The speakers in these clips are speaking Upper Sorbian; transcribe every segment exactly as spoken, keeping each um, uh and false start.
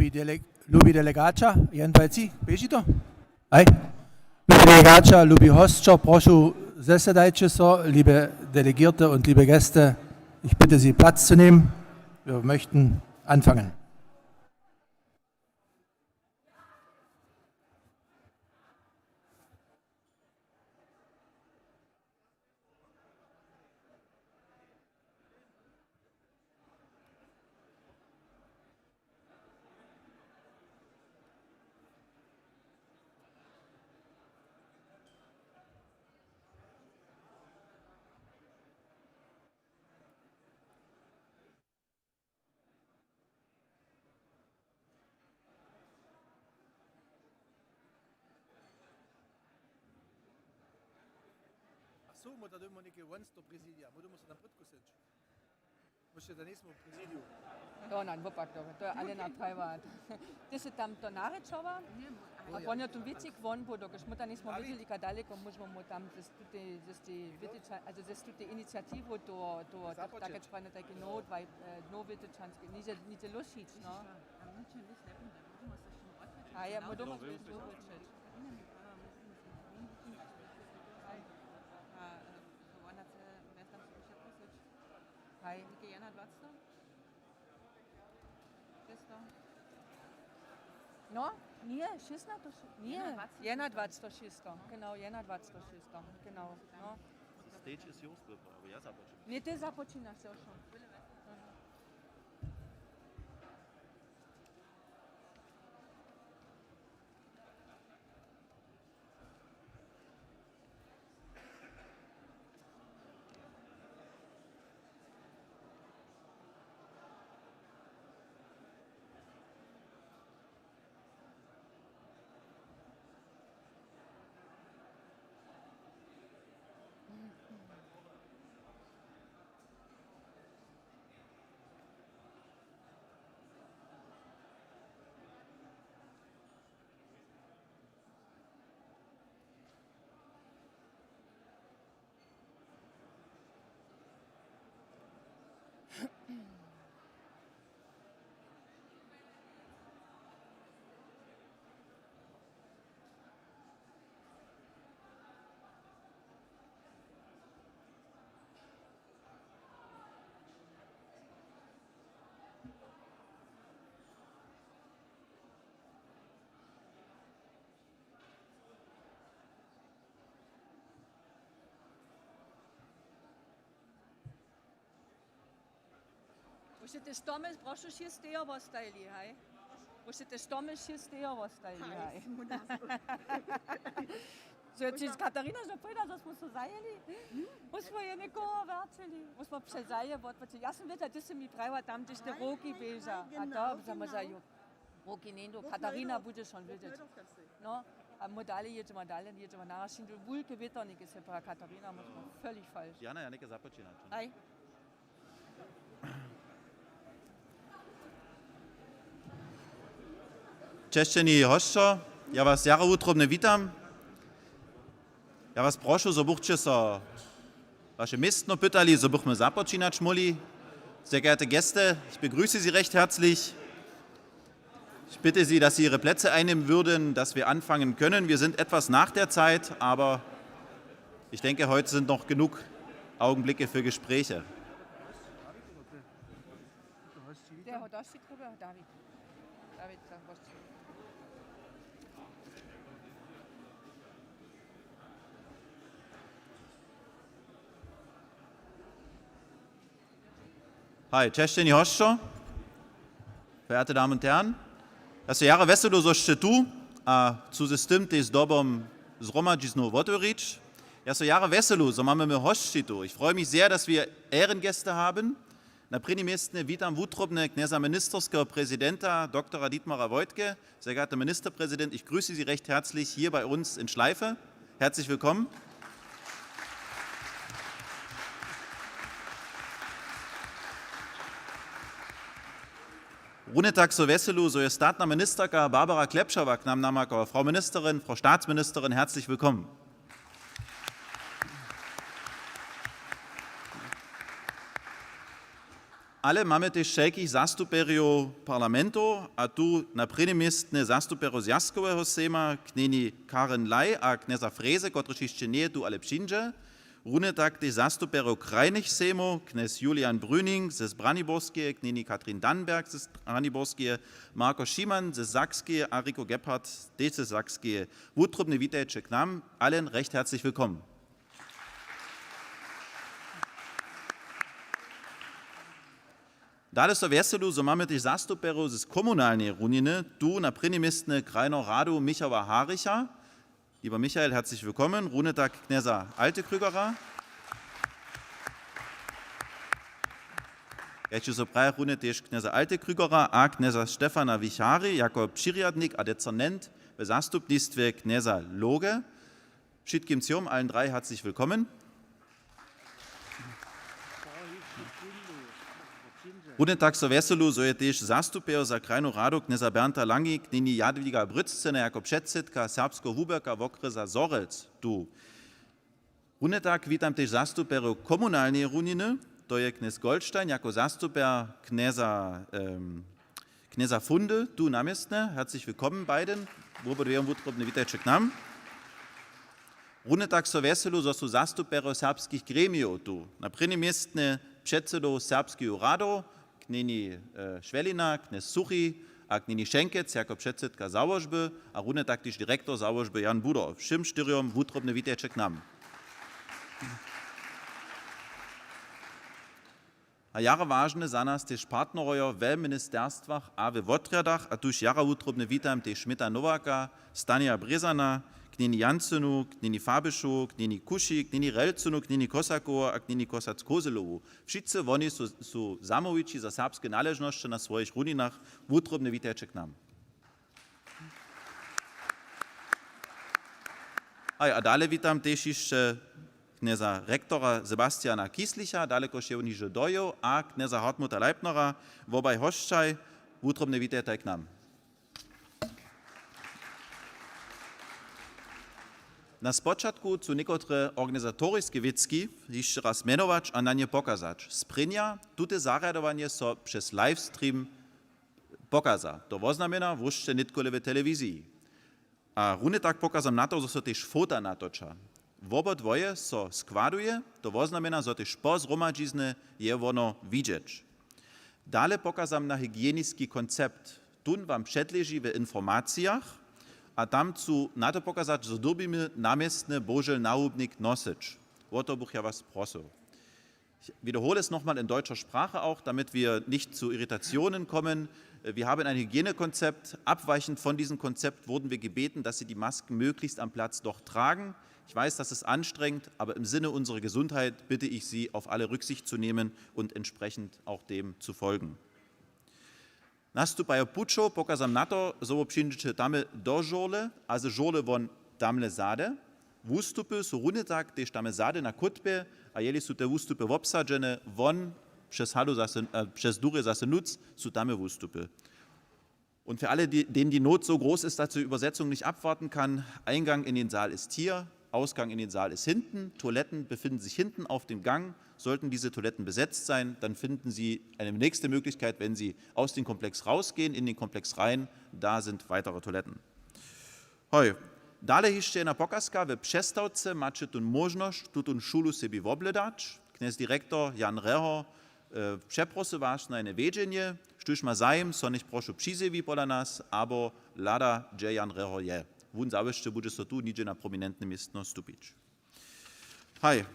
Dele-, lubi delegaća, jen, dwaj, tři, běži to? Haj. Lubi delegaća, lubi hosćo, prošu, zesedajće so, liebe Delegierty und liebe Gäste, ich bitte Sie, Platz zu nehmen. Wir möchten anfangen. Ach so, móhł da doma něke wonc do prezidija, móhł doma so tam pódkusyć. Móhł da nějsmy w prezidiju. Jo, na, wopak, to, to je ale na privat. Ty sy tam to narěčowa? A pon je tu wětřik won był, dokelž my tam nějsmy wědźeli, jak daleko móžemy mu tam z tutej, z tej wětycza-, also z tutej iniciatiwu to, to, tak, tak, tak, tak, no, dwaj, e, no, wětyczanske, niže, niže Lušic, no. A ja, móhł doma so wětřić. Haj. No, nje, šěsnato, nje, jedynadwacet šěsto, genau, jedynadwacet šěsto, genau, no. Stage is yours, aber ja započinam. Nje, ty započinaš, jo, schon. Bo sy te stomy, prošu, šěstejo wostajili, haj? Bo sy te stomy šěstejo wostajili, haj? Zo je ći Katarina zo powěda, zo smy so zajěli. My smy je někoho wracili. My smy přezaje wotpłaćili. Ja sym wědźa, ty sy mi prajiła tam, hdźež te roki běža. A to za mó zajo. Roki njeńdu, Katarina budźeš won wědźeć. No, a my dalej jědźemy, dalej jědźemy. Naraz hińdu wulke wětrniki, se praja Katarina, my smy völlig falsch. Jana, ja něke započinać. Aj. Česćeni hosćo, ja was jara wutrobnje witam. Ja was prošu, zo bychće so waše městno pytali, zo bychmy započinać móhli. Sehr geehrte Gäste, ich begrüße Sie recht herzlich. Ich bitte Sie, dass Sie Ihre Plätze einnehmen würden, dass wir anfangen können. Wir sind etwas nach der Zeit, aber ich denke, heute sind noch genug Augenblicke für Gespräche. Der hat das Stück drüber, David. David, sag was. Haj, česćeni hosćo, verehrte Damen und Herren, ja so jara wjeselu, zo sće tu a chcu z tym tež zdobom zhromadźiznu wotewrić. Ja so jara wjeselu, zo mamy my hosći tu. Ich freue mich sehr, dass wir Ehrengäste haben. Na prěnim městnje witam wutrobnje knjeza ministerskeho prezidenta, doktora Dietmara Woidke. Sehr geehrter Ministerpräsident, ich grüße Sie recht herzlich hier bei uns in Schleife. Herzlich willkommen. Runje tak so wjeselu, zo je statna ministerka Barbara Klepšová k nam namakała. Frau Ministerin, Frau Staatsministerin, herzlich willkommen. Ale mamy tež wšelkich zastupjerjow parlamentow, a tu na prěnim městnje zastupjerjow Zwjazkoweho sejma, knjeni Karen Ley a knjeza Freze, kotryž hišće njeje tu, ale přińdźe. Runje tak tež zastupjerjow krajnych sejmow, knjez Julian Brüning z Braniborskeje, knjeni Katrin Dannenberg z Braniborskeje, Marko Šiman z Sakskeje a Rico Gebhardt tež z Sakskeje. Wutrobnje witajće k nam, alen recht herzlich willkommen. Dale so wjeselu, zo mamy tež zastupjerjow z komunalneje runiny, tu na prěnim městnje krajneho radu Michała Haricha. Lieber Michael, herzlich willkommen. Runje tak knjeza Altekrügera. Kaž so praje, runje tež knjeza Altekrügera a knjeza Stefana Wichary jako přirjadnik a decernent w zastupnistwje knjeza Loge. Wšitkim třom, alen draj, herzlich willkommen. Runje tak so wjeselu, zo je tež zastupjerjow za krajnu radu knjeza Bernta Langi, knjeni Jadwiga Brützena jako předsydka serbskeho wuběrka wokrjesa Zhorjelc tu. Runje tak witam tež zastupjerjow komunalneje runiny, to je knjez Goldstein jako zastupjer knjeza, em, knjeza Fundy tu na městnje. Herzlich willkommen beiden. Wobydwějom wutrobnje witajće k nam. Runje tak so wjeselu, zo su zastupjerjo serbskich gremijow tu. Na prěnim městnje předsydow serbskeju radow, knjeni, e, Šwelina, knjez Suchi a knjeni Šenkec jako předsydka załožby a runje tak tež direktor załožby Jan Budor. Wšěm štyrjom wutrobnje witajće k nam. A jara wažne za nas tež partnerojo we ministerstwach a we wotrjadach, a tuž jara wutrobnje witam tež Šmita Nowaka, Stanja Brězana, knjeni Jancynu, knjeni Fabišu, knjeni Kuši, knjeni Relcynu, knjeni Kosakowu a knjeni Kosac-Kozelowu. Wšitcy woni su, su zamołwići za serbske naležnosće na swojich runinach. Wutrobnje witajće k nam. Haj, a dale witam tež hišće knjeza rektora Sebastiana Kieslicha, dalekóž je wón hižo dojěł, a knjeza Hartmuta Leipnera, wobaj hosćaj, wutrobnje witajtaj k nam. Na spočatku chcu někotre organizatoriske wěcki hišće raz mjenować a na nje pokazać. Sprěnja, tute zarjadowanje so přez livestream pokaza. To woznamjena, wósće nětkole w telewiziji. A runje tak pokazam na to, zo so tež fota natoča. Wobydwoje so składuje, to woznamjena, zo tež po zhromadźiznje je wóno widźeć. Dale pokazam na hygieniski koncept. Tón wam předleži w informacijach a tam chcu na to pokazać, zo dyrbimy na městnje bohužel nahubnik nosyć. Wo to bych ja was prosył. Ich wiederhole es nochmal in deutscher Sprache auch, damit wir nicht zu Irritationen kommen. Äh, wir haben ein Hygienekonzept. Abweichend von diesem Konzept wurden wir gebeten, dass Sie die Masken möglichst am Platz doch tragen. Ich weiß, das ist anstrengend, aber im Sinne unserer Gesundheit bitte ich Sie, auf alle Rücksicht zu nehmen und entsprechend auch dem zu folgen. Nastupajo pućow pokazam na to, zo wo přińdźeće tamy do žurle a ze žurle won tamle zady. Wustupy su runje tak tež tamy zady na kótbje, a jeli su te wustupy wobsadźene, won přez halu zase, äh, přez durje zase nutř, su tamy wustupy. Und für alle, die, denen die Not so groß ist, dass die Übersetzung nicht abwarten kann, Eingang in den Saal ist hier, Ausgang in den Saal ist hinten. Toiletten befinden sich hinten auf dem Gang. Sollten diese Toiletten besetzt sein, dann finden Sie eine nächste Möglichkeit, wenn Sie aus dem Komplex rausgehen, in den Komplex rein. Da sind weitere Toiletten. Hoj, dale hišće jedna pokazka. W přestawce maće tu móžnosć tutón šulu sebi wobhledać. Knjez direktor Jan Reho, e, přeprosył was na jedne wjedźenje. Štóž ma zajim, so něch prošu přizjewi pola nas, abo hlada, hdźe Jan Reho je. Wón zawěsće budźe so tu nihdźe na prominentne městno stupić. Haj,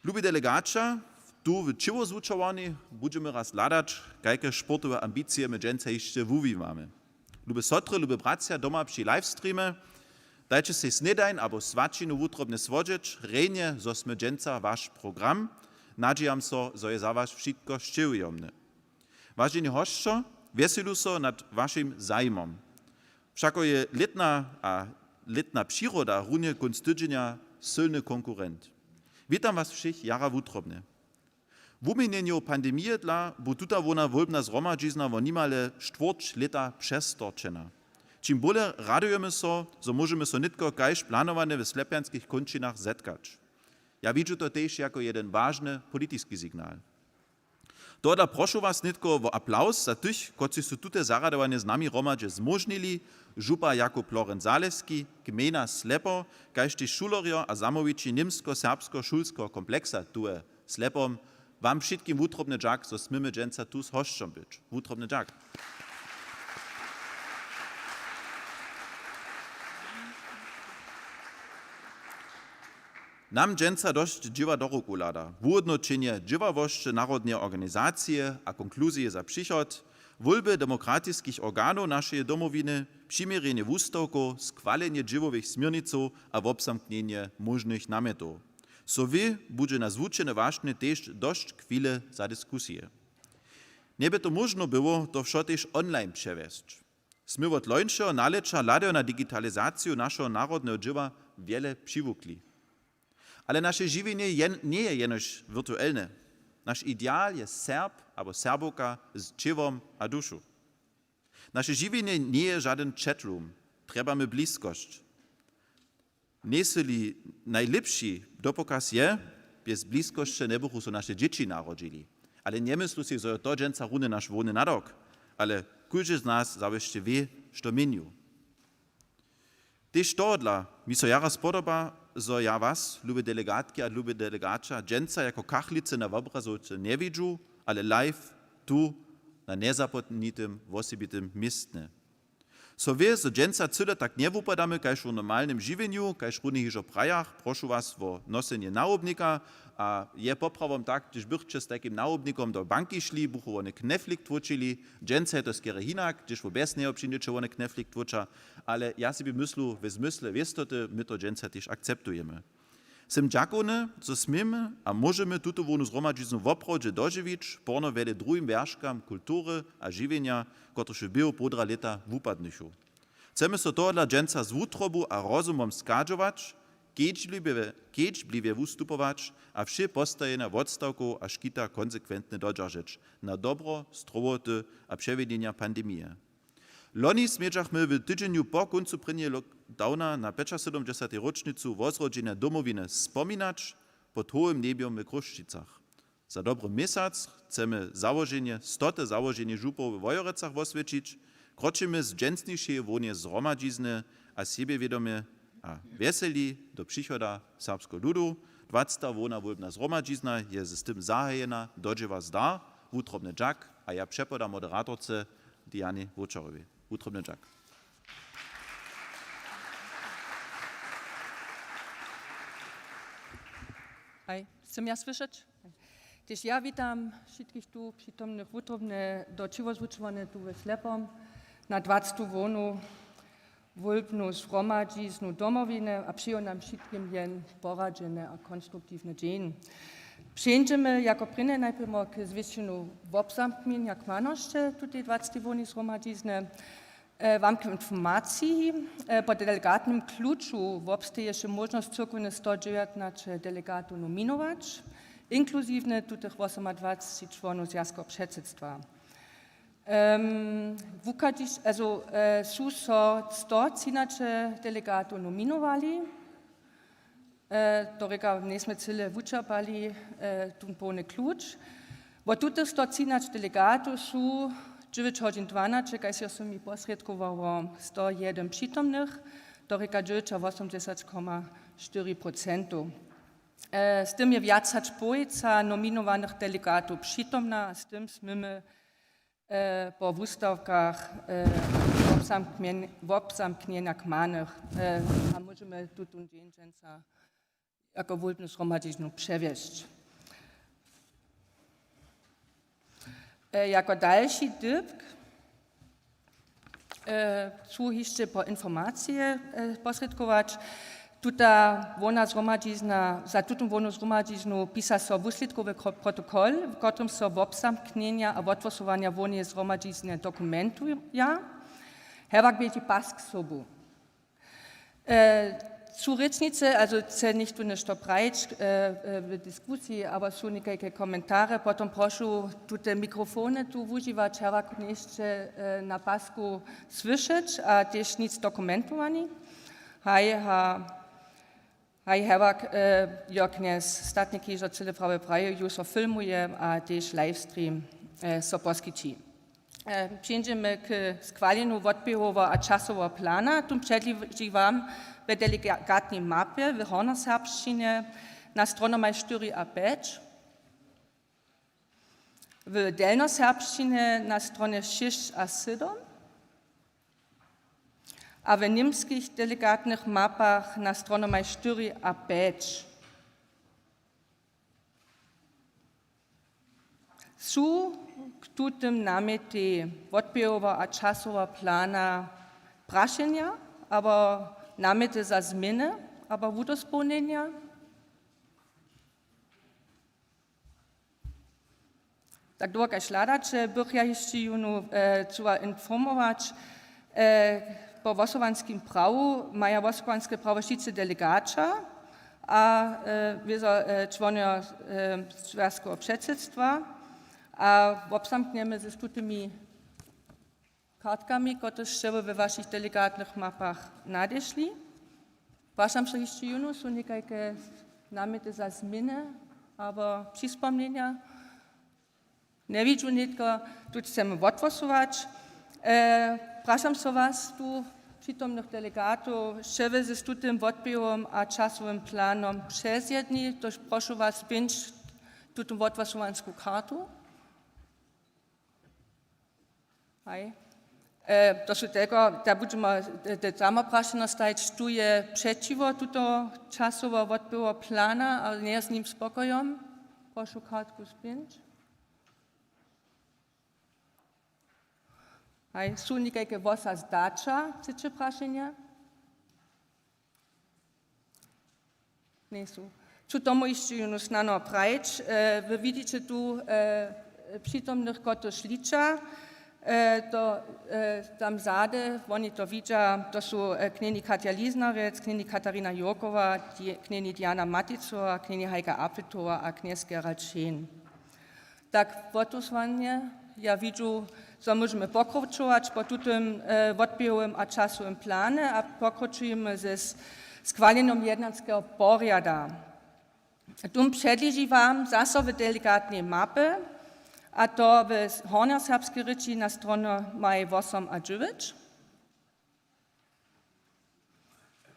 lubi delegaća, tu w ćěłozwučowarni budźemy raz hladać, kajke sportowe ambicije my dźensa hišće wuwiwamy. Lube sotry, lube bratřa, doma při livestreamje, dajće sej snědań abo swaćinu wutrobnje słodźeć, rjenje, zo smy dźensa waš program. Nadźijam so, zo je za was wšitko sćěhujomne. Waženi hosćo, wjeselu so nad wašim zajimom. Wšako je lětna a lětna přiroda runje kónc tydźenja sylny konkurent. Witam was wšěch jara wutrobnje. Wuměnjenjow pandemije dla bu tuta hłowna wólbna zhromadźizna wo nimale štwórć lěta přestorčena. Ćim bóle radujemy so, zo móžemy so nětko kaž planowane w Slepjanskich kónčinach zetkać. Ja widźu to tež jako jedyn wažny politiski signal. Tohodla prošu was nětko wo aplaws za tych, kotřiž su tute zarjadowanje z nami hromadźe zmóžnili: župa Jakub Lorenc Zaleski, gmejna Slepo, kaž tež šulerjo a zamołwići Němsko-serbskeho šulskeho kompleksa tu w Slepom. Wam wšitkim wutrobny dźak, zo směmy dźensa tu z hosćom być. Wutrobny dźak. Nam dźensa dosć dźěła do ruku hlada: wuhódnoćenje dźěławosće Narodneje organizacije a konkluzije za přichod, wólby demokratiskich organow našeje Domowiny, přiměrjenje wustawkow, schwalenje dźěłowych směrnicow a wobzamknjenje móžnych namjetow. So wě, budźe na zwučene wašnje tež dosć chwile za diskusije. Njebě to móžno było, to wšo tež online přewjesć. Smy wot lońšeho nalěća hladajo na digitalizaciju našeho narodneho dźěła wjele přiwukli. Ale naše žiwjenje je, njeje jenož wirtuelne. Naš ideal je Serb abo Serbowka z ćěłom a dušu. Naše žiwjenje njeje žadyn chatroom. Trjebamy bliskosć. Njejsy-li najlěpši dopokaz je, bjez bliskosće njebychu so naše dźěći narodźili. Ale njemyslu sej, zo je to dźensa runje naš hłowny nadawk, ale kóždy z nas zawěsće wě, što měnju. Tež tohodla mi so jara spodoba, zo ja was, lube delegatki a lube delegaća, dźensa jako kachlicy na wobrazowce njewidźu, ale live tu na njezapomnitym, wosebitym městnje. So wě, zo dźensa cyle tak njewupadamy kaž w normalnym žiwjenju, kaž runje hižo prajach, prošu was wo nosenje nahubnika. A je poprawom tak, hdyž bychće z tajkim nahubnikom do banki šli, buchu wone kneflik tłóčili. Dźensa je to skerje hinak, hdyž wo bjez njeho přińdźeće, wone kneflik tłóča. Ale ja sebi myslu, we zmysle wěstoty my to dźensa tež akceptujemy. Sym dźakowny, zo směmy a móžemy tutowołnu zhromadźiznu woprawdźe dožiwić, porno wjele druhim wjerškam kultury a žiwjenja, kotryž w běhu połdra lěta wupadnychu. Chcemy so tohodla dźensa z wutrobu a rozumom schadźować, kedźbliwje, kedźbliwje wustupować a wšě postajenja wotstawkow a škita konsekwentnje dodźeržeć na dobro strowoty a přewjednjenja pandemije. Loni smědźachmy w tydźenju po kóncu prěnjeho lockdowna na pjećasydomdźesatej róčnicu wozrodźenja Domowiny spominać pod hołym njebjom w Chrósćicach. Za dobry měsac chcemy załoženje, stote załoženje župow we Wojerecach woswjećić. Kročimy z dźensnišeje hłownje zhromadźizny a sebjewědomje a wjeseli do přichoda serbskeho ludu. Dwaceta hłowna wólbna zhromadźizna je z tym zahajena. Do dźěła zdar, wutrobny dźak a ja přepodam moderatorce Diany Wóčarowej. Wutrobny dźak. Haj, sym ja słyšeć? Tež ja witam wšitkich tu přitomnych wutrobnje do ćěłozwučowanja tu we Slepom na dwacetu hłownu wólbnu zhromadźiznu Domowiny a přeju nam wšitkim jen poradźeny a konstruktiwny dźeń. Přińdźemy jako prěnje najprjemo k zwěsćenju wobzamknjenja kmanosće tutej dwaceteje hłownej zhromadźizny. E, wam k informaciji, e, po delegatnym kluču wobsteješe móžnosć, cyłkownje sto dźewjatnaće delegatow nominować, inkluziwnje tutych wosomadwaceći čłonow zwjazkoweho předsydstwa. Em, wuchadźiš-, also, e, su so sto třinaće delegatow nominowali. E, to rěka, njejsmy cyle wučerpali, e, tón połny kluč. Wot tutych sto třinaće delegatow su dźewjeć hodźin dwanaće, kaž jo so mi posrědkowało, sto jedyn přitomnych, to rěka dźewjećawosomdźesać koma štyri procentow. E, z tym je wjac hač połojca nominowanych delegatow přitomna, a z tym směmy, e, po wustawkach, e, wobzamknjen-, wobzamknjenja kmanych, e, a móžemy tutón dźeń dźensa jako wólbnu zhromadźiznu přewjesć. E, jako dalši dypk, e, chcu hišće po informacije, e, posrědkować. Tuta hłowna zhromadźizna, za tutón hłownu zhromadźiznu pisa so wuslědkowy kro-, protokol, w kotrymž so wobzamknjenja a wothłosowanja hłowneje zhromadźizny dokumentuja. Hewak běži pask sobu. E, su rěčnicy, also chce něchtó něšto prajić, e, e, w diskusiji, abo su někajke komentary, potom prošu tute mikrofony tu wužiwać, hewak njejsće, e, na pasku słyšeć a tež nic dokumentowani. Haj, ha, Haj, hewak, e, jo, knjez statnik hižo cyle prawje prajił, ju so filmuje a tež livestream, e, so poskići. E, přińdźemy k schwaljenju wotběhoweho a časoweho plana. Tón předleži wam w delegatnej mapje w hornjoserbšćinje na stronamaj štyri a pjeć. W delnjoserbšćinje na stronje šěsć a sydom a w němskich delegatnych mapach na stronamaj štyri a pjeć. Su k tutym namjetej wotběhoweho a časoweho plana prašenja abo namjety za změny abo wudospołnjenja? Tak dołho kaž hladaće, bych ja hišće jónu, e, chcyła informować, e, po hłosowanskim prawu maja hłosowanske prawo wšitcy delegaća a, e, wězo, e, čłonojo, e, zwjazkoweho předsydstwa a wobzamknjemy z tutymi kartkami, kotrež sće wy we wašich delegatnych mapach nadešli. Prašam so hišće jónu, su někajke namjety za změny abo přispomnjenja? Njewidźu nětko, tuž chcemy wothłosować. E, prašam so was tu přitomnych delegatow, sće wy z tutym wotběhowym a časowym planom přezjedni, tož prošu was, spińć tutón wothłosowansku kartu. Haj. E, to su telko, da budźemy te, te samo prašenje stajić, štó je přećiwo tuto časowo wotbyło plana, ale njeje z nim spokojom. Prošu kartku spińć. Haj, su někajke hłosa zdaća, třeće prašenje? Njejsu. Chcu tomu hišće jónu snano prajić. E, wy widźiće tu, e, přitomnych, kotrež liča. E, to, e, tam zady, woni to widźa, to su, e, knjeni Katja Lisnerjec, knjeni Katarina Jurkowa, Di-, knjeni Diana Maticowa, knjeni Heike Apfetowa a knjez Gerald Scheen. Tak, wothłosowanje, ja widźu, zo móžemy pokročować po tutym, e, wotběhowym a časowym planje a pokročujemy ze s-, schwaljenjom jednanskeho porjada. Tón předleži wam zaso w delegatnej mapje, a to w hornjoserbskej rěči na stronamaj wosom a dźewjeć.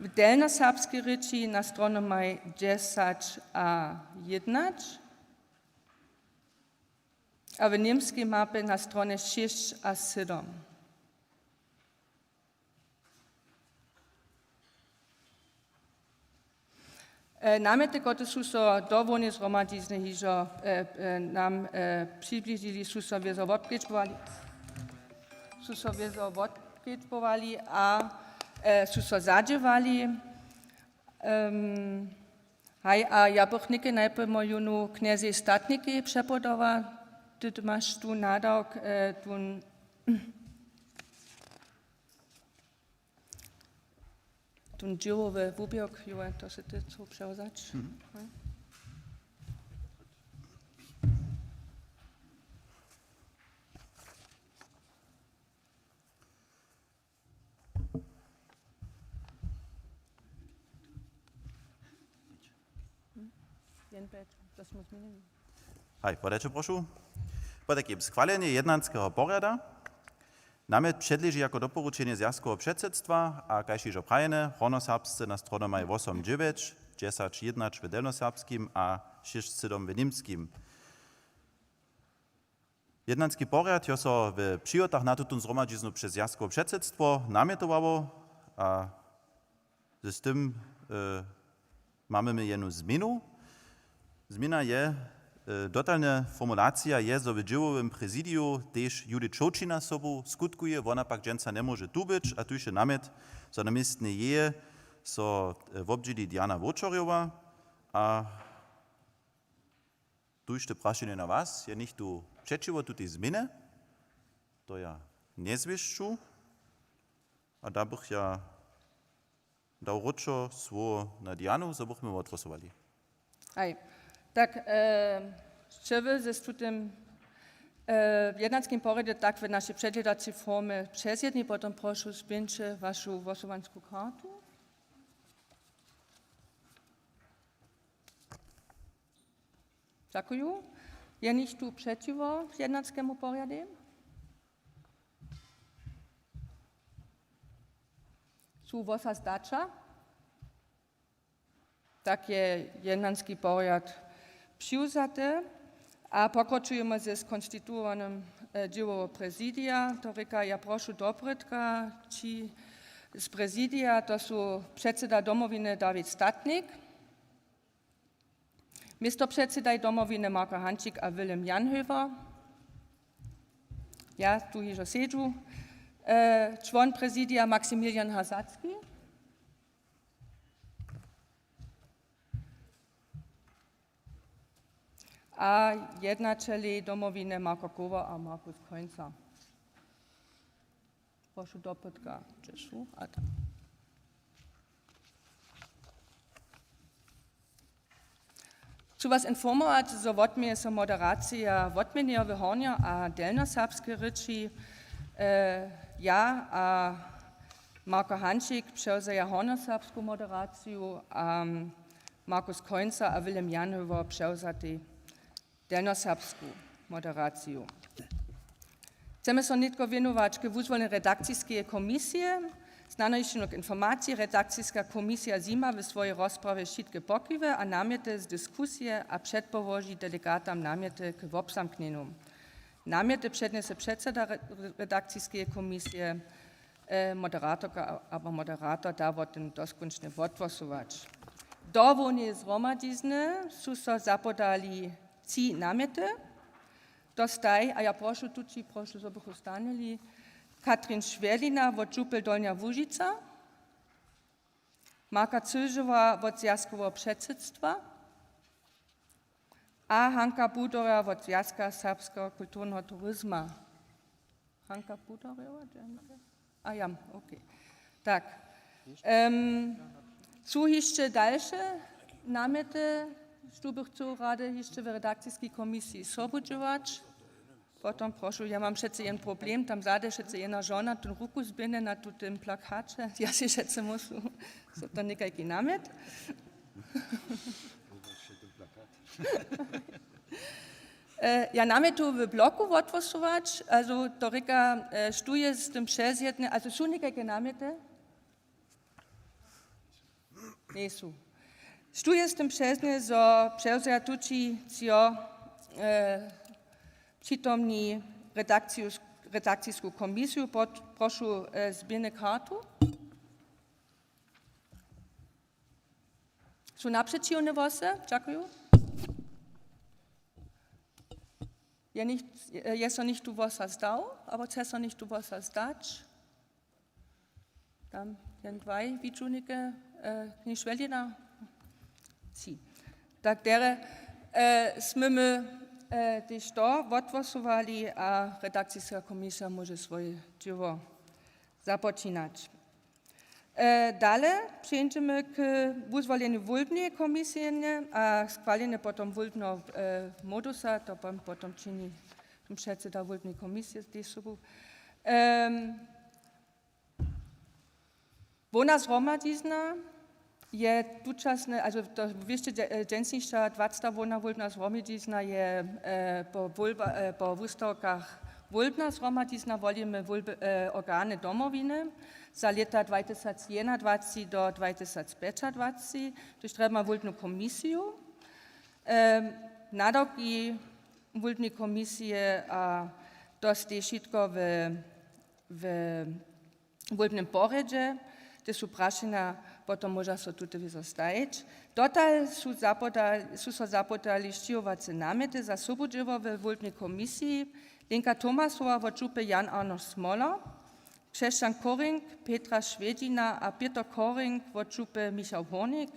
W delnjoserbskej rěči na stronamaj dźesać a jědnać a w němskej mapje na stronje šěsć a sydom. E, namjety, kotrež su so do hłowneje zhromadźizny hižo, e, e, nam, e, přibližili, su so wězo wobkedźbowali, su so wězo wobkedźbowali a, e, su so zadźěłali. Em, haj, a ja bych něke najprjedy jónu knjezej statnikej přepodała. Ty, ty maš tu nadawk, e, tu Tón dźěłowy wuběrk, Joel, to sy ty chcał přewzać? Mhm. Jen pjeć, to smy změnili. Haj, podajće, prošu. Po takim schwaljenje jednanskeho porjada namjet předleži jako doporučenje zwjazkoweho předsydstwa a kaž hižo prajene, hornjoserbsce na stronamaj wosom dźewjeć, dźesać jědnać w delnjoserbskim a šěsć sydom w němskim. Jednanski porjad jo so w přihotach na tutón zhromadźiznu přez zwjazkowe předsydstwo namjetowało a z tym, e, mamy my jenu změnu. Změna je, e, dotalna formulacija je, zo w dźěłowym prezidiju tež Judith Šołćina sobu skutkuje, wona pak dźensa njemóže tu być, a tuž je namjet, zo na městnje jeje so, e, wobdźěli Diana Wóčerjowa. A tuž te prašenje na was, je něchtó přećiwo tutej změnje? To ja njezwěsću. A da bych ja dał wróćo słowo na Dianu, zo bychmy wothłosowali. Aj, tak, e, sće wy z tutym, e, jednanskim porjedom tak w našej předhlědacej formje přezjedni, potom prošu, spińće wašu hłosowansku kartu. Dźakuju. Je něchtó přećiwo jednanskemu porjadej? Su włosa zdaća? Tak je jednanski porjad přiwzaty a pokročujemy ze skonstituowanym, e, dźěłowo prezidija. To rěka, ja prošu doprědka, či z prezidija, to su předseda Domowiny Dawid Statnik, městopředsedaj Domowiny Marko Hančik a Wilhelm Janhöfer. Ja tu hižo sedźu. E, čłon prezidija Maximilian Hasacki. A jednaćelej Domowiny Marko Kowa a Markus Końca. Prošu doprědka, hdźe su? A tam. Chcu was informować, zo wotměje so moderacija wotměnjeho w hornjo- a delnjoserbskej rěči. E, ja a Marko Hančik přewzaja hornjoserbsku moderaciju a Markus Końca a Wilhelm Janhöfer přewzatej delnjoserbsku moderaciju. Chcemy so nětko wěnować k wuzwolnej redakciskeje komisije. Znano hišće k informaciji, redakciska komisija zjima w swojej rozprawje wšitke pokiwy a namjety z diskusije a předpołoži delegatam namjety k wobzamknjenju. Namjety přednjese předseda re-, redakciskeje komisije, e, moderatorka a-, abo moderator da wo tym doskónčnje wothłosować. Do hłowneje zhromadźizny su so zapodali tři namjety. Dostaj, a ja prošu tući, prošu, zo bychu stanili, Katrin Šwjelina wot župy Dolnja Łužica, Marka Cylžowa wot Zwjazkoweho předsydstwa a Hanka Budorja wot Zwjazka serbskeho kulturneho turizma. Hanka Budorjowa, dźe je? A ja, okej. Tak. Em, su hišće dalše namjety, štó by chcył rady hišće w redakciskej komisiji sobudźěłać? Potom prošu, ja mam přece jen problem, tam zady přece jedna žona tu ruku zběhne na tu-, tym plakaće. Ja sej přece myslu, zo to někajki namjet. E, ja namjetuju w bloku wothłosować, also to rěka, e, štó je z tym přezjedne, also su někajke namjety? Njejsu. Štó je z tym přezjedne, zo přewzaja tući třo, e, přitomni redakciju, redakcisku komisiju, pod-, prošu, e, zběhne kartu. Su napřećiwne hłosy? Dźakuju. Je něch-, je so něchtó hłosa zdał, abo chce so něchtó hłosa zdać? Tam jen dwaj widźu něke, e, knjež Šwjelina. Si. Tak derje, e, smy my, e, tež to wothłosowali a redakciska komisija móže swoje dźěło započinać. E, dale přińdźemy k wuzwoljenju wólbneje komisije a schwaljenju potom wólbneho, e, modusa, to pon-, potom čini předseda wólbneje komisije tež sobu. Em, hłowna zhromadźizna je tučasne, also to wěsće dźe-, e, dźensniša dwacta hłowna wólbna zhromadźizna je, e, po wólba-, e, po wustawkach wólbna zhromadźizna, wolimy wólby, e, organy Domowiny za lěta dwatysacjednadwacci do dwatysacpjećadwacci, hdyž trjebamy wólbnu komisiju, e, nadawki wólbnej komisije a to steji wšitko w, w wólbnym porjedźe, hdyž su prašenja, potom móža so tute wězo stajić. Dotal su zapoda-, su so zapodali sćěhowace namjety za sobudźěło we wólbnej komisiji: Lenka Tomasowa wot župy Jan Arnošt Smoler, Křesćan Koring, Petra Šwjedźina a Pětr Koring wot župy Michał Hórnik,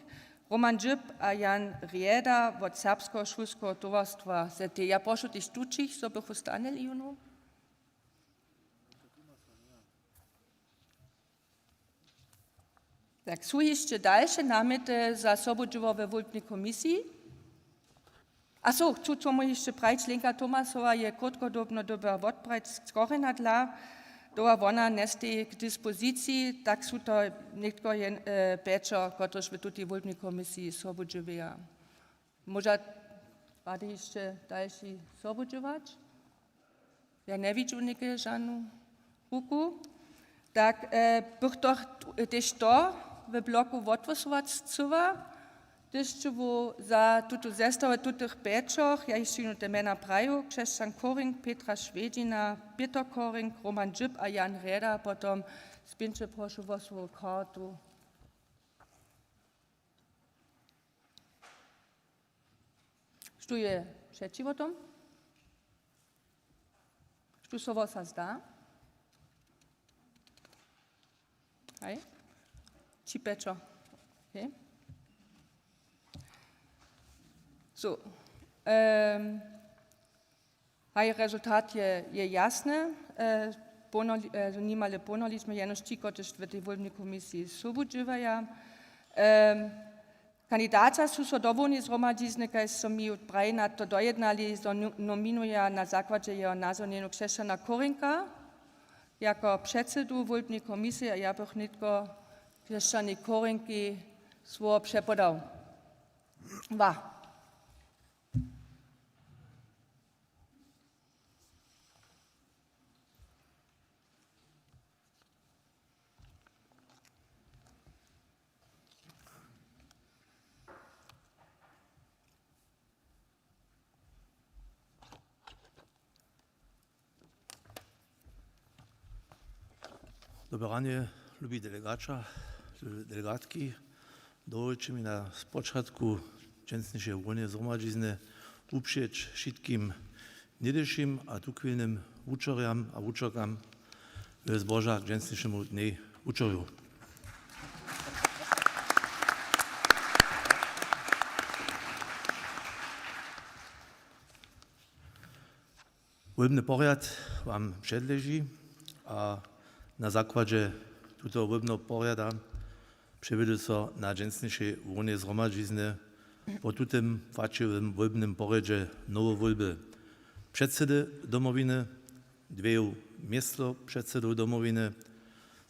Roman Dźěb a Jan Rjeda wot Serbskeho šulskeho towarstwa Z T. Ja prošu tež tućich, zo bychu stanili jónu. Tak, su hišće dalše namjety za sobudźěło we wólbnej komisiji? A so, chcu tomu hišće prajić, Lenka Tomasowa je krótkodobno dyrbjała wotprajić z korjena dla, dołha wona njesteji k dispoziciji, tak su to nětko jen, e, pjećo, kotryž w tutej wólbnej komisiji sobudźěłuja. Móža, Rady hišće dalši sobudźěłać? Ja njewidźu něke žanu ruku. Tak e, bych to ch- tež to w bloku wothłosować chcyła. Tež chcu za tutu zestawu tutych pjećoch, ja hišće jednu te mjena praju, Křesćan Koring, Petra Šwedźina, Pětr Koring, Roman Dźěb a Jan Rjeda, potom spěńće prošu hłosowu kartu. Štó je přećiwo tomu? Štó so hłosa zda? Haj. Ći pjećo. Okay. So. Um, haj, rezultat je, je jasny. E, połno, e, nimale połnoličmy, jenož ći, kotřiž w tej wólbnej komisiji sobudźěłaja. Um, Kandidata su so do hłowneje zhromadźizny, kaž so mi ju praj na to dojednali, zo nu- nominuja na zakładźe jeho nazhonjenju Křesćana Korinka jako předsedu wólbnej komisije a ja bych nětko Křesćanej Korinki słowo přepodał. Wa. Dobre ranje, lubi delegaća, delegatki. Dowolće mi na spočatku dźensnišeje hłowneje zhromadźizny wupřeć wšitkim něhdyšim a tuchwilnym wučerjam a wučerkam zboža k dźensnišemu dnjej wučerju. Wólbny porjad wam předleži a na zakładźe tutoho wólbneho porjada přewjedu so na dźensnišej hłownej zhromadźiznje po tutym płaćiwym wólbnym porjedźe nowe wólby předsedy Domowiny, dweju městopředsedow Domowiny,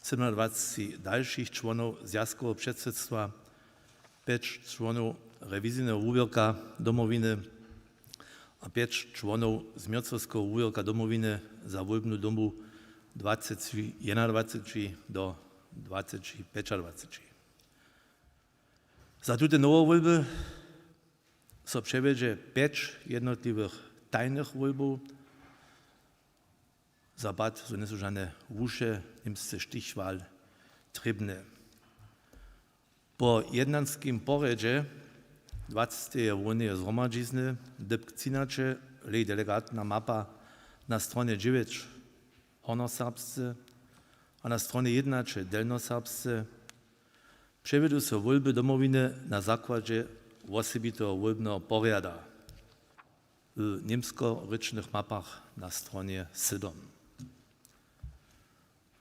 sydomadwaceći dalšich čłonow zwjazkoweho předsydstwa, pjeć čłonow rewizijneho wuwěrka Domowiny a pjeć čłonow změrcowskeho wuwěrka Domowiny za wólbnu dobu dwaceći jednadwaceći do dwaceći pjećadwaceći. Za tute nowe wólby so přewjedźe pjeć jednotliwych tajnych wólbow, za pad, zo njejsu žane wuše němsce stichwahl trěbne. Po jednanskim porjedźe dwaceteje hłowneje zhromadźizny dypk třinaće leji delegatna mapa na stronje dźewjeć hornjoserbsce a na stronje jědnaće delnjoserbsce. Přewjedu so wólby Domowiny na zakładźe wosebiteho wólbneho porjada w němskorěčnych mapach na stronje sydom.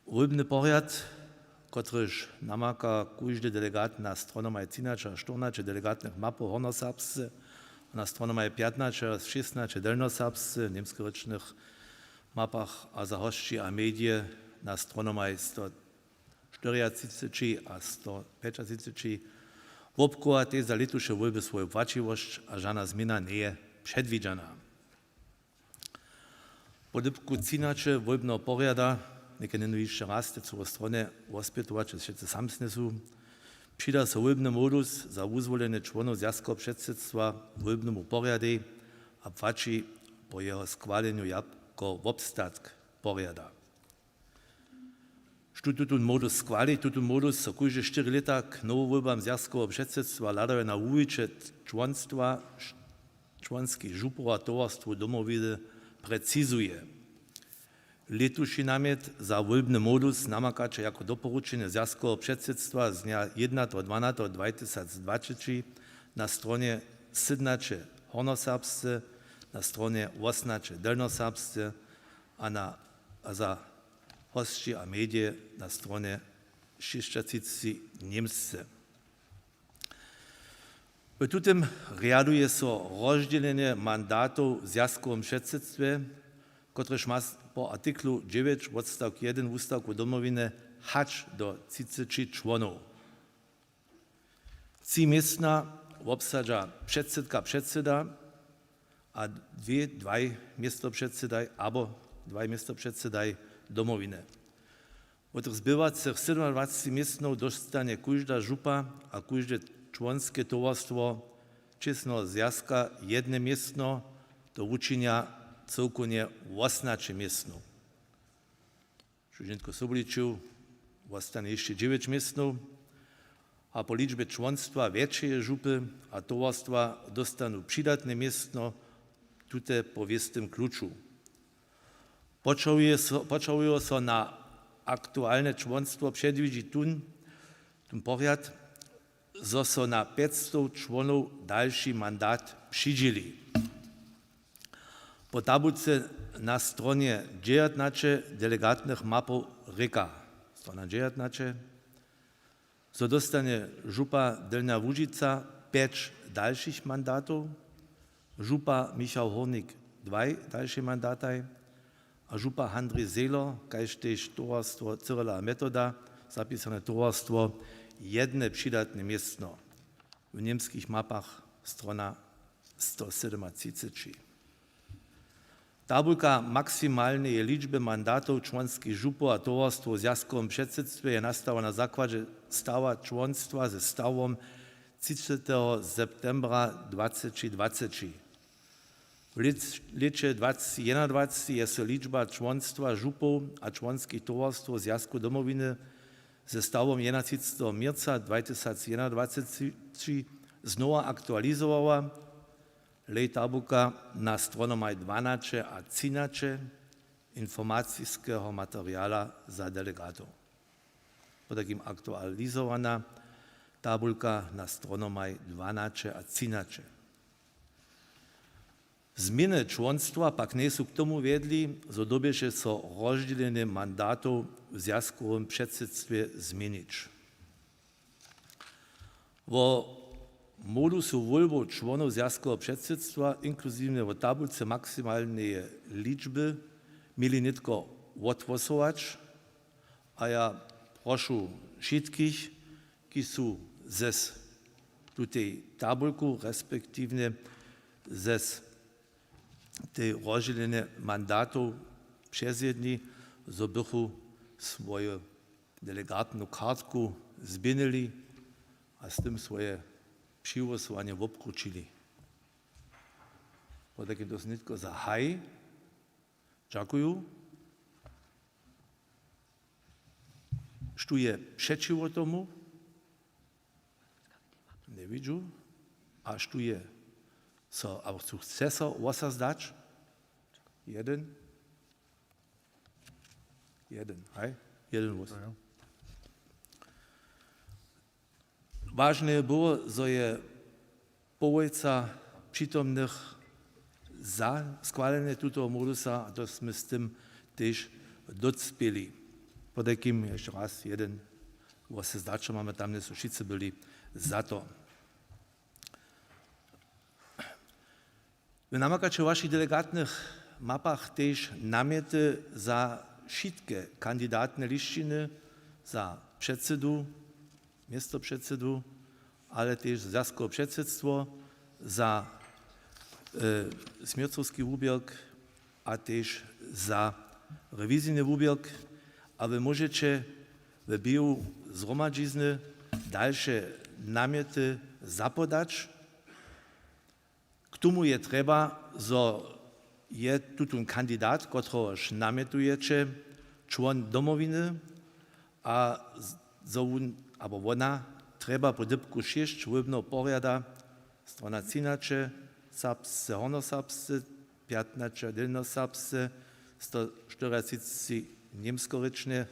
Wólbny porjad, kotryž namaka kóždy delegat na stronomaj třinaće a štyrnaće delegatnych mapow hornjoserbsce a na stronomaj pjatnaće a šěsnaće delnjoserbsce w němskorěčnych mapach a za hosći a medije na stronomaj sto štyriatřiceći a sto pjećatřiceći, wobchowa tež za lětuše wólby swoju płaćiwosć a žana změna njeje předwidźana. Po dypku třinaće wólbneho porjada, něke njenuwišće raz te cyłe strony wospjetować, wšitcy samsne su, přida so wólbny modus za wuzwolenje čłonow zwjazkoweho předsydstwa wólbnemu porjadej a płaći po jeho schwalenju jako wobstatk porjada. Štó tutón modus schwali? Tutón modus so kóžde štyri lěta k nowowólbam zwjazkoweho předsydstwa hladanje na wuwiće čłonstwa, čłonskich župow a towarstwow Domowiny precizuje. Lětuši namjet za wólbny modus namakaće jako doporučenje zwjazkoweho předsydstwa z dnja jednateho dwanateho dwatysacdwaceći na stronje sydnaće hornjoserbsce, na stronje wosnaće delnjoserbsce a na a za hosći a medije na stronje šěsćatřiceći němsce. W tutym rjaduje so rozdźělenje mandatow w zwjazkowym předsydstwje, kotrež ma s- po artiklu dźewjeć wotstawk jedyn wustawkow Domowiny hač do třiceći čłonow. Tři městna wobsadźa předsydka, předsyda, a dwě, dwaj městopředsydaj abo dwaj městopředsydaj Domowiny. Wot tych zběhacych sydomadwacci městnow dóstanje kóžda župa a kóžde čłonske towarstwo čěsneho zwjazka jedne městno, to wučinja cyłkownje wosomnaće městnow. Štóž nětko sobuličił, wostanje hišće dźewjeć městnow a po ličbje čłonstwa wjetšeje župy a towarstwa dóstanu přidatne městno, tute po wěstym kluču. Počahujo so, počahujo so na aktualne čłonstwo předwidźi tón, tón porjad, zo so na pětstow čłonow dalši mandat přidźěli. Po tabulce na stronje dźewjatnaće delegatnych mapow rěka, strona dźewjatnaće, zo dóstanje župa Delnja Łužica pjeć dalšich mandatow, župa Michał Hórnik dwaj dalšej mandataj a župa Handrij Zejler, kaž tež towarstwo Cyrila a Metoda, zapisane towarstwo, jedne přidatne městno. W němskich mapach strona sto sydomatřiceći. Tabulka maksimalneje ličby mandatow čłonskich župow a towarstwow w zwjazkowym předsydstwje je nastała na zakładźe stawa čłonstwa ze stawom třiceteho septembra dwaceći dwaceći. W lět-, lěće dwaceći jedynadwaceći je so ličba čłonstwa župow a čłonskich towarstwow Zwjazku Domowiny ze stawom jedynatřiceteho měrca dwatysacjedynadwaceći znowa aktualizowała, lej tabulka na stronomaj dwanaće a třinaće informaciskeho materiala za delegatow. Potajkim aktualizowana tabulka na stronomaj dwanaće a třinaće. Změny čłonstwa pak njejsu k tomu wjedli, zo dyrbješe so rozdźělenje mandatow w zwjazkowym předsydstwje změnić. Wo modusu wólbow čłonow zwjazkoweho předsydstwa, inkluziwnje wo tabulce maksimalneje ličby, měli nětko wothłosować. A ja prošu wšitkich, kiž su zes tutej tabulku, respektiwnje zes tej rozdźělenje mandatow přezjedni, zo bychu swoju delegatnu kartku zběhnyli a z tym swoje přihłosowanje wobkrućili. Potajkim to su nětko za haj. Dźakuju. Štó je přećiwo tomu? Njewidźu. A štó je so, abo chcu, chce so hłosa zdać? Jeden. Jeden, haj? Jeden hłos. Jo, jo. Wažne je było, zo je połojca přitomnych za schwalenje tutoho modusa a to smy z tym tež docpěli. Potajkim hišće raz jeden hłos z daćo mamy, tam njejsu wšitcy byli za to. Wy namakaće w wašich delegatnych mapach tež namjety za wšitke kandidatne lisćiny, za předsydu, městopředsydu, ale tež za zwjazkowe předsydstwo, za, e, směrcowski wuběrk a tež za rewizijny wuběrk. A wy móžeće w běhu zhromadźizny dalše namjety zapodać. K tomu je trjeba, zo je tutón kandidat, kotrehož namjetujeće, čłon Domowiny a z-, zo wón abo wona trjeba po dypku šěsć wólbneho porjada, strona třinaće, serbsce, hornjoserbsce, pjatnaće, delnjoserbsce, sto štyriatřiceći, němskorěčne,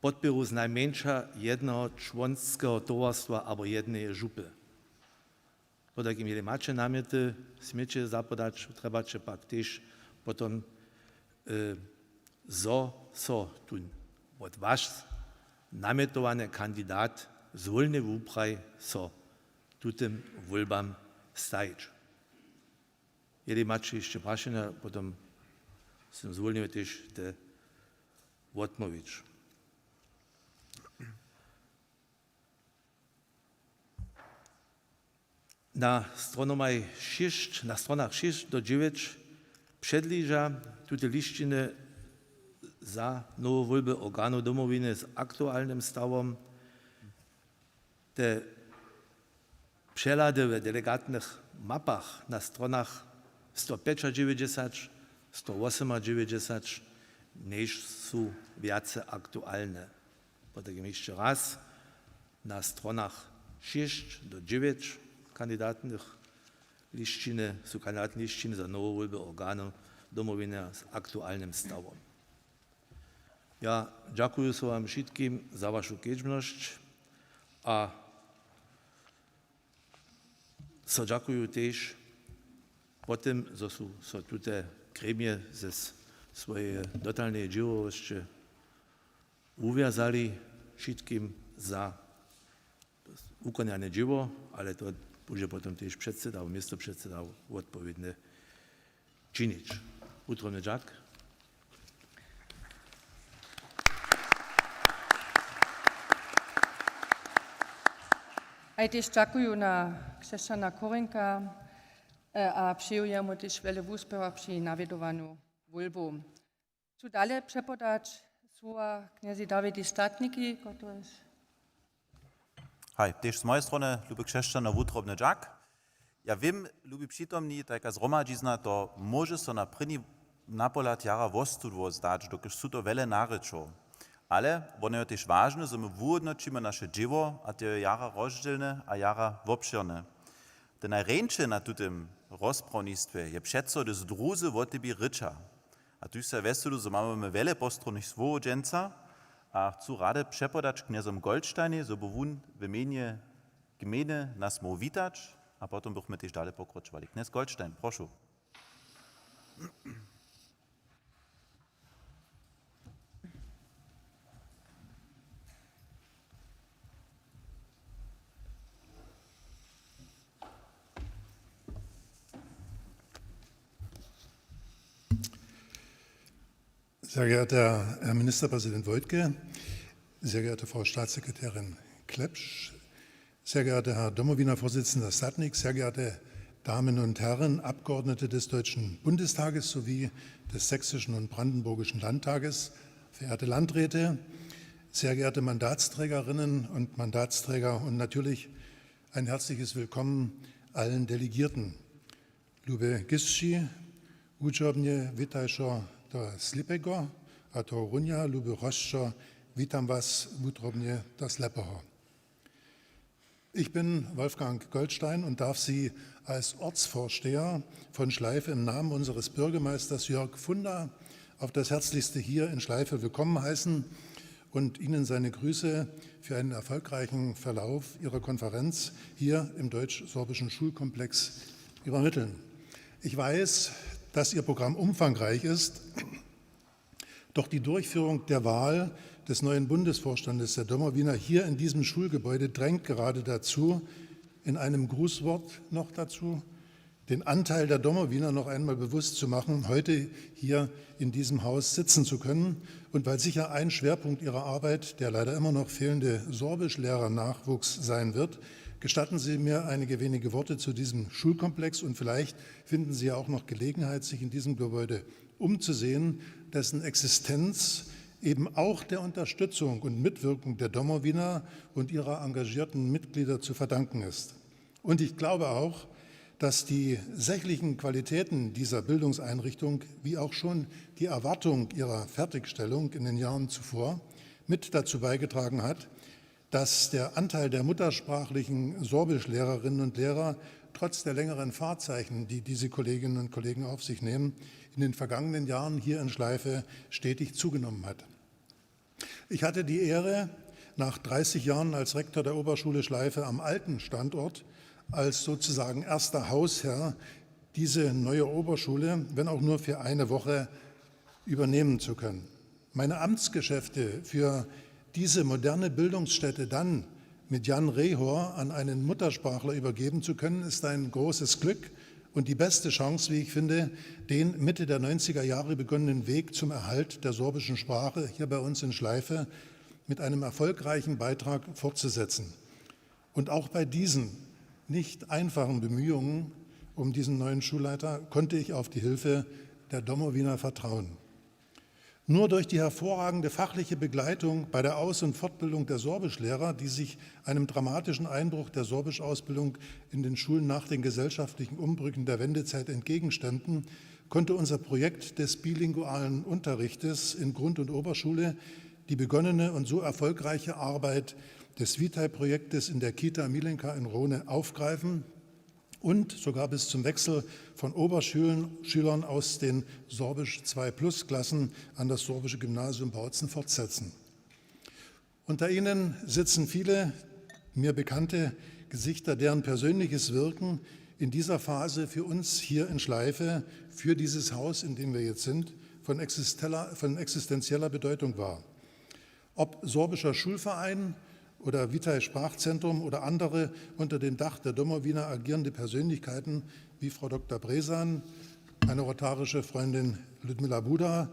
podpěru znajmjeńša jedneho čłonskeho towarstwa abo jedneje župy. Potajkim, jeli maće namjety, směće zapodać, trjebaće pak tež potom, e, zo so tón wot was namjetowany kandidat z wólnej wupraji so tutym wólbam stajić. Jeli maće hišće prašenja, potom sym zwólnił tež te wotmołwić. Na stronach šěsć, na stronach šěsć do dźewjeć předleža tute lisćiny za nowe wólby organow Domowiny z aktualnym stawom. Te přehlady w delegatnych mapach na stronach sto pjećadźewjećdźesat, sto wosomadźewjećdźesat njejsć su wjace aktualne. Potom hišće raz, na stronach šěsć do dźewjeć kandidatnych lisćiny su kandidatne lisćiny za nowe wólby organow Domowiny z aktualnym stawom. Ja dźakuju so wam wšitkim za wašu kedźbnosć a so dźakuju tež po tym, zo su so tute gremije ze s-, swojeje dotalneje dźěłowosće wuwjazali, wšitkim za wukonjane dźěło, ale to budźe potom tež předseda a městopředseda wotpowědnje činić. Wutrobny dźak. A ja tež dźakuju na Křesćana Korinka, e, a přeju jemu tež wjele wuspěchow při nawjedowaniu wólbow. Chcu dale přepodać słowa knjezi Dawidej Statniki, kotryž... Haj, tež z mojej strony, luby křesćano, wutrobny dźak. Ja wěm, lubi přitomni, tajka zhromadźizna, to móže so na prěni napohlad jara wostudło zdać, dokelž su to wjele narěčow. Ale wone je tež wažne, zo my wuhódnoćimy naše dźěło, a to je jara rozdźělne a jara wobšěrne. Te najrjeńše na tutym rozprawnistwje je přeco, hdyž druzy wo tebi rěča. A tuž se wjesedu, zo mamy my wjele postronnych słowow dźensa, a chcu rady přepodać knjezom Goldsteinej, zo by wón w mjenje gmejny nas móhł witać, a potom bychmy tež dale pokročowali. Knjez Goldstein, prošu. Sehr geehrter Herr Ministerpräsident Woidke, sehr geehrte Frau Staatssekretärin Klepsch, sehr geehrter Herr Domowiner Vorsitzender Statnik, sehr geehrte Damen und Herren, Abgeordnete des Deutschen Bundestages sowie des Sächsischen und Brandenburgischen Landtages, verehrte Landräte, sehr geehrte Mandatsträgerinnen und Mandatsträger und natürlich ein herzliches Willkommen allen Delegierten. Lube gisći, wučobnje witajšo do Slěpego, a tohorunja, lube hosćo, witam was wutrobnje do Slepeho. Ich bin Wolfgang Goldstein und darf Sie als Ortsvorsteher von Schleife im Namen unseres Bürgermeisters Jörg Funda auf das Herzlichste hier in Schleife willkommen heißen und Ihnen seine Grüße für einen erfolgreichen Verlauf Ihrer Konferenz hier im deutsch-sorbischen Schulkomplex übermitteln. Ich weiß, dass Ihr Programm umfangreich ist, doch die Durchführung der Wahl des neuen Bundesvorstandes der Domowiner hier in diesem Schulgebäude drängt gerade dazu, in einem Grußwort noch dazu, den Anteil der Domowiner noch einmal bewusst zu machen, heute hier in diesem Haus sitzen zu können. Und weil sicher ein Schwerpunkt Ihrer Arbeit der leider immer noch fehlende Sorbischlehrernachwuchs sein wird, gestatten Sie mir einige wenige Worte zu diesem Schulkomplex. Und vielleicht finden Sie ja auch noch Gelegenheit, sich in diesem Gebäude umzusehen, dessen Existenz eben auch der Unterstützung und Mitwirkung der Domowiner und ihrer engagierten Mitglieder zu verdanken ist. Und ich glaube auch, dass die sächlichen Qualitäten dieser Bildungseinrichtung, wie auch schon die Erwartung ihrer Fertigstellung in den Jahren zuvor, mit dazu beigetragen hat, dass der Anteil der muttersprachlichen Sorbischlehrerinnen und Lehrer trotz der längeren Fahrzeichen, die diese Kolleginnen und Kollegen auf sich nehmen, in den vergangenen Jahren hier in Schleife stetig zugenommen hat. Ich hatte die Ehre, nach dreißig Jahren als Rektor der Oberschule Schleife am alten Standort als sozusagen erster Hausherr diese neue Oberschule, wenn auch nur für eine Woche, übernehmen zu können. Meine Amtsgeschäfte für diese moderne Bildungsstätte dann mit Jan Rehor an einen Muttersprachler übergeben zu können, ist ein großes Glück und die beste Chance, wie ich finde, den Mitte der neunziger Jahre begonnenen Weg zum Erhalt der sorbischen Sprache hier bei uns in Schleife mit einem erfolgreichen Beitrag fortzusetzen. Und auch bei diesen nicht einfachen Bemühungen um diesen neuen Schulleiter konnte ich auf die Hilfe der Domowina vertrauen. Nur durch die hervorragende fachliche Begleitung bei der Aus- und Fortbildung der Sorbischlehrer, die sich einem dramatischen Einbruch der Sorbisch-Ausbildung in den Schulen nach den gesellschaftlichen Umbrüchen der Wendezeit entgegenstemmten, konnte unser Projekt des bilingualen Unterrichtes in Grund- und Oberschule die begonnene und so erfolgreiche Arbeit des Vitai-Projektes in der Kita Milenka in Rohne aufgreifen und sogar bis zum Wechsel von Oberschülern aus den Sorbisch-zwei-Plus-Klassen an das Sorbische Gymnasium Bautzen fortsetzen. Unter ihnen sitzen viele mir bekannte Gesichter, deren persönliches Wirken in dieser Phase für uns hier in Schleife, für dieses Haus, in dem wir jetzt sind, von existenzieller, von existenzieller Bedeutung war. Ob Sorbischer Schulverein oder Vitai Sprachzentrum oder andere unter dem Dach der Domowina agierende Persönlichkeiten wie Frau Doktor Bresan, meine rotarische Freundin Ludmila Buda,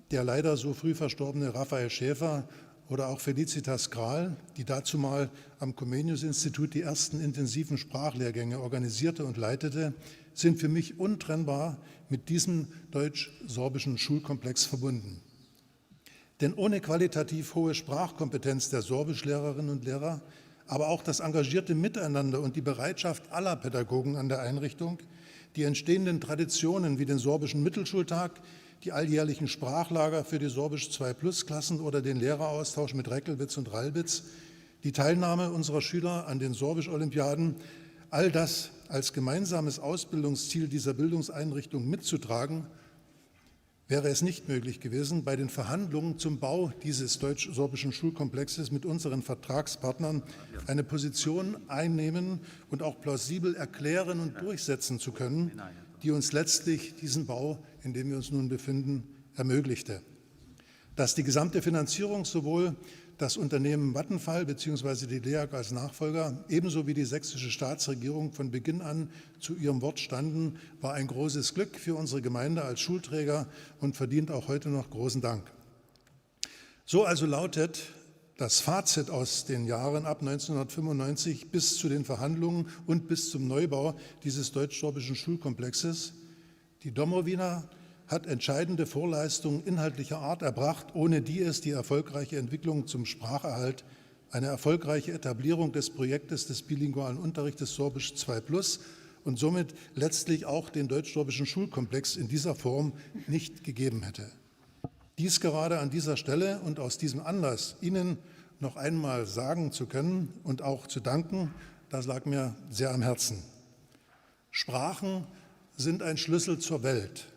der leider so früh verstorbene Raphael Schäfer oder auch Felicitas Kral, die dazumal am Comenius-Institut die ersten intensiven Sprachlehrgänge organisierte und leitete, sind für mich untrennbar mit diesem deutsch-sorbischen Schulkomplex verbunden. Denn ohne qualitativ hohe Sprachkompetenz der Sorbischlehrerinnen und Lehrer, aber auch das engagierte Miteinander und die Bereitschaft aller Pädagogen an der Einrichtung, die entstehenden Traditionen wie den Sorbischen Mittelschultag, die alljährlichen Sprachlager für die Sorbisch-zwei-Plus-Klassen oder den Lehreraustausch mit Reckelwitz und Ralbitz, die Teilnahme unserer Schüler an den Sorbisch-Olympiaden, all das als gemeinsames Ausbildungsziel dieser Bildungseinrichtung mitzutragen, wäre es nicht möglich gewesen, bei den Verhandlungen zum Bau dieses deutsch-sorbischen Schulkomplexes mit unseren Vertragspartnern eine Position einnehmen und auch plausibel erklären und durchsetzen zu können, die uns letztlich diesen Bau, in dem wir uns nun befinden, ermöglichte. Dass die gesamte Finanzierung sowohl das Unternehmen Vattenfall beziehungsweise die LEAG als Nachfolger ebenso wie die sächsische Staatsregierung von Beginn an zu ihrem Wort standen, war ein großes Glück für unsere Gemeinde als Schulträger und verdient auch heute noch großen Dank. So also lautet das Fazit aus den Jahren ab neunzehnhundertfünfundneunzig bis zu den Verhandlungen und bis zum Neubau dieses deutsch-sorbischen Schulkomplexes: Die Domowina hat entscheidende Vorleistungen inhaltlicher Art erbracht, ohne die es die erfolgreiche Entwicklung zum Spracherhalt, eine erfolgreiche Etablierung des Projektes des bilingualen Unterrichtes Sorbisch zwei plus und somit letztlich auch den deutsch-sorbischen Schulkomplex in dieser Form nicht gegeben hätte. Dies gerade an dieser Stelle und aus diesem Anlass Ihnen noch einmal sagen zu können und auch zu danken, das lag mir sehr am Herzen. Sprachen sind ein Schlüssel zur Welt,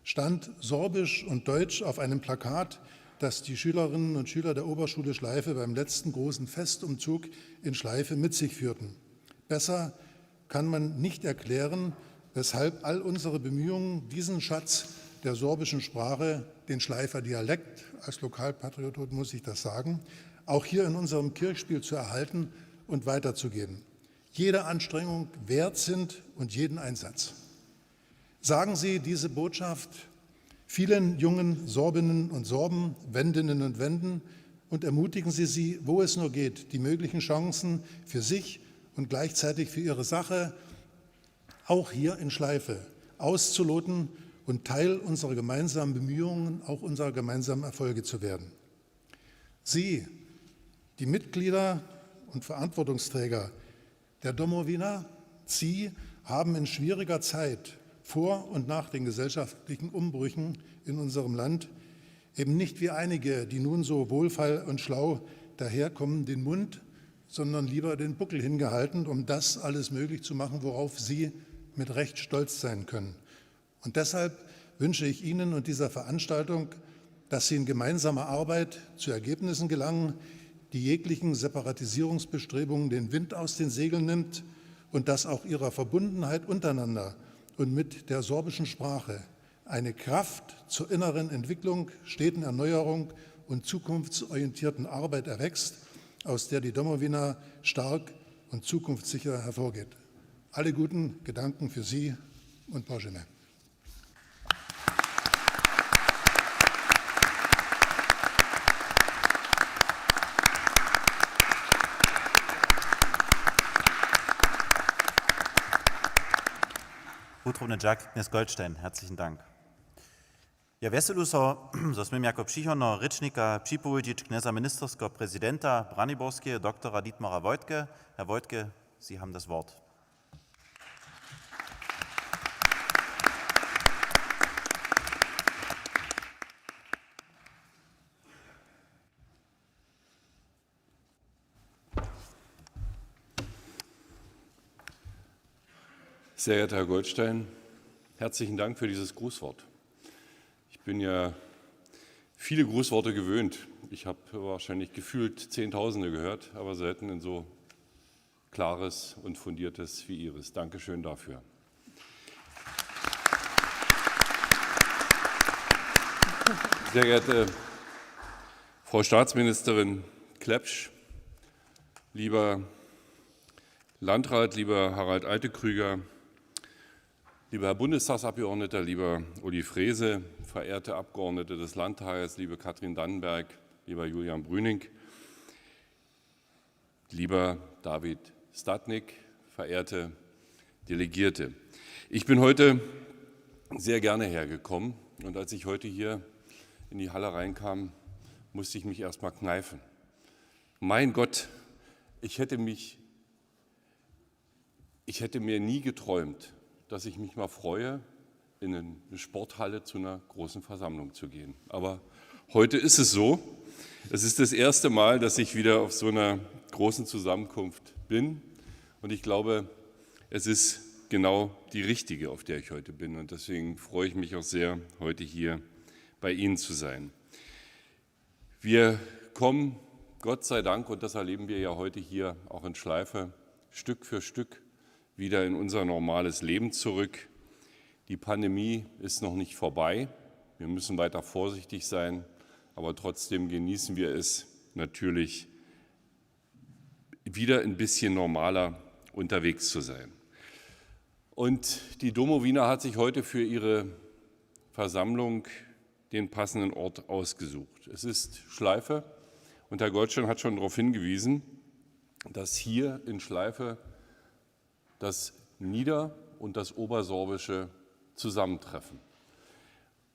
stand Sorbisch und Deutsch auf einem Plakat, das die Schülerinnen und Schüler der Oberschule Schleife beim letzten großen Festumzug in Schleife mit sich führten. Besser kann man nicht erklären, weshalb all unsere Bemühungen, diesen Schatz der sorbischen Sprache, den Schleifer Dialekt, als Lokalpatriot muss ich das sagen, auch hier in unserem Kirchspiel zu erhalten und weiterzugeben, jede Anstrengung wert sind und jeden Einsatz. Sagen Sie diese Botschaft vielen jungen Sorbinnen und Sorben, Wendinnen und Wenden und ermutigen Sie sie, wo es nur geht, die möglichen Chancen für sich und gleichzeitig für ihre Sache, auch hier in Schleife, auszuloten und Teil unserer gemeinsamen Bemühungen, auch unserer gemeinsamen Erfolge zu werden. Sie, die Mitglieder und Verantwortungsträger der Domowina, Sie haben in schwieriger Zeit vor und nach den gesellschaftlichen Umbrüchen in unserem Land eben nicht wie einige, die nun so wohlfeil und schlau daherkommen, den Mund, sondern lieber den Buckel hingehalten, um das alles möglich zu machen, worauf Sie mit Recht stolz sein können. Und deshalb wünsche ich Ihnen und dieser Veranstaltung, dass Sie in gemeinsamer Arbeit zu Ergebnissen gelangen, die jeglichen Separatisierungsbestrebungen den Wind aus den Segeln nimmt und dass auch Ihrer Verbundenheit untereinander und mit der sorbischen Sprache eine Kraft zur inneren Entwicklung, steten Erneuerung und zukunftsorientierten Arbeit erwächst, aus der die Domowina stark und zukunftssicher hervorgeht. Alle guten Gedanken für Sie und Požehnanje. Trowny dźak, knjez Goldstein, herzlichen Dank. Ja wjeselu so, zo směm jako přichodneho rěčnika připowědźić knjeza ministerskeho prezidenta Braniborskeje, doktora Dietmara Woidke. Herr Woidke, Sie haben das Wort. Sehr geehrter Herr Goldstein, herzlichen Dank für dieses Grußwort. Ich bin ja viele Grußworte gewöhnt. Ich habe wahrscheinlich gefühlt Zehntausende gehört, aber selten ein so klares und fundiertes wie Ihres. Dankeschön dafür. Sehr geehrte Frau Staatsministerin Klepsch, lieber Landrat, lieber Harald Altekrüger, lieber Herr Bundestagsabgeordneter, lieber Uli Frese, verehrte Abgeordnete des Landtages, liebe Katrin Dannenberg, lieber Julian Brüning, lieber David Statnik, verehrte Delegierte. Ich bin heute sehr gerne hergekommen und als ich heute hier in die Halle reinkam, musste ich mich erst mal kneifen. Mein Gott, ich hätte mich Ich hätte mir nie geträumt, dass ich mich mal freue, in eine Sporthalle zu einer großen Versammlung zu gehen. Aber heute ist es so. Es ist das erste Mal, dass ich wieder auf so einer großen Zusammenkunft bin. Und ich glaube, es ist genau die richtige, auf der ich heute bin. Und deswegen freue ich mich auch sehr, heute hier bei Ihnen zu sein. Wir kommen, Gott sei Dank, und das erleben wir ja heute hier auch in Schleife, Stück für Stück wieder in unser normales Leben zurück. Die Pandemie ist noch nicht vorbei. Wir müssen weiter vorsichtig sein, aber trotzdem genießen wir es natürlich, wieder ein bisschen normaler unterwegs zu sein. Und die Domowina hat sich heute für ihre Versammlung den passenden Ort ausgesucht. Es ist Schleife und Herr Goldstein hat schon darauf hingewiesen, dass hier in Schleife das Nieder- und das Obersorbische zusammentreffen.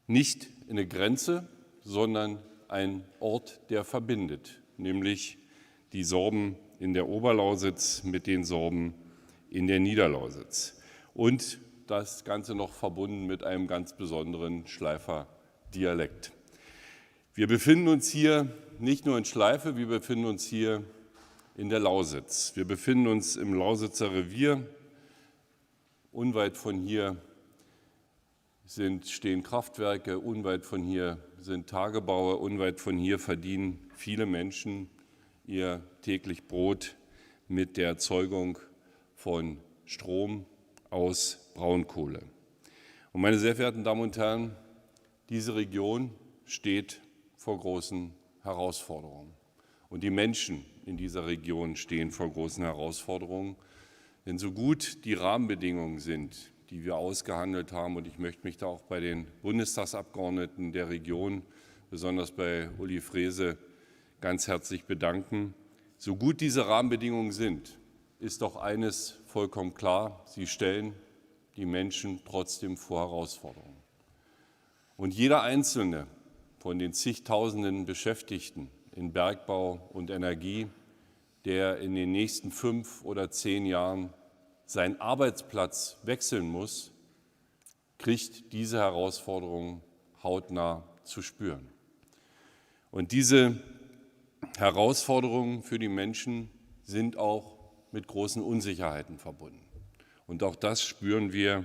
Nicht eine Grenze, sondern ein Ort, der verbindet, nämlich die Sorben in der Oberlausitz mit den Sorben in der Niederlausitz. Und das Ganze noch verbunden mit einem ganz besonderen Schleifer Dialekt. Wir befinden uns hier nicht nur in Schleife, wir befinden uns hier in der Lausitz. Wir befinden uns im Lausitzer Revier. Unweit von hier sind, stehen Kraftwerke, unweit von hier sind Tagebaue, unweit von hier verdienen viele Menschen ihr täglich Brot mit der Erzeugung von Strom aus Braunkohle. Und meine sehr verehrten Damen und Herren, diese Region steht vor großen Herausforderungen. Und die Menschen in dieser Region stehen vor großen Herausforderungen. Denn so gut die Rahmenbedingungen sind, die wir ausgehandelt haben, und ich möchte mich da auch bei den Bundestagsabgeordneten der Region, besonders bei Uli Frese, ganz herzlich bedanken, so gut diese Rahmenbedingungen sind, ist doch eines vollkommen klar: Sie stellen die Menschen trotzdem vor Herausforderungen. Und jeder einzelne von den zigtausenden Beschäftigten in Bergbau und Energie, der in den nächsten fünf oder zehn Jahren seinen Arbeitsplatz wechseln muss, kriegt diese Herausforderungen hautnah zu spüren. Und diese Herausforderungen für die Menschen sind auch mit großen Unsicherheiten verbunden. Und auch das spüren wir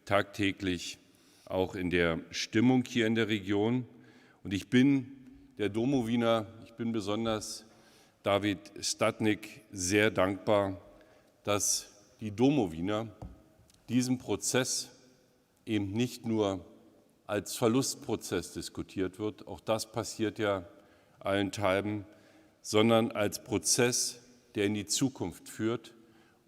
tagtäglich, auch in der Stimmung hier in der Region. Und ich bin der Domowina, ich bin besonders David Statnik sehr dankbar, dass die Domowina diesen Prozess eben nicht nur als Verlustprozess diskutiert wird, auch das passiert ja allenthalben, sondern als Prozess, der in die Zukunft führt,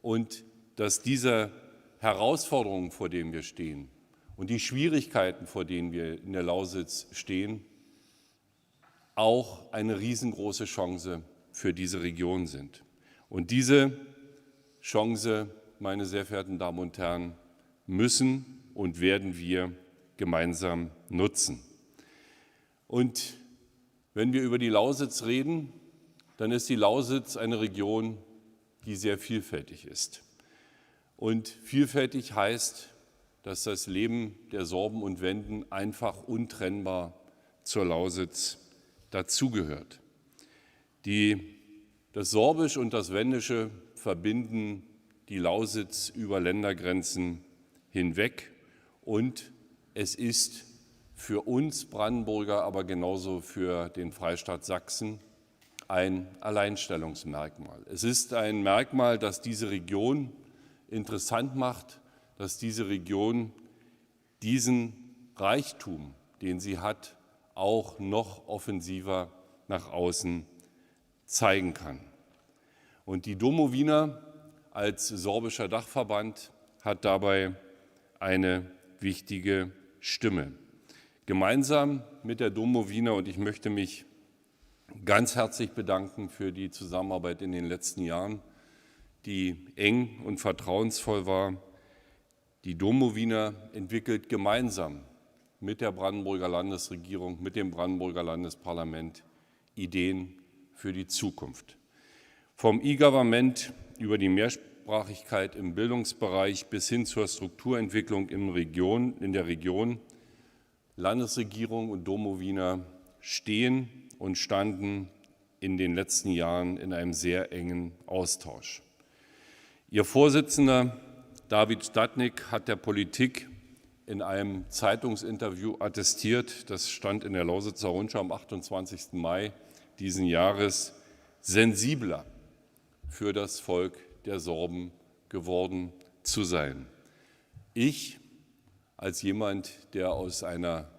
und dass diese Herausforderungen, vor denen wir stehen, und die Schwierigkeiten, vor denen wir in der Lausitz stehen, auch eine riesengroße Chance für diese Region sind. Und diese Chance, meine sehr verehrten Damen und Herren, müssen und werden wir gemeinsam nutzen. Und wenn wir über die Lausitz reden, dann ist die Lausitz eine Region, die sehr vielfältig ist. Und vielfältig heißt, dass das Leben der Sorben und Wenden einfach untrennbar zur Lausitz dazugehört. Die, das Sorbisch und das Wendische verbinden die Lausitz über Ländergrenzen hinweg und es ist für uns Brandenburger, aber genauso für den Freistaat Sachsen ein Alleinstellungsmerkmal. Es ist ein Merkmal, das diese Region interessant macht, das diese Region diesen Reichtum, den sie hat, auch noch offensiver nach außen zeigen kann. Und die Domowina als sorbischer Dachverband hat dabei eine wichtige Stimme. Gemeinsam mit der Domowina, und ich möchte mich ganz herzlich bedanken für die Zusammenarbeit in den letzten Jahren, die eng und vertrauensvoll war. Die Domowina entwickelt gemeinsam mit der Brandenburger Landesregierung, mit dem Brandenburger Landesparlament Ideen für die Zukunft. Vom E-Government über die Mehrsprachigkeit im Bildungsbereich bis hin zur Strukturentwicklung im Region, in der Region. Landesregierung und Domowina stehen und standen in den letzten Jahren in einem sehr engen Austausch. Ihr Vorsitzender David Statnik hat der Politik in einem Zeitungsinterview attestiert, das stand in der Lausitzer Rundschau am achtundzwanzigsten Mai diesen Jahres, sensibler für das Volk der Sorben geworden zu sein. Ich als jemand, der aus einer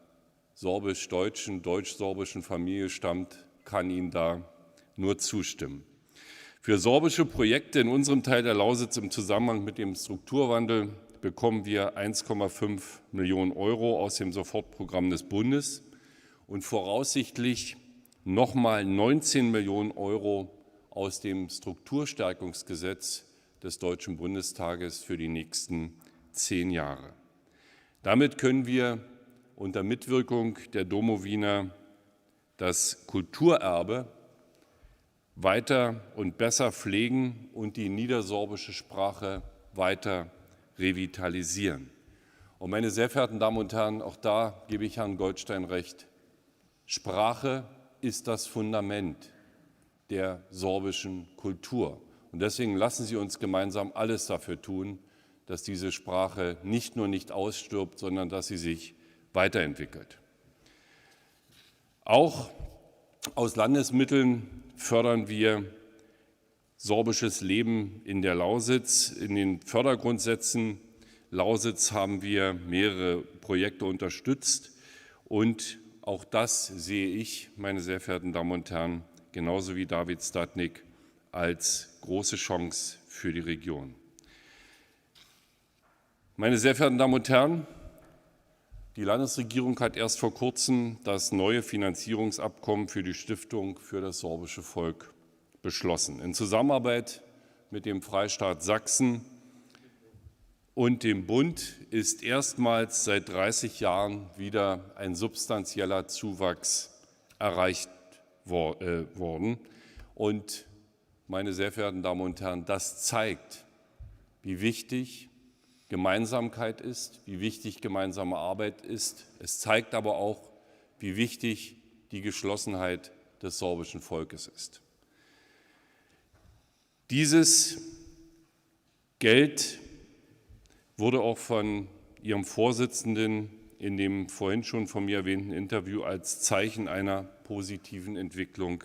sorbisch-deutschen, deutsch-sorbischen Familie stammt, kann Ihnen da nur zustimmen. Für sorbische Projekte in unserem Teil der Lausitz im Zusammenhang mit dem Strukturwandel bekommen wir eins Komma fünf Millionen Euro aus dem Sofortprogramm des Bundes und voraussichtlich nochmal neunzehn Millionen Euro aus dem Strukturstärkungsgesetz des Deutschen Bundestages für die nächsten zehn Jahre. Damit können wir unter Mitwirkung der Domowina das Kulturerbe weiter und besser pflegen und die niedersorbische Sprache weiter revitalisieren. Und meine sehr verehrten Damen und Herren, auch da gebe ich Herrn Goldstein recht, Sprache ist das Fundament der sorbischen Kultur. Und deswegen lassen Sie uns gemeinsam alles dafür tun, dass diese Sprache nicht nur nicht ausstirbt, sondern dass sie sich weiterentwickelt. Auch aus Landesmitteln fördern wir sorbisches Leben in der Lausitz. In den Fördergrundsätzen Lausitz haben wir mehrere Projekte unterstützt. Und auch das sehe ich, meine sehr verehrten Damen und Herren, genauso wie David Statnik als große Chance für die Region. Meine sehr verehrten Damen und Herren, die Landesregierung hat erst vor kurzem das neue Finanzierungsabkommen für die Stiftung für das sorbische Volk beschlossen. In Zusammenarbeit mit dem Freistaat Sachsen und dem Bund ist erstmals seit dreißig Jahren wieder ein substanzieller Zuwachs erreicht wor äh, worden. Und meine sehr verehrten Damen und Herren, das zeigt, wie wichtig Gemeinsamkeit ist, wie wichtig gemeinsame Arbeit ist. Es zeigt aber auch, wie wichtig die Geschlossenheit des sorbischen Volkes ist. Dieses Geld wurde auch von Ihrem Vorsitzenden in dem vorhin schon von mir erwähnten Interview als Zeichen einer positiven Entwicklung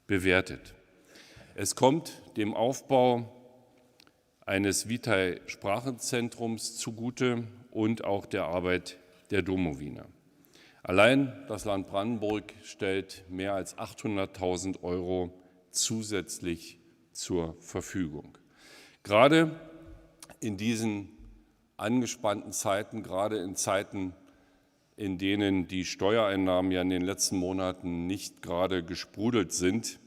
bewertet. Es kommt dem Aufbau eines Vitae-Sprachenzentrums zugute und auch der Arbeit der Domowina. Allein das Land Brandenburg stellt mehr als achthunderttausend Euro zusätzlich zur Verfügung. Gerade in diesen angespannten Zeiten, gerade in Zeiten, in denen die Steuereinnahmen ja in den letzten Monaten nicht gerade gesprudelt sind,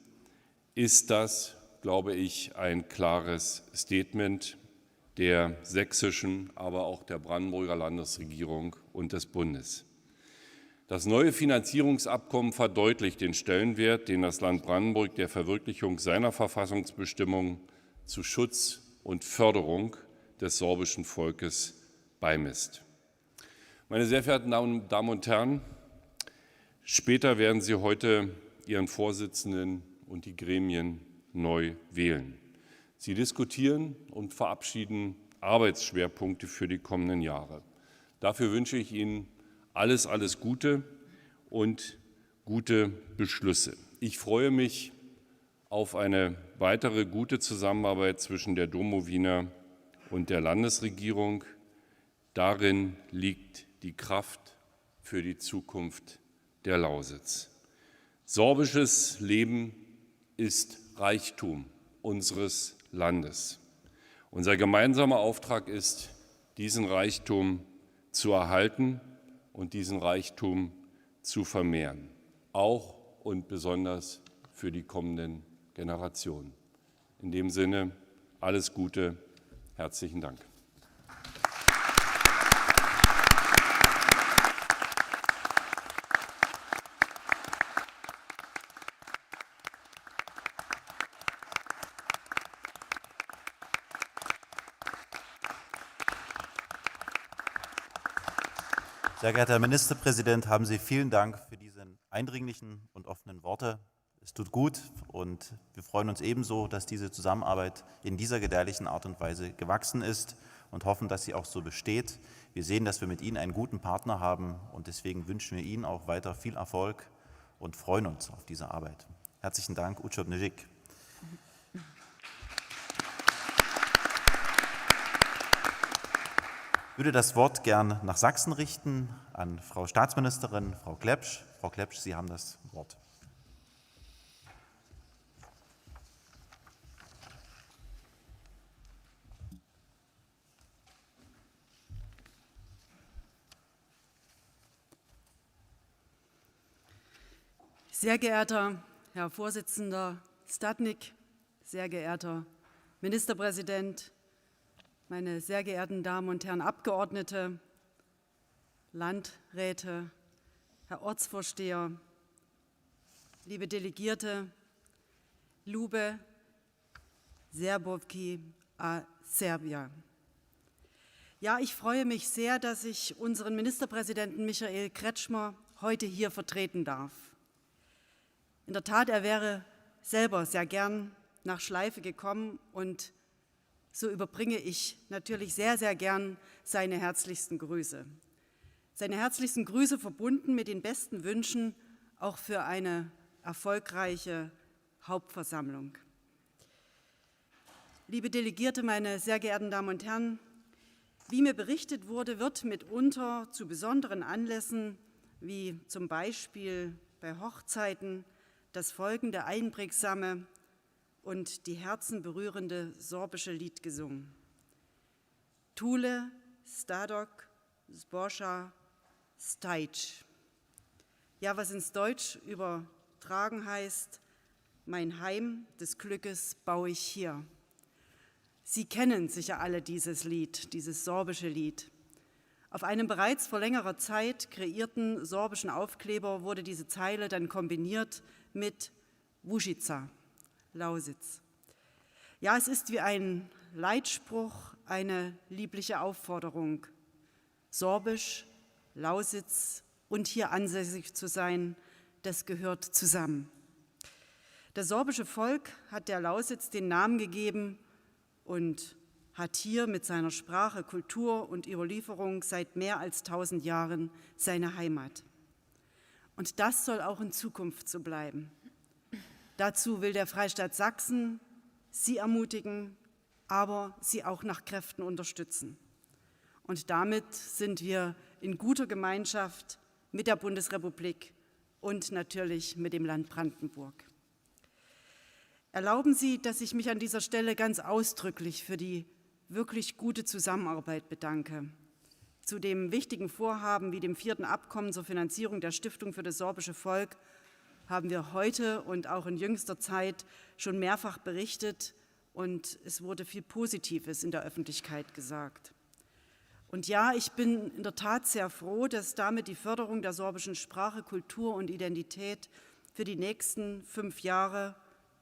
ist das, glaube ich, ein klares Statement. der sächsischen, aber auch der Brandenburger Landesregierung und des Bundes. Das neue Finanzierungsabkommen verdeutlicht den Stellenwert, den das Land Brandenburg der Verwirklichung seiner Verfassungsbestimmungen zu Schutz und Förderung des sorbischen Volkes beimisst. Meine sehr verehrten Damen, Damen und Herren, später werden Sie heute Ihren Vorsitzenden und die Gremien neu wählen. Sie diskutieren und verabschieden Arbeitsschwerpunkte für die kommenden Jahre. Dafür wünsche ich Ihnen alles, alles Gute und gute Beschlüsse. Ich freue mich auf eine weitere gute Zusammenarbeit zwischen der Domowina und der Landesregierung. Darin liegt die Kraft für die Zukunft der Lausitz. Sorbisches Leben ist Reichtum unseres Landes. Unser gemeinsamer Auftrag ist, diesen Reichtum zu erhalten und diesen Reichtum zu vermehren, auch und besonders für die kommenden Generationen. In dem Sinne, alles Gute, herzlichen Dank. Sehr geehrter Herr Ministerpräsident, haben Sie vielen Dank für diese eindringlichen und offenen Worte. Es tut gut und wir freuen uns ebenso, dass diese Zusammenarbeit in dieser gedeihlichen Art und Weise gewachsen ist und hoffen, dass sie auch so besteht. Wir sehen, dass wir mit Ihnen einen guten Partner haben und deswegen wünschen wir Ihnen auch weiter viel Erfolg und freuen uns auf diese Arbeit. Herzlichen Dank, Uço Bnjik. Ich würde das Wort gern nach Sachsen richten, an Frau Staatsministerin, Frau Klepsch. Frau Klepsch, Sie haben das Wort. Sehr geehrter Herr Vorsitzender Statnik, sehr geehrter Ministerpräsident, meine sehr geehrten Damen und Herren Abgeordnete, Landräte, Herr Ortsvorsteher, liebe Delegierte, lube Serbovki a Serbja. Ja, ich freue mich sehr, dass ich unseren Ministerpräsidenten Michael Kretschmer heute hier vertreten darf. In der Tat, er wäre selber sehr gern nach Schleife gekommen und so überbringe ich natürlich sehr, sehr gern seine herzlichsten Grüße. Seine herzlichsten Grüße verbunden mit den besten Wünschen auch für eine erfolgreiche Hauptversammlung. Liebe Delegierte, meine sehr geehrten Damen und Herren, wie mir berichtet wurde, wird mitunter zu besonderen Anlässen, wie zum Beispiel bei Hochzeiten, das folgende einprägsame und die Herzen berührende sorbische Lied gesungen. Tule, Stadok, Zboža, Stajč. Ja, was ins Deutsch übertragen heißt, mein Heim des Glückes baue ich hier. Sie kennen sicher alle dieses Lied, dieses sorbische Lied. Auf einem bereits vor längerer Zeit kreierten sorbischen Aufkleber wurde diese Zeile dann kombiniert mit Łužica, Lausitz. Ja, es ist wie ein Leitspruch, eine liebliche Aufforderung. Sorbisch, Lausitz und hier ansässig zu sein, das gehört zusammen. Das sorbische Volk hat der Lausitz den Namen gegeben und hat hier mit seiner Sprache, Kultur und Überlieferung seit mehr als tausend Jahren seine Heimat. Und das soll auch in Zukunft so bleiben. Dazu will der Freistaat Sachsen Sie ermutigen, aber Sie auch nach Kräften unterstützen. Und damit sind wir in guter Gemeinschaft mit der Bundesrepublik und natürlich mit dem Land Brandenburg. Erlauben Sie, dass ich mich an dieser Stelle ganz ausdrücklich für die wirklich gute Zusammenarbeit bedanke. Zu dem wichtigen Vorhaben wie dem vierten Abkommen zur Finanzierung der Stiftung für das sorbische Volk haben wir heute und auch in jüngster Zeit schon mehrfach berichtet Und es wurde viel Positives in der Öffentlichkeit gesagt. Und ja, ich bin in der Tat sehr froh, dass damit die Förderung der sorbischen Sprache, Kultur und Identität für die nächsten fünf Jahre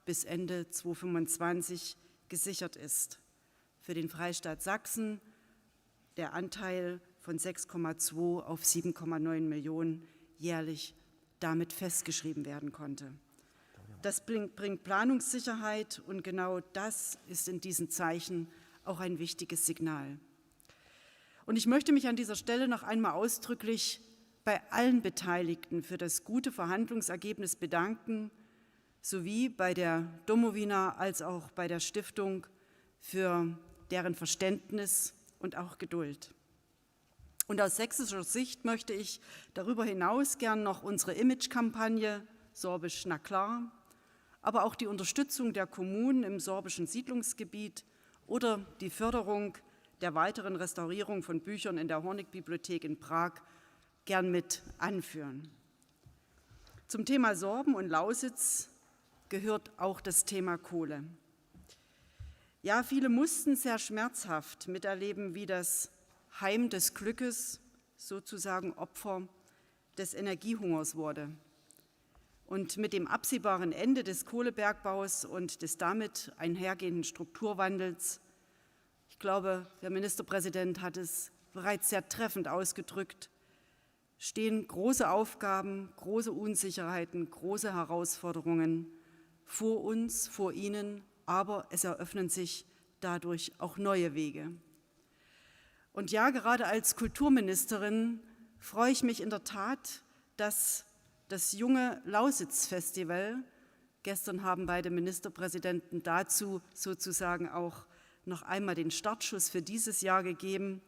bis Ende zweitausendfünfundzwanzig gesichert ist. Für den Freistaat Sachsen der Anteil von sechs Komma zwei auf sieben Komma neun Millionen jährlich damit festgeschrieben werden konnte. Das bring-, bringt Planungssicherheit und genau das ist in diesen Zeichen auch ein wichtiges Signal. Und ich möchte mich an dieser Stelle noch einmal ausdrücklich bei allen Beteiligten für das gute Verhandlungsergebnis bedanken, sowie bei der Domowina als auch bei der Stiftung für deren Verständnis und auch Geduld. Und aus sächsischer Sicht möchte ich darüber hinaus gern noch unsere Imagekampagne Sorbisch na klar, aber auch die Unterstützung der Kommunen im sorbischen Siedlungsgebiet oder die Förderung der weiteren Restaurierung von Büchern in der Hornig-Bibliothek in Prag gern mit anführen. Zum Thema Sorben und Lausitz gehört auch das Thema Kohle. Ja, viele mussten sehr schmerzhaft miterleben, wie das Heim des Glückes sozusagen Opfer des Energiehungers wurde. Und mit dem absehbaren Ende des Kohlebergbaus und des damit einhergehenden Strukturwandels, ich glaube, der Ministerpräsident hat es bereits sehr treffend ausgedrückt, stehen große Aufgaben, große Unsicherheiten, große Herausforderungen vor uns, vor Ihnen, aber es eröffnen sich dadurch auch neue Wege. Und ja, gerade als Kulturministerin freue ich mich in der Tat, dass das junge Lausitz-Festival, gestern haben beide Ministerpräsidenten dazu sozusagen auch noch einmal den Startschuss für dieses Jahr gegeben,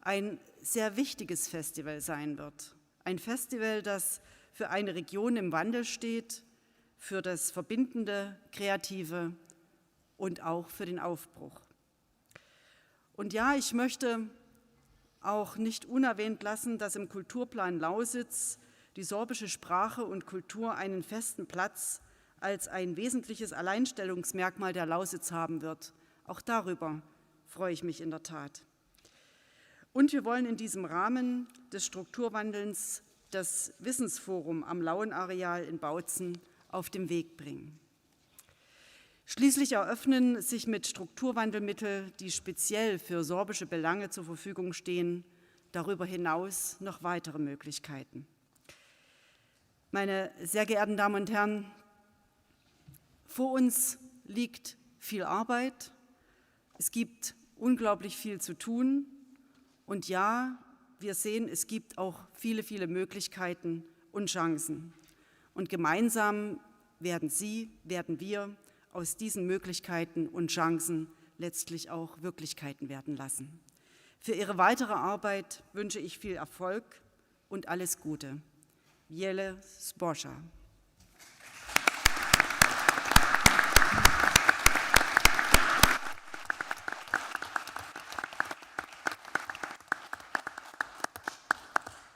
ein sehr wichtiges Festival sein wird. Ein Festival, das für eine Region im Wandel steht, für das Verbindende, Kreative und auch für den Aufbruch. Und ja, ich möchte auch nicht unerwähnt lassen, dass im Kulturplan Lausitz die sorbische Sprache und Kultur einen festen Platz als ein wesentliches Alleinstellungsmerkmal der Lausitz haben wird. Auch darüber freue ich mich in der Tat. Und wir wollen in diesem Rahmen des Strukturwandels das Wissensforum am Lauenareal in Bautzen auf den Weg bringen. Schließlich eröffnen sich mit Strukturwandelmittel, die speziell für sorbische Belange zur Verfügung stehen, darüber hinaus noch weitere Möglichkeiten. Meine sehr geehrten Damen und Herren, vor uns liegt viel Arbeit. Es gibt unglaublich viel zu tun. Und ja, wir sehen, es gibt auch viele, viele Möglichkeiten und Chancen. Und gemeinsam werden Sie, werden wir aus diesen Möglichkeiten und Chancen letztlich auch Wirklichkeiten werden lassen. Für Ihre weitere Arbeit wünsche ich viel Erfolg und alles Gute. Wiele zboža.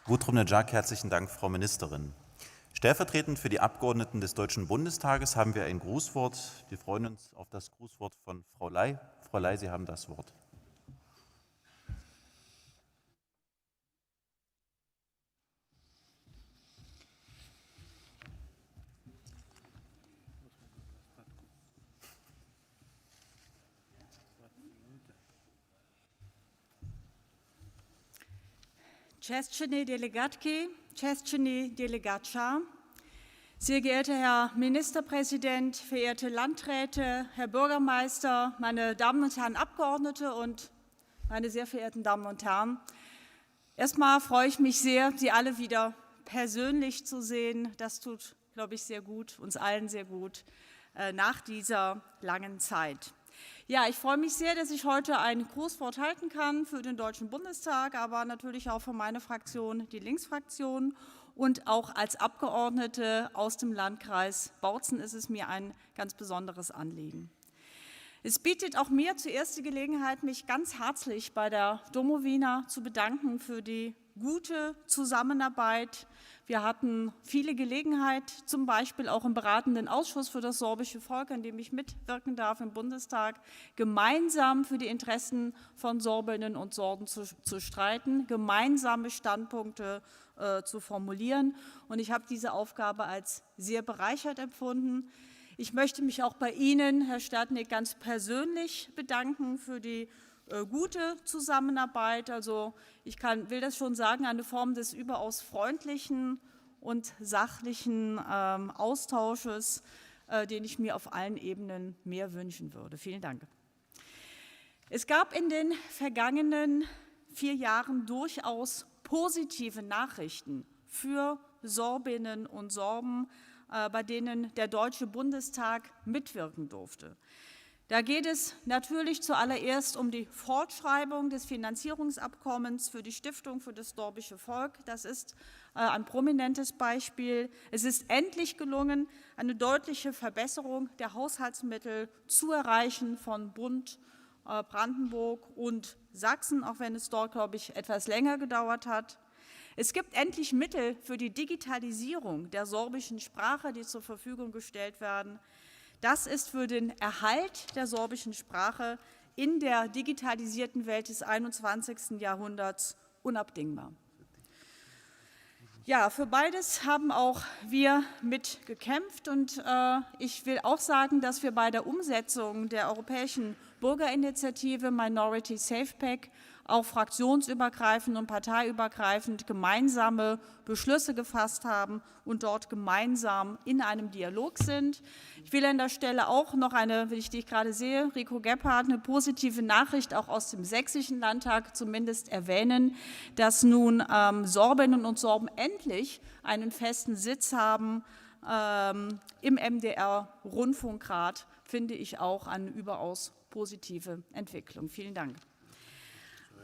Wutrobny dźak, herzlichen Dank, Frau Ministerin. Stellvertretend für die Abgeordneten des Deutschen Bundestages haben wir ein Grußwort. Wir freuen uns auf das Grußwort von Frau Ley. Frau Ley, Sie haben das Wort. Česćene delegatki, česćeni delegaća, sehr geehrter Herr Ministerpräsident, verehrte Landräte, Herr Bürgermeister, meine Damen und Herren Abgeordnete und meine sehr verehrten Damen und Herren, erstmal freue ich mich sehr, Sie alle wieder persönlich zu sehen. Das tut, glaube ich, sehr gut, uns allen sehr gut, äh, nach dieser langen Zeit. Ja, ich freue mich sehr, dass ich heute ein Grußwort halten kann für den Deutschen Bundestag, aber natürlich auch für meine Fraktion, die Linksfraktion. Und auch als Abgeordnete aus dem Landkreis Bautzen ist es mir ein ganz besonderes Anliegen. Es bietet auch mir zuerst die Gelegenheit, mich ganz herzlich bei der Domowina zu bedanken für die gute Zusammenarbeit. Wir hatten viele Gelegenheit, zum Beispiel auch im beratenden Ausschuss für das sorbische Volk, an dem ich mitwirken darf im Bundestag, gemeinsam für die Interessen von Sorbinnen und Sorben zu, zu streiten, gemeinsame Standpunkte äh, zu formulieren. Und ich habe diese Aufgabe als sehr bereichert empfunden. Ich möchte mich auch bei Ihnen, Herr Stadnik, ganz persönlich bedanken für die äh, gute Zusammenarbeit. Also ich kann, will das schon sagen, eine Form des überaus freundlichen und sachlichen ähm, Austausches, äh, den ich mir auf allen Ebenen mehr wünschen würde. Vielen Dank. Es gab in den vergangenen vier Jahren durchaus positive Nachrichten für Sorbinnen und Sorben, äh, bei denen der Deutsche Bundestag mitwirken durfte. Da geht es natürlich zuallererst um die Fortschreibung des Finanzierungsabkommens für die Stiftung für das sorbische Volk. Das ist äh, ein prominentes Beispiel. Es ist endlich gelungen, eine deutliche Verbesserung der Haushaltsmittel zu erreichen von Bund, äh, Brandenburg und Sachsen, auch wenn es dort, glaube ich, etwas länger gedauert hat. Es gibt endlich Mittel für die Digitalisierung der sorbischen Sprache, die zur Verfügung gestellt werden. Das ist für den Erhalt der sorbischen Sprache in der digitalisierten Welt des einundzwanzigsten Jahrhunderts unabdingbar. Ja, für beides haben auch wir mitgekämpft und äh, ich will auch sagen, dass wir bei der Umsetzung der europäischen Bürgerinitiative Minority Safe Pack auch fraktionsübergreifend und parteiübergreifend gemeinsame Beschlüsse gefasst haben und dort gemeinsam in einem Dialog sind. Ich will an der Stelle auch noch eine, wenn ich dich gerade sehe, Rico Gebhardt, eine positive Nachricht auch aus dem Sächsischen Landtag zumindest erwähnen, dass nun ähm, Sorbinnen und Sorben endlich einen festen Sitz haben ähm, im M D R-Rundfunkrat, finde ich auch eine überaus positive Entwicklung. Vielen Dank.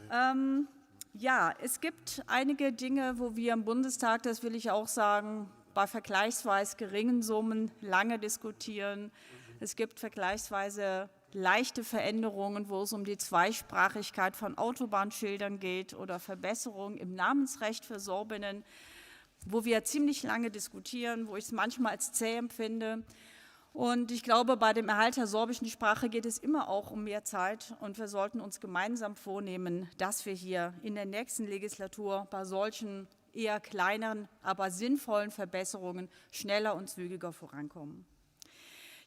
Ähm, ja, es gibt einige Dinge, wo wir im Bundestag, das will ich auch sagen, bei vergleichsweise geringen Summen lange diskutieren. Es gibt vergleichsweise leichte Veränderungen, wo es um die Zweisprachigkeit von Autobahnschildern geht oder Verbesserungen im Namensrecht für Sorbinnen, wo wir ziemlich lange diskutieren, wo ich es manchmal als zäh empfinde. Und ich glaube, bei dem Erhalt der sorbischen Sprache geht es immer auch um mehr Zeit. Und wir sollten uns gemeinsam vornehmen, dass wir hier in der nächsten Legislatur bei solchen eher kleineren, aber sinnvollen Verbesserungen schneller und zügiger vorankommen.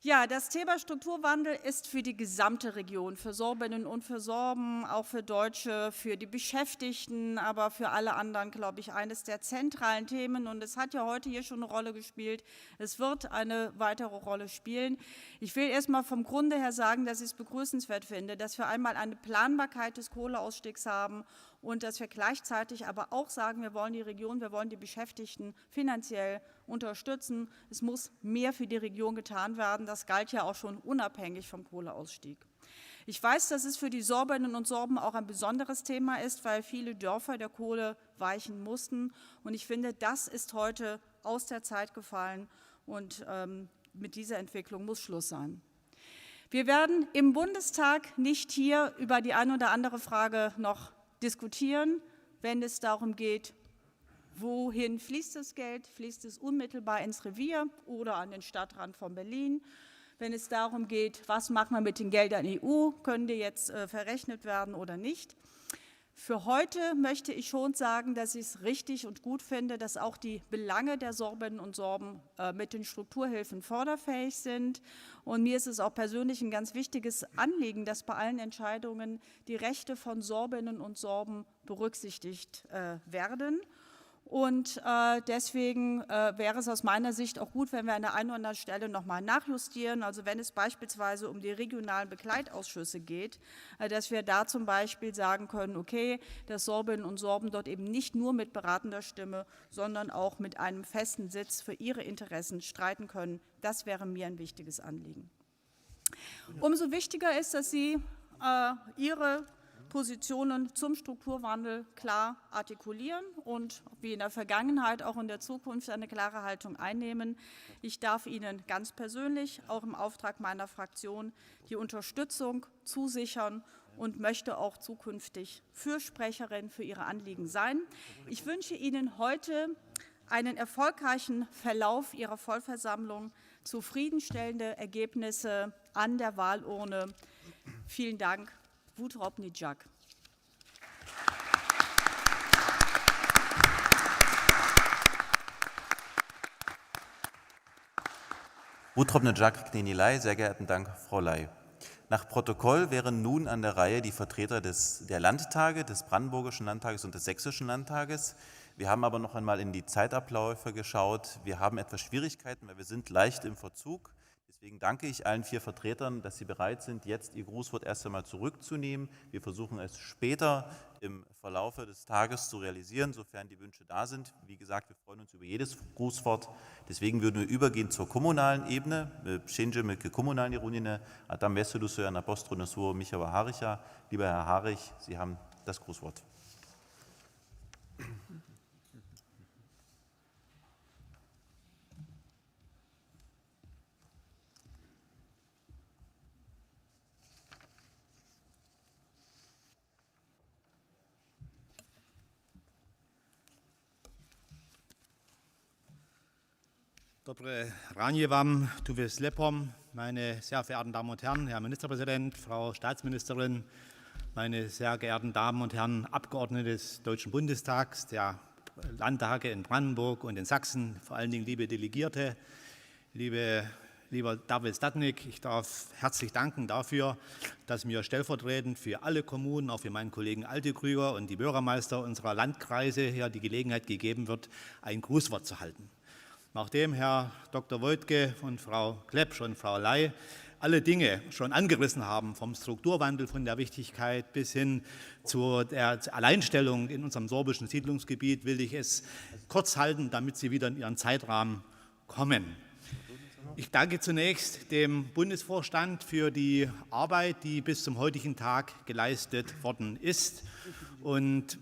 Ja, das Thema Strukturwandel ist für die gesamte Region, für Sorbinnen und für Sorben, auch für Deutsche, für die Beschäftigten, aber für alle anderen, glaube ich, eines der zentralen Themen. Und es hat ja heute hier schon eine Rolle gespielt. Es wird eine weitere Rolle spielen. Ich will erstmal vom Grunde her sagen, dass ich es begrüßenswert finde, dass wir einmal eine Planbarkeit des Kohleausstiegs haben und dass wir gleichzeitig aber auch sagen, wir wollen die Region, wir wollen die Beschäftigten finanziell unterstützen. Es muss mehr für die Region getan werden. Das galt ja auch schon unabhängig vom Kohleausstieg. Ich weiß, dass es für die Sorbinnen und Sorben auch ein besonderes Thema ist, weil viele Dörfer der Kohle weichen mussten. Und ich finde, das ist heute aus der Zeit gefallen. Und ähm, mit dieser Entwicklung muss Schluss sein. Wir werden im Bundestag nicht hier über die ein oder andere Frage noch diskutieren, wenn es darum geht, wohin fließt das Geld? Fließt es unmittelbar ins Revier oder an den Stadtrand von Berlin? Wenn es darum geht, was machen wir mit den Geldern E U? Können die jetzt äh, verrechnet werden oder nicht? Für heute möchte ich schon sagen, dass ich es richtig und gut finde, dass auch die Belange der Sorbinnen und Sorben äh, mit den Strukturhilfen förderfähig sind. Und mir ist es auch persönlich ein ganz wichtiges Anliegen, dass bei allen Entscheidungen die Rechte von Sorbinnen und Sorben berücksichtigt äh, werden. Und äh, deswegen äh, wäre es aus meiner Sicht auch gut, wenn wir an der einen oder anderen Stelle nochmal nachjustieren. Also wenn es beispielsweise um die regionalen Begleitausschüsse geht, äh, dass wir da zum Beispiel sagen können, okay, dass Sorbinnen und Sorben dort eben nicht nur mit beratender Stimme, sondern auch mit einem festen Sitz für ihre Interessen streiten können. Das wäre mir ein wichtiges Anliegen. Umso wichtiger ist, dass Sie äh, Ihre Positionen zum Strukturwandel klar artikulieren und wie in der Vergangenheit auch in der Zukunft eine klare Haltung einnehmen. Ich darf Ihnen ganz persönlich, auch im Auftrag meiner Fraktion, die Unterstützung zusichern und möchte auch zukünftig Fürsprecherin für Ihre Anliegen sein. Ich wünsche Ihnen heute einen erfolgreichen Verlauf Ihrer Vollversammlung, zufriedenstellende Ergebnisse an der Wahlurne. Vielen Dank. Wutrobny Dźak. Wutrobny Dźak, Knjeni Ley, sehr geehrten Dank, Frau Ley. Nach Protokoll wären nun an der Reihe die Vertreter des, der Landtage, des brandenburgischen Landtages und des sächsischen Landtages. Wir haben aber noch einmal in die Zeitabläufe geschaut. Wir haben etwas Schwierigkeiten, weil wir sind leicht im Verzug. Deswegen danke ich allen vier Vertretern, dass sie bereit sind, jetzt ihr Grußwort erst einmal zurückzunehmen. Wir versuchen es später im Verlaufe des Tages zu realisieren, sofern die Wünsche da sind. Wie gesagt, wir freuen uns über jedes Grußwort. Deswegen würden wir übergehen zur kommunalen Ebene. Äh, přińdźemy k komunalnej runiny a tam wjeselu so ja na postronu słowo Michała Haricha. Lieber Herr Harich, Sie haben das Grußwort. Dobre ranje wam tu w Slepom, meine sehr verehrten Damen und Herren, Herr Ministerpräsident, Frau Staatsministerin, meine sehr geehrten Damen und Herren Abgeordnete des Deutschen Bundestags, der Landtage in Brandenburg und in Sachsen, vor allen Dingen liebe Delegierte, liebe, lieber David Statnik, ich darf herzlich danken dafür, dass mir stellvertretend für alle Kommunen, auch für meinen Kollegen Alte Krüger und die Bürgermeister unserer Landkreise hier die Gelegenheit gegeben wird, ein Grußwort zu halten. Nachdem Herr Doktor Woidke und Frau Klepsch und Frau Ley alle Dinge schon angerissen haben, vom Strukturwandel, von der Wichtigkeit bis hin zu der Alleinstellung in unserem sorbischen Siedlungsgebiet, will ich es kurz halten, damit Sie wieder in Ihren Zeitrahmen kommen. Ich danke zunächst dem Bundesvorstand für die Arbeit, die bis zum heutigen Tag geleistet worden ist, und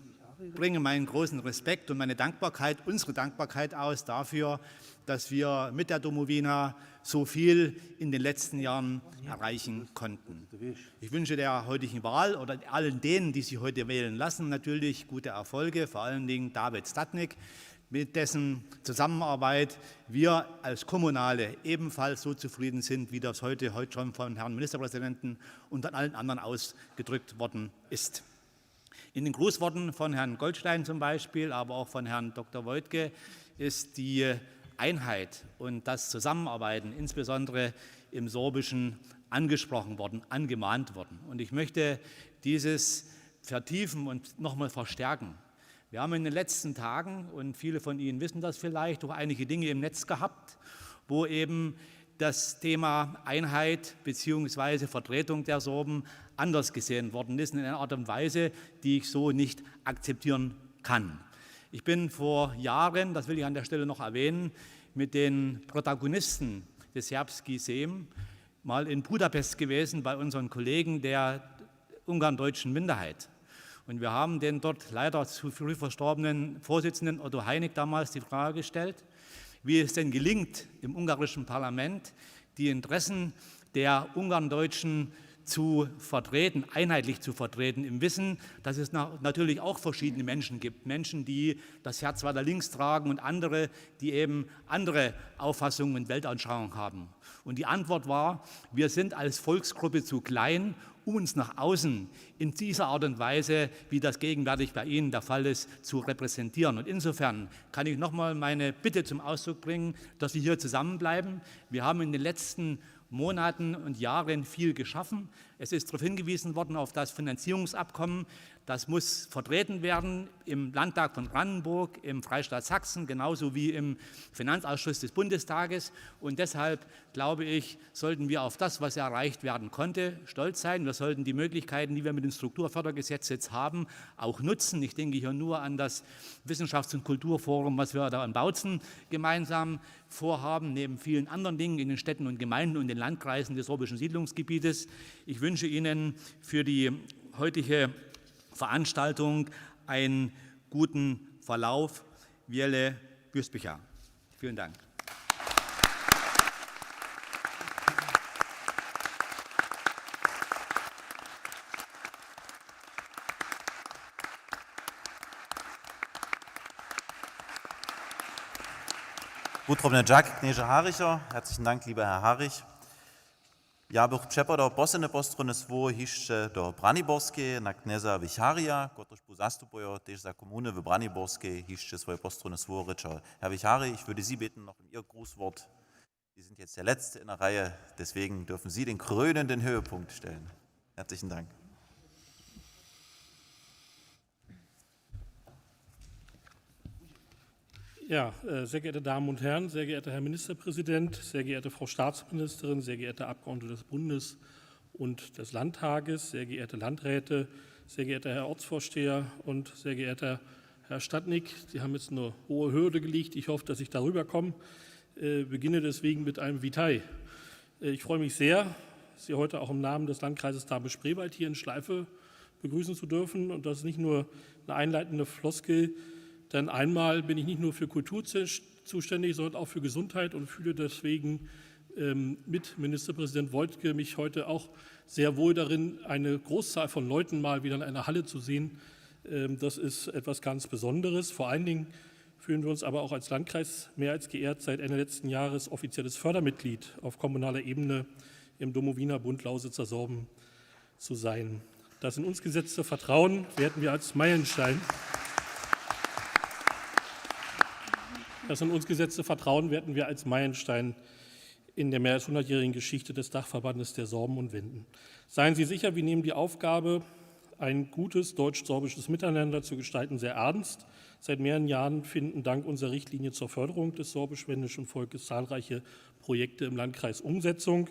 bringe meinen großen Respekt und meine Dankbarkeit, unsere Dankbarkeit aus dafür, dass wir mit der Domowina so viel in den letzten Jahren erreichen konnten. Ich wünsche der heutigen Wahl oder allen denen, die sich heute wählen lassen, natürlich gute Erfolge, vor allen Dingen David Statnik, mit dessen Zusammenarbeit wir als Kommunale ebenfalls so zufrieden sind, wie das heute, heute schon vom Herrn Ministerpräsidenten und von allen anderen ausgedrückt worden ist. In den Grußworten von Herrn Goldstein zum Beispiel, aber auch von Herrn Doktor Woidke ist die Einheit und das Zusammenarbeiten, insbesondere im Sorbischen, angesprochen worden, angemahnt worden. Und ich möchte dieses vertiefen und nochmal verstärken. Wir haben in den letzten Tagen, und viele von Ihnen wissen das vielleicht, auch einige Dinge im Netz gehabt, wo eben das Thema Einheit beziehungsweise Vertretung der Sorben anders gesehen worden ist, in einer Art und Weise, die ich so nicht akzeptieren kann. Ich bin vor Jahren, das will ich an der Stelle noch erwähnen, mit den Protagonisten des Serbski Sejm mal in Budapest gewesen bei unseren Kollegen der ungarndeutschen Minderheit. Und wir haben den dort leider zu früh verstorbenen Vorsitzenden Otto Heinig damals die Frage gestellt, wie es denn gelingt, im ungarischen Parlament die Interessen der Ungarndeutschen zu vertreten, einheitlich zu vertreten, im Wissen, dass es na-, natürlich auch verschiedene Menschen gibt. Menschen, die das Herz weiter links tragen, und andere, die eben andere Auffassungen und Weltanschauungen haben. Und die Antwort war: Wir sind als Volksgruppe zu klein, um uns nach außen in dieser Art und Weise, wie das gegenwärtig bei Ihnen der Fall ist, zu repräsentieren. Und insofern kann ich noch mal meine Bitte zum Ausdruck bringen, dass wir hier zusammenbleiben. Wir haben in den letzten Monaten und Jahren viel geschaffen. Es ist darauf hingewiesen worden, auf das Finanzierungsabkommen. Das muss vertreten werden im Landtag von Brandenburg, im Freistaat Sachsen, genauso wie im Finanzausschuss des Bundestages. Und deshalb, glaube ich, sollten wir auf das, was erreicht werden konnte, stolz sein. Wir sollten die Möglichkeiten, die wir mit dem Strukturfördergesetz jetzt haben, auch nutzen. Ich denke hier nur an das Wissenschafts- und Kulturforum, was wir da in Bautzen gemeinsam vorhaben, neben vielen anderen Dingen in den Städten und Gemeinden und den Landkreisen des sorbischen Siedlungsgebietes. Ich wünsche Ihnen für die heutige Veranstaltung einen guten Verlauf. Wiele Uspěcha. Vielen Dank. Wutrobny dźak, knježe Haricho. Herzlichen Dank, lieber Herr Harich. Ja bych přepadał posledne postronne słowo hišće do Braniborskeje na knjeza Wicharija, kotryž bu zastupujo tež za komuny w Braniborskej hišće swoje postronne słowo rěčał. Herr Wichari, ich würde Sie bitten, noch um Ihr Grußwort. Sie sind jetzt der Letzte in der Reihe, deswegen dürfen Sie den krönenden Höhepunkt stellen. Herzlichen Dank. Ja, äh, sehr geehrte Damen und Herren, sehr geehrter Herr Ministerpräsident, sehr geehrte Frau Staatsministerin, sehr geehrte Abgeordnete des Bundes und des Landtages, sehr geehrte Landräte, sehr geehrter Herr Ortsvorsteher und sehr geehrter Herr Stadtnick. Sie haben jetzt eine hohe Hürde gelegt. Ich hoffe, dass ich darüber komme. Äh, beginne deswegen mit einem Witaj. Äh, ich freue mich sehr, Sie heute auch im Namen des Landkreises Dahme-Spreewald hier in Schleife begrüßen zu dürfen. Und das ist nicht nur eine einleitende Floskel, denn einmal bin ich nicht nur für Kultur zus-, zuständig, sondern auch für Gesundheit und fühle deswegen ähm, mit Ministerpräsident Woidke mich heute auch sehr wohl darin, eine Großzahl von Leuten mal wieder in einer Halle zu sehen. Ähm, das ist etwas ganz Besonderes. Vor allen Dingen fühlen wir uns aber auch als Landkreis mehr als geehrt, seit Ende letzten Jahres offizielles Fördermitglied auf kommunaler Ebene im Domowina Bund Lausitzer Sorben zu sein. Das in uns gesetzte Vertrauen werten wir als Meilenstein. Das in uns gesetzte Vertrauen werten wir als Meilenstein in der mehr als hundertjährigen Geschichte des Dachverbandes der Sorben und Wenden. Seien Sie sicher, wir nehmen die Aufgabe, ein gutes deutsch-sorbisches Miteinander zu gestalten, sehr ernst. Seit mehreren Jahren finden dank unserer Richtlinie zur Förderung des sorbisch-wendischen Volkes zahlreiche Projekte im Landkreis Umsetzung.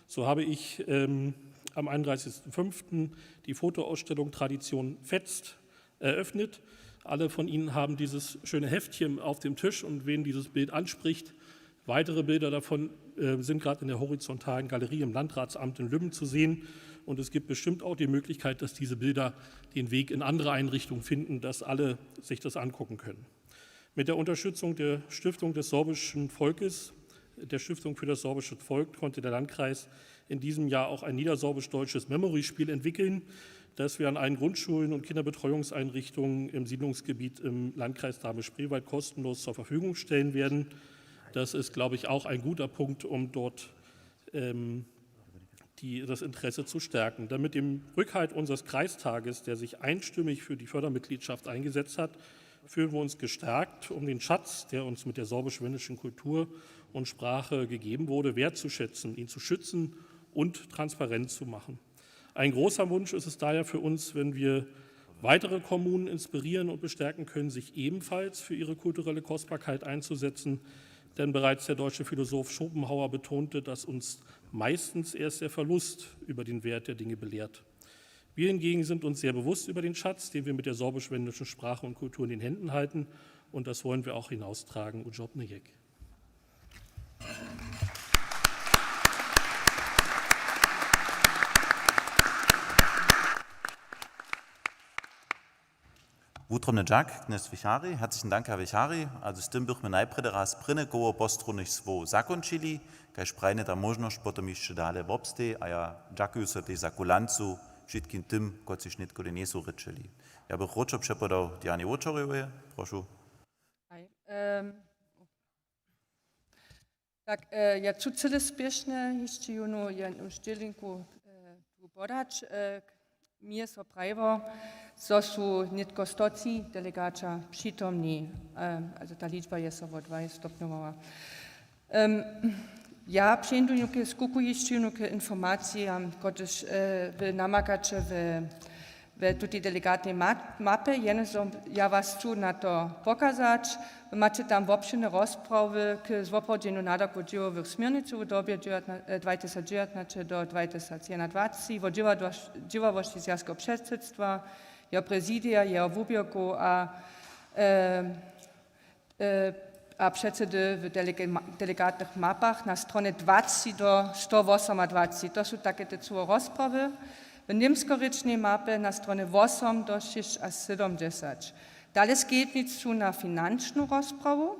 So habe ich ähm, am einunddreißigsten fünften die Fotoausstellung Tradition fetzt eröffnet. Alle von Ihnen haben dieses schöne Heftchen auf dem Tisch und wen dieses Bild anspricht, weitere Bilder davon äh, sind gerade in der horizontalen Galerie im Landratsamt in Lübben zu sehen. Und es gibt bestimmt auch die Möglichkeit, dass diese Bilder den Weg in andere Einrichtungen finden, dass alle sich das angucken können. Mit der Unterstützung der Stiftung des sorbischen Volkes, der Stiftung für das sorbische Volk, konnte der Landkreis in diesem Jahr auch ein niedersorbisch-deutsches Memory-Spiel entwickeln, das wir an allen Grundschulen und Kinderbetreuungseinrichtungen im Siedlungsgebiet im Landkreis Dahme-Spreewald kostenlos zur Verfügung stellen werden. Das ist, glaube ich, auch ein guter Punkt, um dort ähm, die, das Interesse zu stärken. Denn mit dem Rückhalt unseres Kreistages, der sich einstimmig für die Fördermitgliedschaft eingesetzt hat, fühlen wir uns gestärkt, um den Schatz, der uns mit der sorbisch-wendischen Kultur und Sprache gegeben wurde, wertzuschätzen, ihn zu schützen und transparent zu machen. Ein großer Wunsch ist es daher für uns, wenn wir weitere Kommunen inspirieren und bestärken können, sich ebenfalls für ihre kulturelle Kostbarkeit einzusetzen. Denn bereits der deutsche Philosoph Schopenhauer betonte, dass uns meistens erst der Verlust über den Wert der Dinge belehrt. Wir hingegen sind uns sehr bewusst über den Schatz, den wir mit der sorbisch-wendischen Sprache und Kultur in den Händen halten, und das wollen wir auch hinaustragen. Ujobny jek. Wutrobny dźak, knjez Wichari. Herzlichen Dank, Herr Wichari. Also z tym bychmy najprjedy raz prěnje koło postronnych słowow zakónčili, kaž prajnje ta móžnosć potom hišće dale wobsteji. A ja dźakuju so tež za kulancu wšitkim tym, kotřiž nětko njesu rěčeli. Ja bych wróćo přepodał Dianie Wóčerjowej. Prošu. Haj, em, Tak, e, ja chcu cyle spěšnje hišće jónu jednu šćělinku e, tu podać. E, k-, mi je so prajiło, zo su nětko stoci delegaća přitomni, e, also ta ličba je so wo dwaj stopnjowała. Em, ja přińdu něke skuku hišće jónu k informacijam, kotrež e, wy namakaće w w tutej delikatnej ma-, mapje, jenož zo-, ja was chcu na to pokazać. Wy maće tam wobšěrne rozprawy k zwoprawdźenju nadawkow dźěłowych směrnicow w dobje dźewjatna-, e, dwaj tysac dźewjatnaće do dwaj tysac jedynadwaceći, wot dźěła-, dźěławosći zwjazkoweho předsydstwa, jeho prezidija, jeho wuběrkow a, e, e, a předsedy w delege-, ma-, delegatnych mapach na stronje dwaceći do sto wosomadwaceći. To su take te cyłe rozprawy. W němskorěčnej mapje na stronje wosom do šěsćasydomdźesać. Dale skednicu na finančnu rozprawu,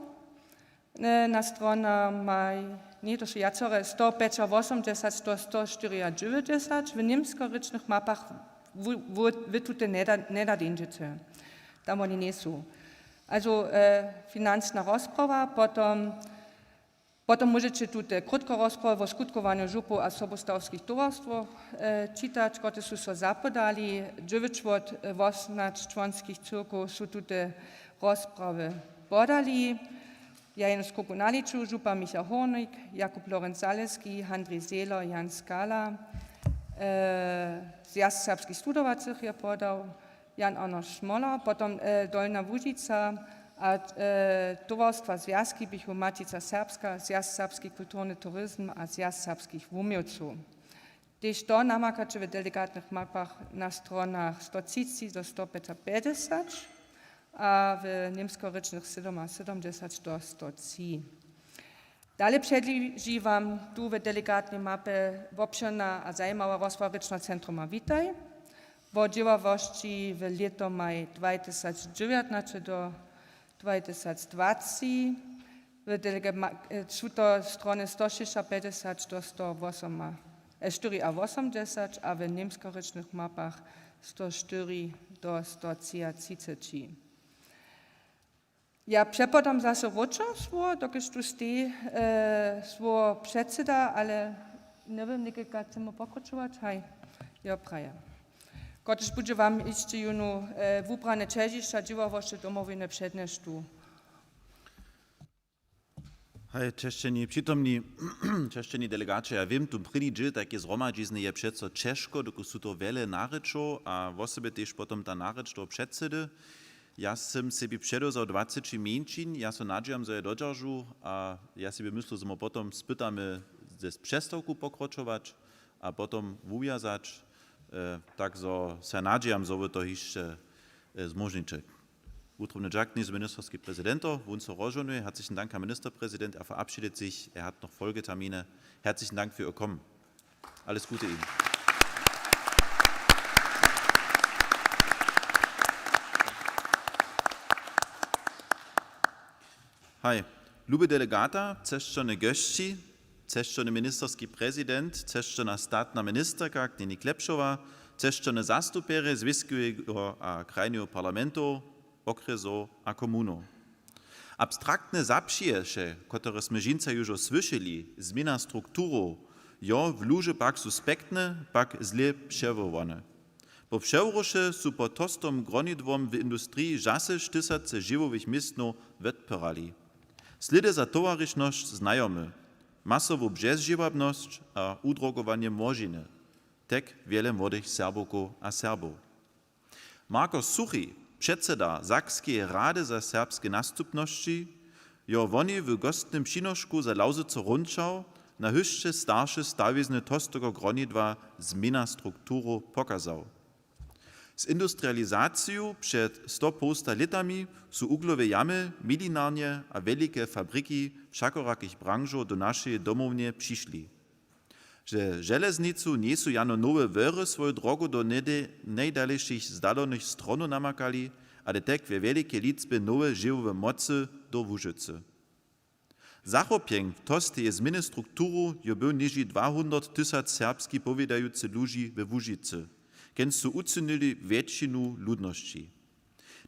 e, na stronamaj, ně, to su wjacore, sto pjećawosomdźesać do sto štyriadźewjećdźesać, w němskorěčnych mapach w, w, w tutej njeda-, njenadeńdźeće. Tam woni njejsu. Also, e, finančna rozprawa, potom Potom móžeće tute krótko rozprawy wo skutkowanju župow a sobostawskich towarstwow čitać, kotrež su so zapodali. Dźewjeć wot wosomnaće čłonskich cyłkow su tute rozprawy podali. Ja jenož krótko naliču: župa Michał Hornik, Jakub Lorenc Zaleski, Handrij Zehler, Jan Skala, Zwjazk serbskich studowacych je podał, Jan Arnošt Šmola, potom Dolna Łužica a towarstwa zwjazki běchu Maćica Serbska, Zwjazk serbski kulturny turizm a Zwjazk serbskich wuměłcow. Tež to namakaće w delegatnych mapach na stronach sto třiceći do sto pjećapjećdźesać a w němskorěčnych sydomasydomdźesać do sto tři. Dale předleži wam tu w delegatnej mapje wobšěrna a zajimała rozprawa Rěčneho centruma Witaj wo dźěławosći w lětomaj dwajtysacdźewjatnaće do dwajtysacdwacći. W delega-, ma-, su to strony sto šěsćapjećdźesać do sto wosoma, štyriawosomdźesać a w němskorěčnych mapach sto štyri do sto třiatřiceći. Ja přepodam zaso wróćo słowo, dokelž tu steji słowo předsyda, ale njewěm, někajka chcemy pokročować. Haj, jo, praje. Kotryž budźe wam hišće jónu wubrane ćežišća dźěławosće Domowiny přednješu. Haj, česćeni přitomni, česćeni delegaće, ja wěm, tu prěni dźěl tajkeje zhromadźizny je přeco ćežko, dokelž su to wjele narěčow a wosebje tež potom ta narěč toho předsydy. Ja sym sebi předewzał dwaceći mjeńšin, ja so nadźijam, zo je dodźeržu, a ja sebi myslu, zo my potom spytamy ze přestawku pokročować a potom wuwjazać, tak zo se nadźijam, zo wy to hišće zmóžniće. Wutrobny dźak knježe ministerski prezidento, wón so rozžohnuje. Herzlichen Dank, Herr Ministerpräsident. Er verabschiedet sich, er hat noch Folgetermine. Herzlichen Dank für Ihr Kommen. Alles Gute Ihnen. Haj, lubi delegata, česćony gosći, česćony ministerski prezident, česćona statna ministerka knjeni Klepšowa, česćone zastupjerje zwěskeho a krajneho parlamentow, okrjesow a komunow. Abstraktne zapřiješe, kotrež smy dźensa južo słyšeli, změna strukturow, jo, w luže pak suspektne, pak zle přewołane. Po přewróše su pod tostom gronidłom w industriji žasyž tysace žiwowych městnow wetpyrali. Slědy za towaršnosć znajomy, masowu bjezdźěłabnosć a wudrogowanje młožiny. Tak wjele młodych Serbowkow a Serbow. Marko Suchi, předsyda Sakskeje rady za serbske nastupnosći, jo, woni w gostnym přinošku za Lawzyco hrónčał, na hyšće starše stawizny tosteho gronidła změna strukturow pokazał. Z industrializaciju před sto połsta lětami su uglowe jamy, milinarnje a wjelike fabriki wšakorakich branžow do našeje Domownje přišli. Ze železnicu njejsu jano nowe wory swoju drogu do njejdalšich zdalonych stronow namakali, ale tak we wjelikej lětbje nowe žiwowe mocy do Łužycy. Zachopjeń tosteje změny strukturow jo był něhdźe dwahundrottysac serbski powědajucy ludźi we Łužicy, kenž su wucynyli wjetšinu ludnosći.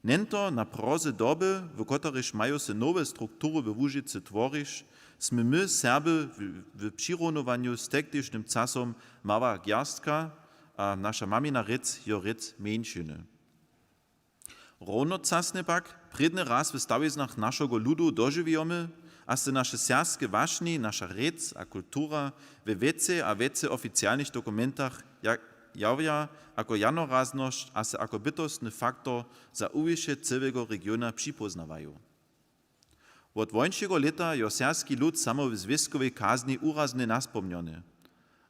Něto na proze doby, w kotrejž maju se nowe struktury we Łužicy tworić, smy my Serby w, w přirunowanju z tegdyšnym casom mała garstka a naša mamina rěc jo rěc mjeńšiny. Rownocasnje pak prědny raz w stawiznach našeho ludu dožiwjamy, a sće naše serbske wašnje, naša rěc a kultura we wjecej a wjecej oficialnych dokumentach jawja jako janoraznosć a se jako bytostny faktor za wuwiće cyłeho regiona připóznawajo. Wot wońšeho lěta jo serbski lud samo w zwěskowej kazni wuraznje naspomnjony.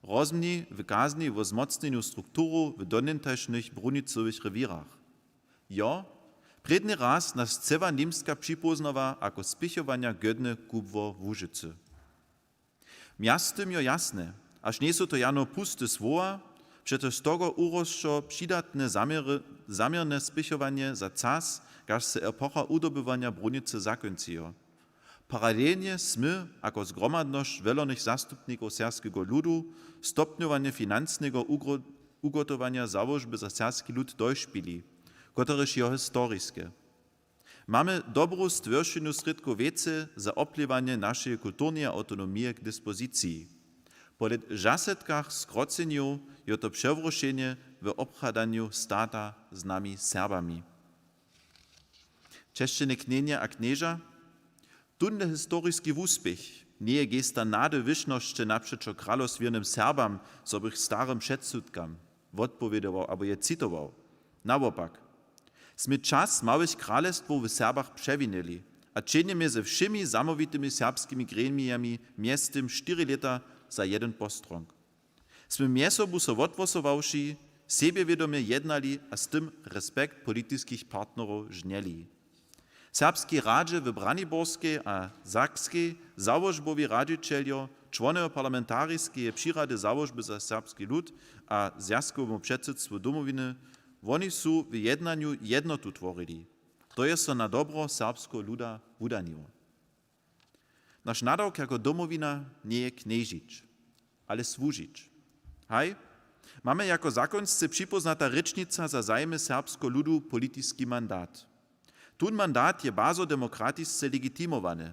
Rozmni w kazni wo zmocnjenju strukturow w donjentašnych brunicowych rewěrach. Jo, prědny raz nas chceła Němska připóznawa jako spěchowanja gódny kubłar Łužicy. Mjeztym jo jasne, hač njejsu to jano puste słowa, přetož z toho urosćo přidatne zaměry, zaměrne spěchowanje za čas, kaž se epocha wudobywanja brunicy zakónčijo. Paralelnje smy, jako zgromadnosć wjelonych zastupnikow serbskeho ludu, stopnjowanje financneho ugro-, ugotowanja załožby za serbski lud došpili, kotrež jo historiske. Mamy dobru stwěršinu srědkow wěcy za wopjěwanje našeje kulturneje awtonomije k dispoziciji. Po lět-, zasetkach skrocenjow je to přewróšenje w wobchadanju stata z nami Serbami. Česćene knjenje a knježa, tónle historiski wuspěch njeje gesta nady wyšnosće napřećo kralostwjenym Serbam, zo bych starym předsudkam wotpowědował abo je citował. Nawopak, smy čas małych kralestwow w Serbach přewinili a činimy ze wšěmi zamołwitymi serbskimi gremijami mjeztym štyri lěta za jedyn postrong. Smy mjez sobu so wothłosowawši, sebjewědomje jednali a z tym respekt politiskich partnerow žnjeli. W Serbskej radźe w Braniborskej a Sakskej załožbowi radźićeljo, čłonojo parlamentariskeje přirady załožby za serbski lud a zwjazkowemu předsydstwu Domowiny, woni su w jednanju jednotu tworili. To je so na dobro serbskeho luda wudaniło. Naš nadawk jako Domowina njeje knježić, ale słužić. Haj, mamy jako zakonsce připóznata rěčnica za zajimy serbskeho ludu politiski mandat. Tón mandat je bazo demokratisce legitimowany.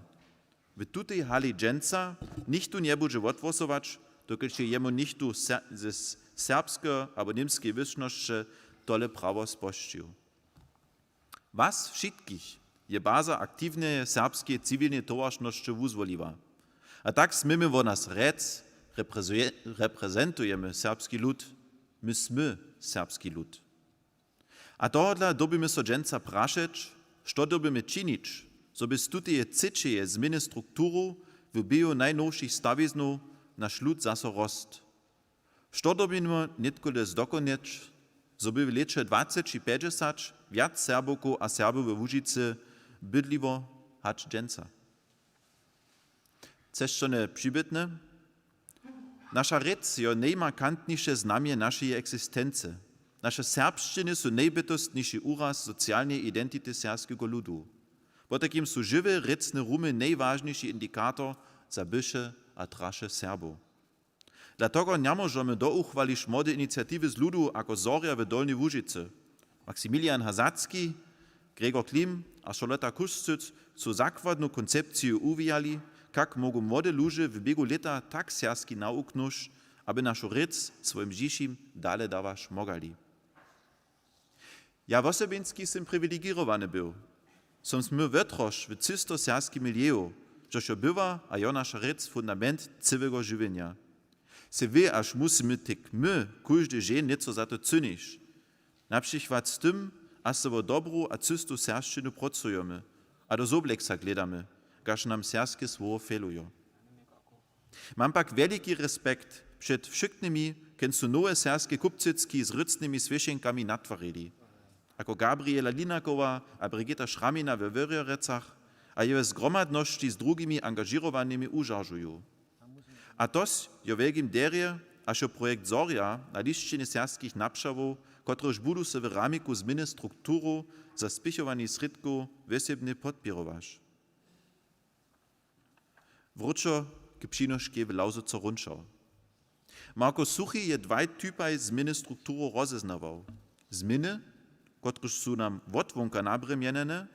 W tutej hali dźensa nichtó njebudźe wothłosować, dokelž je jemu nichtó se-, ze s-, serbskeho abo němskeje wyšnosće tole prawo spožčił. Was wšitkich je baza aktiwneje serbskeje ciwilneje towaršnosće wuzwoliła. A tak směmy wo nas rjec, reprezuje-, reprezentujemy serbski lud, my smy serbski lud. A tohodla dyrbimy so dźensa prašeć, što dyrbimy činić, zo by z tuteje třećeje změny strukturow w běhu najnowšich stawiznow naš lud zaso rosć. Što dyrbimy nětko le zdokonjeć, zo by w lěće dwaceći pjećdźesać wjac Serbowkow a Serbow we Łužicy bydliło hač dźensa? Chceš to nje přibytne? Naša rěc jo nejmarkantniše znamje našeje eksistency. Naše serbšćiny su nejbytostniši wuraz socialneje identity serbskeho ludu. Potajkim su žiwe rěcne rumy nejwažniši indikator za byše a traše Serbow. Dla toho njamóžemy do uchwalić młode iniciatiwy z ludu jako Zorja w Dolnjej Łužicy. Maximilian Hazacki, Gregor Klim a Charlotta Kušcyc su zakładnu koncepciju wuwijali, kak móhł młode ludźe w běgu lěta tak serbski nawuknyć, aby našu rěc swojim dźěćim dale dawać móhali. Ja wosebinski sym priwilegěrowany był. Som smył wětrož w cysto serbskim milieu, hdźež jo bywa a jo naša rěc fundament cyłeho žiwjenja. Sej wě, až musimy, tak my, kóždy dźeń něco za to cynić. Na přikład z tym, a so wo dobru a cystu serbšćinu prócujemy a do Sobleksa hledamy, kaž nam serbske słowo fehlujo. Mam pak wjeliki respekt před wšyknymi, kenž su nowe serbske kupcytki z rěcnymi swěšenkami natwarili, jako Gabriela Linakowa a Brigita Schramina we Wěrjorecach, a je w zgromadnosći z druhimi angažěrowanymi wužaržuju. A to s-, jo wjelkim derje, a so projekt Zorja na lisćenje serbskich napřawow, kotrež budu so w ramiku změny strukturow za spěchowanje srědkow wěsebnje podpěrować. Wróćo k přinoškej w Lawzyco Runčał. Marko Suchi je dwaj typaj změny strukturow rozeznawał. Změny, kotrež su nam wotwonka nabrjemjenjene,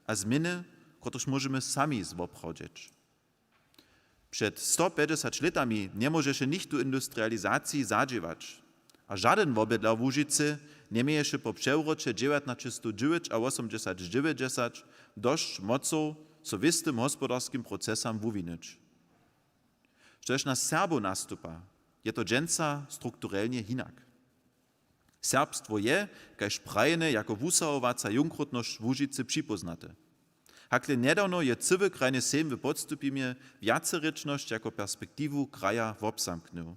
a změny, kotrež móžemy sami zwoprawdźeć. Před sto pjećdźesać lětami njemóžeše nichtó industrializaciji zadźěłać. A žadyn wobydlar w Łužicy njeměješe po přewróće dźewjatnaće stow dźewjećawosomdźesać dźewjećdźesać dosć mocow, so wěstym hospodarskim procesam wuwinyć. Štož na Serbow nastupa, je to dźensa strukturelnje hinak. Serbstwo je, kaž prajene, jako wusahowaca jónkrótnosć Łužicy připóznate. Hakle njedawno je cyły krajny sejm w Podstupimje wjacerěčnosć jako perspektiwu kraja wobzamknył.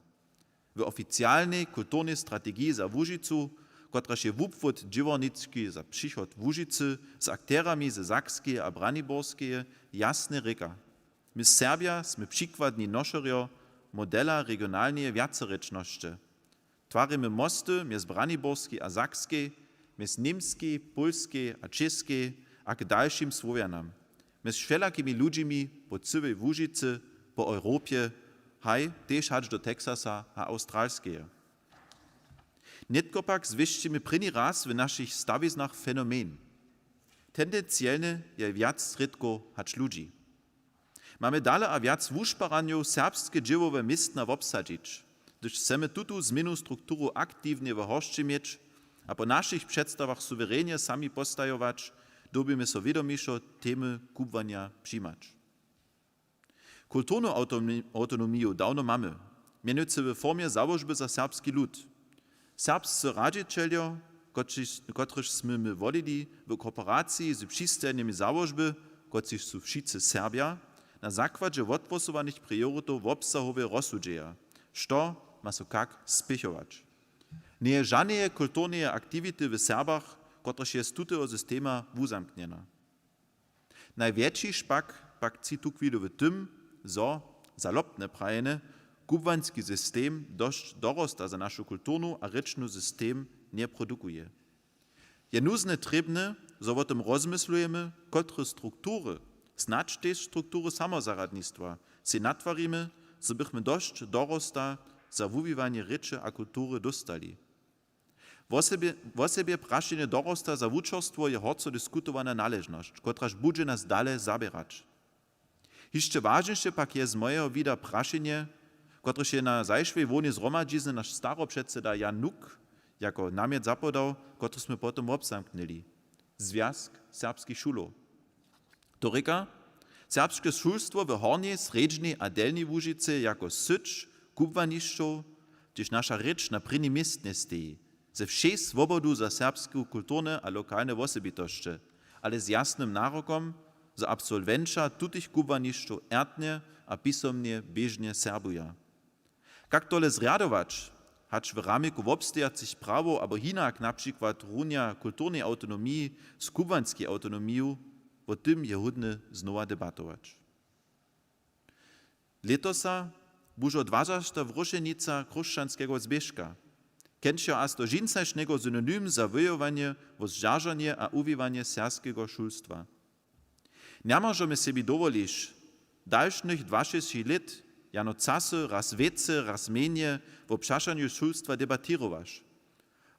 W oficialnej kulturnej strategiji za Łužicu, kotraž je wubłhód dźěłarnički za přichod Łužicy z akterami ze Sakskeje a Braniborskeje, jasnje rěka: My Serbja smy přikładni nošerjo modela regionalneje wjacerěčnosće. Twarimy mosty mjez Braniborskej a Sakskej, mjez Němskej, Pólskej a Čěskej a k dalšim Słowjanam, mjez wšelakimi ludźimi po cyłej Łužicy, po Europje, haj, tež hač do Texasa a Awstralskeje. Nětko pak zwěsćimy prěni raz w našich stawiznach fenomen. Tendencielnje je wjac srědkow hač ludźi. Mamy dale a wjac wušparanjow, serbske dźěłowe městna wobsadźić. Hdyž chcemy tutu změnu strukturu aktiwnje w horšće měć a po našich předstawach suwerenje sami postajować, dyrbimy so wědomišo temy kubłanja přimać. Kulturnu awtonomi-, awtonomiju dawno mamy, mjenujcy w formje załožby za serbski lud. Serbscy radźićeljo, kotřiž, kotryž smy my wolili, w kooperaciji z přistajnymi załožby, kotřiž su wšitcy Serbja, na zakładźe wothłosowanych prioritow wobsahowje rozsudźeja, što ma so kak spěchować. Njeje žaneje kulturneje aktiwity w Serbach, kotryž je z tuteho systema wuzamknjena. Najwjetši špak pak tči tuchwilu w tym, zo, zalopnje prajene, kubłanski system dosć dorosta za našu kulturnu a rěčnu system njeprodukuje. Je nuznje trěbne, zo wo tym rozmyslujemy, kotre struktury, snadź tež struktury samozaradnistwa, sej natwarimy, zo bychmy dosć dorosta za wuwiwanje rěče a kultury dóstali. Wosebje, wosebje prašenje dorosta za wučerstwo je horco diskutowana naležnosć, kotraž budźe nas dale zaběrać. Hišće wažniše pak je z mojeho wida prašenje, kotrež je na zašłej hłownej zhromadźizny naš staropředseda Jan Nuk jako namjet zapodał, kotryž smy potom wobzamknyli. Zwjazk serbskich šulow. To rěka, serbske šulstwo w Hornjej, Srjedźnej a Delnjej Łužicy jako syć kubłanišćow, hdźež naša rěč na prěnim městnje steji, ze wšej swobodu za serbske kulturne a lokalne wosebitosće, ale z jasnym narokom, zo absolwenća tutych kubłanišćow ertnje a pisomnje běžnje serbuja. Kak tole zrjadować, hač w ramiku wobstajacych prawow abo hinak, na přikład runja kulturnej awtonomiji z kubłanskej awtonomiju, wo tym je hódne znowa debatować. Lětosa bužo dwazašta wróšenica Chróšćanskeho zwěška. Kjenčo a sto žincašnjego synonym za wojowanje wo zdźaržanje a wuwiwanje serbskeho šulstwa. Njamóžemy sebi dowolić, dalšnych dwašěsći lět jano casy raz wěcy, raz mjenje wo přašanju šulstwa debatěrowaš.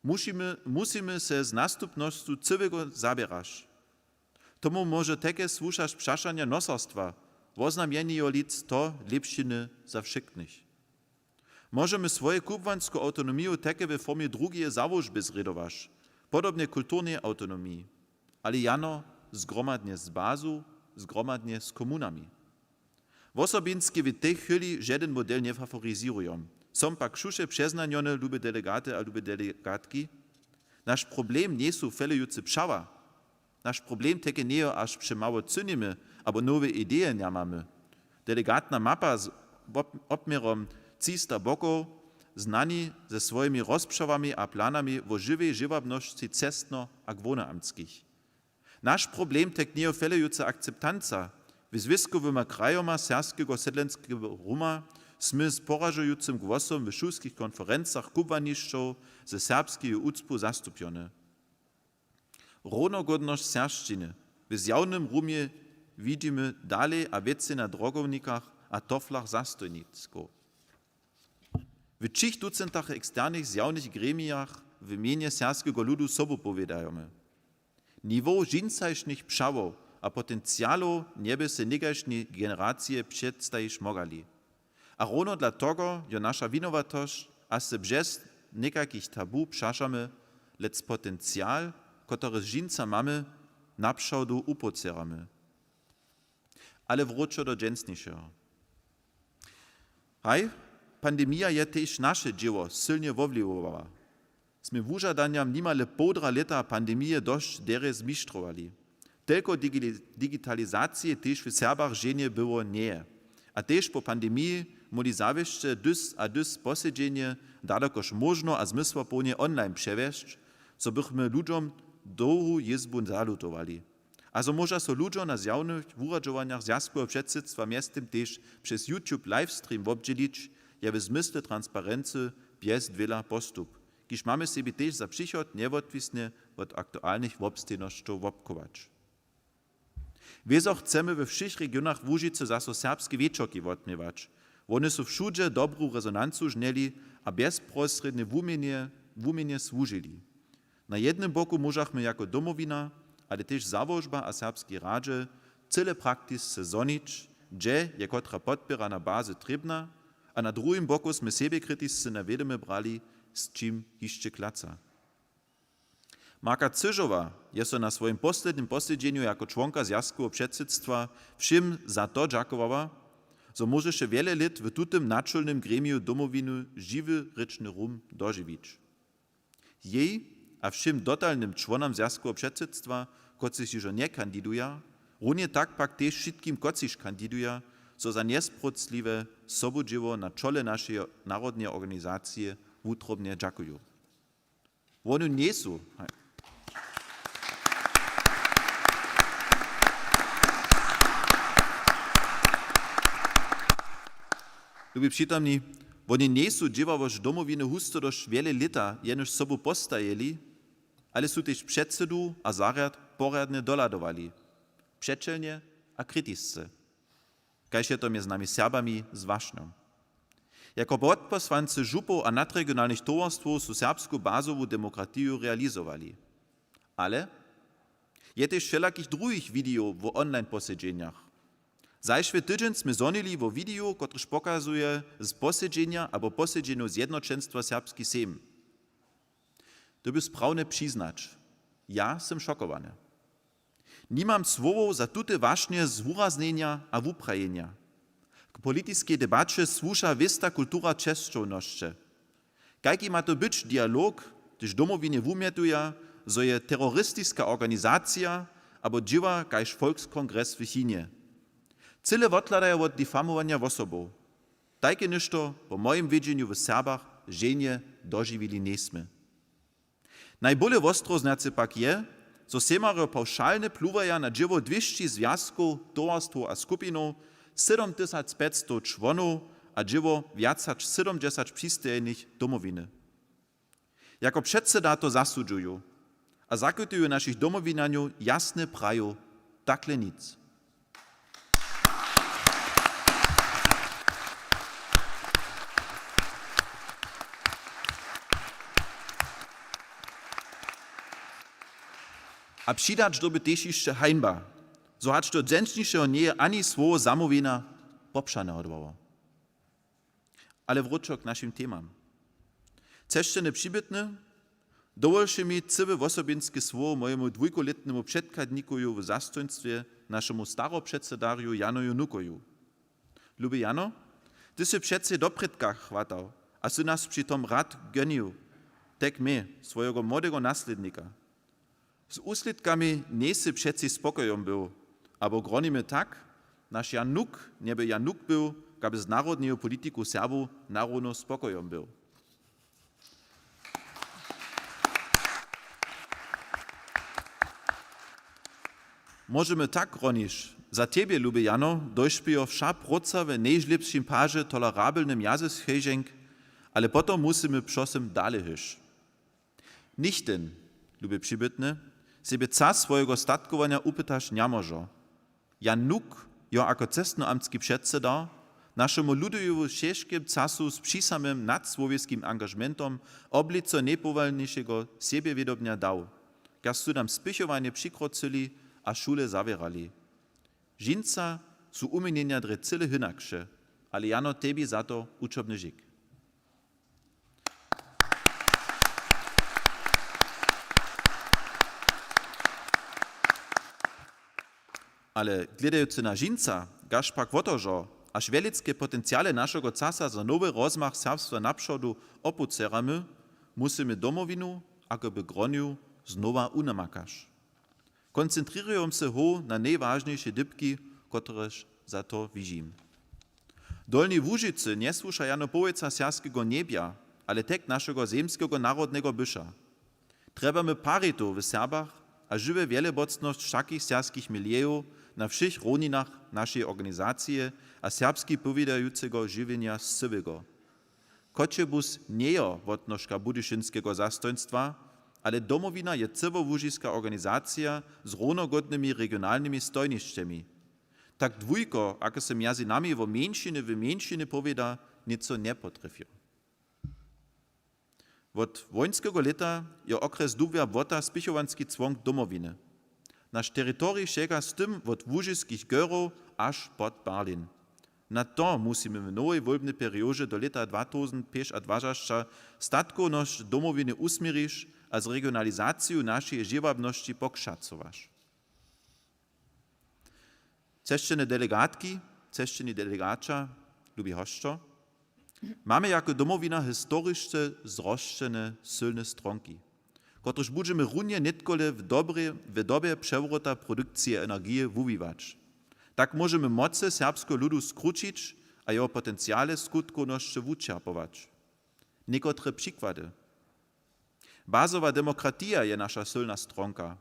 Musimy, musimy se z nastupnosću cyłeho zaběraš. Tomu móže teke słušać přašanja nosarstwa, woznamjenjejo lět sto lěpšiny za wšěknych. Móžemy swoju kubłansku awtonomiju teke we formje druheje załožby zrědowaš, podobnje kulturneje awtonomiji, ale jano zgromadnje z bazu, zgromadnje z komunami. Wosobinske w tej chwili žedyn model njefavorizěrujom. Są pak wšuše přeznanjony, lube delegaty a lube delegatki. Naš problem njejsu felejucy přawa. Naš problem teke njejo, až přemało cynymy abo nowe ideje njamamy. Delegatna mapa z wop-, wopměrom třista bokow znani ze swojimi rozprawami a planami wo žiwej žěłabnosći cestno- a głownamtskich. Naš problem tek njejo felejuca akceptanca. W zwěskowyma krajoma serbskeho sedlenskeho ruma smy z poražujucym głosom w šulskich konferencach kubłanišćow ze serbskeju wucpu zastupjony. Rownogódnosć serbšćiny w zjawnym rumje widźimy dalej a wěcej na drogownikach a toflach zastojniskow. W třich ducyntach eksternych zjawnych gremijach w mjenje serbskeho ludu sobu powědajamy. Niwow dźinsašnjich přawow a potencialow njeby se někažnej generacije předstajić mogali. A rowno dla toho jo naša winowatosć, a se bźez někakich tabu přašamy, lec potencial, kotryž dźinsa mamy, napřawdu wupóceramy. Ale wróćo do dźensnišeho. Haj, pandemija je tež naše dźěło sylnje wowliwowała. Smy wužadanjam nimale połdra lěta pandemije dosć derje zmištrowali. Telko digi-, digitalizacije tež w Serbach ženje było njeje. A tež po pandemiji móhli zawěsće hdys a hdys posedźenje dalokož móžno a zmysłapołnje online přewjesć, zo bychmy ludźom dołhu jězbu zalutowali. A zo móža so ludźo na zjawnych wuradźowanjach zwjazkoweho předsydstwa mjeztym tež přez YouTube livestream wobdźělić, je w zmysle transparency bjez dwěla postup, kiž mamy sebi tež za přichod njewotwisnje wot aktualnych wobstejnosćow wobchować. Wězo chcemy we wšěch regionach Łužicy zaso serbske wječorki wotměwać. Wone su wšudźe dobru rezonancu žnjeli a bjezprosrědnje wuměnje, wuměnje słužili. Na jednym boku móžachmy jako Domowina ale tež załožba a serbskej radźe cyle praktisce zhonić, hdźe je kotra podpěra na bazy trěbna, a na druhim boku smy sebjekritisce na wědomje brali, z čim hišće klaca. Marka Cyžowa je so na swojim poslednim posedźenju jako čłonka zwjazkoweho předsydstwa wšěm za to dźakowała, zo móžeše wjele lět w tutym načolnym gremiju Domowiny žiwy rěčny rum dožiwić. Jej a wšěm dotalnym čłonam zwjazkoweho předsydstwa, kotřiž hižo njekandiduja, runje tak pak tež wšitkim, kotřiž kandiduja, so za njesprawiedliwe sobudźěło na čole našeje narodneje organizacije wutrobnje dźakuju. Woni njejsu. Lubi přitomni, woni njejsu dźěławosć Domowiny husto dož wjele lěta jenož sobu postajili, ale su tež předsydu a zarjad porjadnje dohladowali, přećelnje a kritisce, kaž je to mjez nami Serbami z wašnjom. Jako podposłancy župow a nadregionalnych towarstwow su serbsku bazowu demokratiju realizowali. Ale je tež wšelakich druhich widejow wo online posedźenjach. Zašły tydźeń smy zhonili wo wideju, kotryž pokazuje z posedźenja abo posedźenjow zjednoćenstwa Serbski sejm. To by sprawne přiznać. Ja sym šokowany. Nimam słowow za tute wašnje z wuraznjenja a wuprajenja. K politiskej debaće słuša wěsta kultura česćownosće. Kajki ma to być dialog, hdyž Domowinje wumjetuja, zo je teroristiska organizacija abo dźěła kaž Volkskongres w Chinje? Cyle wothladaja wot difamowanja wosobow. Tajke něšto po mojim wědźenju w Serbach ženje dožiwili njejsmy. Najbóle wostroznjace pak je, zo sejmarjo pawšalnje pluwaja na dźěło dwěsći zwjazkow, towarstwow a skupinow, sydomtysacpjećstow čłonow a dźěło wjac hač sydomdźesać přistajenych Domowiny. Jako předseda to zasudźuju a zakótwuju našich Domowinanjow jasnje praju: Takle nic. A přidać dyrbi tež hišće hańba, zo hač do dźensnišeho njeje ani słowo zamołwjenja popřane odwołał. Ale wróćo k našim temam. Chcešće nje přibytny? Dowolće mi cyłe wosobinske słowo mojemu dwójkolětnemu předchadnikoju w zastojnstwje, našemu staropředsedarju Janoju Nukoju. Lubi Jano, ty sy přecej doprědka chwatał a sy nas při tom rad gonił, tak mje, swojego młodego naslědnika. Z wuslědkami njejsy přecej spokojom był, abo gronimy tak, naš Jan Nuk njeby Jan Nuk był, kaby z narodneju politiku Serbow narowno spokojom był. Móžemy tak gronić: Za tebje, lubi Jano, došpějo wša próca w nejžlěpšim paže tolerabelnym jazyskej ženk, ale potom musymy přewšěm dale hyć. Nichtyn, lubi přibytny, sebje cas swojego statkowanja upytać njamóžo. Jan Nuk jo jako cestnoamtski předseda našemu ludoju w wšeškim casu z přisamym nadsłowjeskim angažementom oblico njepowolnišeho sebjewědomja dał, kaž su nam spěchowanje přikrocyli a šule zawěrali. Dźensa su wuměnjenja drje cyle hynakše, ale Jano, tebi za to wučobny žik. Ale hledajucy na dźensa, kaž pak wotožo, až wjelitske potenciale našeho casa za nowy rozmach serbstwa napřodu opućeramy, musymy Domowinu, ako by gronju, znowa wunamakać. Koncentrěrujem se hoł na nejwažniše dypki, kotrež za to wižim. W Dolnjej Łužicy njesłuša jano powěca serbskeho njebja, ale tek našeho zemskeho narodneho byša. Trjebamy paritow w Serbach a žiwe wjelebocnosć wšakich serbskich milijow na wšěch rowninach našeje organizacije a serbskej powědajuceho žiwjenja scyłeho. Choćebuz njejo wotnožka budyšinskeho zastojnstwa, ale Domowina je cyłołužiska organizacija z rownogódnymi regionalnymi stojnišćemi. Tak dwójko, ako se mjezi nami wo mjeńšiny w mjeńšiny powěda, něco njepotrjefił. Wot wojinskeho lěta je okres Dubja Błota spěchowanski cłonk Domowiny. Naš teritorij šega z tym wot Łužiskich Gorow až pod Berlin. Na to musimy w nowej wólbnej periodźe do lěta dwa tysiąc pěćadwaśćaśćdźesat statkownosć Domowiny usměrić a z regionalizaciju našeje dźěłabnosći pokšacować. Cesćene delegatki, cesćeni delegaća, lubi hosćo, mamy jako Domowina historisce zrosćene sylne stronki, kotrež budźemy runje nětkole w dobrej, w dobje přewróta produkcije energije wuwiwać. Tak móžemy mocy serbskeho ludu skrućić a jeho potenciale skutkownosće wučerpować. Někotre přikłady. Bazowa demokratija je naša sylna stronka.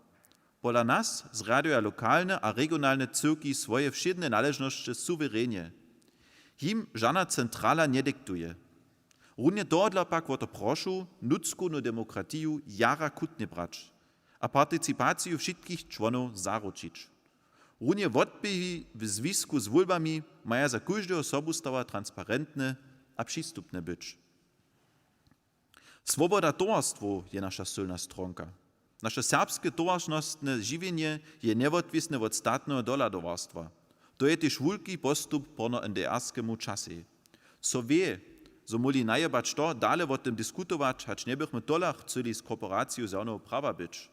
Pola nas zrjaduja lokalne a regionalne cyłki swoje wšědne naležnosće suwerenje. Jim žana centrala njediktuje. Runje tohodla pak wo to prošu, nutřkownu demokratiju jara chutnje brać a participaciju wšitkich čłonow zaručić. Runje wotběhi w zwisku z wólbami maja za kóždeho sobustawa transparentne a přistupne być. Swoboda towarstwow je naša sylna stronka. Naše serbske towaršnostne žiwjenje je njewotwisne wot statneho dohladowarstwa. To je tež wulki postup porno NDR-skemu časej. So wě, zo móhli najebać to, dale wo tym diskutować, hač njebychmy tola chcyli z korporaciju zjawneho prawa być.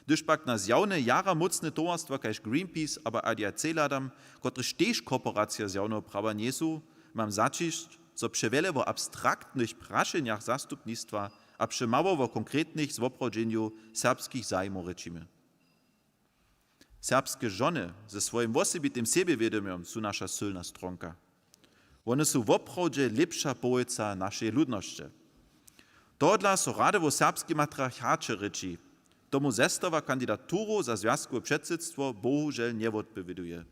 Hdyž pak na zjawne jara mócne towarstwa kaž Greenpeace abo A D A C hladam, kotrež tež korporacija zjawneho prawa njejsu, mam zaćišć, zo přewjele wo abstraktnych prašenjach zastupnistwa a přemało wo konkretnych zwoprawdźenju serbskich zajimow rěčimy. Serbske žony ze swojim wosebitym sebjewědomjom su naša sylna stronka. Wone su woprawdźe lěpša połojca našeje ludnosće. Tohodla so rady wo serbskim matriarchaće rěči. Tomu zestawa kandidaturow za zwjazkowe předsydstwo bohužel njewotpowěduje.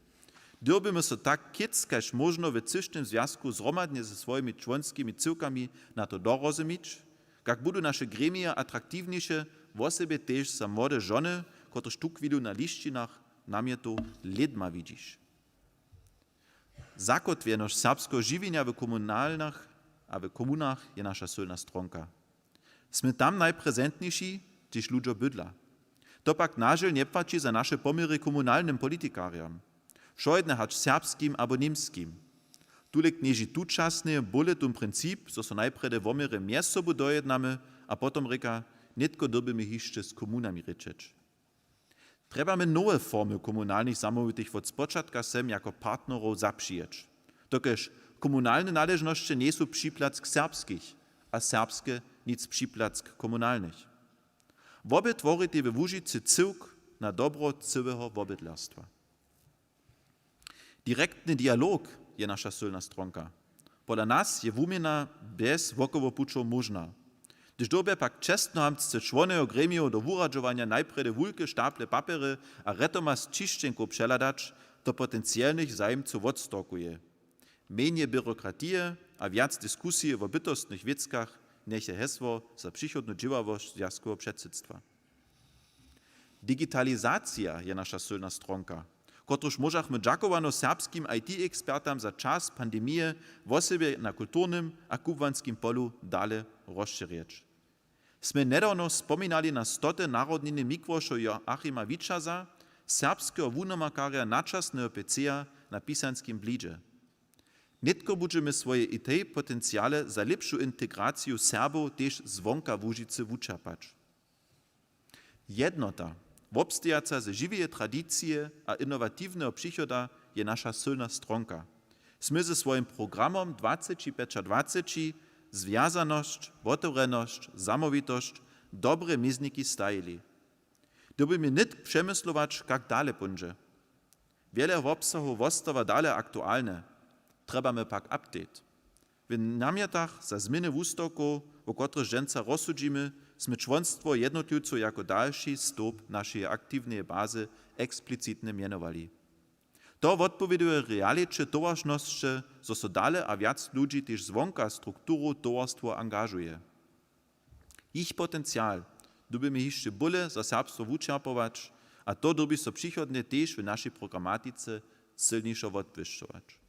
Dyrbimy so tak kěc kaž móžno w cyšnym zwjazku zhromadnje ze swojimi čłonskimi cyłkami na to dorozumić, kak budu naše gremija atraktiwniše, wosebje tež za młode žony, kotrež tuchwilu na lisćinach namjetow lědma widźiš. Zakotwjenosć serbskeho žiwjenja w komunalnach a w komunach je naša sylna stronka. Smy tam najprezentniši, hdźež ludźo bydla. To pak nažel njepłaći za naše poměry komunalnym politikarjam, wšojedne hač serbskim abo němskim. Tule knježi tučasnje bóle tón princip, zo so najprjedy woměry mjez sobu dojednamy a potom rěka, nětko dyrbimy hišće z komunami rěčeć. Trjebamy nowe formy komunalnych zamołwitych wot spočatka sem jako partnerow zapřijeć. Dokelž komunalne naležnosće njejsu připlack serbskich a serbske nic připlack komunalnych. Wobě tworitej we Łužicy cyłk na dobro cyłeho wobydlerstwa. Direktny dialog je naša sylna stronka. Pola nas je wuměna bjez wokołopućow móžna. Hdyž dyrbja pak čestnohamtsce čłonojo gremijow do wuradźowanja najprjedy wulke štaple papjery a rjetoma z ćišćenkow přehladać, to potencielnych zajimcow wodstorkuje. Mjenje byrokratije a wjac diskusije wo bytostnych wěckach njeche hesło za přichodnu dźěławosć zwjazkoweho předsydstwa. Digitalizacija je naša sylna stronka, kotruž móžachmy dźakowano serbskim I T ekspertam za čas pandemije wosebje na kulturnym a kubłanskim polu dale rozšěrjeć. Smy njedawno spominali na stote narodniny Mikłošo Joachima Wičaza, serbskeho wunomakarja načasneho P C-ja na pisanskim blidźe. Nětko budźemy swoje I T potenciale za lěpšu integraciju Serbow tež zwonka Łužicy wučerpać. Jednota, wobstejaca ze žiweje tradicije a inowatiwneho přichoda, je naša sylna stronka. Smy ze swojim programom dwaceći pjećadwaceći zwjazanosć, wotewrjenosć, zamołwitosć, dobre mězniki stajili. Dyrbimy nětk přemyslować, kak dale póńdźe. Wjele wobsahow wostawa dale aktualne. Trjebamy pak update. W namjetach za změny wustawkow, wo kotrychž dźensa rozsudźimy, smy čłonstwo jednotliwcow jako dalši stołp našeje aktiwneje bazy eksplicitnje mjenowali. To wotpowěduje realiće towaršnosće, zo so dale a wjac ludźi tež zwonka strukturow towarstwow angažuje. Jich potencial dyrbimy hišće bóle za serbstwo wučerpować a to dyrbi so přichodnje tež w našej programatice sylnišo wotbłyšćować.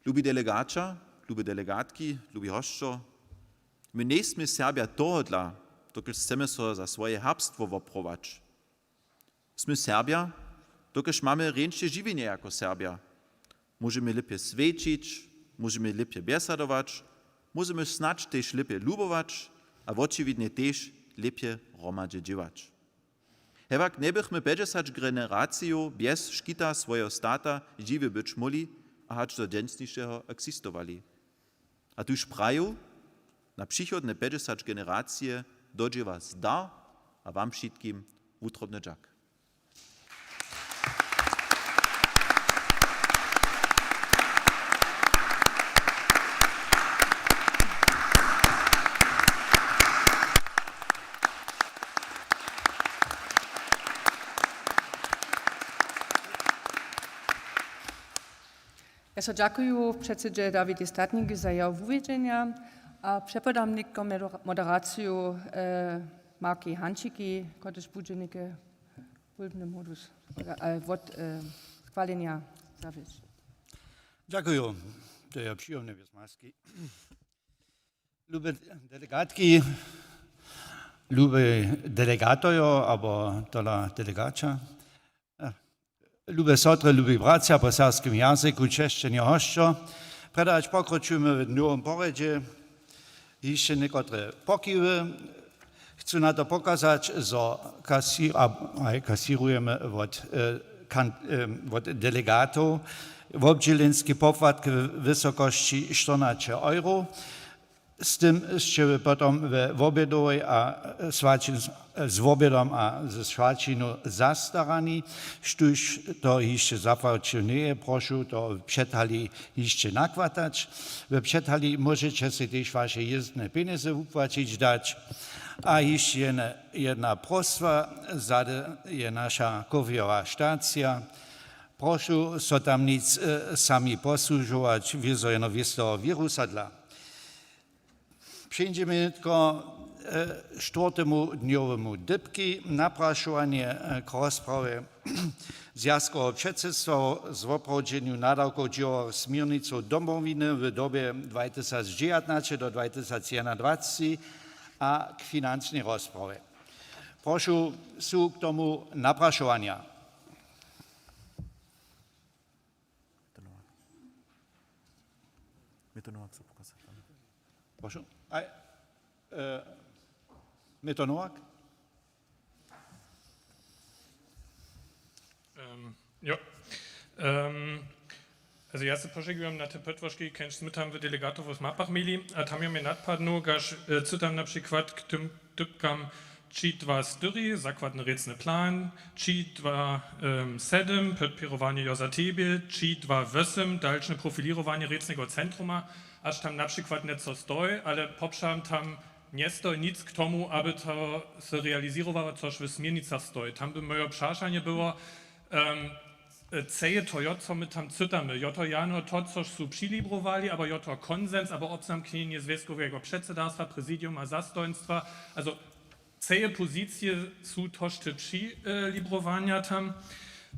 Lubi delegaća, lube delegatki, lubi hosćo, my njejsmy Serbja tohodla, dokelž chcemy so za swoje herbstwo woprować. Smy Serbja, dokelž mamy rjeńše žiwjenje jako Serbja. Móžemy lěpje swjećić, móžemy lěpje bjesadować, móžemy snadź tež lěpje lubować a wočiwidnje tež lěpje hromadźe dźěłać. Hewak njebychmy pjećdźesać generacijow bjez škita swojeho stata žiwi być móhli a hač do dźensnišeho eksistowali. A tuž praju, na přichodne pjećdźesać generacije dodźěła zdar a wam wšitkim wutrobny dźak. Ja so dźakuju předsydźe Dawidej Statnik za jeho wuwědźenja a přepodam něko moder-, moderaciju, e, Marki Hančiki, kotryž budźe něke hólbny modus, e, wot, e, schwalenja zawěsć. Dźakuju. To je přijomne bez maski. Lube delegatki, lubi delegatojo, abo tola delegaća. Lube sotry, lubi bratřa po serbskim jazyku, česćenje hosćo. Prjedy hač pokročujemy w dnjowym porjedźe, hišće někotre pokiwy. Chcu na to pokazać, zo kasi-, a, a kasěrujemy wot, e, kan-, e, wot delegatow wobdźělenski popłatk w wysokosći štyrnaće euro. Z tym sće wy potom we wobjedowej a swaćin-, z wobjedom a ze swaćinu zastarani. Štóž to hišće zapłaćił njeje, prošu to w předhali hišće nakwatać. W předhali móžeće sej tež waše jězdne pjenjezy wupłaćić dać. A hišće jedna, jedna prosba, zady je naša kofejowa stacija. Prošu so tam nic, e, sami posłužować, wězo jeno wěsteho wěrusadla. Přińdźemy nětko, e, štwórtemu dnjowemu dypki, naprašowanje, e, k rozprawje zwjazkoweho předsydstwa z woprawdźenju nadawkow dźěłowych směrnicow Domowiny w dobje dwatysacdźewjatnaće do dwatysacjedynadwaceći a k financnej rozprawje. Prošu, su k tomu naprašowanja? Prošu. A, e, Mito Nowak? Em, jo. Em, also ja se požegujem na te pytłožki, kenž smy tam w delegatowych mapach měli, a tam je mje nadpadnył, kaž, e, cytam na přikład k tym dypkam tři dwa štyri, zakładny rěcny plan, tři dwa, em, sedym, podpěrowanje jo za tebje, tři dwa wosym, dalšne profilěrowanje rěcneho centruma, hač tam na přikład něco stoji, ale popřam tam njestoji nic k tomu, aby to se realizerowało, což w směrnicach stoji. Tam by moje přašanje było, em, chce je to jo, co my tam cytamy? Jo to jano to, což su přilibrowali, abo jo to konsens, abo wobzamknjenje zwjazkowego předsydarstwa, prezidiuma, zastojnstwa? Also, chce je pozicije su tož te přilibrowanja tam?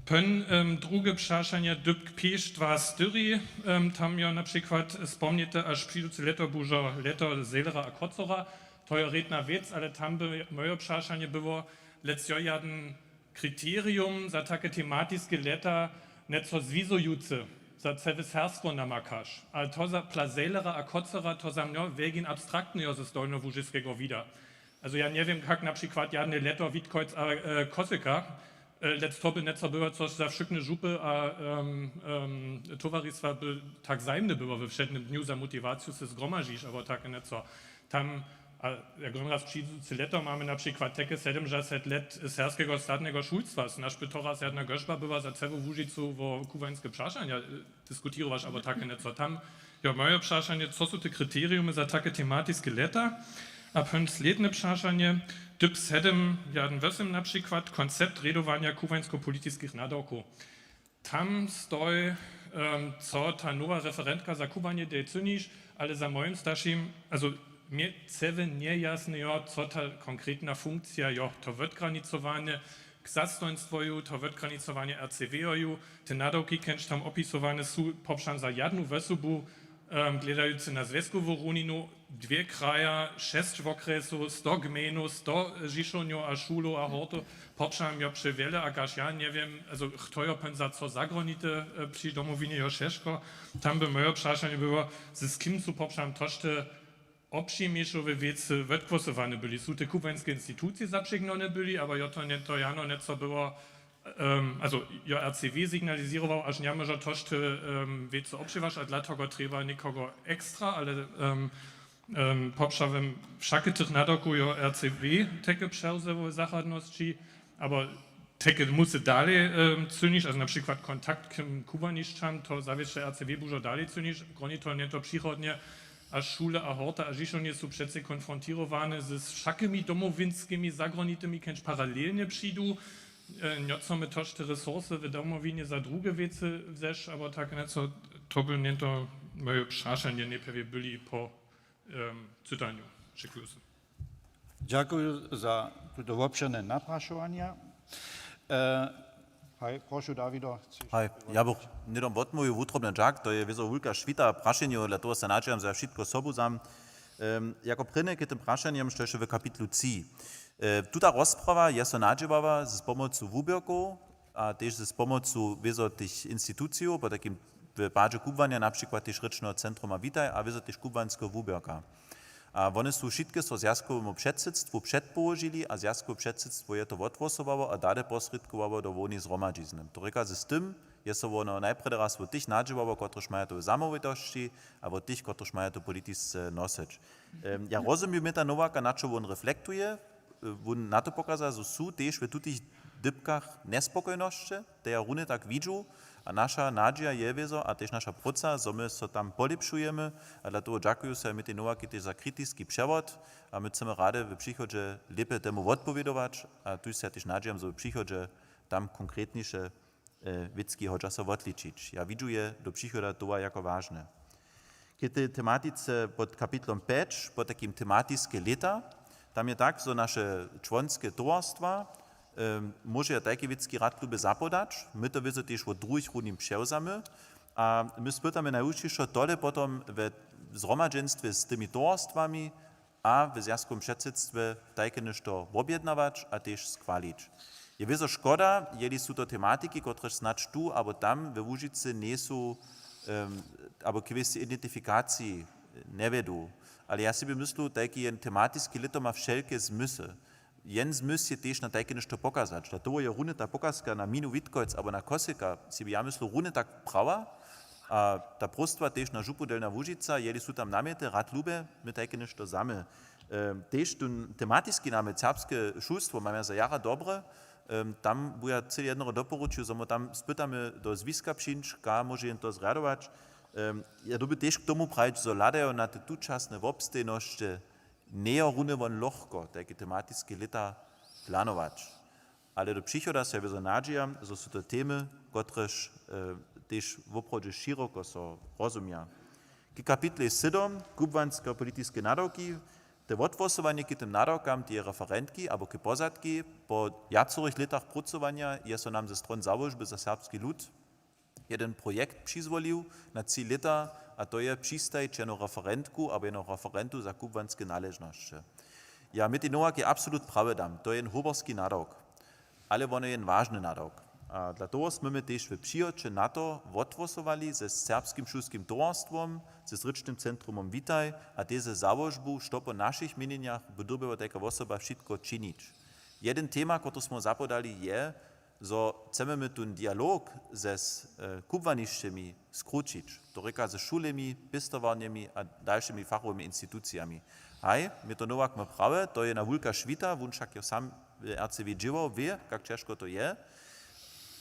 Pón, em, druge přašanje, dypk pěć dwa štyri, em, tam jo na přikład spomnite, hač přiduce lěto budźo lěto Sehlera a Kocora. To jo rědna wěc, ale tam by moje přašanje było, lec jo jedyn kriterium za take tematiske lěta něco zwizujucy za całe serbstwo namakaš. Ale to za plac Sehlera a Kocora, to za mnje wjelkin abstraktneho ze stolnołužiskeho wida. Also ja njewěm, kak na přikład jedne lěto Witkojc a, e, Kosyka, e, lec to by něco było, což za wšykne župy a, em, em, towaristwa by tak zajimne było we wšednym dnju za motiwaciju se zgromažić, abo tak něco. Tam, a jak grunraz přiduce lěto mamy na přikład teke sedymdźesat lět serbskeho statneho šulstwa, snaž by to raz jedna gožba była za cału Łužicu wo kubłańske přašanja, e, diskutirować, abo take něco. Tam jo moje přašanje, co su te kriteriumy za take tematiske lěta? A pón slědne přašanje, dypk sedym jedyn wosym na přikład, koncept rědowanja kubłańskopolitiskich nadawkow. Tam stoji, em, co ta nowa referentka za kubłanje dej cyniš, ale za mojim staršim, also mje całe njejasne jo, co ta konkretna funkcija jo, to wotgranicowanje k zastojnstwoju, to wotgranicowanje R C W-oju, te nadawki, kenž tam opisowane su, popřam za jednu wosobu, Gledajucy na zwjazkowu runinu, dwě kraja, šesć wokrjesow, sto gmejnow, sto zhišownjow a šulow a hortow, popřam jo přewjele a kaž ja njewěm, also chto jo pon za co zagronity při Domowinje jo šeško. Tam by moje přašanje było, z kim su popřam tošty obšimnišowe wěcy wotgłosowane byli, su te kubłańske institucije zapřegnjone byli, abo jo to njeto jano njeco było, also jo R C W signalizował, až njamóžo tošty wěcy obšiwaš a dlatogo trjeba někogo ekstra, ale popřawom wšake tych nadawkow jo R C W teke přewzeło w zachadnosći, abo teke musy dalej cynić, also na přikład kontakt k kubłanišćam to zawěsće R C W bužo dalej cynić, groni to njeto přichodnje, a šule a horta a zhišownje su přecej konfrontirowane z wšakimi domowinskimi zagronitymi, kenč paralelnje přidu. Njocomy tošty resursy w Domowinje za druge wěcy wzeš abo tak njeco. To by njeto moje přašanje, nejprjewje byli po cytanju. Dźekuju se. Dźakuju za tuto wobšěrne naprašowanja. Haj, prošu, Dawido, chceš? Haj, ja bych hnydom wotmołwił wutrobny dźak, to je wězo wulka šwita prašenjow, dla toho se nadźijam, zo ja wšitko sobu wzam. Jako prěnje k tym prašanjam, štož je w kapitlu tři. Tuta rozprawa je so nadźěłała z pomocu wuběrkow a tež z pomocu wězo tych institucijow, potajkim w padźe kubłanja na přikład tež rěčneho centruma Witaj a wězo tež kubłanskeho wuběrka. A wone su wšitke so zwjazkowemu předsydstwu předpołožili a zwjazkowe předsydstwo je to wothłosowało a dale posrědkowało do hłownej zhromadźizny. To rěka, z tym je so wono najprjedy raz wot tych nadźěłało, kotrež maja to w zamołwitosći, a wot tych, kotrež maja to politisce nosyć. Ja rozumju Meta Nowaka, na čo wón reflektuje. Wón na to pokaza, zo su tež w tutych dypkach njespokojnosće, te ja runje tak widźu. A naša nadźija je wězo a tež naša próca, zo my so tam polěpšujemy. A dla toho dźakuju so Meta Nowaki tež za kritiski přewod. A my chcemy rady w přichodźe lěpje temu wotpowědować. A tuž se ja tež nadźijam, zo w přichodźe tam konkretniše wěcki hodźa so wotličić. Ja widźu je do přichoda towa jako wažne. K tej tematice pod kapitlom pjeć, pod takim tematiske lěta, tam je tak, zo naše čłonske towarstwa móžeja tajke wěcki rad lube zapodać. My to wězo tež wot druhich runje přewzamy. A my spytamy najwušćišo tole potom we zhromadźenstwje z tymi towarstwami, a w zwjazkowym předsydstwje tajke něšto wobjednawać a tež schwalić. Je wězo škoda, jeli su to tematiki, kotrež snadź tu abo tam we Łužicy njejsu abo k wěsej identifikaciji njewjedu. Ale ja sebi myslu, tajki jen tematiski lěto ma wšelke zmysl. Jen zmysl je tež na tajke něšto pokazać. Dla toho je runje ta pokazka na minu Witkojc abo na Koseka, sebi ja myslu, runje tak prawa. A ta próstwa tež na župu Delnja Łužica, jeli su tam namjety, rad lube my tajke něšto zamy. Tež ten tematiski namjet serbske šulstwo mamy za jara dobre. Tam bu ja cyle jednoho doporučił, zo my tam spytamy do zwiska přińć, ka móže jen to zrjadować. Ja dyrbju tež k tomu prajić, zo hladajo na te tučasne wobstejnosće njejo runje wón lochko tajke tematiske lěta planować. Ale do přichoda so ja wězo nadźijam, zo su to temy, kotrež tež woprawdźe šěroko so rozumja. K kapitlej sydom, kubłanskeho politiske nadawki. Te wothłosowanje k tym nadawkam, teje referentki abo k pozadki, po wjacorych lětach prócowanja je so nam ze stron Załožby za serbski lud jeden projekt přizwolił na tři lěta, a to je přistajić jenu referentku abo jenu referentu za kubłańske naležnosće. Ja, Meti Nowak je absolut prawy dam, to je jen hoberski nadawk, ale wón je jen wažny nadawk. A dla toho smy my tež w přihoće na to wothłosowali ze Serbskim šulskim towarstwom, ze Rěčnym centrumom Witaj a tež ze Załožbu, što po našich měnjenjach by dyrbjała tajka wosoba wšitko činić. Jedyn tema, kotry smy zapodali, je, zo chcemy my tón dialog ze kubłanišćemi skrućić, to rěka ze šulemi, pěstowarnjemi a dalšimi fachowymi institucijemi. Haj, Meta Nowak ma prawje, to je jedna wulka šwita, wón wšak jo sam w R C W dźěłał, wě, kak ćežko to je.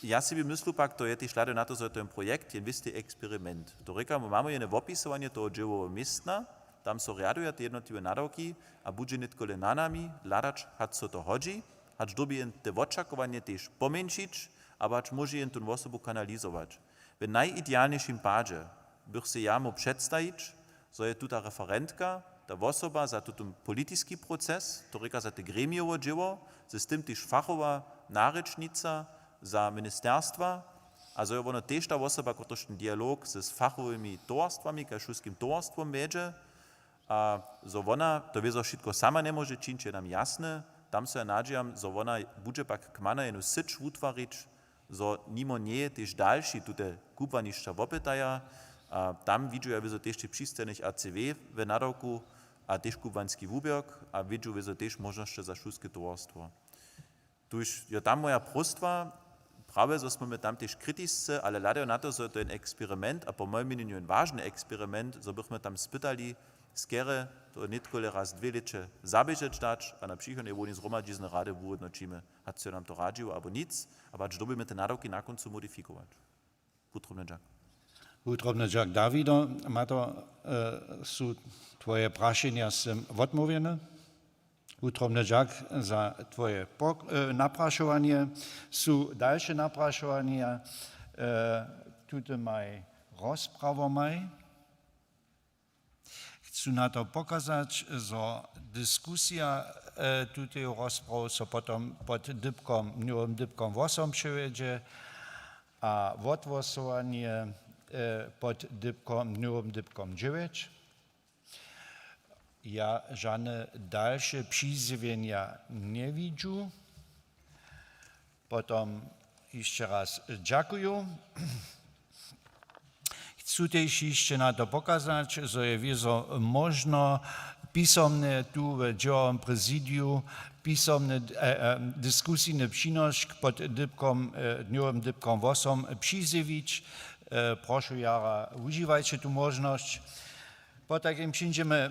Ja sebi myslu pak, to je tež hlady na to, zo je to jen projekt, jen wěsty eksperiment. To rěka, my mamy jene wopisowanje toho dźěłoweho městna, tam so rjaduja te jednotliwe nadawki a budźe nětkole na nami hladać, hač so to hodźi, hač dyrbi jen te wočakowanje tež pomjeńšić, abo hač móže jen tón wosobu kanalizować. W najidealnišim padźe bych sej ja móhł předstajić, zo je tuta referentka ta wosoba za tutón politiski proces, to rěka za te gremijowe dźěło, z tym tež fachowa narěčnica za ministerstwa, A zo je wona tež ta wosoba, kotryž ten dialog z fachowymi towarstwami, kaž šulskim towarstwom wjedźe, a zo wona to wězo wšitko sama njemóže čińć, je nam jasne. Tam so ja nadźijam, zo wona budźe pak kmana jenu syć wutwarić, zo nimo njeje tež dalši tute kubłanišća wopytaja. A tam widźu ja wězo tež tych přistajnych A C W w nadawku a tež kubłański wuběrk a widźu wězo tež móžnosće za šulske towarstwo. Tuž je tam moja próstwa, prawje zo smy my tam tež kritisce, ale hladajo na to, zo je to jen eksperiment a po mojim měnjenju jen wažny eksperiment, zo bychmy tam spytali, skerje to nětkole raz dwě lěće zaběžeć dać a na přichodnej hłownej zhromadźizny rady wuhódnoćimy, hač so nam to radźiło abo nic, a hač dyrbimy te nadawki na kóncu modifikować. Wutrobny dźak. Wutrobny dźak, Dawido. Ma to, e, su twoje prašenja z tym wotmołwjene. Wutrobny dźak za twoje pok-, e, naprašowanje. Su dalše naprašowanja, e, tutymaj rozprawomaj? Chcu na to pokazać, zo diskusija, e, tuteju rozprawu so potom pod dypkom, dnjowym dypkom wosom přewjedźe a wothłosowanje, e, pod dypkom, dnjowym dypkom dźewjeć. Ja žane dalše přizjewjenja njewidźu. Potom hišće raz dźakuju. Chcu tež hišće na to pokazać, zo je wězo móžno pisomnje tu w dźěławym prezidiju, pisomny, e, e, diskusijny přinošk pod dypkom, e, dnjowym dypkom wosom přizjewić. E, prošu jara, wužiwajće tu móžnosć. Potajkim přińdźemy, e,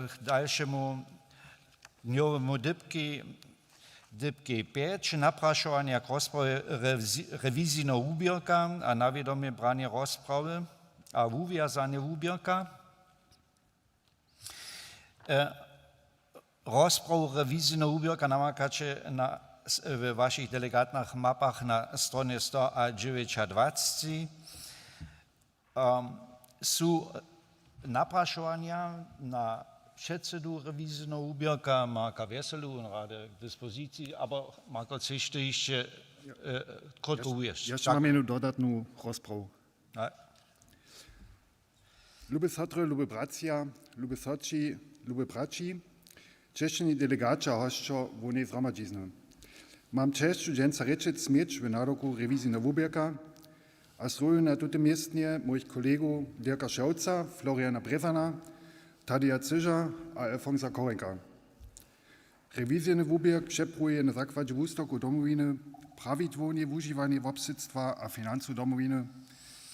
k dalšemu dnjowemu dypki, dypki pjeć, naprašowanja k rozprawje rewizi-, rewizijneho wuběrka a na wědomje branje rozprawy a wuwjazanje wuběrka. E, rozprawu rewizijneho wuběrka namakaće na, s-, we wašich delegatnych mapach na stronje sto a dźewjećadwaceći. Ehm, su naprašowanja na předsedu rewizijneho wuběrka Marka Wjeselu, wón rady k dispoziciji, abo Marko, chceš ty hišće, e, krótko wješć? Ješće mam jednu dodatnu rozprawu. A? Lube sotry, lube bratřa, lube sotři, lube braći, česćeni delegaća a hosćo hłowneje zhromadźizny. Mam česć dźensa rěčeć směć w nadawku rewizijneho wuběrka a stroju na tutym městnje mojich kolegow Dirka Šewca, Floriana Brězana, Tadeja Cyža a Alfonsa Korenka. Rewizijny wuběrk přepruwuje na zakładźe wustawkow Domowiny prawidłownje wužiwanje wobsydstwa a financow Domowiny,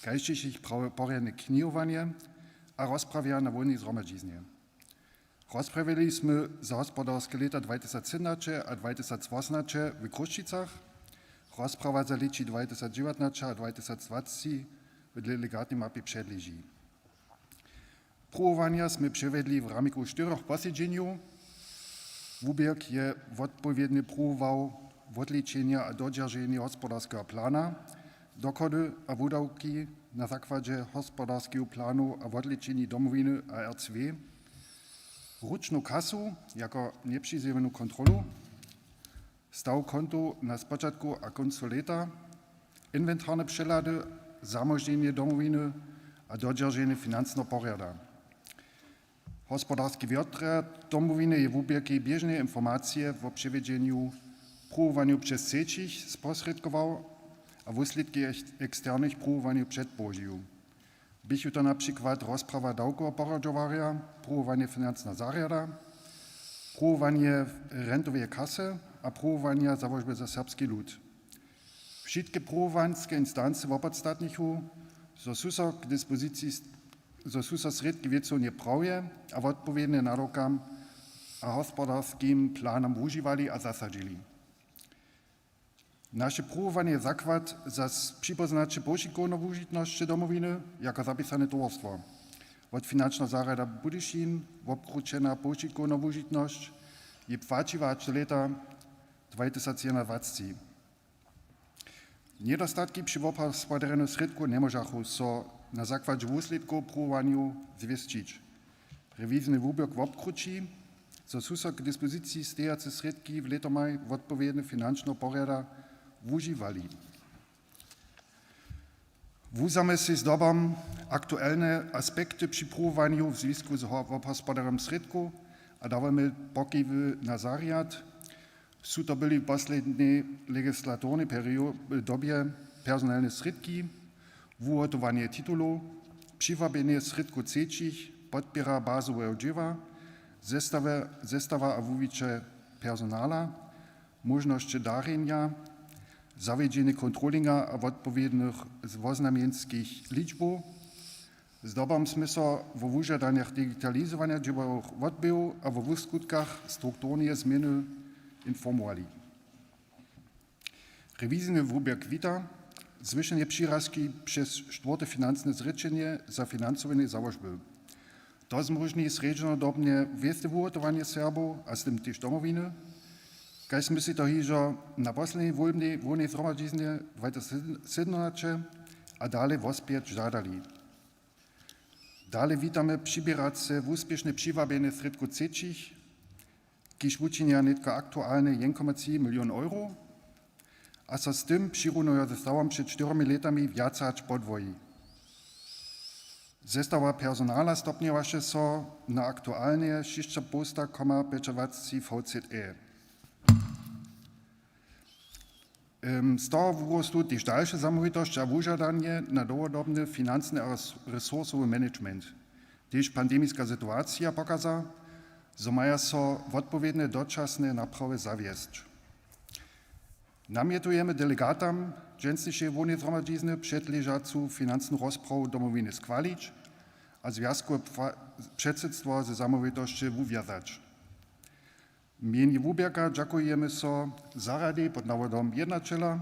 kaž tež jich pra-, porjadne knihowanje a rozprawja na hłownej zhromadźiznje. Rozprawjeli smy za hospodarske lěta dwatysacsydomnaće a dwatysacwosomnaće w Chrósćicach, rozprawa za lěći dwatysacdźewjatnaće a dwatysacdwaceći w delegatnej mapje předleži. Pruwowanja smy přewjedli w ramiku štyrjoch posedźenjow. Wuběrk je wotpowědnje pruwował wotličenja a dodźerženje hospodarskeho plana, dochody a wudawki na zakładźe hospodarskeju planu a wotličenju Domowiny a R C W, ručnu kasu jako njepřizjewjenu kontrolu, staw kontow na spočatku a kóncu lěta, inwentarne přehlady, zamóženje Domowiny a dodźerženje financneho porjada. Hospodarski wotrat Domowiny je wuběrkej běžne informacije wo přewjedźenju pruwowanjow přez třećich sposrědkował a wuslědki ex-, eksternych pruwowanjow předpołožił. Běchu to na přikład rozprawa dawkoweho poradźowarja, pruwowanje financneho zarjada, pruwowanje rentoweje kasy a pruwowanja Załožby za serbski lud. Wšitke pruwowanske instancy wopodstatnichu, zo su so k dispoziciji st-, zo su so srědki wěcownje prawje a wotpowědnje nadawkam a hospodarskim planam wužiwali a zasadźili. Naše pruwowanje je zakład za s-, připóznaće powšitkownołužitnosće Domowiny jako zapisane towarstwo. Wot finančneho zarjada Budyšin wobkrućena powšitkownołužitnosć je płaćiła hač do lěta dwatysacjednadwaceći. Njedostatki při wobhospodarjenju srědkow njemóžachu so na zakładźe wuslědkow pruwowanjow zwěsćić. Rewizijny wuběrk wobkrući, zo su so k dispoziciji stejace srědki w lětomaj wotpowědnje finančneho porjada wužiwali. Wuzamy sej zdobom aktuelne aspekty při pruwowanju w zwisku z ho- wobhospodarjenjem srědkow a dawamy pokiwy na zarjad. Su to byli w poslednjej legislatornej perio- dobje personelne srědki, wuhotowanje titulow, přiwabjenje srědkow třećich, podpěra bazoweho dźěła, zestawa, zestawa a wuwiće personala, móžnosće darjenja, zawjedźenje kontrolinga a wotpowědnych woznamjenskich ličbow. Zdobom smy so wo wužadanjach digitalizowanja dźěłowych wotběhow a wo wuskutkach strukturneje změny informowali. Rewizijny wuběrk wita zwyšenje přirazki přez štwórte financne zrěčenje za financowanje załožby. To zmóžni srjedźnodobnje wěste wuhotowanje Serbow a z tym tež Domowiny, kaž smy sej to hižo na poslednjej wólbnej hłownej zhromadźiznje dwatysacsydomnaće a dale wospjeć žadali. Dale witamy přiběrace wuspěšne přiwabjenje srědkow třećich, kiž wučinja nětko aktualnje jedyn koma tři milion euro a so z tym přirunujo ze stawom před štyrjomi lětami wjace hač podwoji. Zestawa personala stopnjowaše so na aktualnje šěsćapołsta koma pjećadwaceći V Z E. Em, z toho wurostu tež dalše zamołwitosće a wužadanje na dołhodobny financny a res- resursowy management. Tež pandemiska situacija pokaza, zo maja so wotpowědne dočasne naprawy zawjesć. Namjetujemy delegatam dźensnišeje hłowneje zhromadźizny předležacu financnu rozprawu Domowiny schwalić a zwjazkowe pła- předsydstwo ze zamołwitosće wuwjazać. W mjenje wuběrka dźakujemy so zarjadej pod nawodom jednaćela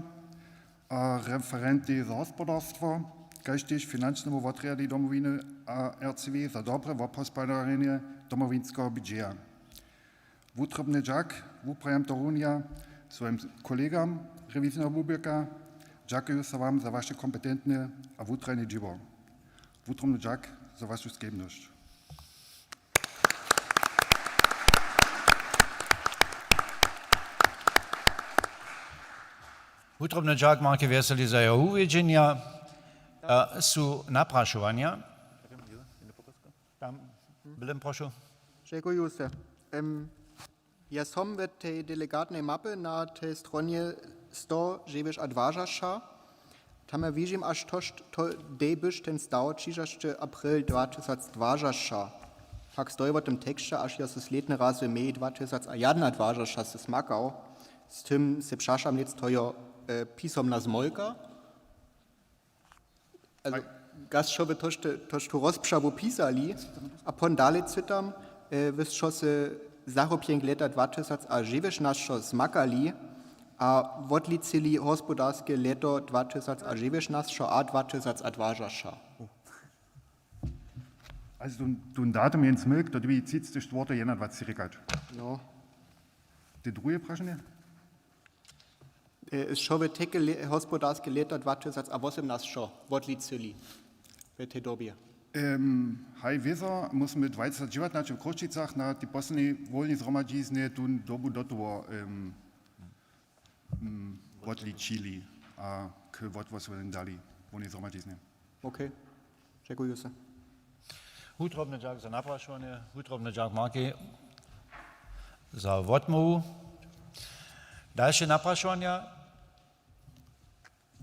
a referentej za hospodarstwo, kaž tež finančnemu wotrjadej Domowiny a R C W za dobre wobhospodarjenje domowinskeho budžeja. Wutrobny dźak wuprajam to runja swojim kolegam rewizijneho wuběrka. Dźakuju so wam za waše kompetentne a wutrajne dźěło. Wutrobny dźak za wašu skedźbnosć. Wutrobny dźak Markej Wjeseli za jeho wuwjedźenja. E, su naprašowanja? Tam, bydlem, prošu. Dźekuju sej. Em, ja som w tej delegatnej mapy na tej stronje sto dźewjeć a dwažaša. Tam ja wižim, až to, to, dej byš ten staw třišaće april dwatysacdwažaša. Tak stoji w tym teksće, až ja so slědny raz w meji dwatysacjedynadwažaša se smakał. Z tym se přašam něc, to jo, e, pisomna zmojka. Also, gaz sće wy tož te-, tož tu rozpřawu pisali a pon dale cytam, e, wy sće se zahopjenk lěta dwatysacdźewjeć sće zmakali a wotličili hospodarske lěto dwatysacdźewjeć a dwatysacdwažaša. Also, tón, tón datum je zmyk, to dyrbi třicety štwórty jedynadwaceći rěkać. No. Te druhe prašenje? E, sće wy teke lě-, hospodarske lěto dwatysacwosomnaće wotličili w tej dobje? Em, haj, wězo, my smy dwatysacdźewjatnaće w Chrósćicach na tej poslednjej hłownej zhromadźiznje tu dobu do toho, em, mm, wotličili a k wothłosowanju dali hłownej zhromadźiznje. Okay. Dźekuju sej. Wutrobny dźak za naprašowanje, wutrobny dźak Markej za wotmołwu. Dalše naprašowanja?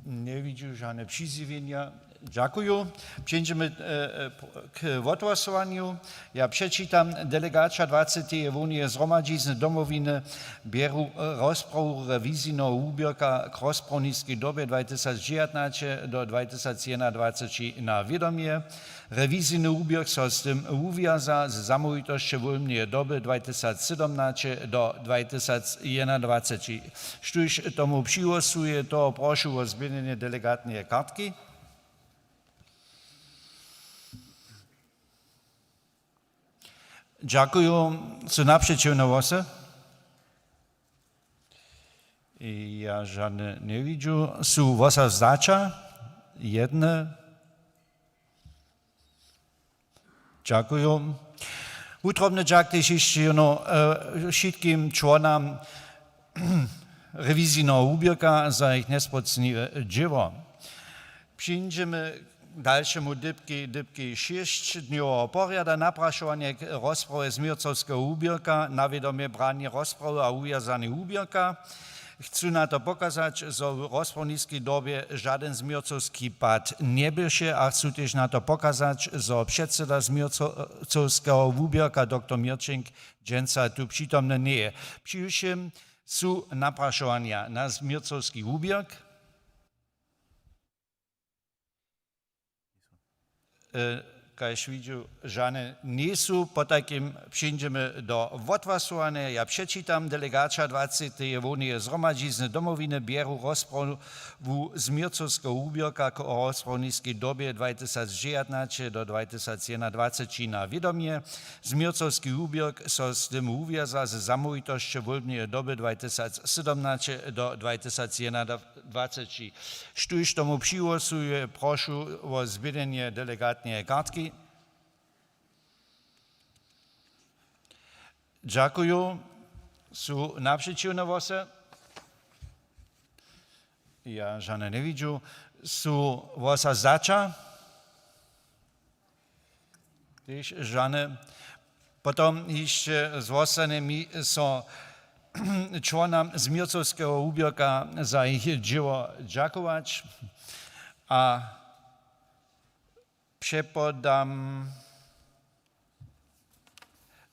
Njewidźu žane přizjewjenja. Dźakuju. Přińdźemy, e, e, k wothłosowanju. Ja přečitam. Delegaća dwaceteje hłowneje zhromadźizny Domowiny bjeru, e, rozprawu rewizijneho wuběrka k rozprawniskej dobje dwatysacdźewjatnaće do dwatysacjedynadwaceći na wědomje. Rewizijny wuběrk so z tym wuwjaza ze zamołwitosće hłowneje doby dwatysacsydomnaće do dwatysacjedynadwaceći. Štóž tomu přihłosuje, toho prošu wo změnjenje delegatneje kartki. Dźakuju. Su napřećiwne hłosy? Ja žane njewidźu. Su wosazdaća? Jedne. Dźakuju. Wutrobny dźak tež hišće jedno, e, wšitkim čłonam rewizijneho wuběrka za jich njespołdźe dźěło. Přińdźemy k dalšemu dypkej, dypkej šěsć dnjoweho porjada: naprašowanje k rozprawje změrcowskeho wuběrka, nawědomje, branje rozprawy a wuwjazaneho wuběrka. Chcu na to pokazać, zo w rozprawniskej dobje žadyn změrcowski pad njeběše, a chcu tež na to pokazać, zo předseda změrcowskeho wuběrka, doktor Měrćenk, dźensa tu přitomny njeje. Přiwšěm su naprašowanja na změrcowski wuběrk? E, kaž widźu, žane njejsu, potajkim přińdźemy do wothłasowanja. Ja předčitam: Delegaća dwaceteje hłowneje zhromadźizny Domowiny bjeru rozprawu změrcowskeho wuběrka k rozprawniskej dobje dwatysacdźewjatnaće do dwatysacjednadwaceći na wědomje. Změrcowski wuběrk so z tym wuwjaza ze zamołwitosće wólbneje doby dwatysacsydomnaće do dwatysacjednadwaceći. Štóž tomu přihłosuje, prošu wo zběranje delegatneje kartki. Dźakuju. Su napřećiwne hłosy? Ja žane njewidźu. Su hłosa za? Tež žane. Potom hišće zwostanemi so čłonam změrcowskeho wuběrka za jich dźěło dźakować a přepodam,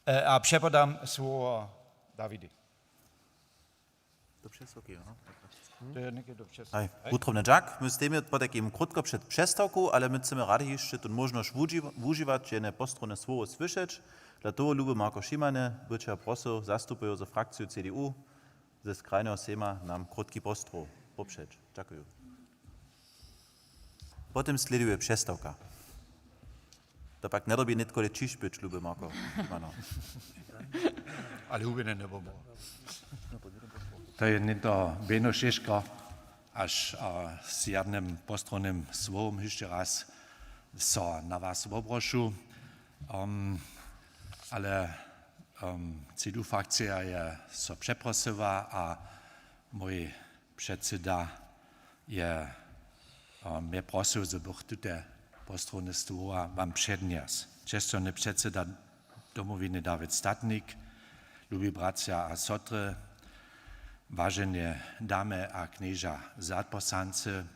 e, a přepodam słowo Dawidej. Do přestawki, jo? To je někde do přestawki. Haj, wutrobny dźak. My stejimy potajkim krótko před přestawku, ale my chcemy rady hišće tu móžnosć wuži-, wužiwać, jedne postronne słowo słyšeć. Dla toho, luby Marko Šimane, bych će prosył, zastupujący frakciju C D U ze skrajneho sejma, nam krótki postrow popřeć. Dźakuju. Potom slěduje přestawka. To pak njerbi nětko le ćišć być, luby Marko. Ano. Ale hubjene njebomło. To je něto Beno Šeško, až, a, z jednym postronnym słowom hišće raz so na was woprošu. Em, ale, em, C D U frakcija je so přeprosyła a mój předsyda je, e, mje prosył, zo bych tute postronne słowa wam přednjesł. Česćowny předsyda Domowiny Dawid Statnik, lubi bratřa a sotry, wažene damy a knježa zaposłańcy,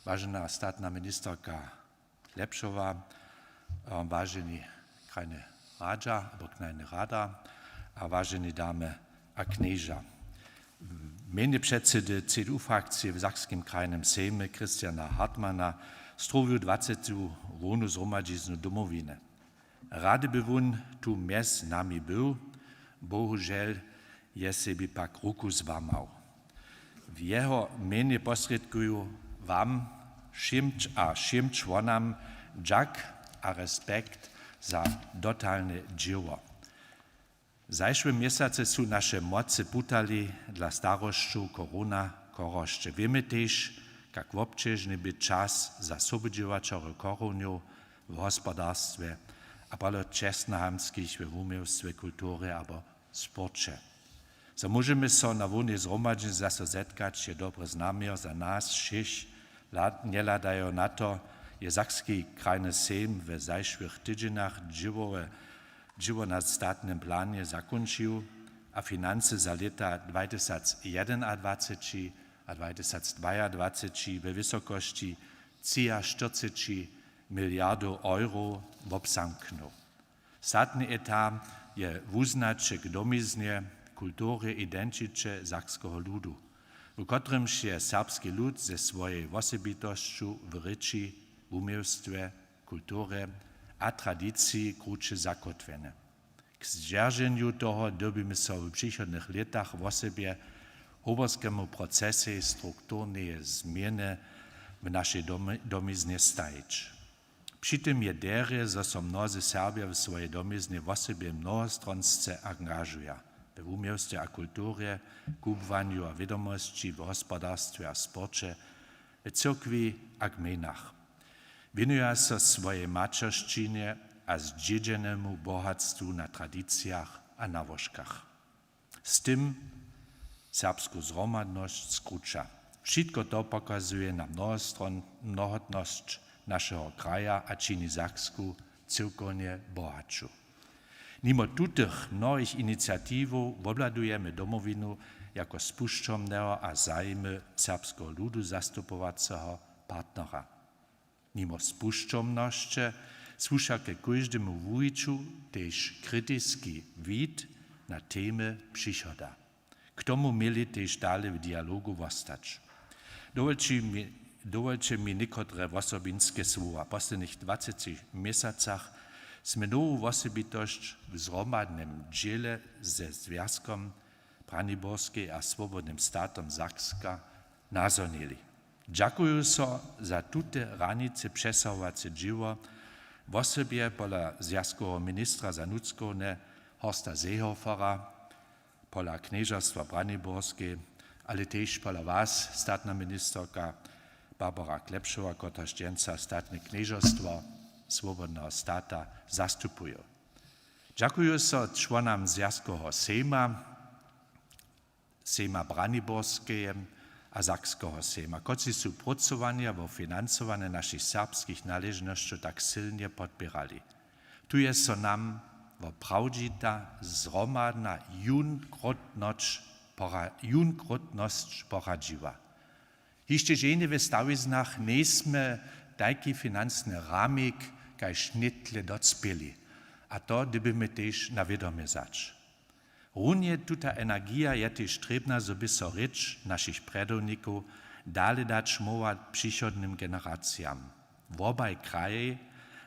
wažena statna ministerka Klepšowa, e, waženi krajny radźa abo krajny rada a waženi damy a knježa. W mjenje předsedy C D U frakcije w Sakskim krajnym sejmje Christiana Hartmanna strowju dwacetu hłownu zhromadźiznu Domowiny. Rady by wón tu mjez nami był, bohužel je sebi pak ruku złamał. W jeho mjenje posrědkuju wam wšěm č-, a wšěm čłonam dźak a respekt za dotalne dźěło. W zašłym měsacje su naše młodcy putali dla starosćow korona chorosće. Wěmy tež, kak wobćežny bě čas za sobudźěłaćerjow chorejow w hospodarstwje a palo čestnohamtskich we wuměłstwje, kulturje abo sporće. Zo móžemy so na hłownej zhromadźiznje zaso zetkać, je dobre znamjo za nas wšěch. Hla-, njehladajo na to, je Sakski krajny sejm we zašłych tydźenjach dźěłowe, dźěło na statnym planje zakónčił a financy za lěta dwatysacjedynadwaceći a dwatysacdwajadwaceći we wysokosći třiaštyrceći miliardow euro wobzamknył. Statny etat je wuznaće k domizně, kulturje, identiće sakskeho ludu, w kotrymž je serbski lud ze swojej wosebitosću w rěči, wuměłstwje, kulturje a tradiciji kruće zakótwjeny. K zdźerženju toho dyrbimy so w přichodnych lětach wosebje hoberskemu procesej strukturneje změny w našej domi-, domiznje stajić. Při tym je derje, zo so mnozy Serbja w swojej domiznje wosebje mnohostronsce angažuja, we wuměłstwje a kulturje, kubłanju a wědomosći, w hospodarstwje a sporće, w cyrkwi a gmejnach. Wěnuja so swojej maćeršćinje a zdźědźenemu bohatstwu na tradicijach a nałožkach. Z tym serbsku zhromadnosć skruća. Wšitko to pokazuje na mnohostron-, mnohotnosć našeho kraja a čini Saksku cyłkownje bohaću. Nimo tutych mnohich iniciatiwow wobhladujemy Domowinu jako spušćomneho a zajimy serbskeho ludu zastupowaceho partnera. Nimo spušćomnosće słuša ke kóždemu wuwiću tež kritiski wid na temy přichoda. K tomu měli tež dale w dialogu wostać. Dowolće mi, dowolće mi někotre wosobinske słowa. W poslednich dwaceći měsacach smy nowu wosebitosć w zhromadnym dźěle ze Zwjazkom Braniborskej a Swobodnym statom Sakska nazhonili. Dźakuju so za tute hranicy přesahowace dźěło, wosebje pola zwjazkoweho ministra za nutřkowne Horsta Seehofera, pola Knježerstwa Braniborskej, ale tež pola was, statna ministerka Barbara Klepšowa, kotraž dźensa statne knježerstwo Swobodneho stata zastupuju. Dźakuju so čłonam Zwjazkoweho sejma, sejma Braniborskeje a Sakskeho sejma, kotřiž su prócowanja wo financowanje našich serbskich naležnosćow tak sylnje podpěrali. Tu je so nam wo prawdźita zhromadna junkrótnosć pora-, junkrótnosć poradźiła. Hišće ženje w stawiznach njejsmy tajki financny ramik kaž nětle docpěli. A to dyrbimy tež na wědomje wzać. Runje tuta energija je tež trěbna, zo by so rěč našich prjedownikow dale dać móhła přichodnym generacijam. Wobaj krajej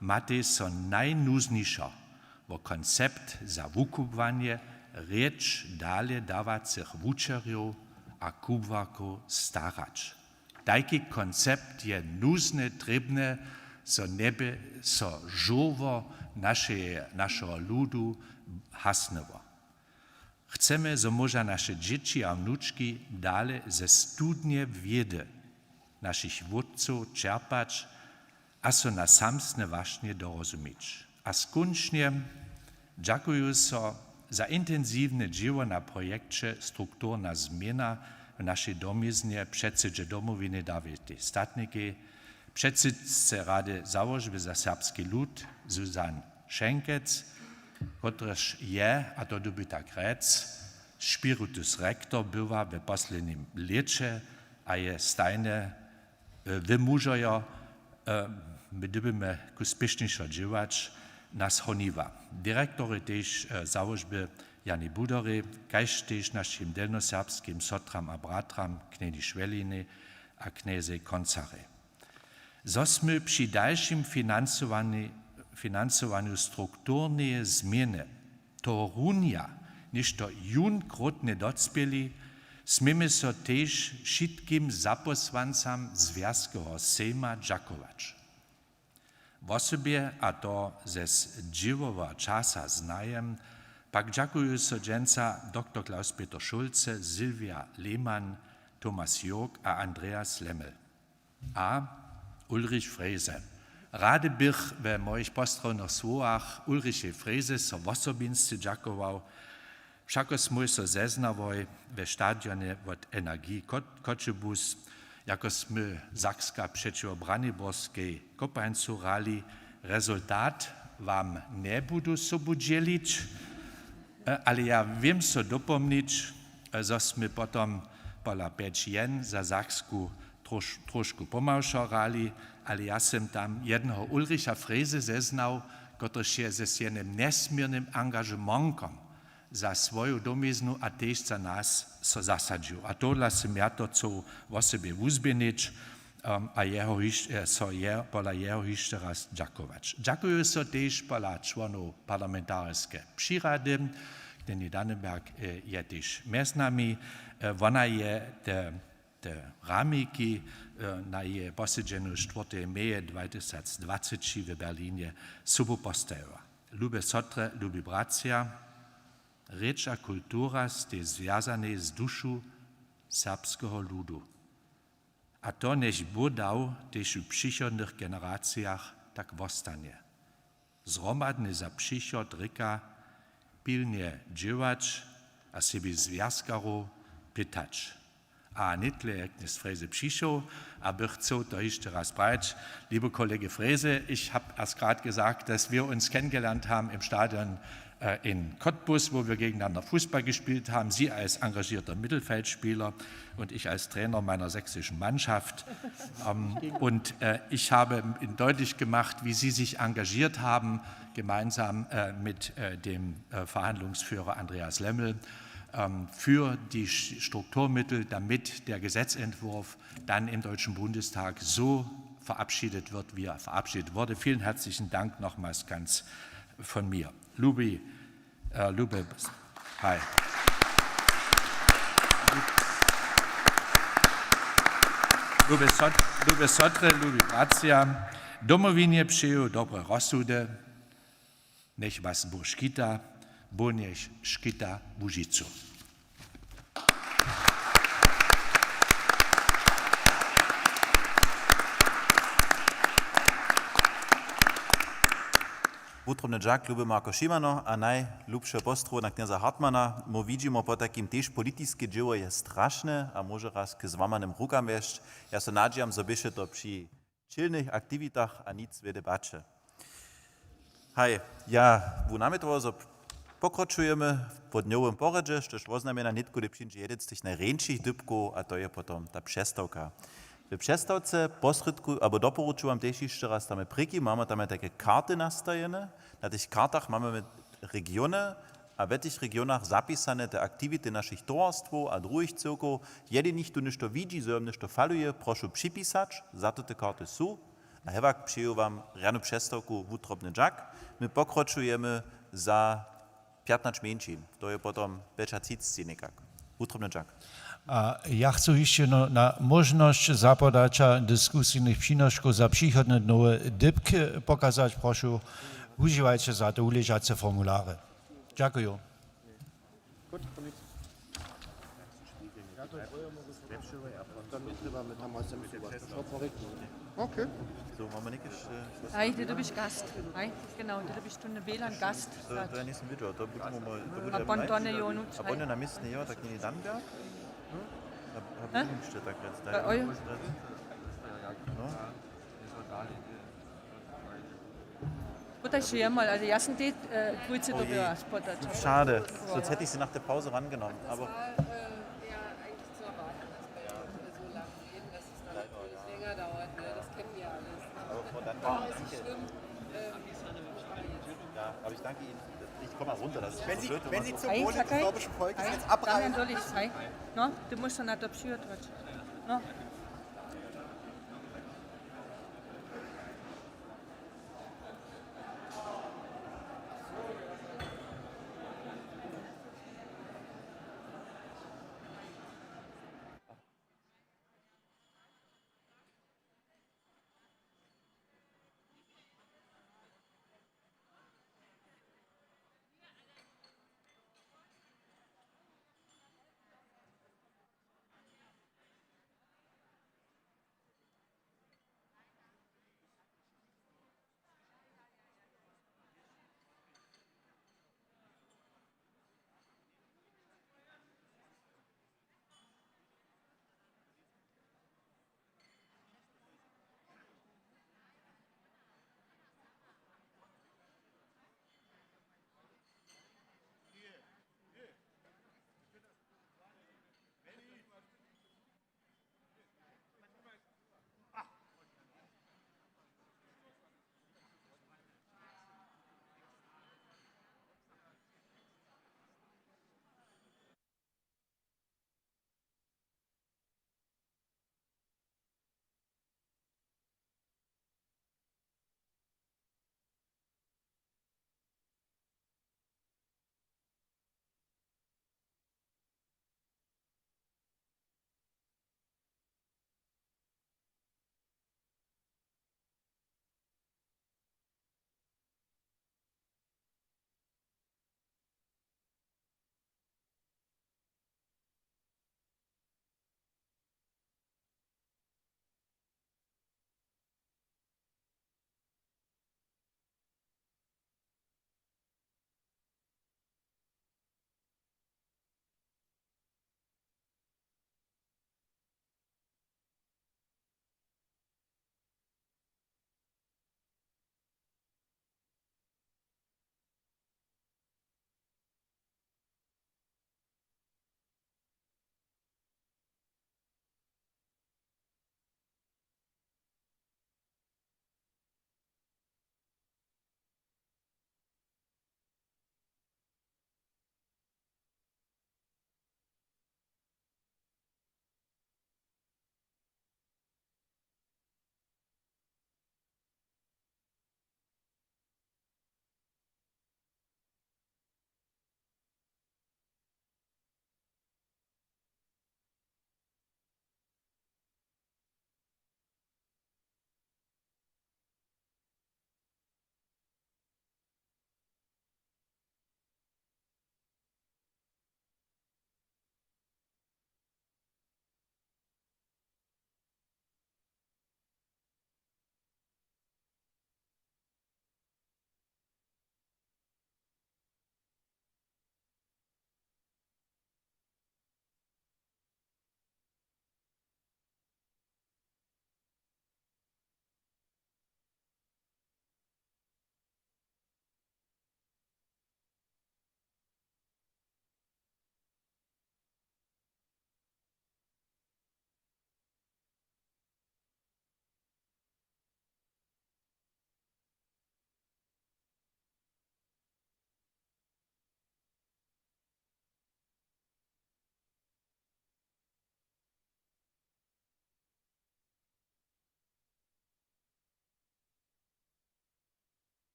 matej so najnuznišo wo koncept za wukubłanje rěč dale dawacych wučerjow a kubłarkow starać. Tajki koncept je nuzne trěbne, zo njeby so žórło našeje, našeho ludu hasnyło. Chcemy, zo móža naše dźěći a wnučki dale ze studnje wědy našich wótcow čerpać a so na samsne wašnje dorozumić. A skónčnje dźakuju so za intensiwne dźěło na projekće Strukturna změna w našej domiznie předsydźe Domowiny Dawidej Statnikej, předsydce Rady załožby za serbski lud Zuzan Šenkec, kotryž je, a to dyrbi tak rjec, spiritus rector była w poslednim lěće a je stajne, e, wymužojo, e, my dyrbimy ku spěšnišo dźěłać, nas honiła. Direktorej tež, e, załožby Jani Budorej, kaž tež našim delnjoserbskim sotram a bratram, knjeni Šweliny a knjezej Koncarej. Zo smy při dalšim financowani-, financowanju strukturneje změny tohorunja něšto junkrótnje docpěli, směmy so tež wšitkim zapósłancam Zwjazkeho sejma dźakować. Wosebje, a to ze zdźěłoweho časa znajem, pak dźakuju so dźensa doktor Klaus-Peter Schulze, Sylwia Lehmann, Thomas Jog a Andreas Lemmel. A Ulrich Frese. Rady bych we mojich postrownych słowach Ulrichej Frese so wosobinsce dźakował. Wšako smój so zeznałoj we stadionje wot Energii Kot-, Choćebuz, jako smy Sakska přećiwo Braniborskej kopańcu hrali. Rezultat wam njebudu sobu dźělić, e, ale ja wěm so dopomnić, e, zo smy potom pola pjeć jedyn za Saksku troš-, trošku pomałšo hrali, ale ja sym tam jedneho Ulricha Frese zeznał, kotryž je ze swojim njesměrnym angažementom za swoju domiznu a tež za nas so zasadźił. A tohodla sym ja to chcał wosebje wuzběhnyć, em, a jeho hiš-, e, so je, pola jeho hišće raz dźakować. Dźakuju so tež pola čłonow parlamentariskeje přirady, knjeni Dannenberg, e, je tež mjez nami. E, wona je te te ramiki, e, na jeje posedźenju štwórteje meje dwatysacdwaceći w Berlinje sobu postajiła. Lube sotry, lubi bratřa, rěč a kultura stej zwjazanej z dušu serbskeho ludu. A to njech Bóh dał tež w přichodnych generacijach tak wostanje. Zhromadnje za přichod rěka pilnje dźěłać a sebi zwjazkarow pytać. A nitle je knjez Frese přišoł, a bych chcał to hišće raz prajić. Liebe Kollege Frese, ich habe erst gerade gesagt, dass wir uns kennengelernt haben im Stadion äh, in Cottbus, wo wir gegeneinander Fußball gespielt haben, Sie als engagierter Mittelfeldspieler und ich als Trainer meiner sächsischen Mannschaft. Ähm, und äh, ich habe Ihnen deutlich gemacht, wie Sie sich engagiert haben, gemeinsam äh, mit äh, dem äh, Verhandlungsführer Andreas Lemmel, ähm, für die Sch- Strukturmittel, damit der Gesetzentwurf dann im Deutschen Bundestag so verabschiedet wird, wie er verabschiedet wurde. Vielen herzlichen Dank nochmals ganz von mir. Lubi, äh, Lube, hi. Lube, Sot, Lube Sotre, Lubi Bracia, Domowinje přeju dobre rozsudy, njech was Bóh škita, Bóh njech škita Łužicu. Wutrobny dźak, luby Marko Šimano, a najlubše pozdrowy na knjeza Hartmana. My widźimy potajkim, tež politiske dźěło je strašne a móže raz k złamanym rukam wjesć. Ja so nadźijam, zo běše to při čělnych aktiwitach a nic w debaće. Haj, ja bu namjetował, zo pokročujemy po dnjowym porjedźe, štož woznamjena, nětko hdy přińdźe jedyn z tych najrjeńšich dypkow, a to je potom ta přestawka. W přestawce posrědku, abo doporučuju wam tež hišće raz, tam je prěki, mamy tam tajke karty nastajene. Na tych kartach mamy regiony a w tych regionach zapisane te aktiwity našich towarstwow a druhich cyłkow. Jeli něchtó něšto widźi, zo jemu něšto faluje, prošu připisać, za to te karty su. A hewak přeju wam rjanu přestawku, wutrobny dźak. My pokročujemy za pjatnaće mjeńšin. To je potom pjećatřiceći někak. Wutrobny dźak. A ja chcu hišće no, na móžnosć zapodaća diskusijnych přinoškow za přichodne dnowy dypk pokazać. Prošu, wužiwajće za to wuležace formulary. Dźakuju. Gut, dann nicht. Dann nicht drüber mit Hammer, ist ja nicht so was. Das war korrekt. Okay. So, mamy někde, äh, was Haj, ty dobiš gast. Haj, genau, ty dobiš tu WLAN gast. To, to ja nisem widział, to budemo, to bude A pon to ne jo, no, a pon na městni, jo, tak nie dan ga. A, a budem jeszcze tak jetzt. Oj. No. Potaj so jemol, ale ja sam tej, e, dwójce dobyła spotać. Schade, sonst hätte ich sie nach der Pause rangenommen. Aber ja, aber ich danke Ihnen. Ich komme mal runter, das ist wenn Sie, wenn Sie zum Wohle des sorbischen Volkes jetzt abreisen. Damian, soll ich, hej? No, du musst dann nach der Psychiatrie. No.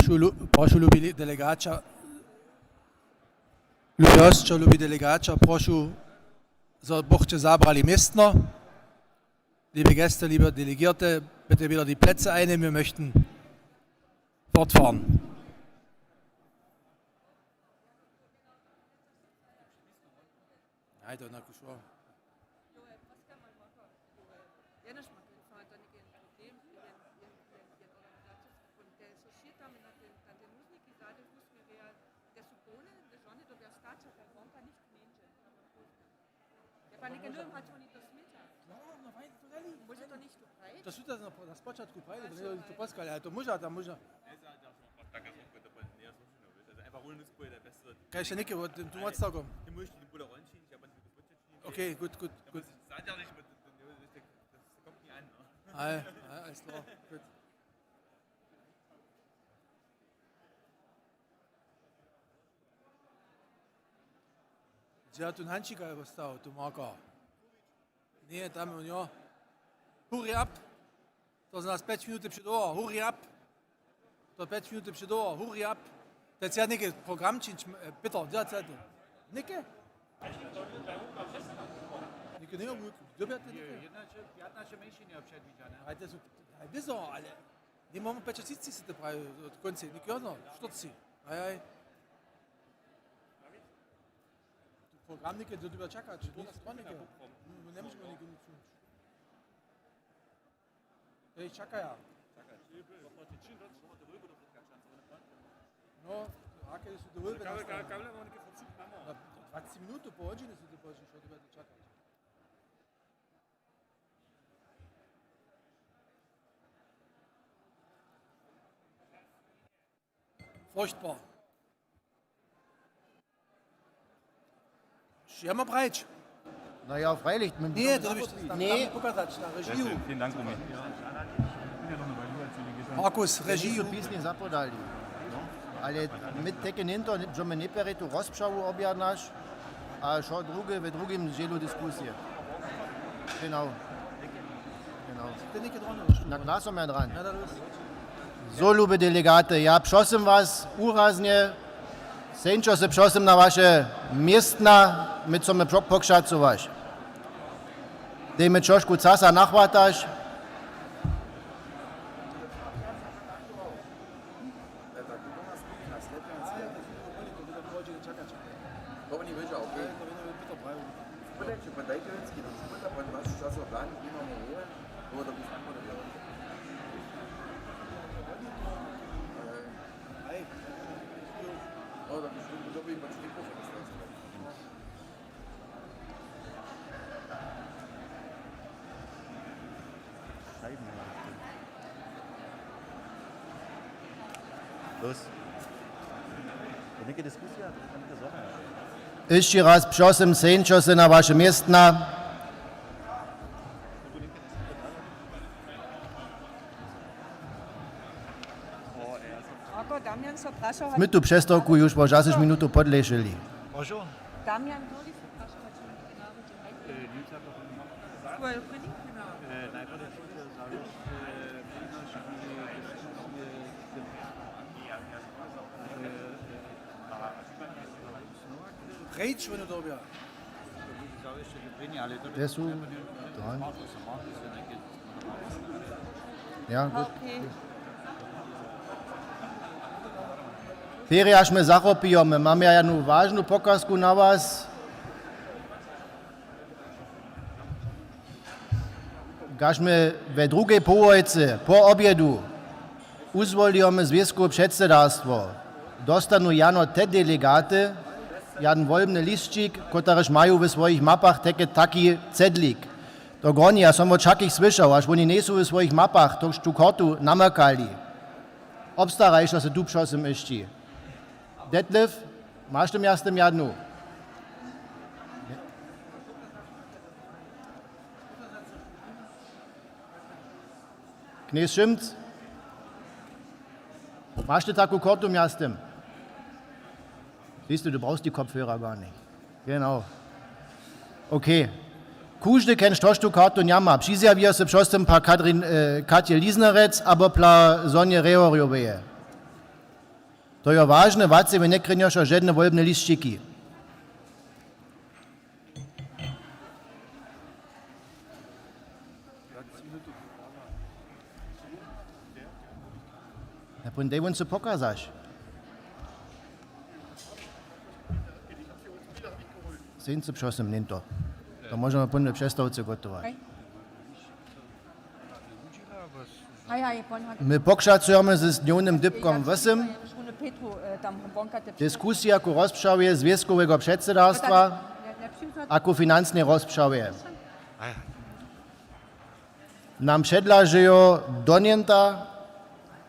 Prošu, lu-, prošu, lubi delegaća, lubi hosćo, lubi delegaća, prošu, zo bychće zabrali městno. Liebe Gäste, liebe Delegierte, bitte wieder die Plätze einnehmen, wir möchten fortfahren. Ajde, na kušo. Joel, was kann man machen? Joel, ja, das macht einfach dann ein Problem. Jen, jen, jen, jen organizacijski problem. Te so šće tam na ten, na ten nuzniki zady, wusměrja, te su połne, te žony dobja stać, a ta wonka nicht mjeńdźe. Ja, pa něke nowym hač oni to smita. No, no, fajn, to dali. Może to nicht tu prajeć? To su to na, na spočatku prajili, to, to poskali, ale to może, tam może. Kaj še něke, tu mac tako. Okay, gut, gut, gut. Aj, aj, alles klar, gut. Hdźe ja tu Hančika je stał, tu Marka? Ně, tam on jo. Hurry up! To z nas pjeć minuty předoło, hurry up! To pjeć minuty předoło, hurry up! Te ja něke program čińć, e, Peter, ja chcę to. Něke? Něke, ně, dobjate něke? Jedna, jedna, jedna mjeńšina předwidźane. Ale to su, ale wězo, ale Ně, mamy pjećatřicci, sy to prajił, w końcu, něk jedno, štyrci. Aj, aj. Tu program něke, to dyrbja čakać, nic, nic, nic. No, njemóžemy něke nic čińć. Ej, čakaja. No, a kiedy su do wólby nastali? Na dwacet minut, pół hodźiny su to późni, što dyrbja to čakać. Furchtbar. Ja mam prajć. Na ja, freilich, my... Ně, to běš tam, ně, tam pokazać na režiju. Vielen Dank, Romy. Markus, režiju. Pisnje zapodali. Ale my teke něnto, že my něpjerje tu rozpřahu objednaš, a wšo druhe w drugim dźělu diskusije. Genau. Genau. Na glasom ja dran. So, lube delegaty, ja prosym was wuraznje, seńćo se prosym na waše městna, my chcemy pokšacować. Dej mi trošku časa nachwataš. To oni wědźa, okej. Podajće, podajće, wěc, kdy to spyta, pan waš časowy plan, nimamy wowě, było to byś tak podoběło. No, to byś, to by pan štypko. Los. To neke diskusija, to je neke zhora. Hišće raz, prosym, seńćo se na waše městna. Ako Damian so prašał, my tu přestawku już po dwacet minutow podlešili. Damian, dali so prašał, či nike narodźe. Prejć, wone dobja. Te su dran. Ja, gut. Ferje, až my zachopijomy, mamy jednu wažnu pokazku na was. Kaž my we druhej połojcy po objedu wuzwolijomy zwěskowe předsydarstwo, dóstanu jano te delegaty jedyn wolbny lisćik, kotryž maju w swojich mapach teke, taki cedlik. To groni, ja som wot wšakich słyšał, haž woni njejsu w swojich mapach tož tu kortu namykali. Obstaraj, što se tu, prosym, hyšći. Detlef, maš ty mjeztym jednu? Knjez Šymc, maš ty taku kortu mjeztym? Siehst du, du brauchst die Kopfhörer gar nicht. Genau. Okay. Kóždy, kenž tož tu kartu njama, přizjawje so přez tym pra Katrin, e, Katje Lisnerec abo pra Sonje Rehorjoweje. To je wažne, wace wy njekrjenjoša žedne wolbne lisćiki. Na pón dej wón so pokazaš. Seńcy přosym něnto. To móžemy pón přestawce gotować. Haj. Haj, haj, pón Hag-, my pokračujemy z dnjownym dypkom wosym. Diskusija ku rozpřawje zwěskowego předsydarstwa a ku financnej rozpřawje. Nam předlažejo donjenta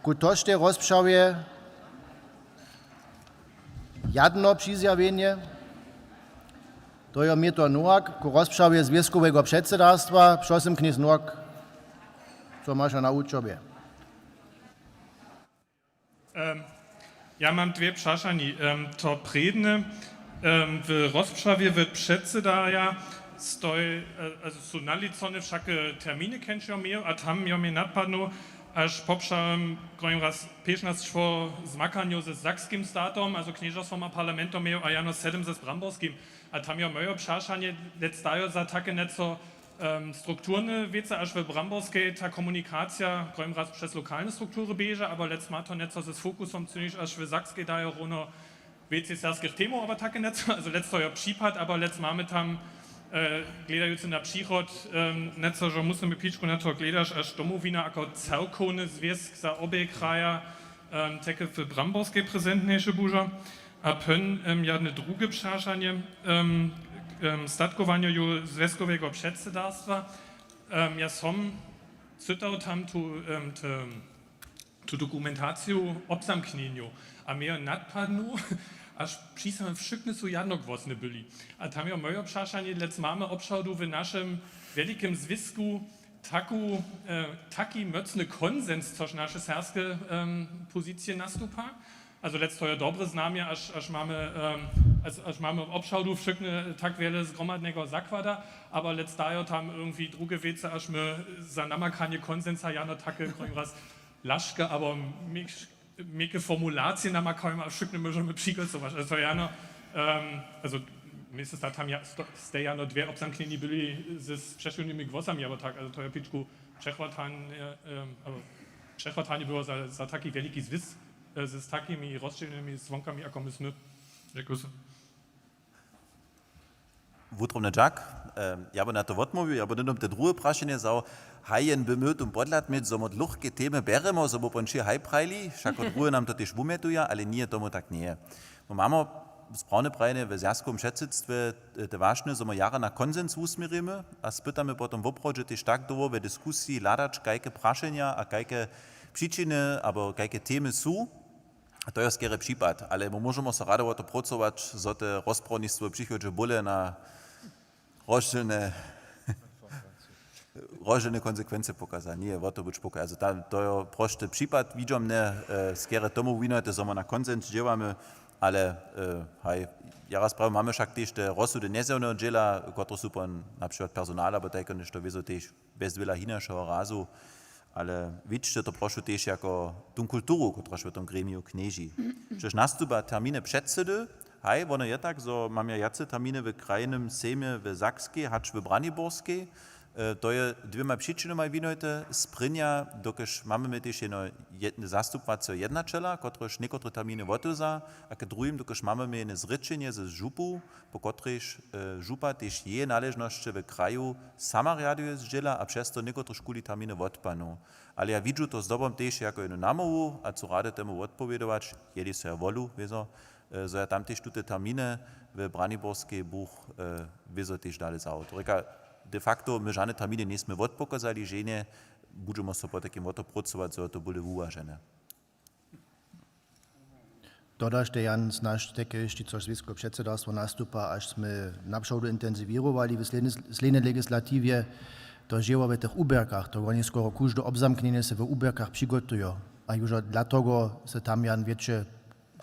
ku tožtej rozpřawje jadno přizjawjenje. To je Mětor Nowak ku rozpřawje zwěskowego předsydarstwa. Přosym, knjez Nowak, co maša na wučobje? Em, ja mam dwě přašani. Em, to prědne, em, w rozpřawje w předsydarja stoj, e, e, su nalicone wšake terminy, kenč jo měł, a tam jo mě nadpadnył, až popřałem, grojim raz, pěćnace šło zmakanjow ze sakskim statom, also knježerstwom a parlamentom měł, a jano sedym ze bramborskim. A tam jo moje přašanje, lec dajo za take něco, em, strukturne wěcy, až w Bramborskej ta komunikacija grojim raz přez lokalne struktury běže, abo lec ma to něco z fokusom, cyniž až w Sakskej dajo rowno wěcej serbskich temow, abo take něco, also lec to jo připad, abo lec mamy tam, e, gledajucy na přichod, em, něco, że musimy pičku na to gledaš, až Domowina jako celkowny zwěsk za obě kraja, em, teke w Bramborskej prezentnjejše bužo. A pón, em, jedne druge přašanje, em, em, statkowanje ju zwjazkowego předsydarstwa. Em, ja som cytał tam tu, em, te, tu dokumentaciju wobzamknjenju a mě jo nadpadnył, až při samym wšykny su jednogłosne byli. A tam jo moje přašanje, lec mamy woprawdu w našem wjelikim zwjazku taku, e, taki mocny konsens, což naše serbske, em, pozicije nastupa. Also lec to jo dobre znamje, až, až mamy, em, až, až mamy woprawdu wšykny tak wjele zgromadneho zakłada, abo lec dajo tam irgendwie druge wěcy, až my za namakanje konsensa jano take, grojim raz, laške abo měk-, měkše formulacije namakajemy a wšykne móžemy přigłosować. Also jano, em, also, mje se zda, tam ja-, sto-, stej jano dwě wobzamknjeni byli z, z přećiwnymi głosami, abo tak, also to je pičku přechwatanje, em, abo přechwatanje było za, za taki wjeliki zwis, e, z, z takimi rozdźělnymi zwonkami, jako my smy. Dźekujemy. Wutrobny dźak. E, ja bym na to wotmołwił, ja bym hnydom te druhe prašenje wzał. Haj, jen by měł tón podhlad měć, zo my dluchke temy bjerjemy, zo by pon wšě haj prajili, wšako druhe nam to tež wumjetuja, ale ně, tomu tak njeje. My mamy, sprawne prajene, w zwjazkowym předsydstwje, e, te wašnje, zo my jara na konsens wusměrimy a spytamy potom woprawdźe tež tak dołho w diskusiji hladać, kajke prašenja a kajke přičiny abo kajke temy su. A to je skerje připad, ale my móžemy so rado wo to prócować, zo te rozprawnictwo w přichodźe bóle na rozdźělne, rozdźělne konsekwency pokaza. Ně, wo to być pokaza. Also tam, to je prosty připad, widźomne, e, skerje tomu winujete, zo my na konsens dźěłamy, ale, e, haj, ja raz prawił, mamy wšak tež te rozsudy njezjawneho dźěla, kotrež su pon na přikład personal abo tajko něšto wězo tež bjez wjela hinašeho razu, ale widźće to, prošu, tež jako tón kulturu, kotraž w tom gremiju knježi. Štož nastupa terminy předsydy, haj, wone je tak, zo mam ja wjace terminy w krajnym sejmje w Sakskej hač w Braniborskej. E, to je dwěma přičinoma winujte. Sprěnja, dokelž mamy my tež jedno jed-, zastupwaceho jednaćela, kotryž někotre terminy wotyza, a k druhim, dokelž mamy my jedne zrěčenje ze župu, po kotrejž, e, župa tež jeje naležnosće w kraju sama rjaduje zdźěla a přez to někotrež kuli terminy wotpadnu. Ale ja widźu to zdobom tež jako jednu namołwu a chcu rady temu wotpowědować, jeli so ja wolu, wězo, e, zo ja tam tež tute terminy w Braniborskej buch, e, wězo tež dale za awto. Rěka, de facto my žane terminy njejsmy wotpokazali, ženje budźemy so potajkim wo to prócować, zo je to bóle wuwažene. Dodaš te, Jan, znaš, teke hišći, což zwjazkowe předsydarstwo nastupa, až smy napřewdu intensiwěrowali w slednjej, slednjej legislatiwje, to žewo w tych wuběrkach, to woni skoro kóžde wobzamknjenje se w wuběrkach přigotujo. A južo dla toho se tam, Jan, wjetše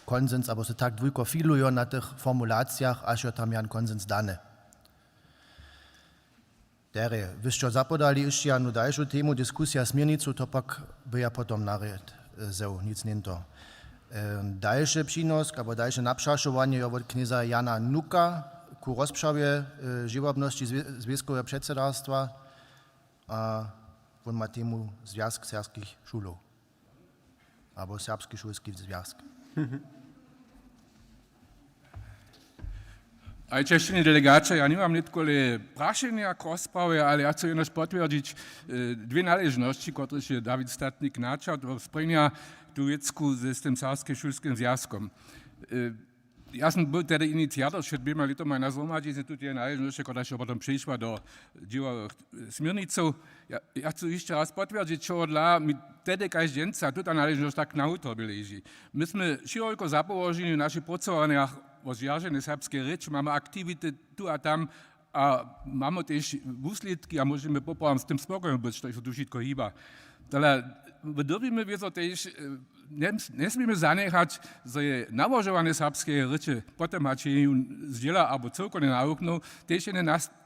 konsens, abo se tak dwójko filujo na tych formulacijach, až jo tam, Jan, konsens dane. Derje, wy sće zapodali hišće jednu dalšu temu, diskusija směrnicu, to pak by ja potom narěd, e, wzeł, nic něnto. Dalše přinosk abo dalše napřašowanje je wot knjeza Jana Nuka ku rozprawje dźěłobnosći zwěskoweho předsydarstwa, a wón ma temu Zwjazk serbskich šulow abo Serbski šulski zwjazk. Ale češćeni delegaća, ja nimam nětkole prašenja k rozprawje, ale ja chcu jenož potwjerdźić dwě naležnosći, kotrež je Dawid Statnik načał, to sprěnja tu wěcku ze z tym serbskim šulskim zwjazkom. Ja sam był tehdy iniciator před dwěma lětoma na zhromadźiznje tuteje naležnosće, kotraž je potom přešła do dźěłowych směrnicow. Ja chcu hišće raz potwjerdźić, čehodla mi tehdy kaž dźensa tuta naležnosć tak na wutobje leži. My smy šěroko zapołoženi w našich prócowanjach wo zwjaženje serbskeje rěče, mamy aktiwity tu a tam, a mamy tež wuslědki a móžemy poprawom z tym spokojom być, što so tu wšitko hiba. Tola my dyrbimy wězo tež njesměmy zanjechać, zo je nałožowanje serbskeje rěče, potom hač je ju zdźěla abo cyłkownje nawuknył, tež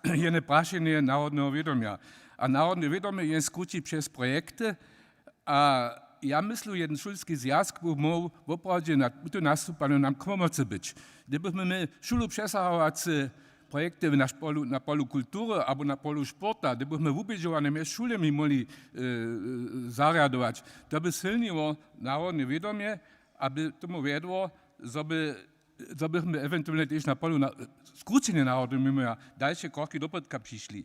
jene prašenje narodneho wědomja. A narodne wědomje je skrući přez projekty. A ja myslu, jedyn šulski zwjazk by móhł woprawdźe na tuto nastupanju nam k pomocy być. Hdybychmy my šulu přesahowace projekty na polu kultury abo na polu sporta, hdybychmy wubědźowanje mjez šulemi móhli zarjadować, to by sylniło narodne wědomje a by tomu wjedło, zo bychmy ewentualnje tež na polu skrućenje narodneho wědomja dalše kroki doprědka přišli.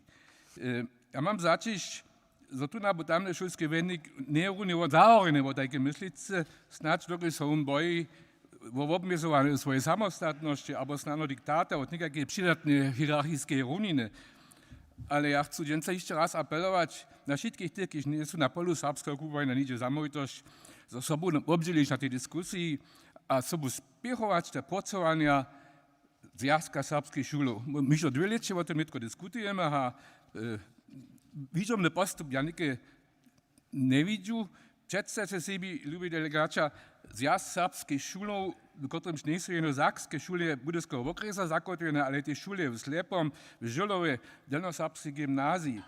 Ja mam zaćišć, zo tu abo tamny šulski wjednik njeje runje zahorjeny wot tajke myslicy, snadź dokelž so wón boji wo wobmjezowanju swojeje samostatnosće abo snano diktata wot někajkeje přidatneje hierarchiskeje runiny. Ale ja chcu dźensa hišće raz apelować na wšitkich tych, kiž njejsu na polu serbskeho kubłanja nihdźe zamołwitosć, zo sobu wobdźělić na tej diskusiji a sobu spěchować te prócowanja Zwjazka serbskich šulow. My hižo dwě lěće wo tym nětko diskutujemy a widźomny postup ja něke njewidźu. Předstajće sebi, lubi delegaća, Zwjazk serbskich šulow, w kotrymž njejsu jeno sakske šule Budyskeho wokrjesa zakotwjene, ale tež šule w Slepom, w Žylowej, delnjoserbski gymnazij.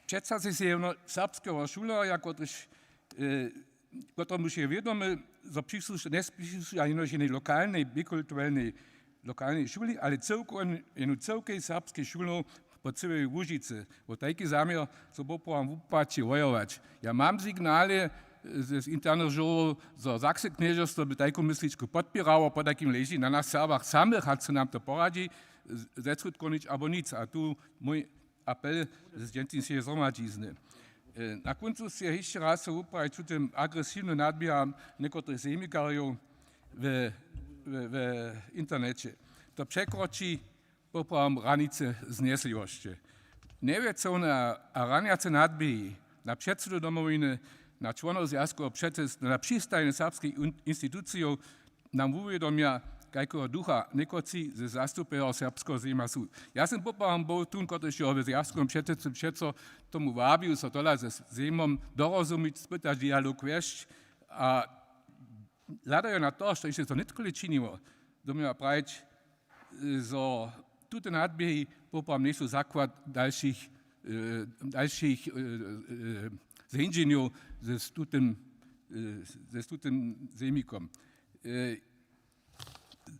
Předstajće sebi jeno serbskeho šulerja, kotryž kotrymž je wědomy, zo njespišuja jenož jenej lokalnej bikulturelnej lokalnej šuli, ale jenu cyłkej serbskej šulow po cyłej Łužicy. Wo tajki zaměr so poprawom wupaći wojować. Ja mam signale z internych žurow, zo sakske knježerstwo by tajku mysličku podpěrało. Potajkim leži na nas Serbach samych, hač so nam to poradźi zeskutkownić abo nic. A tu mój apel z dźensnišeje zhromadźizny. Na kóncu sće hišće raz so wuprajić tutym agresiwnym nadběham někotrych zemikarjow w interneće. To překroči poprawom hranicy znjesliwosće. Njewjecołne a ranjace nadběhi na předsydu Domowiny, na čłonow zwjazkoweho předsydstwa, na přistajnje serbskich institucijow nam wuwědomja, kajkeho ducha někotři ze zastupjerjow serbskeho zejma su. Ja sym poprawom był tón, kotryž je w zwjazkowym předsydstwje přeco tomu wabił, so tola ze zejmom dorozumić, spytać, dialog wjesć. A hladajo na to, što hišće so nětkole činiło, domnjewa prajić, zo tute nadběhi poprawom njejsu zakład dalšich zhendźenjow z tutym zemikom.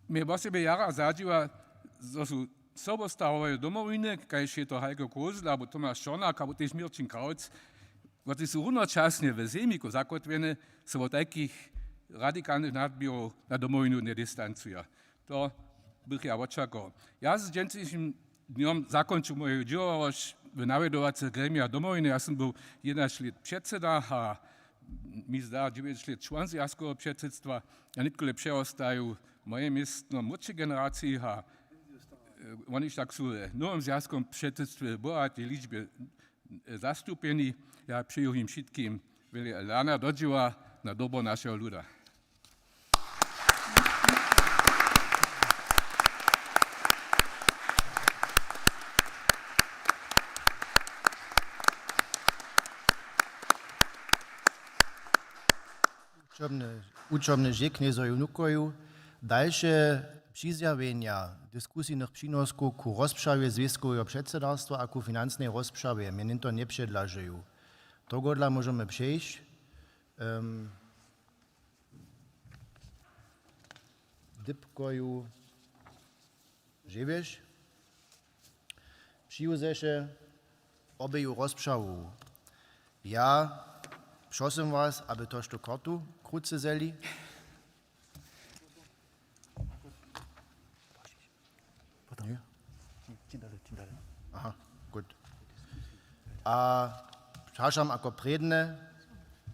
Mje wosebje jara zadźiwa, zo su sobostarowajo Domowiny, kaž je to Heiko Kosel abo Tomaš Čornak abo tež Měrćin Krawc, kotřiž su runočasnje w zemiku zakotwjene, so wot tajkich radikalnych nadběhow na Domowinu njedistancuja. To bych ja wočakował. Ja z dźensnišim dnjom zakónču moju dźěławosć w nawjedowacych gremijach Domowiny. Ja sym był jedenaće lět předsyda a mi zda dźewjeć lět čłon zwjazkoweho předsydstwa. A nětkole přewostaju moje městno młódšej generaciji a woniž tak su w nowym zwjazkowym předsydstwje w bohatej ličbje zastupjeni. Ja přeju jim wšitkim wjele elana do dźěła na dobro našeho luda. Wučobny dźě knjezoju Nukoju. Dalše přizjawjenja diskusijnych přinoskow ku rozprawje zwěskoweho předsydarstwa a ku financnej rozprawje mjenjento njepředlažuju. Tohodla móžemy přejić. Lipkoju Žewješ přiwzeše obeju rozpřałow. Ja přosym was, aby tožtu kartu krótce zjeli. Potom. Či, či dale, či dale. Aha, gut. A prašam jako prědne,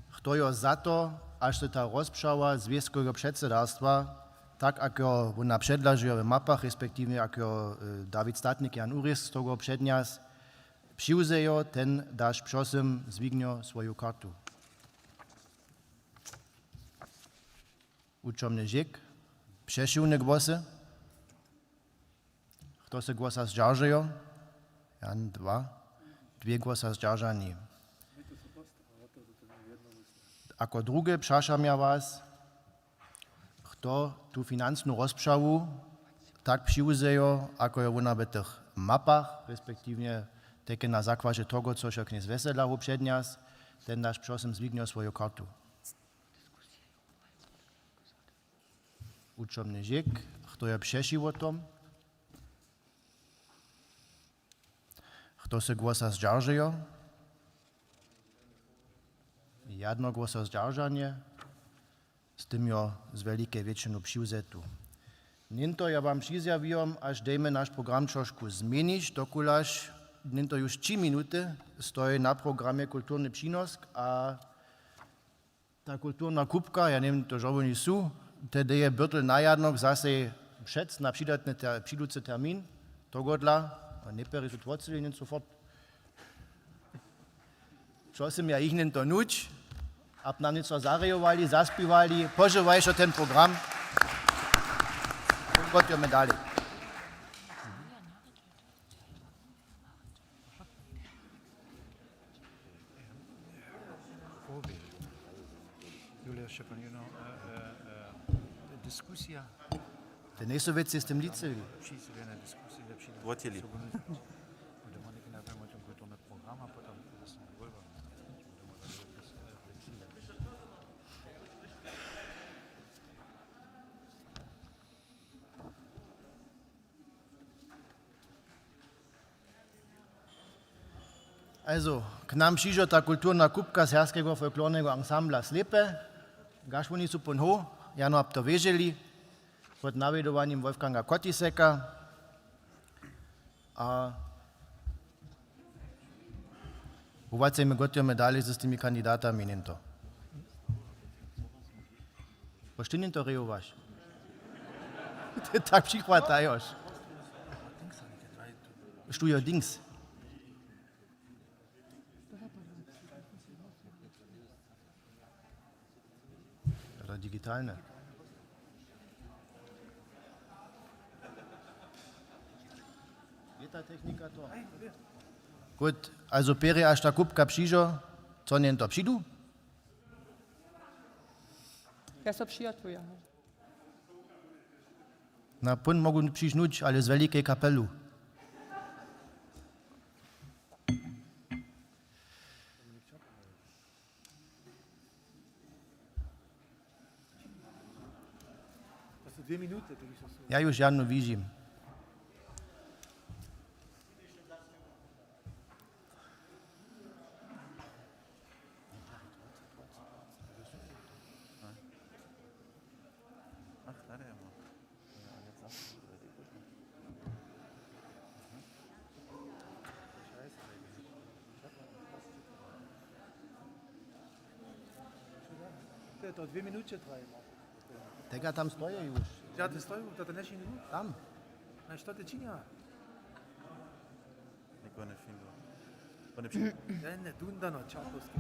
chto jo za to, až se ta rozpřała zwěskeho předsedarstwa, tak jak jo wona předlažujo w mapach, respektiwnje jak jo, e, Dawid Statnik, Jan Uris z toho přednjas, přiwzejo, ten daš přosym zwignjo swoju kartu. Wučomny žik, přešiwne głosy. Chto se głosa zdźaržejo? Jan, dwa. Dwě głosa zdźaržani. Ako druhe přašam ja was, chto tu financnu rozpřawu tak přiwzejo, ako jo wona w tych mapach, respektiwnje teke na zakładźe toho, což jo knjez Wjesela wupřednjas, ten daš přosym zwignjo swoju kartu. Wučomny žik, chto je přeći wo tom? Chto se głosa zdźaržejo? Jadno głosa zdźaržanje, z tym jo z welikej wětšinu přiwzetu. Něhnto ja wam přizjawjom, až dejmy naš program trošku změnić, dokulaž něhnto już tři minuty stoji na programje kulturny přinosk a ta kulturna kupka, ja něm to, žo woni su, tehdy je Byrtel na jadnok zasej přec na přidatny ter-, přiducy termin, tohodla, a něperi su twocili něco fort. Wšo sym ja jich něhnto nuć, ab nam něco zarejowali, zaspiwali, požywajšo ten program. Gotujemy dalej. Julio Šepan, you know, uh, uh, uh, diskusija. Te nejsu wěcy z tym licyli. Přijsylujeme diskusije, přijde. Wotili. Budeme někdy na téma tom kulturní program a potom zase volba. Also, k nam přišo ta kulturna kupka Serbskeho folklorneho ansambla Slepe. Kaž woni su pón ho, jano ab to wěželi, pod nawjedowanjem Wolfganga Kotiseka. A wuwacejmy, gotujemy dalej z tymi kandidatami něhnto. Po štyrnjeńto rejowaš? Tak přichwatajoš. Studio Dings. Digitalne. Je ta technika to? Gut, also pěrje, až ta kupka přižo, co něhnto přidu? Ja so přijatuja. Na pón móhł přińć nuć, ale z wielkej kapelu. To są dwie minuty, to już są. Ja już Janu widzim. Ach, da, der immer. Ty, to dwie minuty trwają. Tego tam stoję już. Ja, ty stoisz, to ten jeszcze nie był? Tam. Na co ty czynisz? Nikogo nie findu. Panie przewodniczący. Ten dundano Czapowski.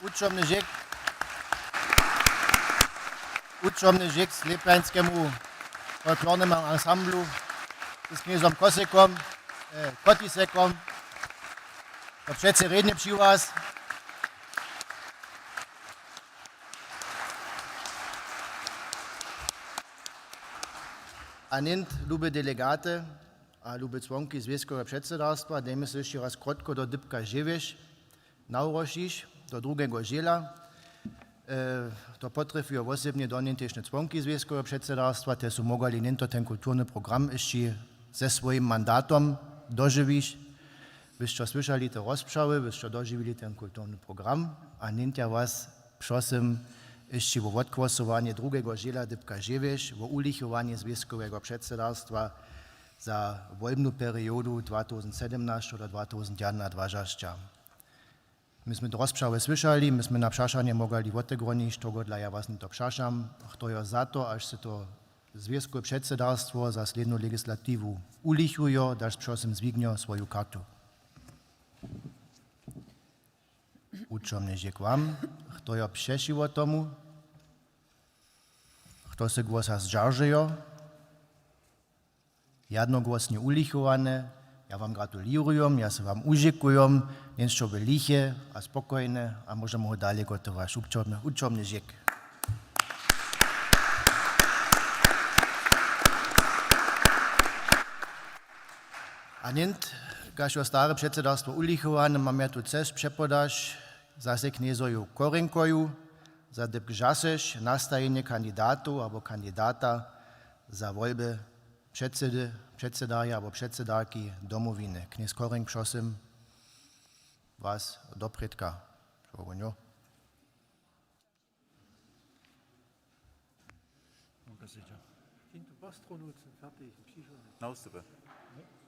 Wučomny žěk. Wučomny žěk Slěpjańskemu folklornemu ansamblu z knjezom Kosekom, e, Kotisekom. To přecy rědnje při was. A něnt, lube delegaty a lube čłonki zwjazkoweho předsydarstwa, dejmy so hišće raz krótko do dypka žewješ, nawróšiš do druheho žěla. E, to potrjefujo wosebnje do něntežne čłonki zwjazkoweho předsydarstwa, te su móhłali něnto ten kulturny program hišće ze swojim mandatom dožiwiš. Wy sće słyšali te rozpřawy, wy sće dožiwili ten kulturny program a něntja was, prosim, hišće wo wothłosowanje druheho žěla dypka žewješ, wo wulichowanje zwjazkoweho předsydarstwa za wolbnu periodu dwa tysac sedemnaće do dwa tysac jednawašća. My smy to rozpřawy słyšali, my smy na přašanje móhłali wotegłonić, tohodla ja was něnto přašam, chto jo za to, haž se to zwjazkowe předsydarstwo za slědnu legislatiwu wulichujo, daš prosim zwihnjo swoju kartu. Wučomny žěk wam. Chto jo přećiwo tomu? Chto se głosa zdźeržejo? Jednogłosnje wulichowane. Ja wam gratulěrujem, ja se wam wužěkujem, něnsće by liche a spokojne a móžemy dalej gotować. Wučomny, wučomny žěk. A něnt, kaž jo stare předsydarstwo wulichowane, mam ja tu česć přepodaš zase knjezoju Korinkoju za dypk žasež, nastajenje kandidatow abo kandidata za wolby předsedy, předsedarja abo předsedarki Domowiny. Knjez Korink, prosim was doprědka.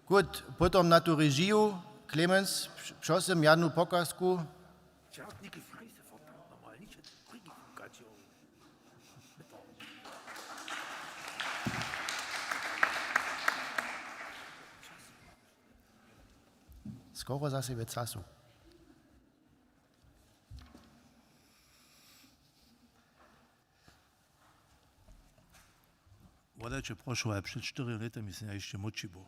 Gut, potom na tu režiju. Clemens, prosim, jednu pokazku. Skoro zase w času. Wodajće, prošu, ale před štyrjemi lětami sym ja hišće młódši był.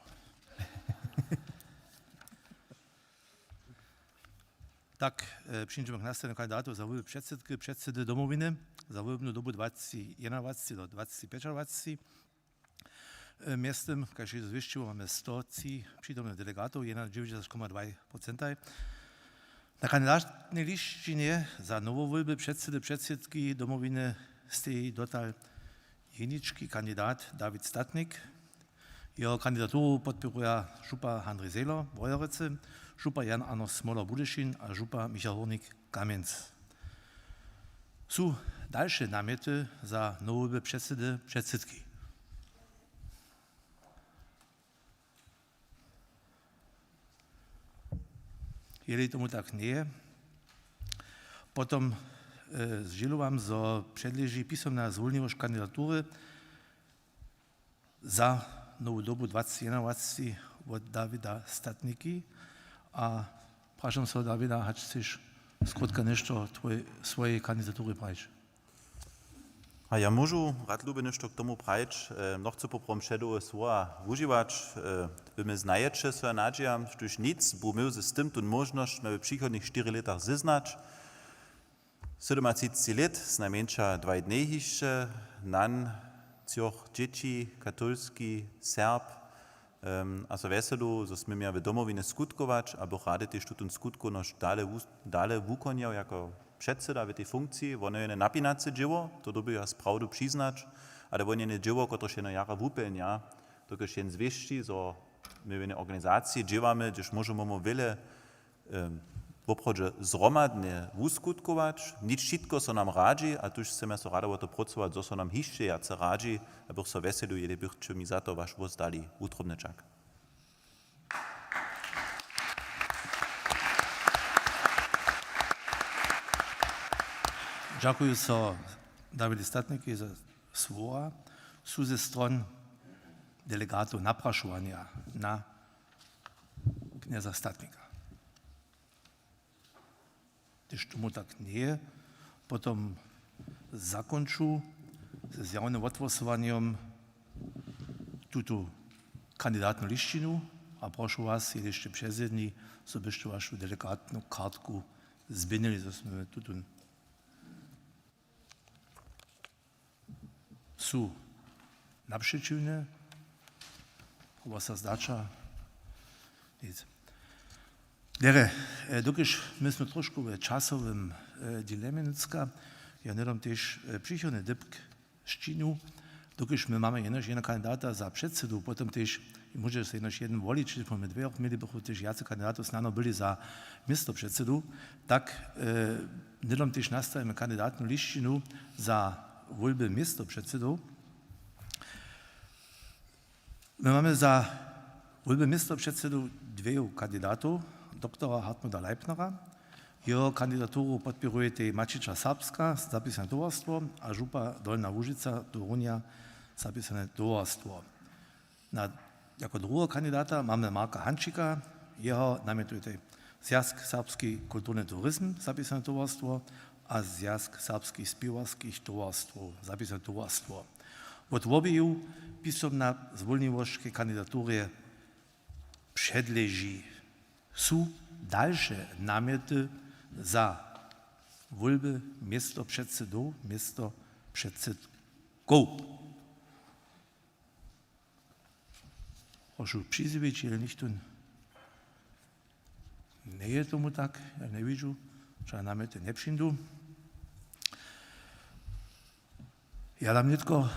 Tak, e, přińdźemy k nastajenju kandidatow za wólby předsydki, předsedy Domowiny za wólbnu dobu dwatysć jedynadwacci do dwatysć pjećadwatysć. E, mjeztym, kaž je zwěsćiło, mamy sto tři přitomnych delegatow, jedynadźewjećdźesat koma dwaj procentaj. Na kandidatnej lisćinje za nowowólby předsedy, předsydki Domowiny steji dotal jenički kandidat Dawid Statnik. Jeho kandidaturu podpěruja župa Handrij Zejler Wojerecy, župa Jan Arnošt Smoler Budyšin a župa Michal Hórnik Kamjenc. Su dalše namjety za nowowólby předsedy, předsydki? Jeli tomu tak njeje, potom, e, zdźěluwam, zo předleži pisomna zwolniwosć kandidatury za nowu dobu dwatysć jedynadwacci wot Dawida Statniki a prašam so Dawida, hač chceš skrótka něšto twój-, swojej kandidatury prajić. A ja móžu rad lubje něšto k tomu prajić. E, nochcu poprawom předowe słowa wužiwać. E, wy mje znajeće, so ja nadźijam, štóž nic, bu měł z tym tu móžnosć na w přichodnych štyrich lětach zeznać. Sydomatřiceći lět, znajmjeńša dwaj dnjej hišće, nan třoch dźěći, katolski Serb, em, a so wjeselu, zo směmja w Domowinje skutkować, a bych rady tež tutón skutkownosć dale wus-, dale wukonjał jako předsyda w tej funkciji. Wone je napinace dźěło, to dyrbju ja sprawdu přiznać, ale wone je dźěło, kotrež jeno jara wupjelnja, dokelž jen zwěsći, zo my w jednej organizaciji dźěłamy, hdźež móžemy wjele em, woprawdźe zhromadnje wuskutkować. Nic wšitko so nam radźi, a tuž chcemy so rado wo to prócować, zo so nam hišće wjace radźi, abych so wjeselił, jeli bychće mi za to waš hłós dali wutrobnje čak. Dźakuju so Dawidej Statnikej za słowa. Su ze stron delegatow naprašowanja na knjeza Statnika? Hdyž tomu tak njeje, potom zakónču ze zjawnym wothłosowanjom tutu kandidatnu lisćinu a prošu was, jeli sće přezjedni, zo byšće wašu delegatnu kartku změnili, zo smy tutón su napřećiwne, abo sa zdaća. Nic. Derje, e, dokelž my smy trošku w časowym, e, dilemje nětko, ja hnydom tež, e, přichodny dypk sćinu, dokelž my mamy jenož jedno kandidata za předsedu, potom tež móže so jenož jedyn wolić, hdyž bychmy dwěch měli, bychu tež wjace kandidatow snano byli za městopředsedu, tak, e, hnydom tež nastajimy kandidatnu lisćinu za wólby městopředsedow. My mamy za wólby městopředsedow dweju kandidatow, doktora Hartmuta Leipnera. Jeho kandidaturu podpěrujej Maćića Serbska, zapisane towarstwo, a župa Dolna Łužica, Torunja, zapisane towarstwo. Na, jako druheho kandidata mamy Marka Hančika, jeho namjetujej Zwjazk serbski kulturny turizm, zapisane towarstwo, a Zwjazk serbskich spěwarskich towarstwow, zapisane towarstwo. Wot wobeju pisomna zwólniwosć k kandidaturje předleži. Su dalše namjety za wólby městopředsedow, městopředsedkow? Prošu přizjewić, jeli nichtó. Njeje tomu tak, ja njewidźu, žane namjety njepřińdu. Ja dam nětko,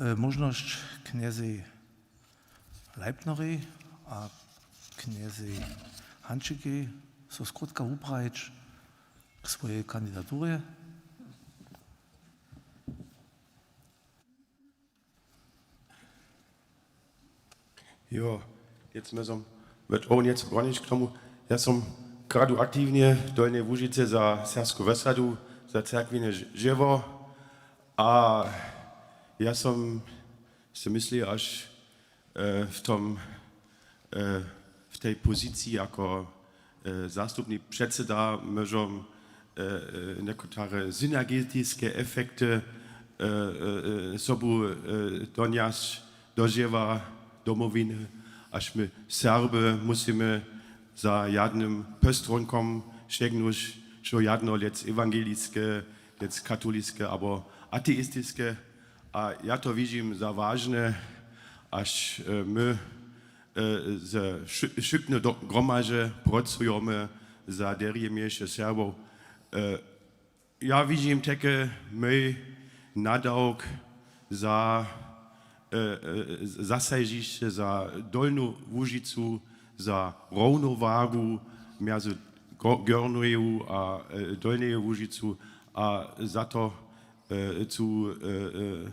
e, móžnosć knjezej Leipnerej a knjezej Hančikej, so skrótka wuprajić k swojej kandidaturje. Jo, jetzt müssen wir auch jetzt gar nicht k tomu. Ja som kradu aktiwnje w Dolnej Łužicy za serbsku wjesadu, za cyrkwjene ž-, žiwo. A ja som si myslil, až, e, w tom, e, w tej poziciji jako, e, zastupni předseda móžem, e, e, někotare synergetiske efekty, e, e, e, sobu, e, donjasć do žiwa Domowiny, až my Serby musimy za jadnym pestronkom šegnuć, što jadno lec ewangeliske, lec katoliske abo ateistiske. A ja to widźim za wažne, až, e, my, e, ze wši-, wšipny do-, gromaže procujemy za derje mjeńše Serbow. E, ja widźim teke mój nadawk za, e, e, zasažišće za Dolnu Łužicu, za równowagu mjezy Gó-, Górneju a, e, Dolneju Łužicu a za to, e, chcu, e, e,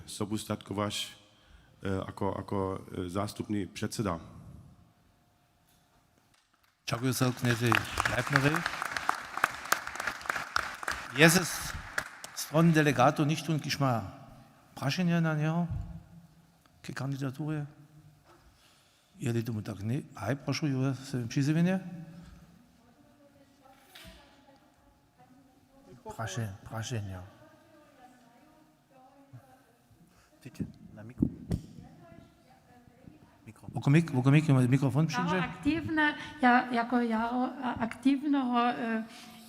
sobu statkować, e, ako, ako, e, zastupni předseda. Dźakuju so knjezej Leipnerej. Je ze s-, strony delegatow nichtó, kiž ma prašenje na njeho k kandidaturje? Jeli tomu tak ně-, haj, prošu, Jure, se přizjewjenje. Praše-, prašenje. Dźěće na mikro-, mikro. Woko mik-, woko mik-, mikrofon přińdźe. Jaro aktiwne, ja, jako jaro a-, aktiwneho, e,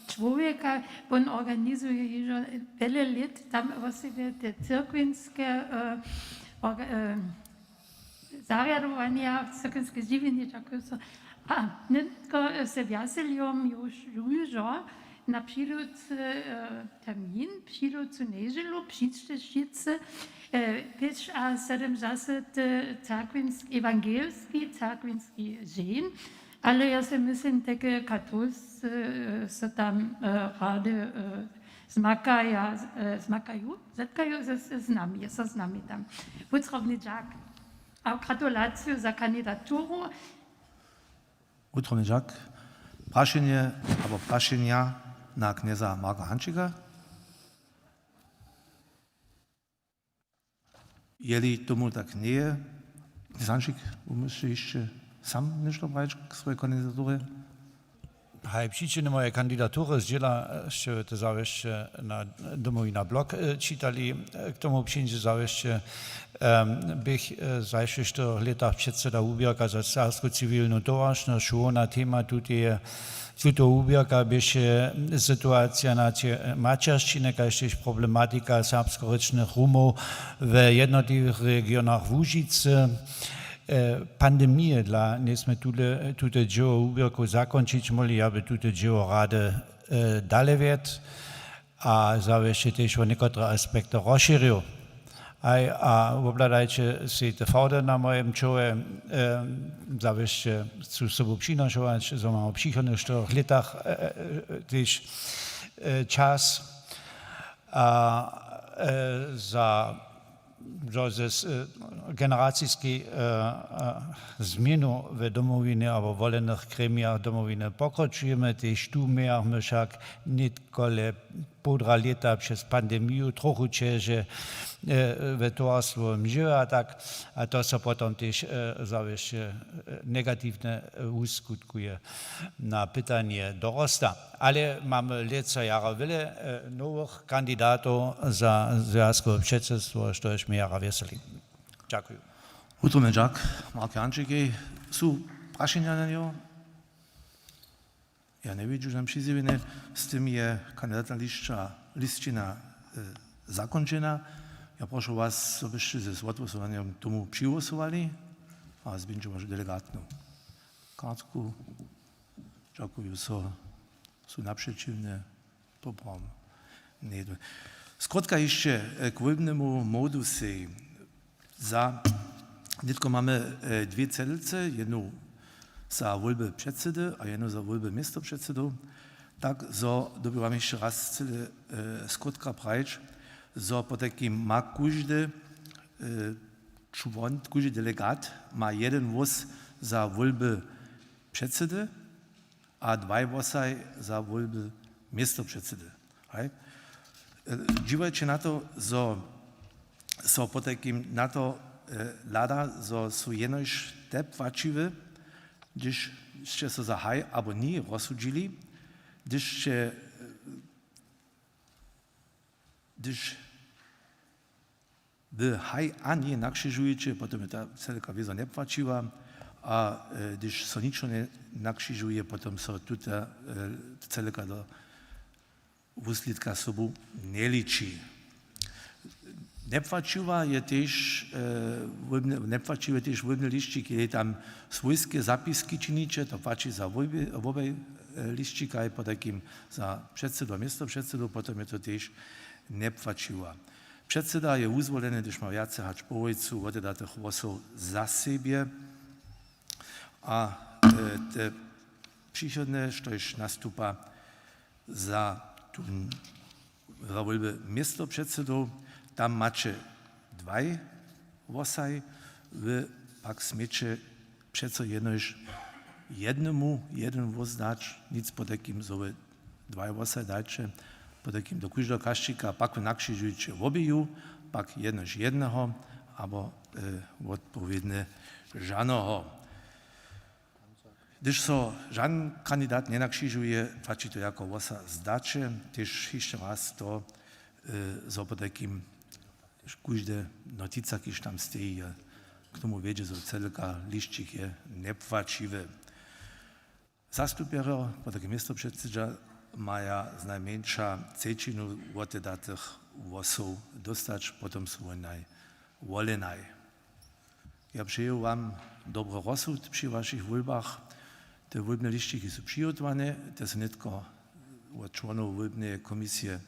čłowjeka, wón organizuje hižo wjele lět tam wosebje te cyrkwinske, e, orga-, e, zarjadowanja, cyrkwinske žiwjenje, dźakuju so. A nětko, e, se wjaseliłom już, južo na přiducy, e, termin, přiducu njedźelu, přińdźće wšitcy, e, pěć a sedymdźesat, e, cyrkwinsk-, ewangelski cyrkwinski dźeń, ale ja se myslim, teke katolscy, e, so tam, e, rady, e, zmakaja, e, zmakaju, zetkaju z, z nami, so z nami tam. Wutrobny dźak. A gratulaciju za kandidaturu. Wutrobny dźak. Prašenje abo prašenja na knjeza Marka Hančika? Jeli tomu tak njeje, knjez Hančik, wómysliš hišće sam něšto prajić k swojej kandidaturje? Haj, přičiny moje kandidatury zdźěla, e, sće to zawěsće na Domowina blog, e, čitali. E, k tomu přińdźe zawěsće, em, běch, e, zašłych štyrch lětach předseda wuběrka za serbsku ciwilnu towaršnosć. Hłowna tema tuteje, tutoho wuběrka běše situacija na tě-, maćeršćiny, kaž tež problematika serbskorěčnych Rumow we jednotliwych regionach Łužicy. E, pandemije dla, njejsmy tule, tute dźěło wuběrkow zakónčić móhli, ja by tute dźěło rady, e, dale wjedł a zawěsće tež wo někotre aspekty rozšěrił. Haj, a wobhladajće sej te fałdy na mojem čołje, e, zawěsće chcu sobu přinošować, zo mamy w přichodnych štyrch lětach, e, e, tež, e, čas. A, e, za, zo ze s-, e, generaciskej, e, e, změnu w Domowinje abo w wolenych gremijach Domowiny pokročujemy, tež tu mějamy wšak nětkole połdra lěta přez pandemiju trochu ćeže, e, we towarstwowym žiwje a tak. A to so potom tež, e, zawěsće, e, negatiwnje, e, wuskutkuje na pytanje dorosta. Ale mamy lětsa jara wjele, e, nowych kandidatow za zwjazkowe předsydstwo, štož mě jara wjeseli. Dźakuju. Wutrobny dźak, Mark Jančikej. Su prašenja na njeho? Ja njewidźu žane přizjewjenje. Z tym je kandidatna lisća, lisćina, e, zakónčena. Ja prošu was, zo byšće z wothłosowanjom tomu přihłosowali. A zběhnće wašu delegatnu kartku. Dźakuju, so su napřećiwne. Poprawom. Ně, to-, skrótka hišće, e, k wólbnemu modu sej. Za, nětko mamy, e, dwě cedlce, jednu za wólby předsydy a jednu za wólby městopředsydow. Tak zo dyrbju wam hišće raz cyle, e, skrótka prajić, zo potajkim ma kóždy, e, čłon, kóždy delegat ma jedyn hłós za wólby předsydy a dwaj hłosaj za wólby městopředsydy. Haj? E, dźiwajće na to, zo so potajkim na to, e, hlada, zo su jenož te płaćiwe, hdyž sće so za haj abo ni rozsudźili, hdyž sće, e, hdyž wy haj a ně nakřižujeće, potom je ta celka wězo njepłaćiwa. A, e, hdyž so ničo njenakřižuje, potom so tuta, e, celka do wuslědka sobu njeliči. Njepłaćiwa je tež, e, wólbny, njepłaćiwy tež wólbny lisćik, je tam swójske zapiski činiće, to płaći za wobaj, wobaj, e, lisćikaj, potajkim za předsydu a městopředsydu, potom je to tež njepłaćiwa. Předsyda je wuzwoleny, hdyž ma wjace hač połojcu wotedatych hłosow za sebje. A, e, te přichodne, štož nastupa za tu, za wólby městopředsydow, tam maće dwaj hłosaj, wy pak směće přeco jenož jednemu jedyn hłós dać, nic potajkim, zo wy dwaj hłosaj dajće, potajkim do kóždeho kašćika, pak wy nakřižujće wobeju, pak jenož jedneho, abo, e, wotpowědnje žanoho. Hdyž so žan kandidat njenakřižuje, płaći to jako hłosa zdaće, tež hišće raz to, e, zo potajkim kóžde notica, kiž tam steji, je, k tomu wjedźe, zo celka lisćik je njepłaćiwy. Zastupjerjo, potajkim městopředsydźa, maja znajmjeńša třećinu wotedatych hłosow dóstać, potom su wonaj wolenaj. Ja přeju wam dobry rozsud při wašich wólbach. Te wólbne lisćiki su přihotowane, te su nětko wot čłonow wólbneje komisije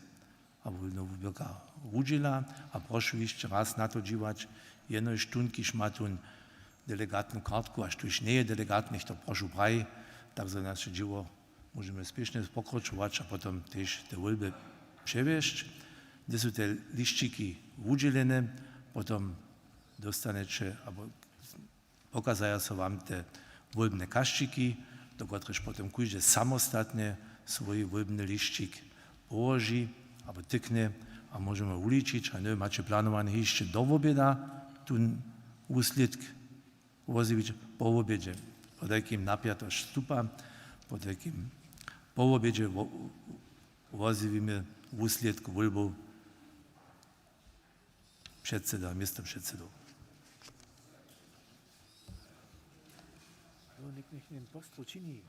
abo wólbneho wuběrka wudźěla. A prošu hišće raz na to dźiwać, jenož tón, kiž ma tón delegatnu kartku, a štóž njeje delegat, něchtó, prošu, praji, tak zo naše dźěło móžemy spěšnje pokročować a potom tež te wólby přewjesć. Hdy su te lisćiki wudźělene, potom dóstaneće, abo pokazaja so wam te wólbne kašćiki, do kotrychž potom kóždy samostatnje swój wólbny lisćik połoži abo tyknje, a móžemy wuličić, a hdy maće planowane hišće do woběda tón wuslědk wozjewić, po wobědźe, potajkim napjatosć stupa, potajkim Po wobědźe wo-, wozjewimy wuslědk wólbow předseda, městopředsedow. Jo, něk, něk njen post počini.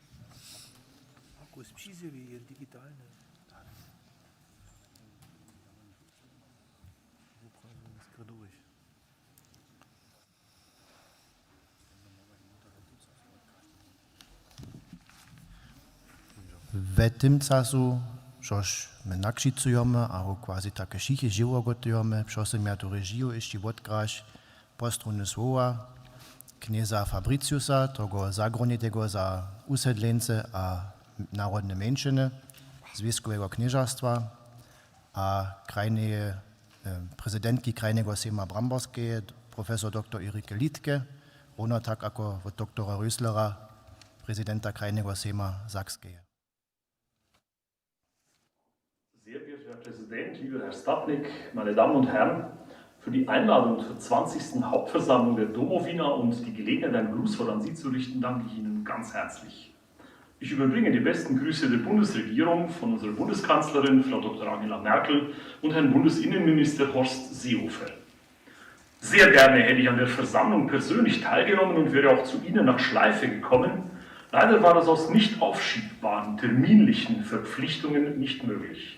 Ako je přizjewi, je digitalny. Wuprawił z Kredowych. We tym času, žož my nakřicujomy a quasi take wšěch žiwo gotujemy, přo tym ja tu režiju hišće wotkraš, postrowne słowa knjeza Fabriciusa, togo zagrownitego za wusedleńcy a narodne mjeńšiny, zwěskujeho knježerstwa a krajneje, e, prezidentki krajneho sejma Bramborskeje, profesor doktor Erike Liedtke, równo tak jako wot doktora Röslera, prezidenta krajneho sejma Sakskeje. Sehr geehrter Herr Präsident, lieber Herr Statnik, meine Damen und Herren, für die Einladung zur zwanzigsten Hauptversammlung der Domowina und die Gelegenheit, ein Grußwort an Sie zu richten, danke ich Ihnen ganz herzlich. Ich überbringe die besten Grüße der Bundesregierung von unserer Bundeskanzlerin, Frau Doktor Angela Merkel, und Herrn Bundesinnenminister Horst Seehofer. Sehr gerne hätte ich an der Versammlung persönlich teilgenommen und wäre auch zu Ihnen nach Schleife gekommen. Leider war das aus nicht aufschiebbaren terminlichen Verpflichtungen nicht möglich.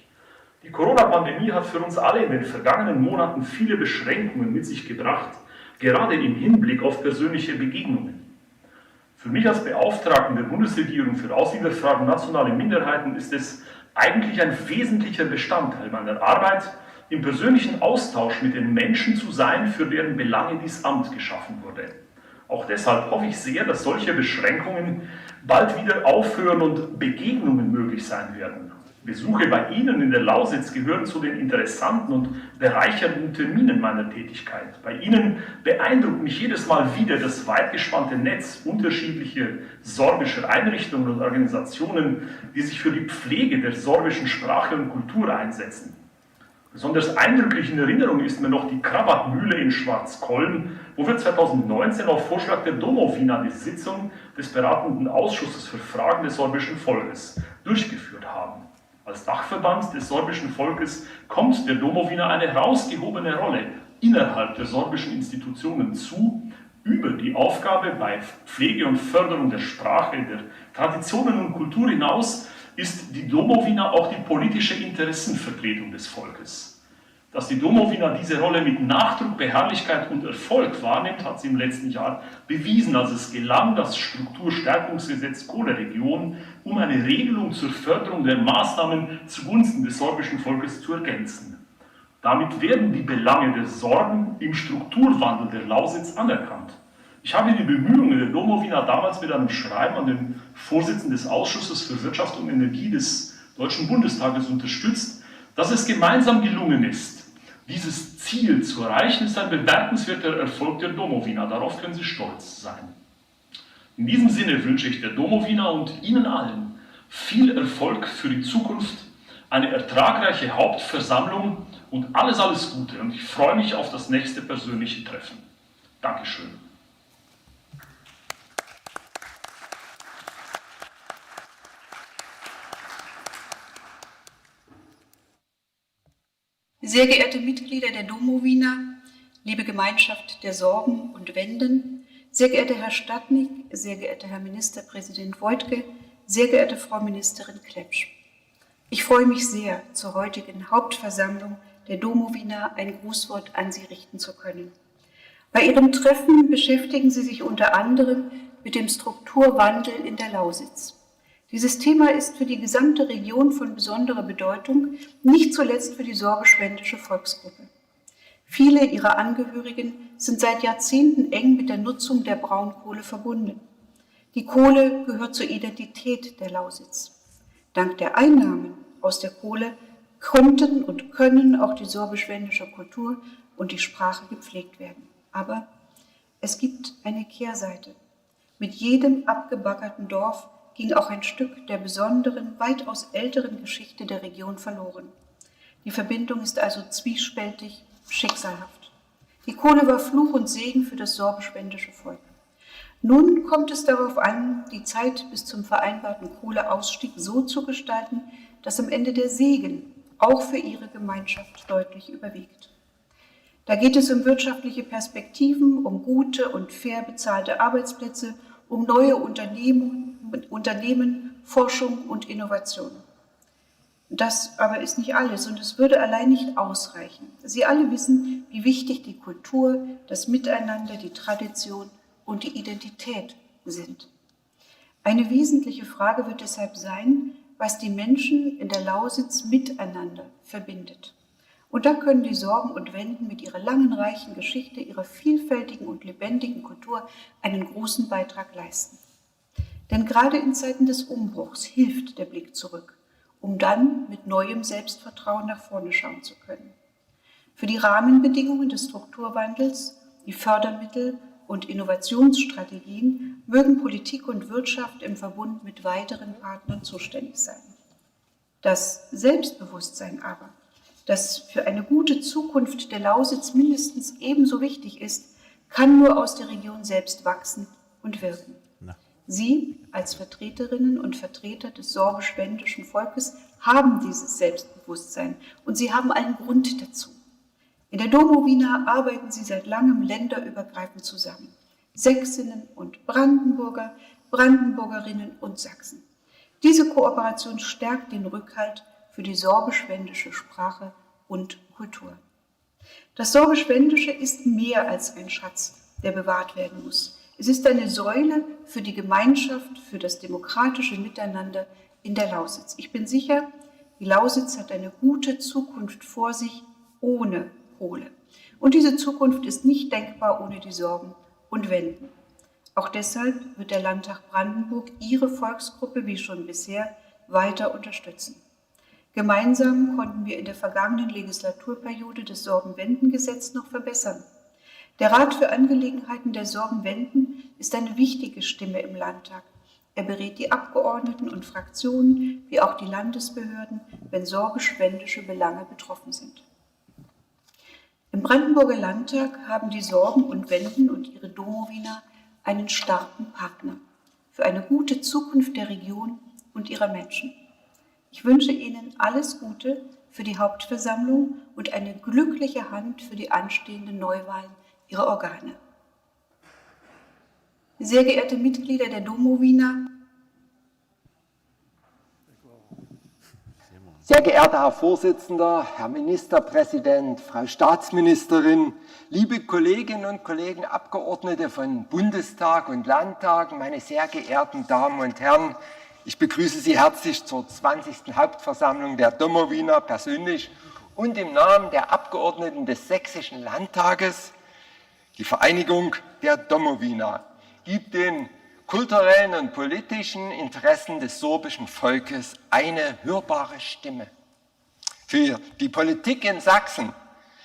Die Corona-Pandemie hat für uns alle in den vergangenen Monaten viele Beschränkungen mit sich gebracht, gerade im Hinblick auf persönliche Begegnungen. Für mich als Beauftragten der Bundesregierung für Ausländerfragen und nationale Minderheiten ist es eigentlich ein wesentlicher Bestandteil meiner Arbeit, im persönlichen Austausch mit den Menschen zu sein, für deren Belange dieses Amt geschaffen wurde. Auch deshalb hoffe ich sehr, dass solche Beschränkungen bald wieder aufhören und Begegnungen möglich sein werden. Besuche bei Ihnen in der Lausitz gehören zu den interessanten und bereichernden Terminen meiner Tätigkeit. Bei Ihnen beeindruckt mich jedes Mal wieder das weit gespannte Netz unterschiedlicher sorbischer Einrichtungen und Organisationen, die sich für die Pflege der sorbischen Sprache und Kultur einsetzen. Besonders eindrücklich in Erinnerung ist mir noch die Krabatmühle in Schwarzkolln, wo wir zweitausendneunzehn auf Vorschlag der Domowina die Sitzung des beratenden Ausschusses für Fragen des sorbischen Volkes durchgeführt haben. Als Dachverband des sorbischen Volkes kommt der Domowina eine herausgehobene Rolle innerhalb der sorbischen Institutionen zu. Über die Aufgabe bei Pflege und Förderung der Sprache, der Traditionen und Kultur hinaus ist die Domowina auch die politische Interessenvertretung des Volkes. Dass die Domowina diese Rolle mit Nachdruck, Beharrlichkeit und Erfolg wahrnimmt, hat sie im letzten Jahr bewiesen, als es gelang, das Strukturstärkungsgesetz Kohleregion um eine Regelung zur Förderung der Maßnahmen zugunsten des sorbischen Volkes zu ergänzen. Damit werden die Belange der Sorben im Strukturwandel der Lausitz anerkannt. Ich habe die Bemühungen der Domowina damals mit einem Schreiben an den Vorsitzenden des Ausschusses für Wirtschaft und Energie des Deutschen Bundestages unterstützt. Dass es gemeinsam gelungen ist, dieses Ziel zu erreichen, ist ein bemerkenswerter Erfolg der Domowina. Darauf können Sie stolz sein. In diesem Sinne wünsche ich der Domowina und Ihnen allen viel Erfolg für die Zukunft, eine ertragreiche Hauptversammlung und alles, alles Gute. Und ich freue mich auf das nächste persönliche Treffen. Dankeschön. Sehr geehrte Mitglieder der Domowina, liebe Gemeinschaft der Sorben und Wenden, sehr geehrter Herr Statnik, sehr geehrter Herr Ministerpräsident Woidke, sehr geehrte Frau Ministerin Klepsch. Ich freue mich sehr, zur heutigen Hauptversammlung der Domowina ein Grußwort an Sie richten zu können. Bei Ihrem Treffen beschäftigen Sie sich unter anderem mit dem Strukturwandel in der Lausitz. Dieses Thema ist für die gesamte Region von besonderer Bedeutung, nicht zuletzt für die sorbisch-wendische Volksgruppe. Viele ihrer Angehörigen sind seit Jahrzehnten eng mit der Nutzung der Braunkohle verbunden. Die Kohle gehört zur Identität der Lausitz. Dank der Einnahmen aus der Kohle konnten und können auch die sorbisch-wendische Kultur und die Sprache gepflegt werden. Aber es gibt eine Kehrseite. Mit jedem abgebaggerten Dorf ging auch ein Stück der besonderen, weitaus älteren Geschichte der Region verloren. Die Verbindung ist also zwiespältig, schicksalhaft. Die Kohle war Fluch und Segen für das sorbisch-wendische Volk. Nun kommt es darauf an, die Zeit bis zum vereinbarten Kohleausstieg so zu gestalten, dass am Ende der Segen auch für Ihre Gemeinschaft deutlich überwiegt. Da geht es um wirtschaftliche Perspektiven, um gute und fair bezahlte Arbeitsplätze, um neue Unternehmen, Unternehmen, Forschung und Innovation. Das aber ist nicht alles und es würde allein nicht ausreichen. Sie alle wissen, wie wichtig die Kultur, das Miteinander, die Tradition und die Identität sind. Eine wesentliche Frage wird deshalb sein, was die Menschen in der Lausitz miteinander verbindet. Und da können die Sorben und Wenden mit ihrer langen, reichen Geschichte, ihrer vielfältigen und lebendigen Kultur einen großen Beitrag leisten. Denn gerade in Zeiten des Umbruchs hilft der Blick zurück, um dann mit neuem Selbstvertrauen nach vorne schauen zu können. Für die Rahmenbedingungen des Strukturwandels, die Fördermittel und Innovationsstrategien mögen Politik und Wirtschaft im Verbund mit weiteren Partnern zuständig sein. Das Selbstbewusstsein aber, das für eine gute Zukunft der Lausitz mindestens ebenso wichtig ist, kann nur aus der Region selbst wachsen und wirken. Na. Sie als Vertreterinnen und Vertreter des sorbisch-wendischen Volkes haben dieses Selbstbewusstsein und Sie haben allen Grund dazu. In der Domowina arbeiten sie seit langem länderübergreifend zusammen. Sächsinnen und Brandenburger, Brandenburgerinnen und Sachsen. Diese Kooperation stärkt den Rückhalt für die sorbisch-wendische Sprache und Kultur. Das Sorbisch-Wendische ist mehr als ein Schatz, der bewahrt werden muss. Es ist eine Säule für die Gemeinschaft, für das demokratische Miteinander in der Lausitz. Ich bin sicher, die Lausitz hat eine gute Zukunft vor sich ohne Kohle. Und diese Zukunft ist nicht denkbar ohne die Sorben und Wenden. Auch deshalb wird der Landtag Brandenburg Ihre Volksgruppe wie schon bisher weiter unterstützen. Gemeinsam konnten wir in der vergangenen Legislaturperiode das Sorben-Wenden-Gesetz noch verbessern. Der Rat für Angelegenheiten der Sorben-Wenden ist eine wichtige Stimme im Landtag. Er berät die Abgeordneten und Fraktionen wie auch die Landesbehörden, wenn sorbisch-wendische Belange betroffen sind. Im Brandenburger Landtag haben die Sorben und Wenden und ihre Domowina einen starken Partner für eine gute Zukunft der Region und ihrer Menschen. Ich wünsche Ihnen alles Gute für die Hauptversammlung und eine glückliche Hand für die anstehenden Neuwahlen Ihrer Organe. Sehr geehrte Mitglieder der Domowina, Sehr geehrter Herr Vorsitzender, Herr Ministerpräsident, Frau Staatsministerin, liebe Kolleginnen und Kollegen, Abgeordnete von Bundestag und Landtag, meine sehr geehrten Damen und Herren, ich begrüße Sie herzlich zur zwanzigsten Hauptversammlung der Domowina persönlich und im Namen der Abgeordneten des Sächsischen Landtages. Die Vereinigung der Domowina gibt den kulturellen und politischen Interessen des sorbischen Volkes eine hörbare Stimme. Für die Politik in Sachsen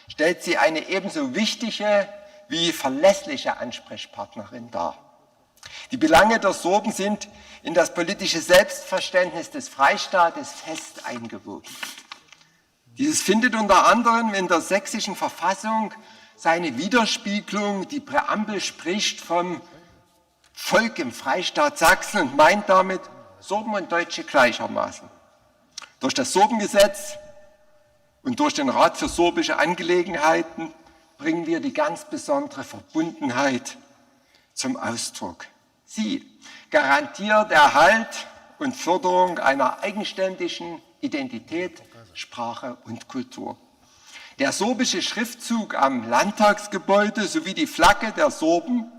stellt sie eine ebenso wichtige wie verlässliche Ansprechpartnerin dar. Die Belange der Sorben sind in das politische Selbstverständnis des Freistaates fest eingewoben. Dieses findet unter anderem in der sächsischen Verfassung seine Widerspiegelung. Die Präambel spricht vom Volk im Freistaat Sachsen und meint damit Sorben und Deutsche gleichermaßen. Durch das Sorbengesetz und durch den Rat für sorbische Angelegenheiten bringen wir die ganz besondere Verbundenheit zum Ausdruck. Sie garantiert Erhalt und Förderung einer eigenständigen Identität, Sprache und Kultur. Der sorbische Schriftzug am Landtagsgebäude sowie die Flagge der Sorben,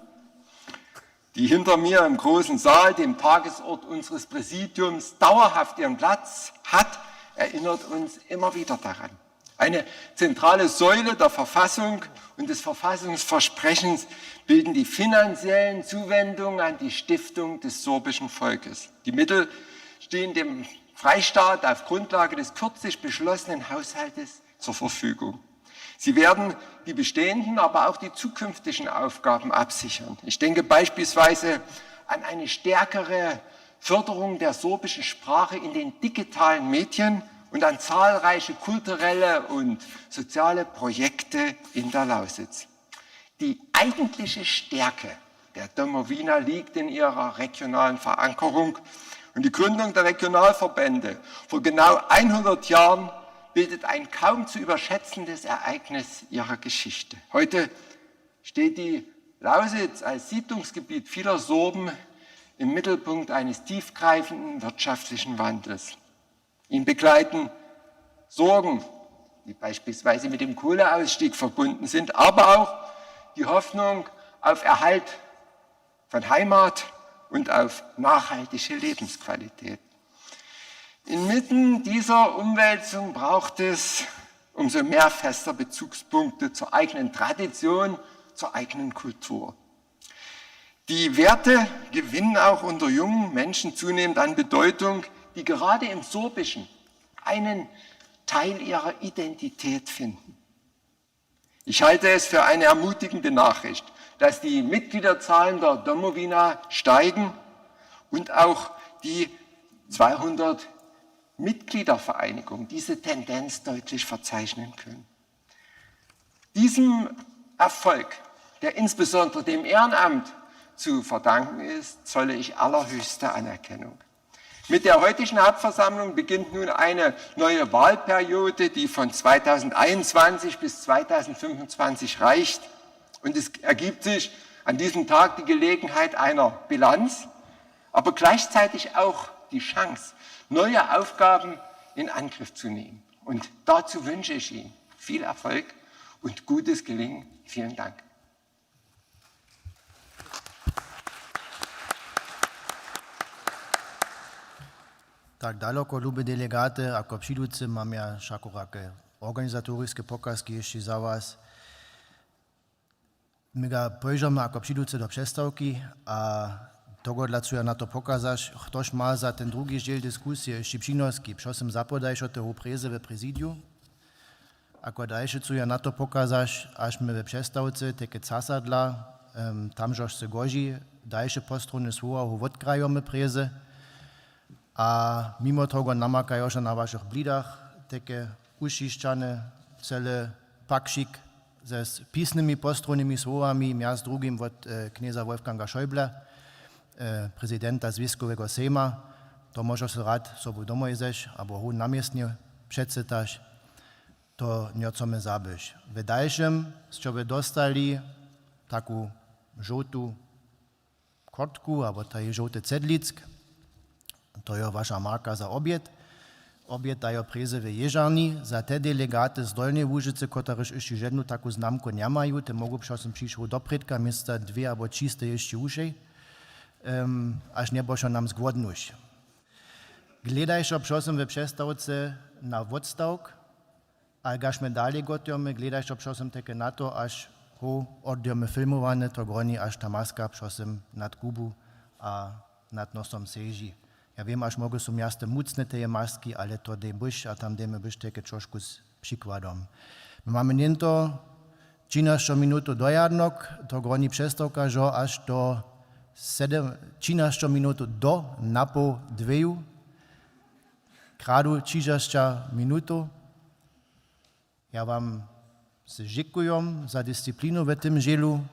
die hinter mir im großen Saal, dem Tagesort unseres Präsidiums, dauerhaft ihren Platz hat, erinnert uns immer wieder daran. Eine zentrale Säule der Verfassung und des Verfassungsversprechens bilden die finanziellen Zuwendungen an die Stiftung des sorbischen Volkes. Die Mittel stehen dem Freistaat auf Grundlage des kürzlich beschlossenen Haushaltes zur Verfügung. Sie werden die bestehenden, aber auch die zukünftigen Aufgaben absichern. Ich denke beispielsweise an eine stärkere Förderung der sorbischen Sprache in den digitalen Medien und an zahlreiche kulturelle und soziale Projekte in der Lausitz. Die eigentliche Stärke Der Domowina liegt in ihrer regionalen Verankerung. Und die Gründung der Regionalverbände vor genau hundert Jahren bildet ein kaum zu überschätzendes Ereignis ihrer Geschichte. Heute steht die Lausitz als Siedlungsgebiet vieler Sorben im Mittelpunkt eines tiefgreifenden wirtschaftlichen Wandels. Ihn begleiten Sorgen, die beispielsweise mit dem Kohleausstieg verbunden sind, aber auch die Hoffnung auf Erhalt von Heimat und auf nachhaltige Lebensqualität. Inmitten dieser Umwälzung braucht es umso mehr fester Bezugspunkte zur eigenen Tradition, zur eigenen Kultur. Die Werte gewinnen auch unter jungen Menschen zunehmend an Bedeutung, die gerade im Sorbischen einen Teil ihrer Identität finden. Ich halte es für eine ermutigende Nachricht, dass die Mitgliederzahlen der Domowina steigen und auch die zweihundert Mitgliedervereinigungen diese Tendenz deutlich verzeichnen können. Diesem Erfolg, der insbesondere dem Ehrenamt zu verdanken ist, zolle ich allerhöchste Anerkennung. Mit der heutigen Hauptversammlung beginnt nun eine neue Wahlperiode, die von zweitausendeinundzwanzig bis zweitausendfünfundzwanzig reicht. Und es ergibt sich an diesem Tag die Gelegenheit einer Bilanz, aber gleichzeitig auch die Chance, neue Aufgaben in Angriff zu nehmen. Und dazu wünsche ich Ihnen viel Erfolg und gutes Gelingen. Vielen Dank. Tak daloko, lubi delegaty, ako přiducy mam ja wšako kake organizatoriske pokazki hišće za was. My ga poježamy ako přiducy do přestawki a tohodla chcu ja na to pokazać, chtož ma za ten drugi dźěl diskusije hišće přinoski, přewšym zapodajšo te hoprjezy we prezidiju. Ako dalše chcu ja na to pokazać, až my we přestawce teke casadla, em, tamžož se goži, dalše postronje słowa wotkrajomy prězy. A mimo toho namakajoše na wašich blidach teke ušišćane cele pakšik ze s-, pisnymi postronjemi słowami, mjez drugim wot, e, knjeza Wolfganga Schäuble, e, prezidenta Zwězkowego sejma. To móžeš so rad sobu domoj zeš, abo hón na městnje předsytaš. To njochcemy zabyć. W dalšym sće wy dostali taku žołtu kortku abo taj žołty cedlick. To je waša marka za wobjed. Wobjed dajo prězy w jěžarni. Za te delegaty z Dolnjeje Łužycy, kotrež hišće jednu taku znamku njemaja, te móhlu přewšym přić doprědka, města dwě abo tři stej hišće wušej, em, až njebuš nam zgłodnuš. Hlědajšo přewšym w přestawce na wotstawk, a kaž my dale gotujomy, hlědajšo přewšym teke na to, až ho oddyjomy filmowanje, to groni, až ta maska přewšym nad gubu a nad nosom seži. Ja wěm, až móhlu su mjaste mucne teje maski, ale to dej byš a tam dejmy byš teke trošku z přikładom. My mamy něnto třinašćo minutu do jadnok, to groni přestawka, žo až do sedem, třinašćo minutu do napoł dweju. Kradu třišćašća minutow. Ja wam se dźěkujem za disciplinu w tym dźělu.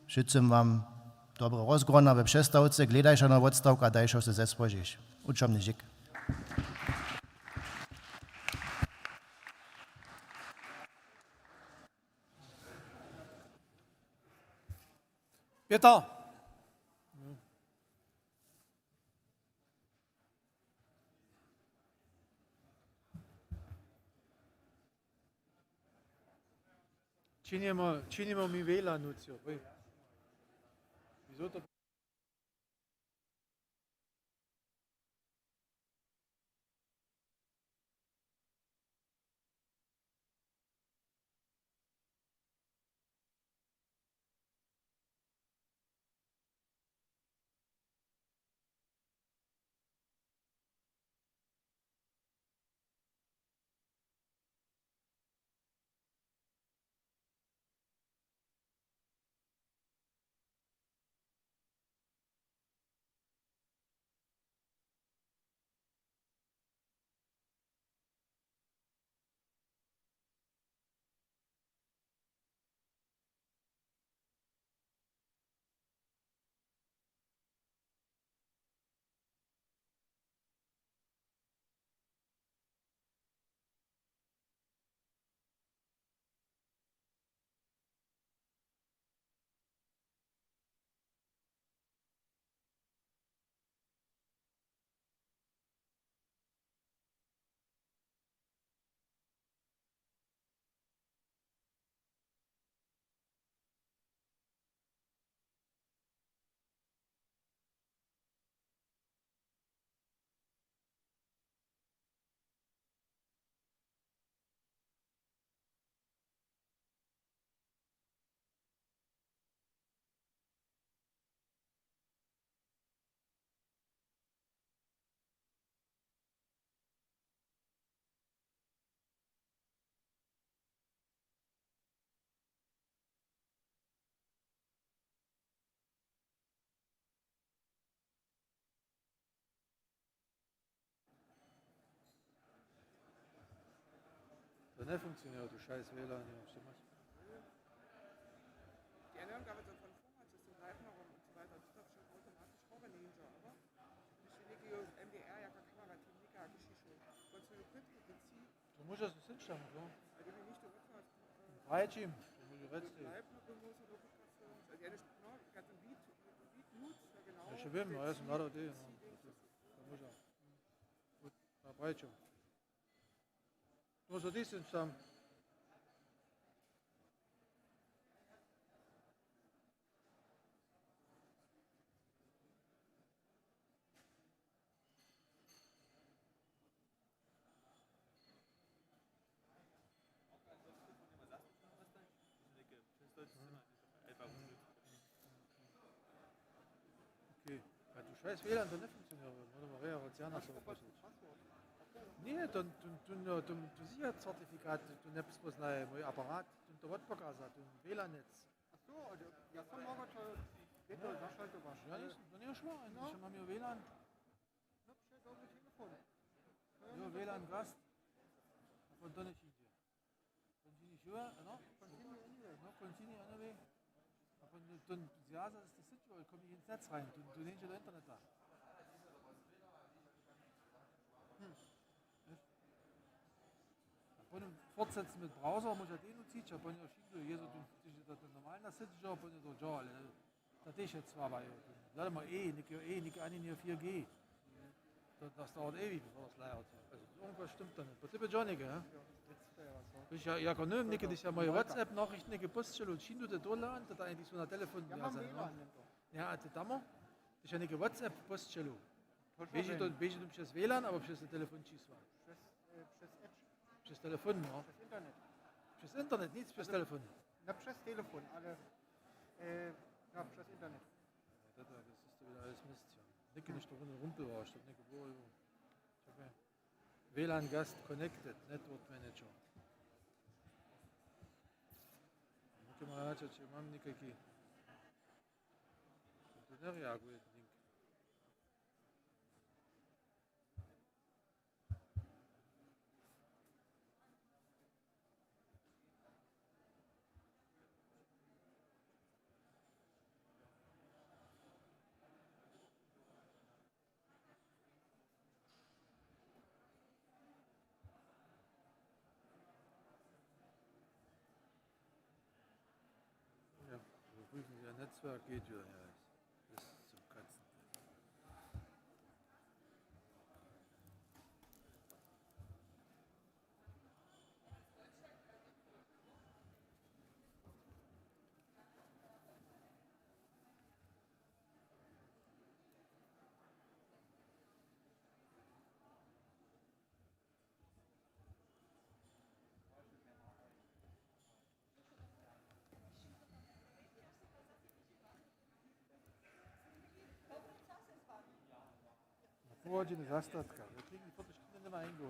Wšitcym wam dobre rozgrona we přestawce, hlědajša na wotstawk a dajšo se zespožiš. Wučomny dźěk. Pětr! Činimo, činimo mi wjele nucy, hoj. Wieso to? Funkcioněra tu šajs wjela, njewěm, što maš. Ja, ne, aber so von vorher, so Leitner und so weiter, das ist schon automatisch Horror Ninja, aber ich denke, M D R, ja, Kamera, Techniker, Geschichte. Kannst du eine Kritik beziehen? To móže so synčam, jo. Prajčim, to móže rěc. Ješ wěm, no, ja sam nadał ty, no. To móže. Prajčim. To so ty synčam. Okay. Ja, tu šajs wjela, to njefunkcioněra. Móžemy Maria Rociana so poprosić. Nie, to, to, to, no, to, to je certifikat, to njepozpoznaje mój aparat, to, to wotpokaza, to wjelanec. Ach so, ja sam mogę to, je to zašaltować. Ja nisam, to nie šło, ja mam jo wjelan. No, přez dobry telefon. Jo, wjelan gast. A potom to nie idzie. Continue, sure, no? Continue anyway. No, continue anyway. A potom to, to zjaza z tej syći, ale komi ins nec rein, to, to njeńdźe do interneta. Hm. Wieš? A potom fortsetz mit browser, móže tej nucić, a potom jo, wšitko, je to tu, to, to, to normalna syć, jo, a potom to, jo, ale To tež je słaba, jo. Hladamy, ej, něk, jo, ej, něk ani nje four G. To, to stało ej, wie, was leiert. Also, irgendwas stimmt da nicht. Bei dir, Johnny, gell? Wiesz, ja, ja, kann nicht, nicht, das ist ja mein WhatsApp-Nachricht, nicht gepustet, und schien du der Dollar an, da eigentlich so ein Telefon, ja, sein, ne? Ja, also, da mal, das ist ja nicht WhatsApp-Poststellung. Bieži to, bieži to přez wjelan, abo přez telefon čisła? Přez, e, přez Edge. Přez telefon, no. Přez internet. Přez internet, nic přez telefon. Na přes telefon, ale, e, ja, přes internet. Ja, to, to je to wjele alles Mist, ja. Něke něšto runje rumpelwaš, to něke było, jo. Čekaj. WLAN guest connected, network manager. Něke ma radźa, či mam někajki. To njereaguje, link. Ja, überprüfen Sie Ihr Netzwerk, geht wieder, ja. Bis zum Katzen. Na pół hodźiny zastatka. Ja, pięknie, po to się nie ma ingo.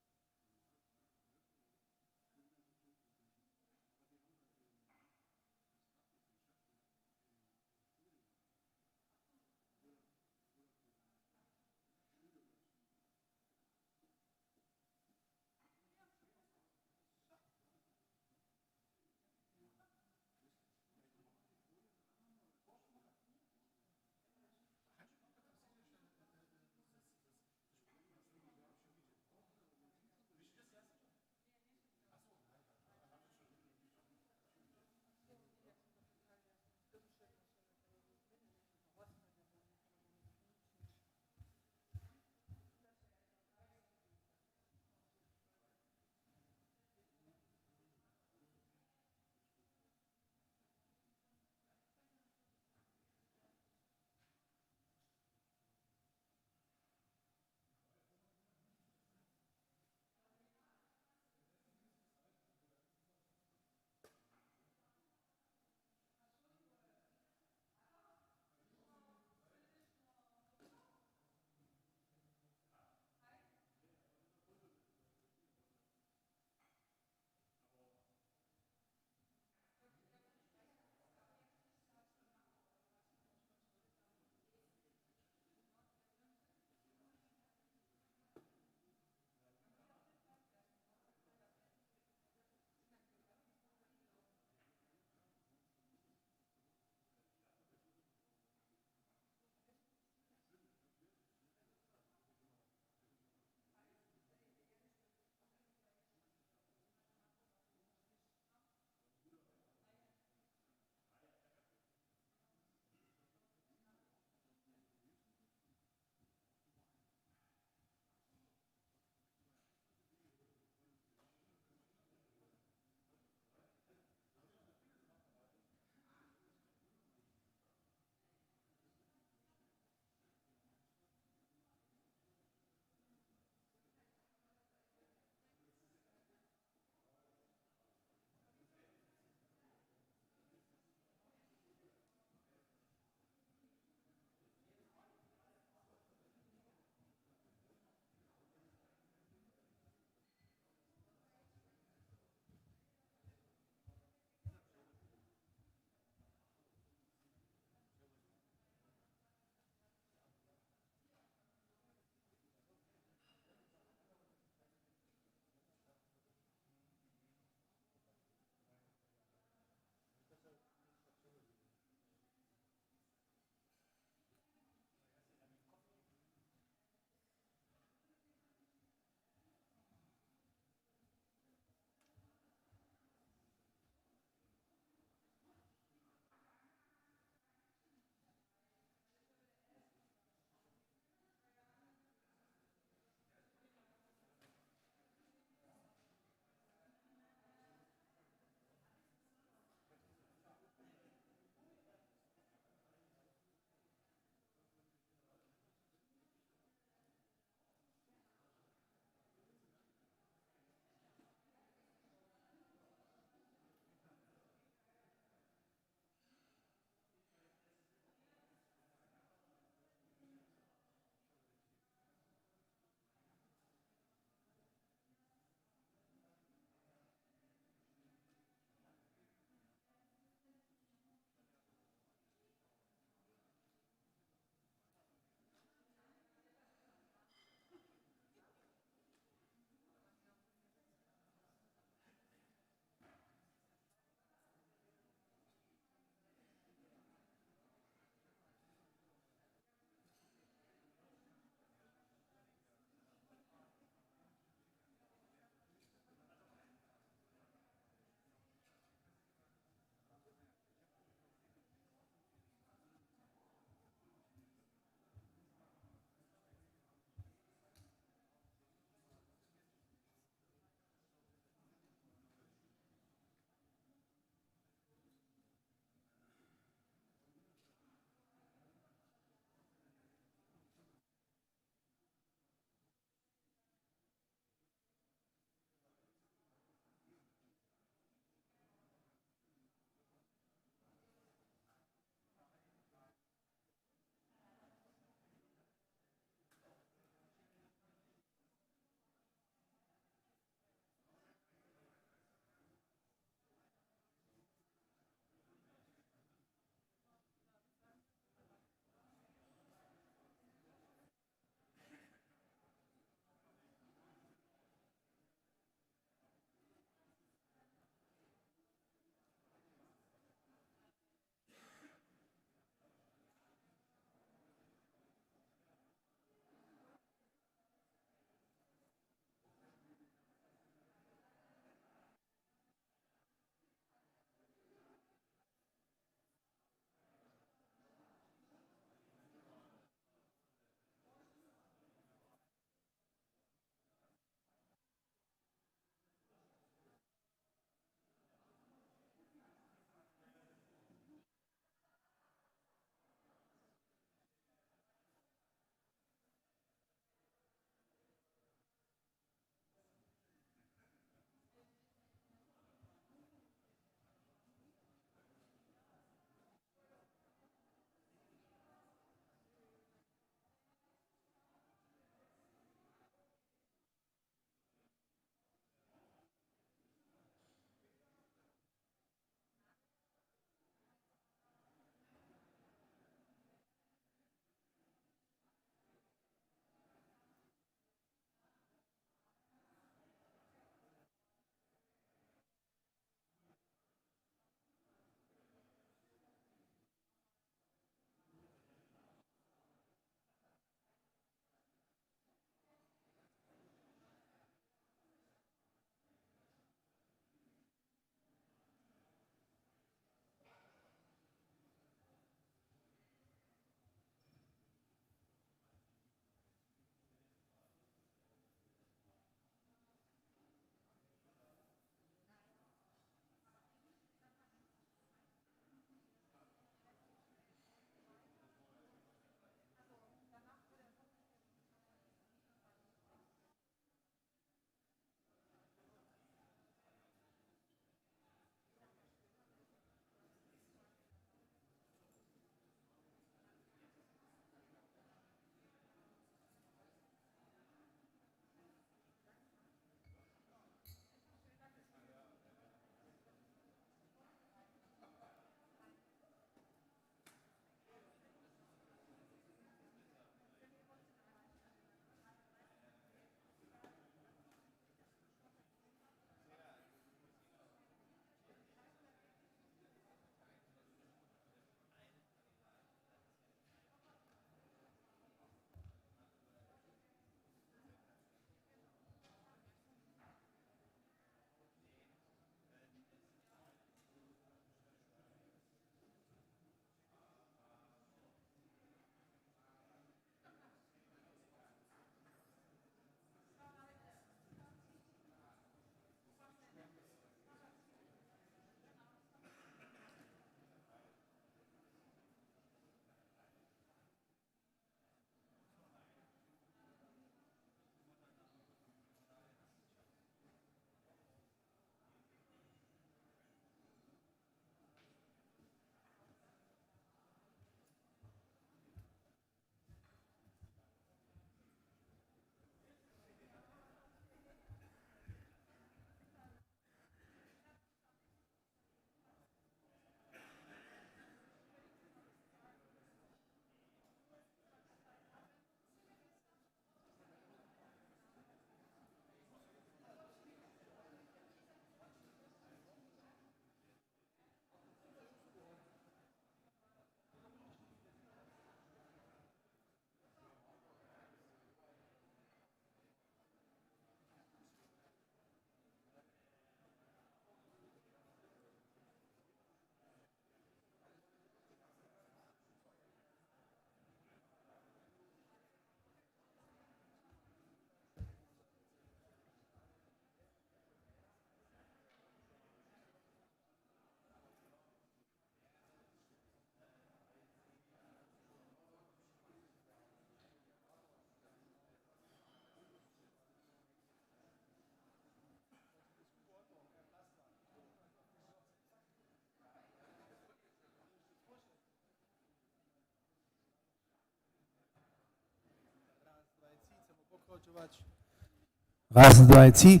Raz, dwaj, tři.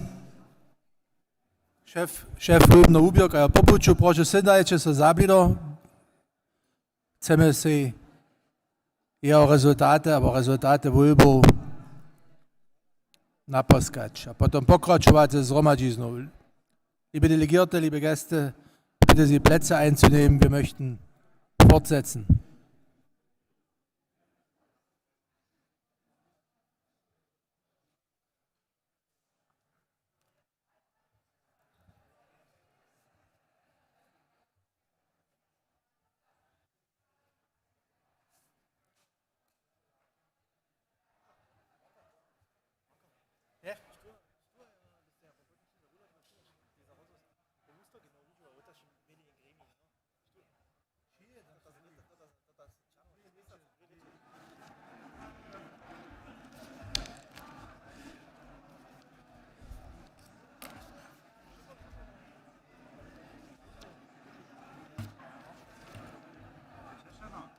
Šef, šef wólbneho wuběrka je po puću, prošu, sydajće so za blido. Chcemy sej jeho rezultaty abo rezultaty wólbow naposkać a potom pokračować ze zhromadźiznu. Liebe Delegierte, liebe Gäste, bitte Sie Plätze einzunehmen, wir möchten fortsetzen.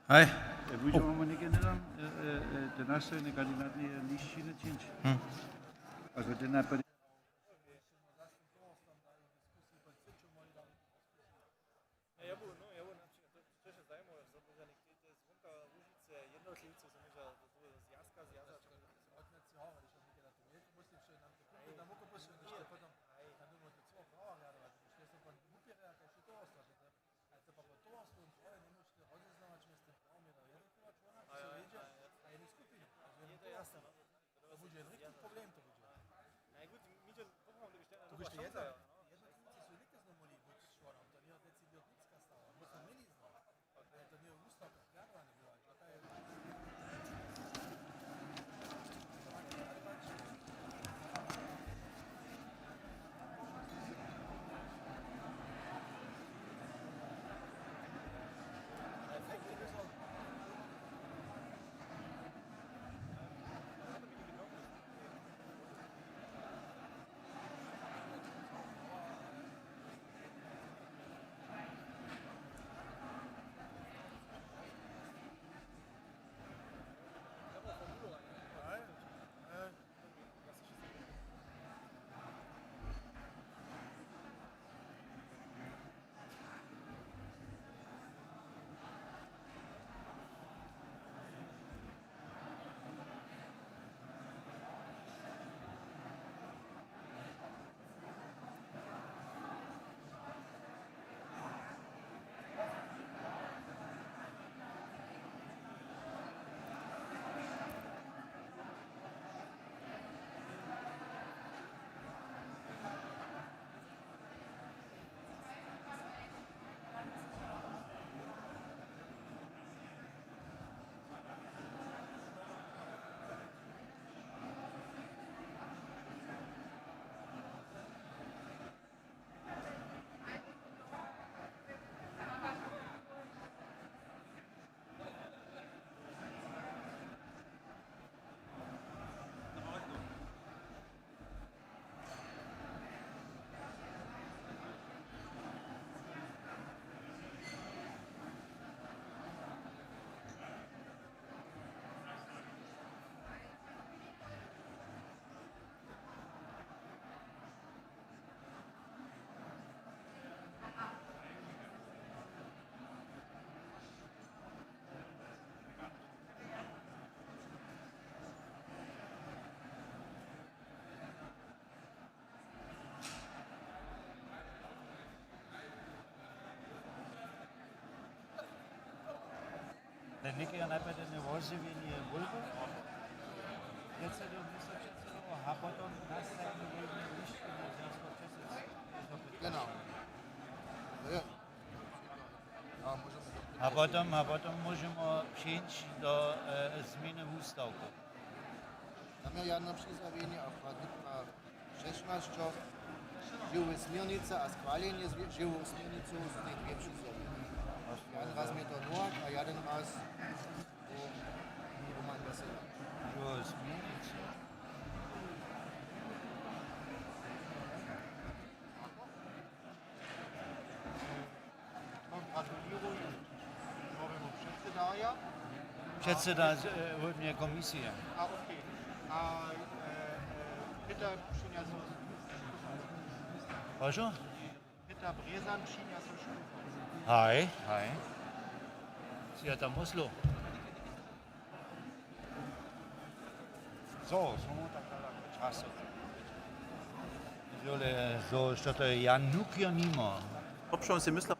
Haj. Ej, budźe wam někdy tam, e, e, e, te naše kandidatne lišćiny čińć. Hm. Also ten na Ja, ja, no, ja, no, to, to je zajímavé, zabrane, to je zwonka Łužice, jednotlivce, so móže do toho zwjazka zwjazać. Musím, že tam to potom, tam by to co prawa rjadovat, že to pan wupěre, jak je to ostalo, ale to pak to ostalo, ale nemôžete rozeznavač mezi tym pravom, je to jednotlivá čłona, co jede, a jednu skupinu. Je to jasné, no. To budźe wjeliki problem, to budźe. Najgódźe, my to potom, gdybyś ten, to była šansa, jo, no. Ten někaj najprjedy wozjewjenje wólby. Předsedo, místopředsedo, a potom nastajenje wólbneje lišćiny Zwjazka Česec. Genau. Jo. A potom, a potom móžemy přińć do, e, změny wustawku. Tam je jedno přizjawjenje a chwadnika šěsnaće, žiwe směrnice a schwaljenje zwi-, žiwe směrnicu z tych dwě přizjawjenja. Jeden raz je to Nowak a jeden raz Roman Wesela. Žiwe směrnice. Gratuliruj nowemu předsedarja. Předseda z, e, wólbneje komisije. A, okay. A, e, Prošu? Peter Brezan přinjesł šufu. Haj, haj. Si ja tam muslu. So, so tak daleko času. Jole, so, što to je, Jan Nuk jo nimo. Obšon si mysla.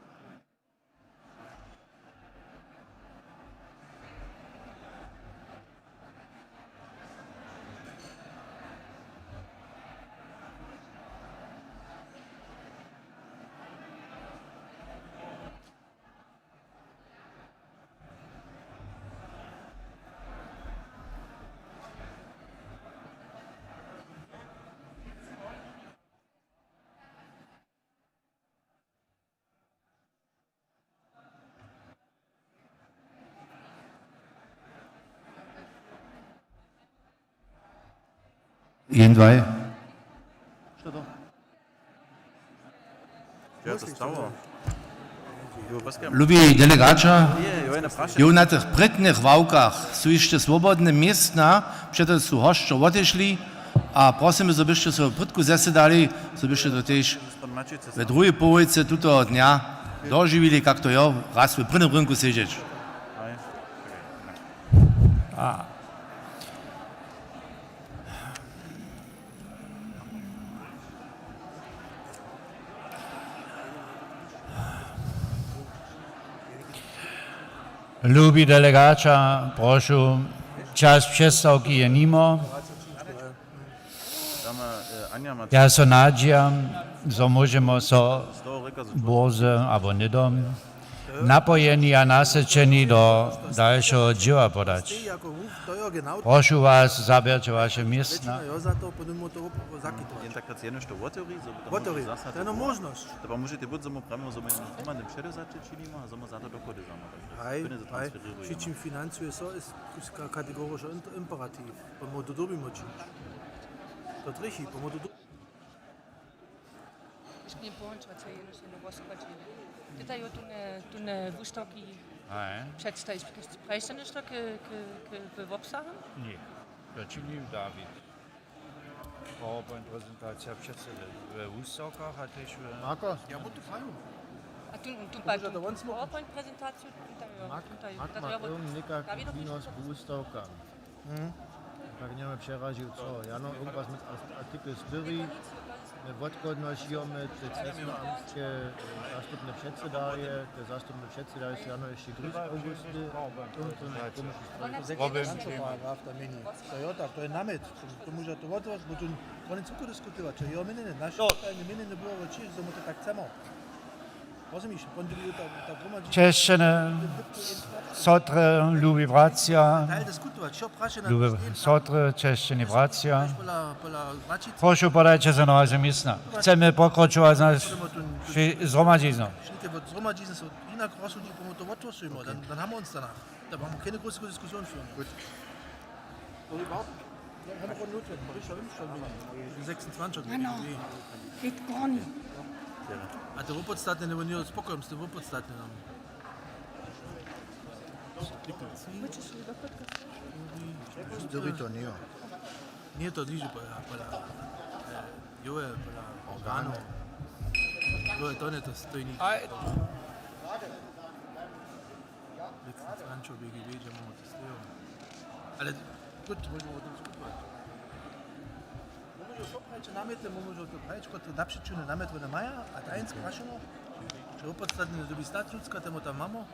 Jen, dwaj. Što to? Lubi delegaća, jo, na tych prědnich ławkach su hišće swobodne městna, přetož su hosćo wotešli a prosymy, zo byšće so prědku zesedali, zo byšće to tež we druhej połojce tutoho dnja dožiwili, kak to jo, raz w prědnym rynku sedźeć. A. Lubi delegaća, prošu, čas přestawki je nimo. Ja so nadźijam, zo móžemy so bórze abo hnydom napojeni a nasyćeni do dalšeho dźěła podać. Prošu was, zaběrće waše městna. Jen takrat jedno što wotewri, zo by to móže zasad to je móžnosć. To pa móžete bud, zo mu pravimo, zo mu jedno hromadne předewzaće činimo a zo mu za to dochody zamo. Haj, haj, při čim financuje so, je kategorišo imperatiw. Pomału to dyrbimy čińć. To trjechi, pomału to dyrbimy. Ješće njepohončować, je jenož jedno rozchadźenje. Ty ta jo tune, tune wustawki předstajiš, praješ něšto k, k, k, k wobsahom? Ně, to čini Dawid. PowerPoint prezentacija přece we, we wustawkach a tež we... Marko? Ja, bo tu fajn. A tu, tu pa tu PowerPoint prezentaciju, tu tam jo, Mark, tu tam jo. Mark ma jo, někak přinos k wustawkam. Mhm. Tak njeme přeražił, co? Jano, irgendwas mit Art-, Artikel štyri. My wotchodno šijome te cestnoamtske, e, zastupne předsedarje, te zastupne předsedarje su jano hišće druhi awgusty. Paragraf tam měni. To jo, tak to je namjet. To móže to wotwórć, bo tu koniec roku diskutować. Jo, měnjenje, naše tajne měnjenje było, čiž zo my to tak chcemy. Česćene sotry, lubi bratřa, lubi sotry, česćeni bratřa. Prošu, podajće so na waše městna. Chcemy pokročować z našej zhromadźizną. Jinak rozsudźi, pomału to wotłosujmy, dan, dan mamy w Stanach. Da mamy keine große Diskussion führen. Sechsundzwanzig. Ano. Geht gar nicht. A to wopodstatne, nebo nie, spokojno, to wopodstatne nam. Dobrý to nie. Nie, to niže pola, pola, e, jo, je pola organu. Jo, je to nie, to stoji niže. Frančo, B G B, dźe mamy to stejo. Ale gut, móžemy o tym diskutować. My móžemy so prajić namjety, my móžemy to prajić, kotre napřičiny namjet wone maja, a tajnsk prašeno, če wopodstatne dyrbi stać Lutska, temu tam mamy.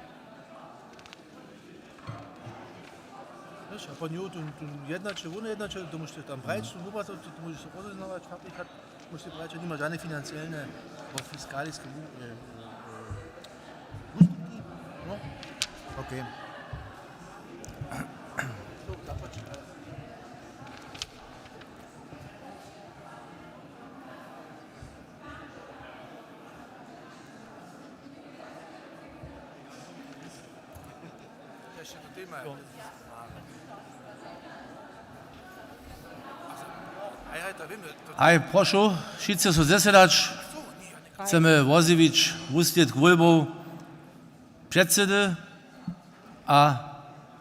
Wiš, a po nju tu, tu jednaće, wone jednaće, to móžeš tam prajić, tu wubrat, to, to móžeš so rozeznawać, fabrikać. Móžeš prajić, że nima žane financielne, bo fiskaliske wu-, e, e, wustupki. No. Okej. Haj, prošu, wšitcy so zesedać. Chcemy wozjewić wuslědk wólbow předsedy a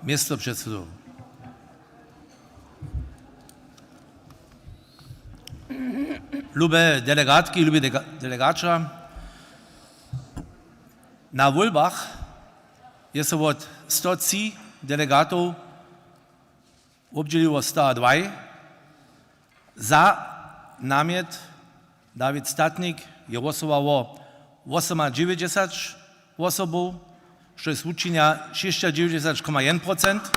městopředsedow. Lube delegatki, lubi delega-, delegaća, na wólbach je so wot sto tři delegatow wobdźěliło sto a dwaj. Za namjet Dawid Statnik je hłosowało wosomadźewjećdźesać wosobow, što je wučinja šěsćadźewjećdźesać koma jedyn procent.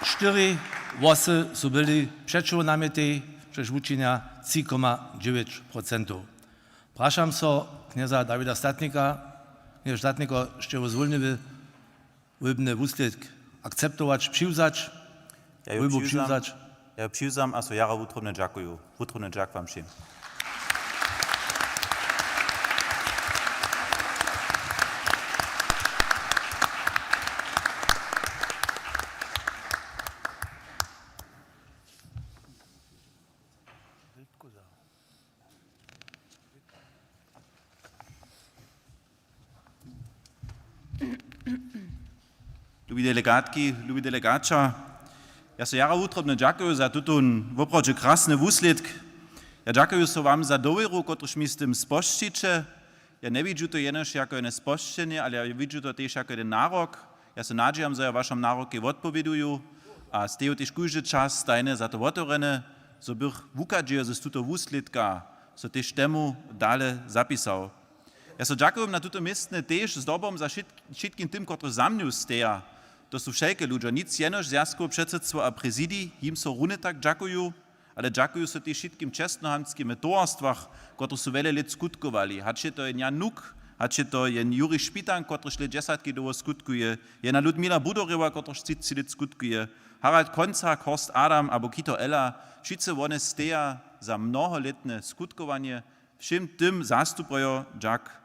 Štyri hłosy su byli přećiwo namjetej, što je wučinja tři koma dźewjeć procentow. Prašam so knjeza Dawida Statnika, knježe Statniko, sće wózwólniły wólbny wuslědk akceptować, přiwzać, ja jo wólbu přiwzam, přiwzać. Ja jo přiwzam a so jara wutrobnje dźakuju. Wutrobnje dźak wam wšěm. Lubi delegatki, lubi delegaća, ja so jara wutrobnje dźakuju za tutón woprawdźe krasny wuslědk. Ja dźakuju so wam za dowěru, kotruž mi z tym spožčiće. Ja njewidźu to jenož jako jedne spožčenje, ale ja widźu to tež jako jeden narok. Ja so nadźijam, zo ja wašom narokej wotpowěduju a steju tež kóždy čas stajnje za to wotewrjene, zo bych wuchadźejo z tutoho wuslědka so tež temu dale zapisał. Ja so dźakuju na tutom městnje tež zdobom za wšit-, wšitkim tym, kotryž za mnju steja. To su wšelke ludźo, nic jenož zwjazkowe předsydstwo a prezidij, jim so runje tak dźakuju, ale dźakuju so tež wšitkim w čestnohamtskim towarstwach, kotryž su wjele lět skutkowali. Hač je to jen Jan Nuk, hač je to jen Jurij Špitank, kotryž lět dźesatki dołho skutkuje, jena Ludmila Budorjewa, kotryž třiceći lět skutkuje, Harald Konzak, Horst Adam abo Kito Ella, wšitcy wone steja za mnoholětne skutkowanje. Wšěm tym zastupujo dźak.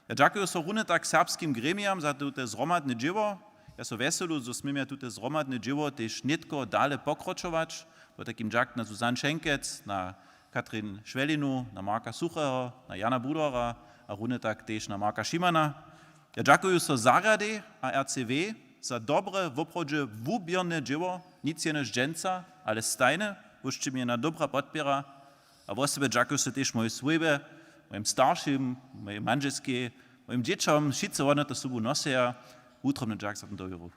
Ja dźakuju so runje tak serbskim gremijam za tute zhromadne dźěło. Ja so wjeselu, zo směmja tute zhromadne dźěło tež nětko dale pokročować. Potajkim dźak na Susann Šenkec, na Katrin Šwelinu, na Marka Sucheho, na Jana Budora a runje tak tež na Marka Šimana. Ja dźakuju so zarjadej a R C W za dobre, woprawdźe wuběrne dźěło, nic jenož dźensa, ale stajne, wósće mjenja dobra podpěra. A wosebje dźakuju so tež mojej swójbje, mojim staršim, mojej mandźelskej, mojim dźěćom, wšitcy wone to sobu noseja. Wutrobny dźak za tón dowěru.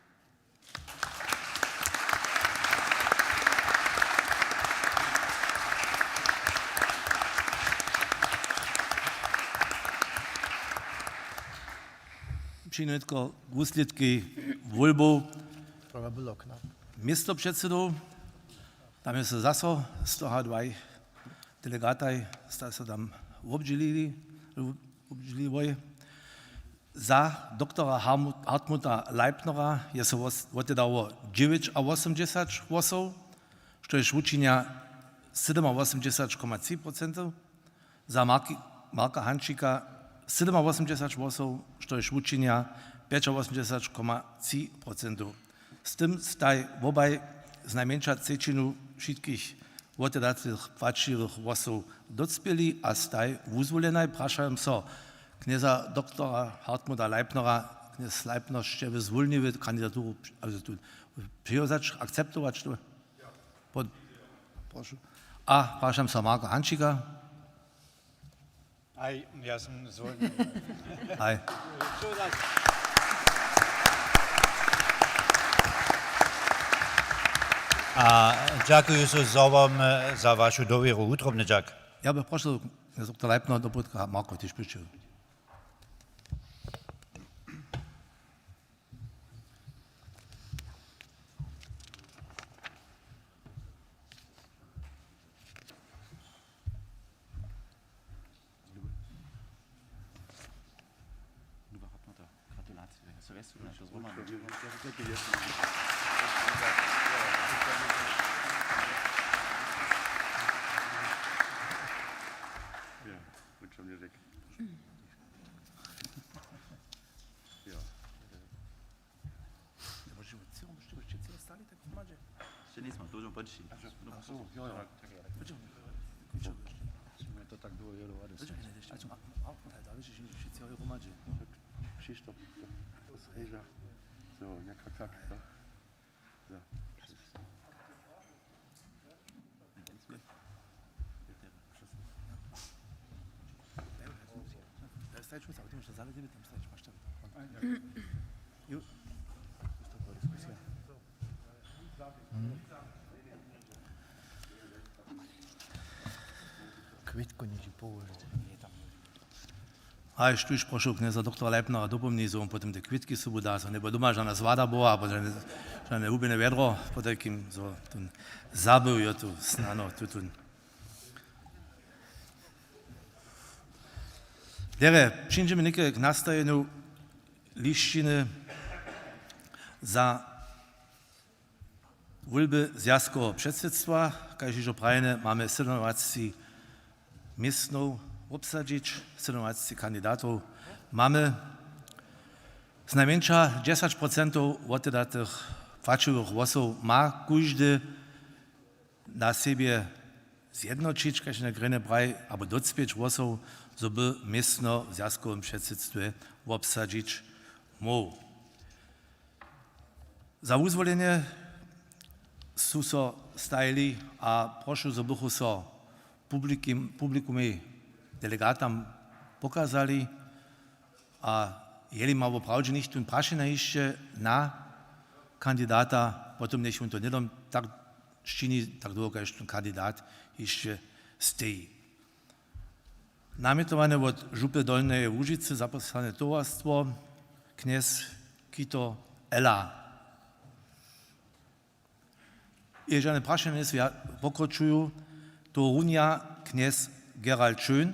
Přinutko k wuslědkej wólbow městopředsydow. Tam je so zaso sto a dwaj delegataj sta so tam wobdźělili, wobdźěliłoj. Za doktora Harmu-, Hartmuta Leipnera je so wos-, wotedało dźewjećawosomdźesać hłosow, štož wučinja sydomawosomdźesać koma tři procentow. Za Marki-, Marka Hančika sydomawosomdźesać hłosow, štož wučinja pjećawosomdźesać koma tři procentow. Z tym staj wobaj znajmjeńša třećinu wšitkich wotedacych płaćiwych hłosow docpěli a staj wuzwolenaj. Prašam so knjeza doktora Hartmuta Leipnera. Knjez Leipner, sće wy zwólniły kandidaturu, ale tu přewzać, akceptować to? Pod-, prošu. A prašam so Marka Hančika. Aj, ja som zvolil. Aj. A dźakuju so zdobom za wašu dowěru. Wutrobny dźak. Ja bych prošel doktor Leipner do pudka, Marko, tež přišel. Luba Hartmuta, gratulacje. Ja so wjesu, to zhromadne dźěło. Ja, wón so mje rzekł. Ja. Môžeš celo, môžeš celo stali tak v hromadě? Ešte nie sme, to môžeme počítať. Ach so, jo, jo. Počkaj, počkaj, počkaj. Mne to tak dlho jelo, ale počkaj, ne, ešte, ale to má, má, ale dále, že, že, že celo v hromadě. Kšištof, to, to sa ježa. To Kwětku něhdźe połožeć. A ješ tuž prošu knjeza doktora Leipnera dopomni, zo wón potom te kwětki sobu da, zo njeby doma žana zwada była, abo žane, žane hubjene wjedro, potajkim, zo tón zabył jo tu snano, tutón. Derje, přińdźemy něke k nastajenju lisćiny za wólby zwjazkoweho předsydstwa. Kaž hižo prajene, mamy sydomdwacci městnow wobsadźić, sydomdwacci kandidatow mamy. Znajmjeńša dźesać procentow wotedatych płaćiwych hłosow ma kóždy na sebje zjednoćić, kaž na Grjenje praji, abo docpěć hłosow, zo by městno w zwjazkowym předsydstwje wobsadźić móhł. Za wuzwolenje su so stajili a prošu, zo bychu so publikim-, publikumej, delegatam pokazali a jeli ma woprawdźe něchtó prašenja hišće na kandidata, potom njech wón to hnydom tak čini, tak dołho kaž tón kandidat hišće steji. Namjetowane wot župy Dolneje Łužicy zapisane towarstwo, knjez Kito Ela. Jež žane prašenje njejsu, ja pokročuju, to runja knjez Gerald Schön,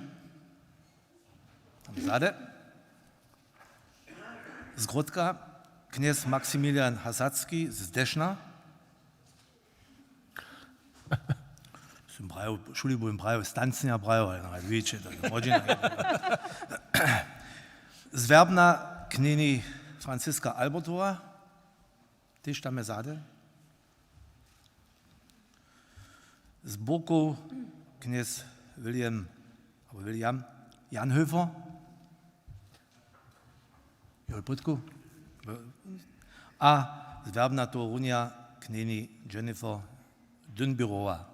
tam zady. Z Grodka knjez Maximilian Hasacki z Dešna. Sym prajił, šuli bym prajił, stancnja prajił, ale nawet wiće, to je młodźina. Z Werbna knjeni Franciska Albertowa, tež tam je zady. Z Burkow knjez William, abo William Janhöfer. Jo, w płytku. A z Werbna to runja knjeni Jennifer Dünbirowa.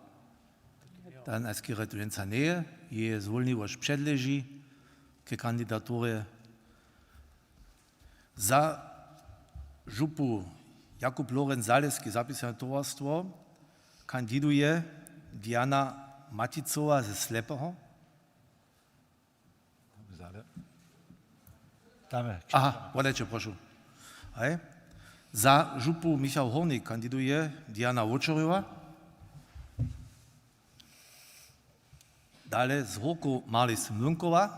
Ta najskerje tu dźensa njeje, jeje zwólniwosć předleži ke kandidaturje. Za župu Jakub Lorenc Zaleski zapisane towarstwo kandiduje Diana Maticowa ze Slepeho. Aha, wodajće, prošu. Haj. Za župu Michał Hornik kandiduje Diana Wočerjowa. Dale z Hórkow Marlis Mlynkowa.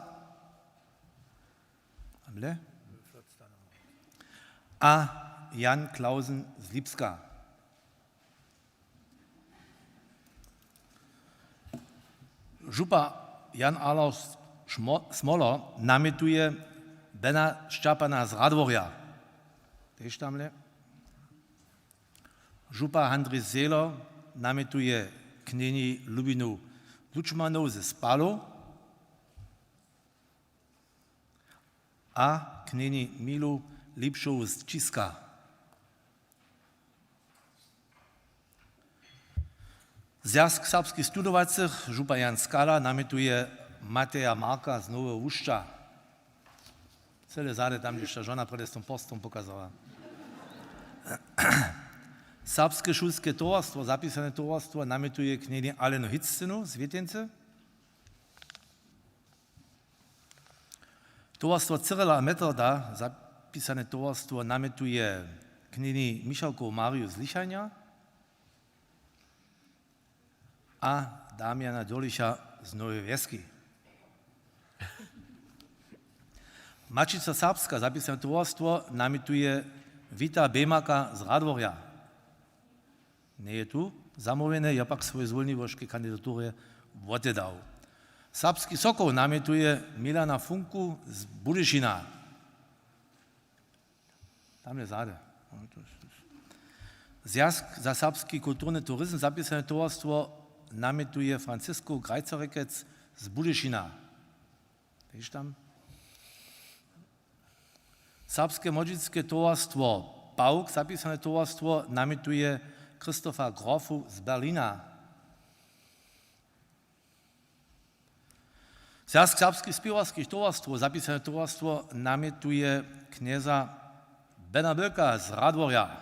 A Jan Clausen z Lipska. Župa Jan Arnošt Šmo-, Smoler namjetuje Bena Šćapana z Radworja. Tež tamle. Župa Handrij Zehler namjetuje knjeni Lubinu Lutschmanow ze Spalow a knjeni Milu Lipšow z Ćiska. Zwjazk serbskich studowacych, župa Jan Skala, namjetuje Mateja Marka z Noweho Łóžka. Cyle zady tam, hdźež ta žona prjedy z tym postom pokazała. Serbske šulske towarstwo, zapisane towarstwo, namjetuje knjeni Alenu Hitzcynu z Wětjeńcy. Towarstwo Cyrila a Metoda, zapisane towarstwo, namjetuje knjeni Michałkow Mariju z Lichanja a Damiana Durlicha z Noweje Wjeski. Maćica Serbska, zapisane towarstwo, namjetuje Wita Bemaka z Radworja. Njeje tu zamołwjene, je pak swoju zwólniwosć k kandidaturje wotedał. Serbski Sokoł namjetuje Milana Funku z Budyšina. Tamle zady. Zwjazk za serbski kulturny turizm, zapisane towarstwo, namjetuje Francisku Krajcarikec z Budyšina. Tež tam. Serbske młodźinske towarstwo Pawk, zapisane towarstwo, namjetuje Christopha Grofu z Berlina. Zwjazk serbskich spěwarskich towarstwow, zapisane towarstwo, namjetuje knjeza Bena Bylka z Radworja.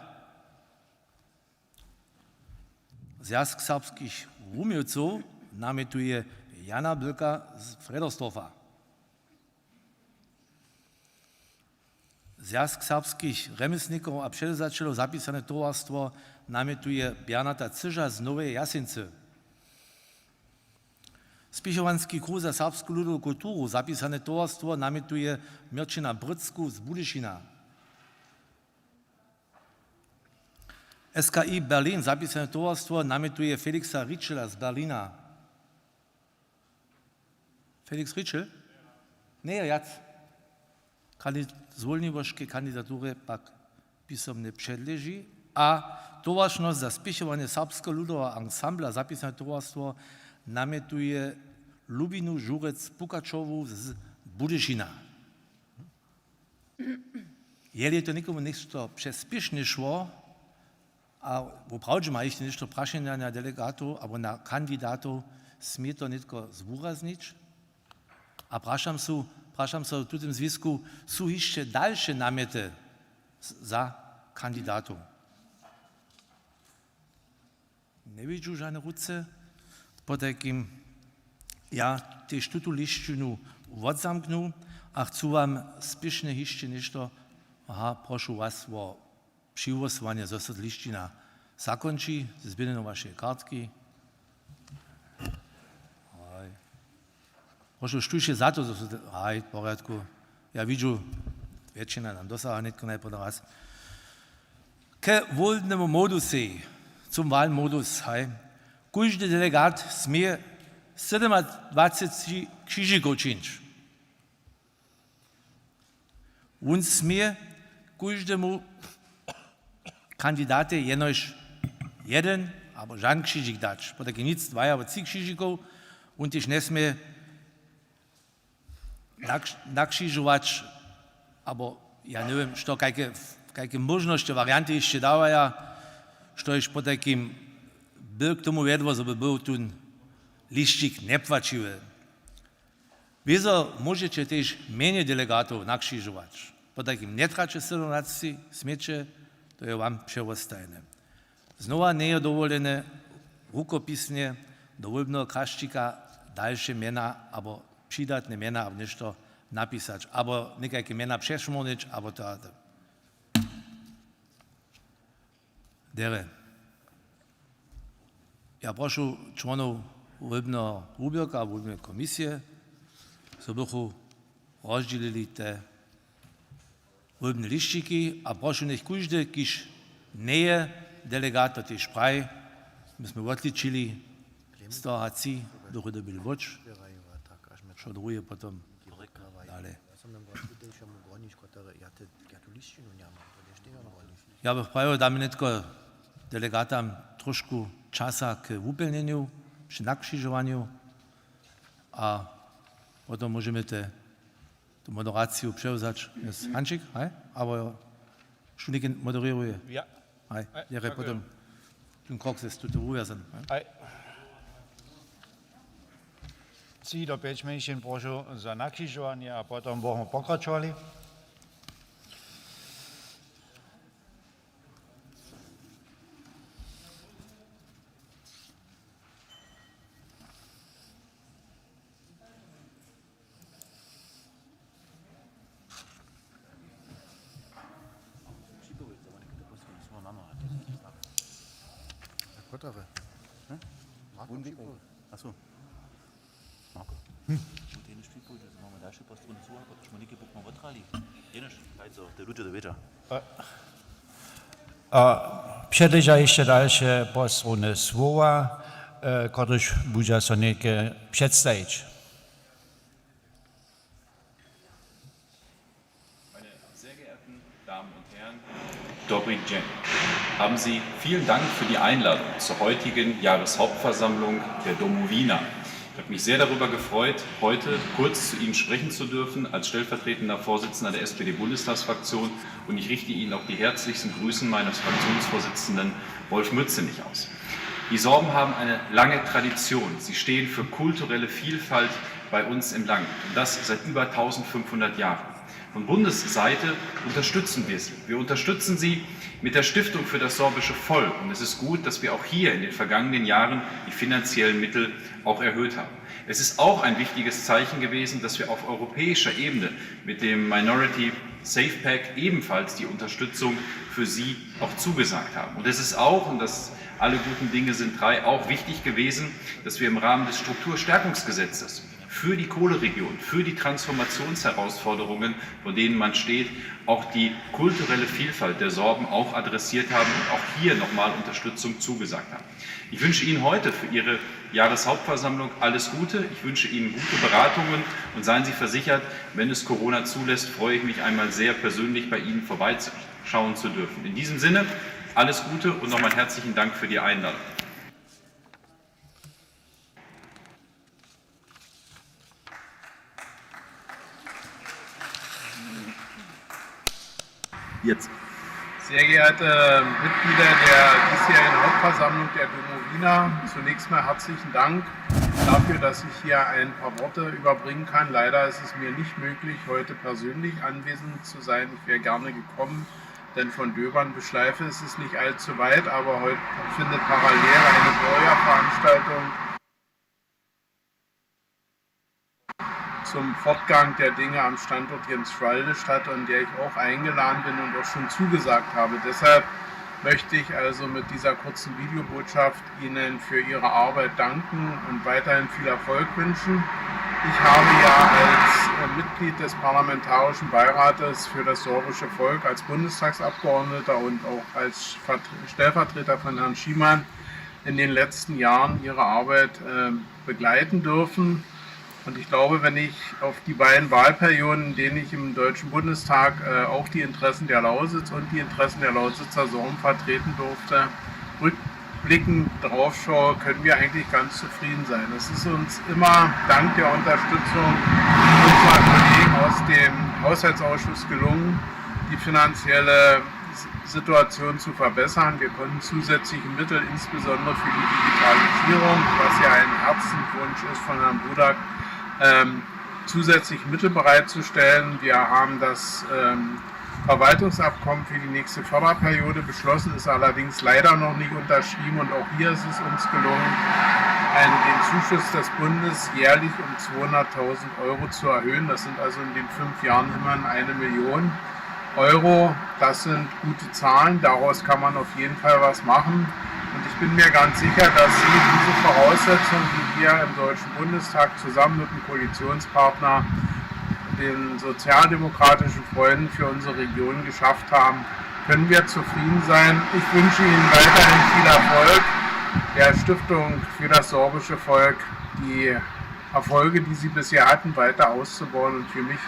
Zwjazk serbskich wuměłcow namjetuje Jana Bylka z Fredersdorfa. Zwjazk serbskich rjemjeslnikow a předewzaćelow, zapisane towarstwo, namjetuje Bernata Cyža z Noweje Jaseńcy. Spěchowanski kruh za serbsku ludowu kulturu, zapisane towarstwo, namjetuje Měrćina Brycku z Budyšina. S K I Berlin, zapisane towarstwo, namjetuje Felixa Rietschela z Berlina. Felix Rietschel? Njeje wjac. Kandid-, zwolniłosće kandidaturje pak pisomnje předleži. A towaršnosć za spěchowanje serbskeho ludoweho ansambla, zapisane towarstwo, namjetuje Lubinu Žurec-Pukaćowu z Budyšina. Jeli je to někomu něšto přespěšnje šło, a woprawdźe ma hišće něšto prašenja na delegatow abo na kandidatow, smě to nětko zwuraznić? A prašam su, prašam so w tutym zwisku, su hišće dalše namjety z-, za kandidatow? Njewidźu žane ruce, potajkim ja tež tutu lisćinu wotzamknu a chcu wam spěšnje hišće něšto, aha, prošu was wo přihłosowanje, zo so lisćina zakónči, zběhnynu waše kartki. Haj. Prošu, štóž je za to, zo su te-, haj, w porjadku. Ja widźu, wjetšina nam dosaha nětko najprjedy raz. Ke wólbnemu modusej, zum Wahlmodus, haj. Kóždy delegat smě sydomadwaceći křižikow čińć. Wón smě kóždemu kandidatej jenož jedyn abo žan křižik dać. Potajkim nic dwaj abo tři křižikow. Wón tež njesmě nakř-, nakřižować, abo ja njewěm, što, kajke, kajke móžnosće, warianty hišće dawaja, štož potajkim by k tomu wjedło, zo by był tón lisćik njepłaćiwy. Wězo móžeće tež mjenje delegatow nakřižować. Potajkim njetraće sydomadwaceći, směće, to je wam přewostajene. Znowa njeje dowolene rukopisnje do wólbneho kašćika dalše mjena abo přidatne mjena abo něšto napisać, abo někajke mjena přešmórnić, abo to, a to. Derje. Ja prošu čłonow wólbneho wuběrka a wólbneje komisije, zo bychu rozdźělili te wólbne lisćiki a prošu, njech kóždy, kiž njeje delegat, to tež praji. My smy wotličili, sto a tři bychu dyrbjeli wóč, wšo druhe potom dale. Ja bych prajił, damy nětko delegatam trošku časa k wupjelnjenju při nakřižowanju a potom móžemy te, tu moderaciju přewzać. Hančik, haj? Abo Šulikin moderěruje? Ja. Haj, haj, je potom ten krok z tuto wuwjazan, haj? Haj. Tři do pjeć mjeńšin prošu za nakřižowanje a potom bychmy pokračowali. Kotare. Hm? Marko Wunderlich. Ach so. Marko. Hm. Und den Spielpult, also machen wir da schon was drin zu, aber das Schmunike gucken wir was rein. Jenisch, also, der Lutsche, der Wetter. A předleža hišće dalše postrowne słowa, e, kotrež budźa so něke předstajić. Meine sehr geehrten Damen und Herren, dobri dźeń. Haben Sie, vielen Dank für die Einladung zur heutigen Jahreshauptversammlung der Domowina. Ich habe mich sehr darüber gefreut, heute kurz zu Ihnen sprechen zu dürfen als stellvertretender Vorsitzender der S P D-Bundestagsfraktion, und ich richte Ihnen auch die herzlichsten Grüßen meines Fraktionsvorsitzenden Wolf Mützenich aus. Die Sorben haben eine lange Tradition. Sie stehen für kulturelle Vielfalt bei uns im Land, und das seit über tausendfünfhundert Jahren. Von Bundesseite unterstützen wir Sie. Wir unterstützen Sie mit der Stiftung für das sorbische Volk. Und es ist gut, dass wir auch hier in den vergangenen Jahren die finanziellen Mittel auch erhöht haben. Es ist auch ein wichtiges Zeichen gewesen, dass wir auf europäischer Ebene mit dem Minority Safe Pack ebenfalls die Unterstützung für Sie auch zugesagt haben. Und es ist auch, und das, alle guten Dinge sind drei, auch wichtig gewesen, dass wir im Rahmen des Strukturstärkungsgesetzes für die Kohleregion, für die Transformationsherausforderungen, vor denen man steht, auch die kulturelle Vielfalt der Sorben auch adressiert haben und auch hier nochmal Unterstützung zugesagt haben. Ich wünsche Ihnen heute für Ihre Jahreshauptversammlung alles Gute. Ich wünsche Ihnen gute Beratungen und seien Sie versichert, wenn es Corona zulässt, freue ich mich einmal sehr persönlich bei Ihnen vorbeischauen zu dürfen. In diesem Sinne, alles Gute und nochmal herzlichen Dank für die Einladung. Jetzt. Sehr geehrte Mitglieder der diesjährigen Hauptversammlung der Domowina, zunächst mal herzlichen Dank dafür, dass ich hier ein paar Worte überbringen kann. Leider ist es mir nicht möglich, heute persönlich anwesend zu sein. Ich wäre gerne gekommen, denn von Döbern bis Schleife ist es nicht allzu weit, aber heute findet parallel eine Bürgerveranstaltung zum Fortgang der Dinge am Standort Jenswalde statt, an der ich auch eingeladen bin und auch schon zugesagt habe. Deshalb möchte ich also mit dieser kurzen Videobotschaft Ihnen für Ihre Arbeit danken und weiterhin viel Erfolg wünschen. Ich habe ja als äh, Mitglied des Parlamentarischen Beirates für das sorbische Volk, als Bundestagsabgeordneter und auch als Vert- Stellvertreter von Herrn Schiemann in den letzten Jahren Ihre Arbeit äh, begleiten dürfen. Und ich glaube, wenn ich auf die beiden Wahlperioden, in denen ich im Deutschen Bundestag äh, auch die Interessen der Lausitz und die Interessen der Lausitzer Sorben vertreten durfte, rückblickend drauf schaue, können wir eigentlich ganz zufrieden sein. Es ist uns immer dank der Unterstützung unserer Kollegen aus dem Haushaltsausschuss gelungen, die finanzielle Situation zu verbessern. Wir konnten zusätzliche Mittel, insbesondere für die Digitalisierung, was ja ein Herzenswunsch ist von Herrn Budak, ähm, zusätzliche Mittel bereitzustellen. Wir haben das ähm, Verwaltungsabkommen für die nächste Förderperiode beschlossen, ist allerdings leider noch nicht unterschrieben. Und auch hier ist es uns gelungen, einen, den Zuschuss des Bundes jährlich um zweihunderttausend Euro zu erhöhen. Das sind also in den fünf Jahren immerhin eine Million Euro. Das sind gute Zahlen, daraus kann man auf jeden Fall was machen. Und ich bin mir ganz sicher, dass Sie diese Voraussetzungen, die wir im Deutschen Bundestag zusammen mit dem Koalitionspartner, den sozialdemokratischen Freunden, für unsere Region geschafft haben, können wir zufrieden sein. Ich wünsche Ihnen weiterhin viel Erfolg, der Stiftung für das sorbische Volk die Erfolge, die sie bisher hatten, weiter auszubauen. Und für mich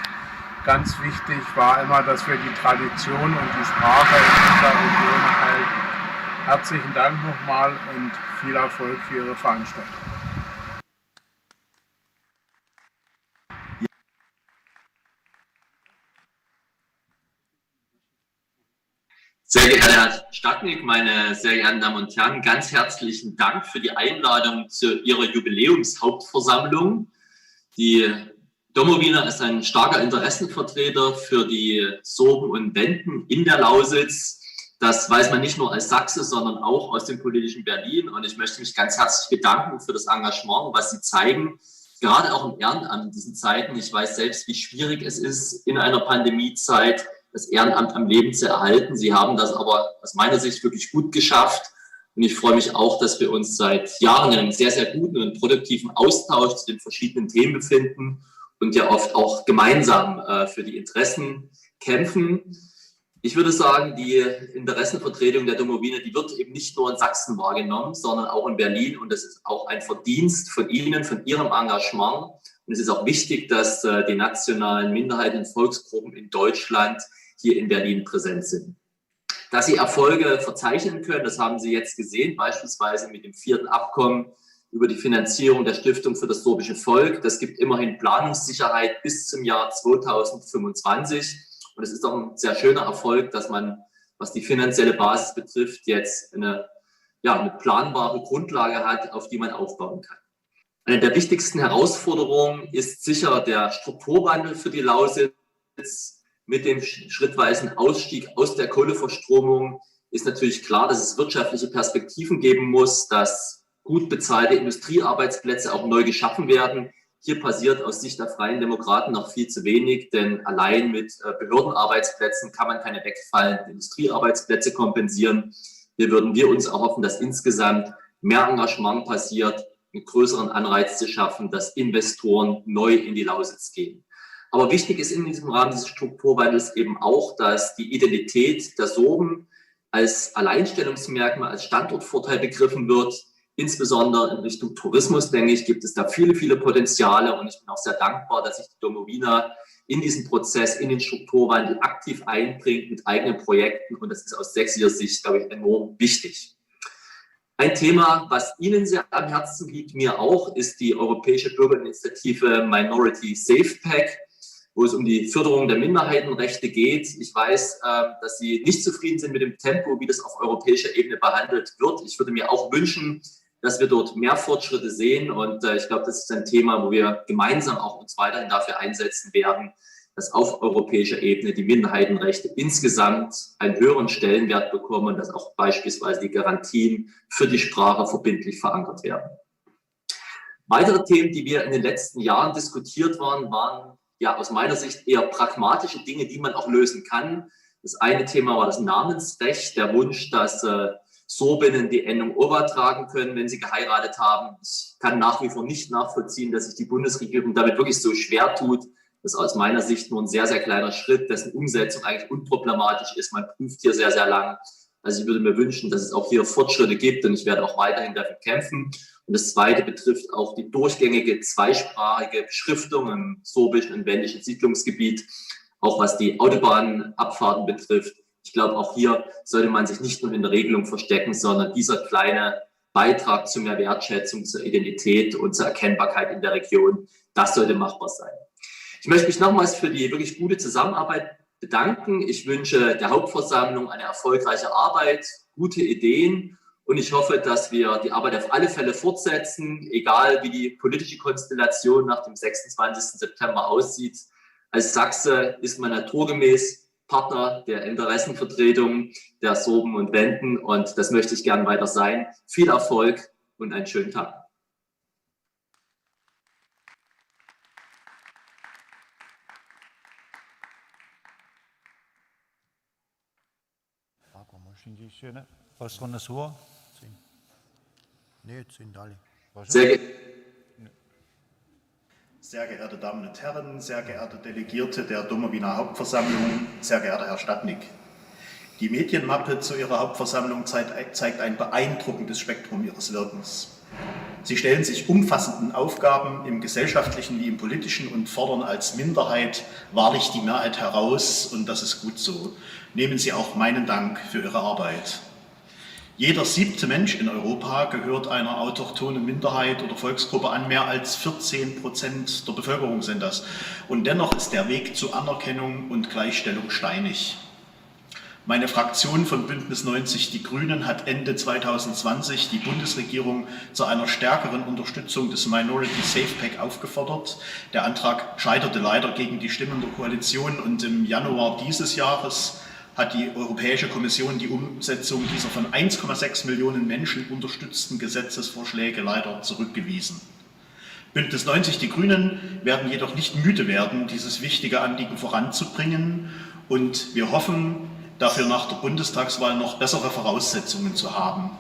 ganz wichtig war immer, dass wir die Tradition und die Sprache in dieser Region erhalten. Herzlichen Dank nochmal und viel Erfolg für Ihre Veranstaltung. Sehr geehrter Herr Stadtnick, meine sehr geehrten Damen und Herren, ganz herzlichen Dank für die Einladung zu Ihrer Jubiläumshauptversammlung. Die Domowina ist ein starker Interessenvertreter für die Sorben und Wenden in der Lausitz. Das weiß man nicht nur als Sachse, sondern auch aus dem politischen Berlin. Und ich möchte mich ganz herzlich bedanken für das Engagement, was Sie zeigen, gerade auch im Ehrenamt in diesen Zeiten. Ich weiß selbst, wie schwierig es ist, in einer Pandemiezeit das Ehrenamt am Leben zu erhalten. Sie haben das aber aus meiner Sicht wirklich gut geschafft. Und ich freue mich auch, dass wir uns seit Jahren in einem sehr, sehr guten und produktiven Austausch zu den verschiedenen Themen befinden und ja oft auch gemeinsam äh, für die Interessen kämpfen. Ich würde sagen, die Interessenvertretung der Domowina, die wird eben nicht nur in Sachsen wahrgenommen, sondern auch in Berlin. Und das ist auch ein Verdienst von Ihnen, von Ihrem Engagement. Und es ist auch wichtig, dass äh, die nationalen Minderheiten und Volksgruppen in Deutschland hier in Berlin präsent sind. Dass Sie Erfolge verzeichnen können, das haben Sie jetzt gesehen, beispielsweise mit dem vierten Abkommen über die Finanzierung der Stiftung für das sorbische Volk. Das gibt immerhin Planungssicherheit bis zum Jahr zweitausendfünfundzwanzig. Und es ist auch ein sehr schöner Erfolg, dass man, was die finanzielle Basis betrifft, jetzt eine, ja, eine planbare Grundlage hat, auf die man aufbauen kann. Eine der wichtigsten Herausforderungen ist sicher der Strukturwandel für die Lausitz. Mit dem schrittweisen Ausstieg aus der Kohleverstromung ist natürlich klar, dass es wirtschaftliche Perspektiven geben muss, dass gut bezahlte Industriearbeitsplätze auch neu geschaffen werden. Hier passiert aus Sicht der Freien Demokraten noch viel zu wenig, denn allein mit, äh, Behördenarbeitsplätzen kann man keine wegfallenden Industriearbeitsplätze kompensieren. Hier würden wir uns erhoffen, dass insgesamt mehr Engagement passiert, einen größeren Anreiz zu schaffen, dass Investoren neu in die Lausitz gehen. Aber wichtig ist in diesem Rahmen dieses Strukturwandels eben auch, dass die Identität der Sorben als Alleinstellungsmerkmal, als Standortvorteil begriffen wird. Insbesondere in Richtung Tourismus, denke ich, gibt es da viele, viele Potenziale. Und ich bin auch sehr dankbar, dass sich die Domowina in diesen Prozess, in den Strukturwandel aktiv einbringt mit eigenen Projekten. Und das ist aus sächsischer Sicht, glaube ich, enorm wichtig. Ein Thema, was Ihnen sehr am Herzen liegt, mir auch, ist die europäische Bürgerinitiative Minority Safe Pack, wo es um die Förderung der Minderheitenrechte geht. Ich weiß, ähm, dass Sie nicht zufrieden sind mit dem Tempo, wie das auf europäischer Ebene behandelt wird. Ich würde mir auch wünschen, dass wir dort mehr Fortschritte sehen. Und, äh, ich glaube, das ist ein Thema, wo wir gemeinsam auch uns weiterhin dafür einsetzen werden, dass auf europäischer Ebene die Minderheitenrechte insgesamt einen höheren Stellenwert bekommen und dass auch beispielsweise die Garantien für die Sprache verbindlich verankert werden. Weitere Themen, die wir in den letzten Jahren diskutiert waren, waren ja aus meiner Sicht eher pragmatische Dinge, die man auch lösen kann. Das eine Thema war das Namensrecht, der Wunsch, dass, äh, Sorbinnen die Endung Owa tragen können, wenn sie geheiratet haben. Ich kann nach wie vor nicht nachvollziehen, dass sich die Bundesregierung damit wirklich so schwer tut. Das ist aus meiner Sicht nur ein sehr, sehr kleiner Schritt, dessen Umsetzung eigentlich unproblematisch ist. Man prüft hier sehr, sehr lang. Also ich würde mir wünschen, dass es auch hier Fortschritte gibt, und ich werde auch weiterhin dafür kämpfen. Und das Zweite betrifft auch die durchgängige zweisprachige Beschriftung im sorbischen und wendischen Siedlungsgebiet, auch was die Autobahnabfahrten betrifft. Ich glaube, auch hier sollte man sich nicht nur in der Regelung verstecken, sondern dieser kleine Beitrag zu mehr Wertschätzung, zur Identität und zur Erkennbarkeit in der Region, das sollte machbar sein. Ich möchte mich nochmals für die wirklich gute Zusammenarbeit bedanken. Ich wünsche der Hauptversammlung eine erfolgreiche Arbeit, gute Ideen, und ich hoffe, dass wir die Arbeit auf alle Fälle fortsetzen, egal wie die politische Konstellation nach dem sechsundzwanzigsten September aussieht. Als Sachse ist man naturgemäß Partner der Interessenvertretung der Sorben und Wenden, und das möchte ich gern weiter sein. Viel Erfolg und einen schönen Tag. Ako, môžeš inde ešte, ne? Posledné slovo? Nee, jetzt sind alle. Sehr ge- Sehr geehrte Damen und Herren, sehr geehrte Delegierte der Domowiner Hauptversammlung, sehr geehrter Herr Stadnick. Die Medienmappe zu Ihrer Hauptversammlung zeigt, zeigt ein beeindruckendes Spektrum Ihres Wirkens. Sie stellen sich umfassenden Aufgaben im gesellschaftlichen wie im politischen und fordern als Minderheit wahrlich die Mehrheit heraus, und das ist gut so. Nehmen Sie auch meinen Dank für Ihre Arbeit. Jeder siebte Mensch in Europa gehört einer autochthonen Minderheit oder Volksgruppe an. Mehr als vierzehn Prozent der Bevölkerung sind das. Und dennoch ist der Weg zu Anerkennung und Gleichstellung steinig. Meine Fraktion von Bündnis neunzig Die Grünen hat Ende zweitausendzwanzig die Bundesregierung zu einer stärkeren Unterstützung des Minority Safe Pack aufgefordert. Der Antrag scheiterte leider gegen die Stimmen der Koalition, und im Januar dieses Jahres hat die Europäische Kommission die Umsetzung dieser von eins Komma sechs Millionen Menschen unterstützten Gesetzesvorschläge leider zurückgewiesen. Bündnis neunzig Die Grünen werden jedoch nicht müde werden, dieses wichtige Anliegen voranzubringen. Und wir hoffen, dafür nach der Bundestagswahl noch bessere Voraussetzungen zu haben.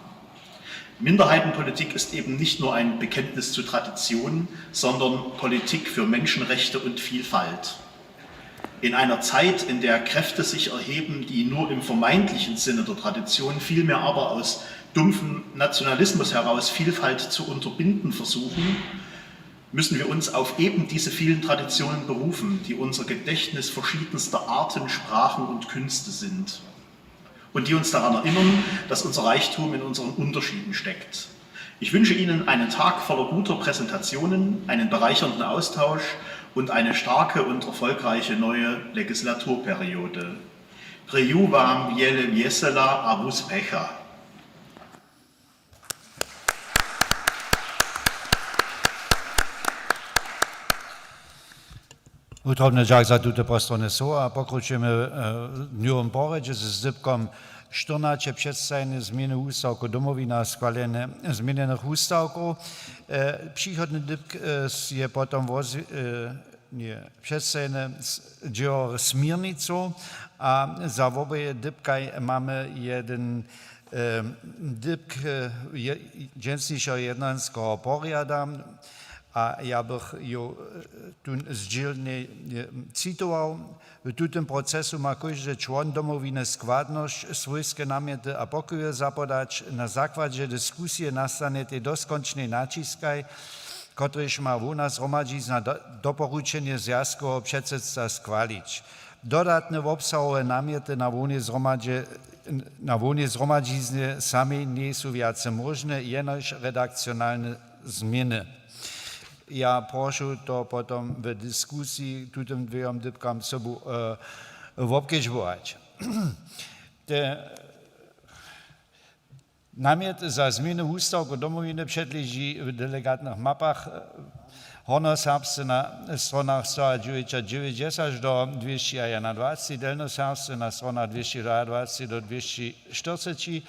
Minderheitenpolitik ist eben nicht nur ein Bekenntnis zu Tradition, sondern Politik für Menschenrechte und Vielfalt. In einer Zeit, in der Kräfte sich erheben, die nur im vermeintlichen Sinne der Tradition, vielmehr aber aus dumpfem Nationalismus heraus Vielfalt zu unterbinden versuchen, müssen wir uns auf eben diese vielen Traditionen berufen, die unser Gedächtnis verschiedenster Arten, Sprachen und Künste sind. Und die uns daran erinnern, dass unser Reichtum in unseren Unterschieden steckt. Ich wünsche Ihnen einen Tag voller guter Präsentationen, einen bereichernden Austausch und eine starke und erfolgreiche neue Legislaturperiode. Přeju Wam wiele wjesela a wuspěcha. Wutrobny dźak za tute postronne słowa. Pokročujemy, e, w dnjowym porjedźe z dypkom štyrnaće, předstajene změny wustawku Domowiny a schwalene změnjenych wustawkow. E, přichodny dypk, e, je potom woz-, e, nje, předstajene z dźěło směrnicow a za woboje dypkaj mamy jedyn, e, dypk, e, je-, dźensnišeho jednanskeho porjada. A ja bych ju, e, tu zdźělnje, e, citował. W tutym procesu ma kóždy čłon Domowiny składnosć, swójske namjety a pokoje zapodać. Na zakładźe diskusije nastanetej doskónčnej naćiskaj, kotryž ma hłowna zhromadźizna do-, doporučenje zwjazkoweho předsydstwa schwalić. Dodatne wobsahowe namjety na hłownej zhromadźe, na hłownej zhromadźiznje samej njejsu wjace móžne, jenož redakcionalne změny. Ja prošu to potom w diskusiji k tutym dwěm dypkam sobu, e, wobkedźbować. Te namjet za změny wustawku Domowiny předleži w delegatnych mapach, e, hornjoserbsce na stronach sto a dźewjećadźewjećdźesać do dwěsći a jedadwacci, delnjoserbsce na stronach dwěsći dwajadwacci do dwěsći štyrceći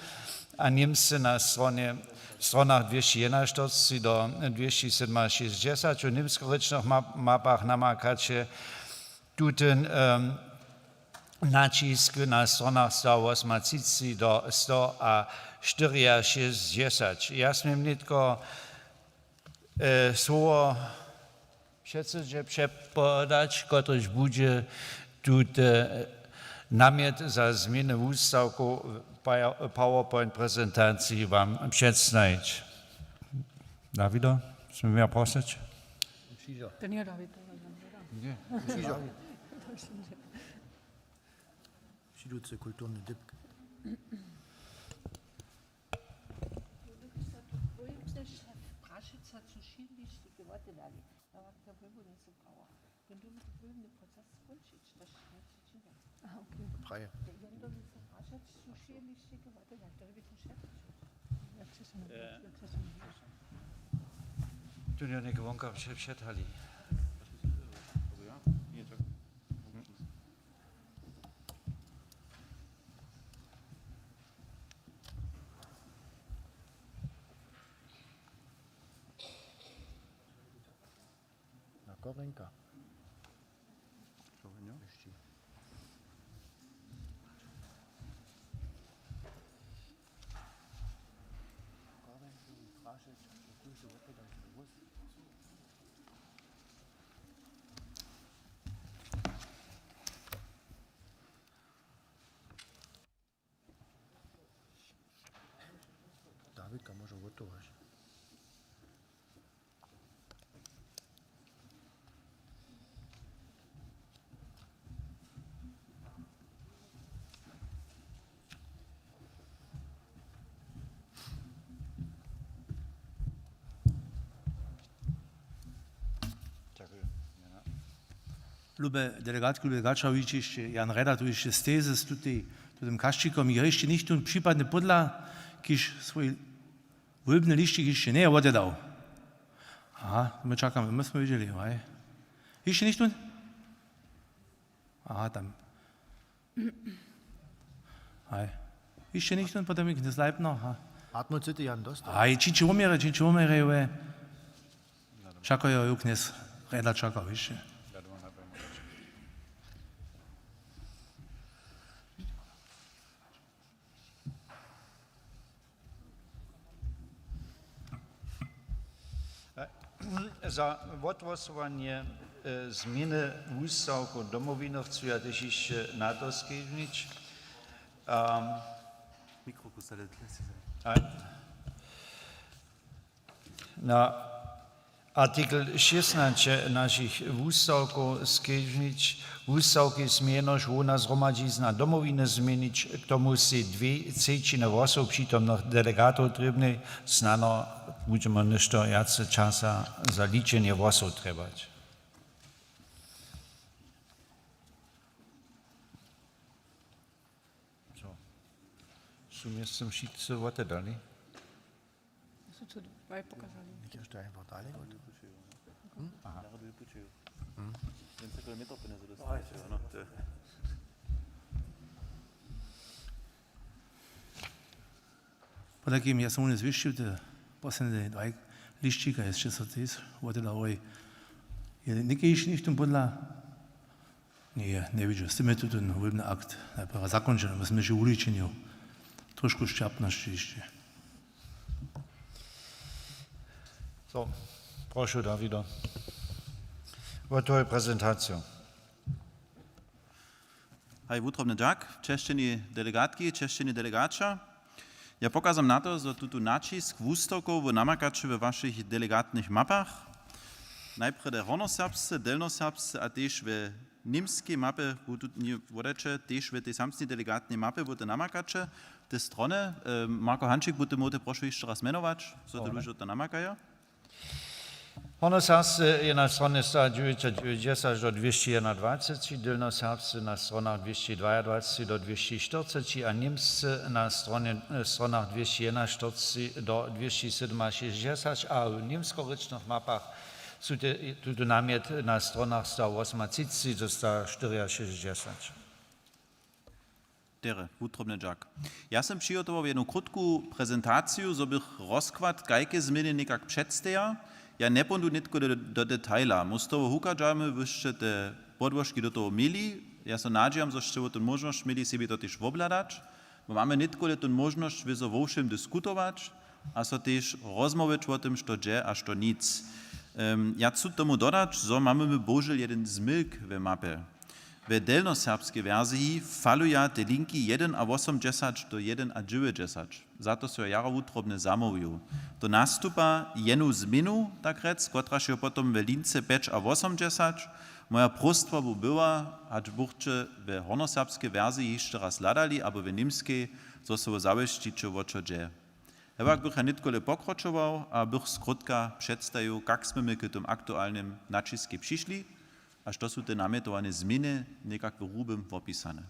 a němsce na stronje, stronach dwěsći jedenaštyrceći do dwěsći sydomašěsćdźesać. W němskorěčnych map-, mapach namakaće tutyn, em, naćisk na stronach sto a wosmatřicći do sto a štyriašěsćdźesać. Ja směm nětko, e, słowo předsydźe přepodać, kotryž budźe tute, e, namjet za změny wustawkow w pa-, PowerPoint prezentaciji wam předstajić. Dawida, směm ja prosyć? To nije Dawid. Přiducy kulturny dypk. Praje. Tu je něke wonka před, před hali. Na Korinka. Hišći. Dawidka, może gotować. Lube delegatki, lube delegaća, hišće Jan Reda, tu hišće stezy z tutej, tutym kašćikom. Je hišće něchtó připadnje pódla, kiž swój wólbny lisćik hišće njeje wotedał? Aha, my čakamy, my smy wědźeli, haj. Hišće něchtó? Aha, tam. Haj. Hišće něchtó, potom je knjez Leipner, ha. Hartmut, sy ty Jan dostał? Haj, čińće wuměrje, čińće wuměrje, we. Čakajo ju knjez Reda, čakał hišće. Za wothłosowanje, e, změny wustawkow Domowiny chcu ja tež hišće na to skedźbnić. Ehm, Mikro, a, na artikel šěsnaće našich wustawkow skedźbnić. Wustawki smě jenož hłowna zhromadźizna Domowiny změnić, k tomu sej dwě třećiny hłosow přitomnych delegatow trěbnej, snano budźemy něšto wjace časa za ličenje hłosow trjebać. Su mjeztym wšitcy wotedali? Su to dwaj pokazali. Hm? Aha. Hm? Potajkim ja sam wone zwěsćił, te poslednje dwaj lišćika, ješće so tež wotedałoj. Je někajši něchtó podla? Ně, njewidźu. Z tym je tutón wólbny akt najprjedy zakónčeny, my smy při wuličenju. Trošku šćerpnosće hišće. So, prošu, Dawido. Wotuj prezentaciju. Haj, wutrobny dźak, česćeni delegatki, česćeni delegaća. Ja pokazam na to, zo tutu naćisk wustokow wy namakaće we wašich delegatnych mapach. Najprjedy hornjoserbsce, delnjoserbsce a tež we němskej mapje, wo-, tu-, ni-, wodaće, tež we tej samsnej delegatnej mapje, wo to namakaće, te strony. E, Marko Hančik, bu ty móhł te, prošu, hišće raz mjenować, zo to luźo to namakaja. Hornjoserbsce je na stronje sto dźewjećadźewjećdźesać do dwěsći jednadwaceći, delnjoserbsce na stronach dwěsći dwajadwaceći do dwěsći štyrceći a němsce na stronje, e, stronach dwěsći jednaštyrceći do dwěsći sydomašěsćdźesać a w němskorěčnych mapach su te, tuto namjet na stronach sto wosomatřiceći do sto štyriašěsćdźesać. Derje, wutrobny dźak. Ja sym přihotował jednu krótku prezentaciju, zo bych rozkład, kajke změny někak předsteja. Ja njepóńdu nětko do, do detaila. My z toho hukadźamy, wy sće te podłožki do toho měli. Ja so nadźijam, zo sće wo tu móžnosć měli, sebi to tež wobhladać. Bo mamy nětkole tu móžnosć wězo wo wšěm diskutować a so tež rozmołwić wo tym, što dźe a što nic. Em, ja chcu tomu dodać, zo mamy my bohužel jeden zmylk we mapje. We delnjoserbskej wersiji faluja te linki jedyn a wosomdźesać do jedyn a dźewjećdźesać. Za to so jo jara wutrobnje zamołwił. To nastupa jenu změnu, tak rjec, kotraž jo potom we lince pjeć a wosomdźesać. Moja próstwa bu była, hač buchće we hornjoserbskej wersiji hišće raz hladali, abo we němskej, zo so wo zawěsćiće, wo čo dźe. Hewak bych ja nětkole pokročował a bych skrótka předstajił, kak smy my k tym aktualnym naćiskej přišli a što su te namjetowane změny někak w hrubym wopisane.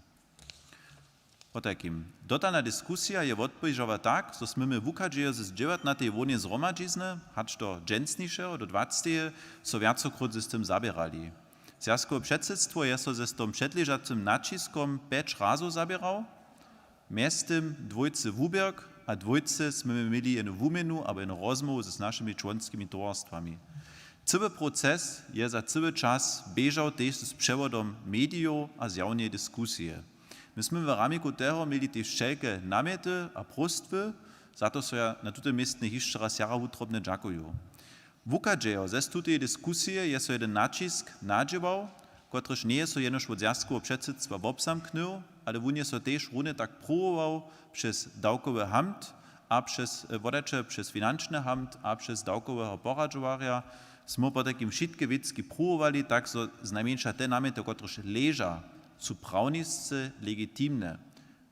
Potajkim, dotalna diskusija je wotběžała tak, zo smy my wuchadźejo z dźewjatnatej hłowneje zhromadźizny hač do dźensnišeho, do dwaceteje, so wjacokrót z tym zaběrali. Zwjazkowe předsydstwo je so ze z tym předležacym naćiskom pjeć razow zaběrał. Mjeztym dwójce wuběrk a dwójce smy my měli jenu wuměnu abo jenu rozmołwu z našimi čłonskimi towarstwami. Cyły proces je za cyły čas běžał tež z přewodom medijow a zjawneje diskusije. My smy w ramiku toho měli tež wšelke namjety a próstwy, za to so ja na tutej městnje hišće raz jara wutrobnje dźakuju. Wuchadźejo z tuteje diskusije je so jeden naćisk nadźěłał, kotryž njeje so jenož wot zwjazkoweho předsydstwa wobzamknył, ale wón je so tež runje tak pruwował přez dawkowy hamt a přez, e, wodaće přez finančny hamt a přez dawkoweho poradźowarja. Smy potajkim wšitke wěcki pruwowali, tak zo znajmjeńša te namjety, kotrež leža, su prawnisce legitimne.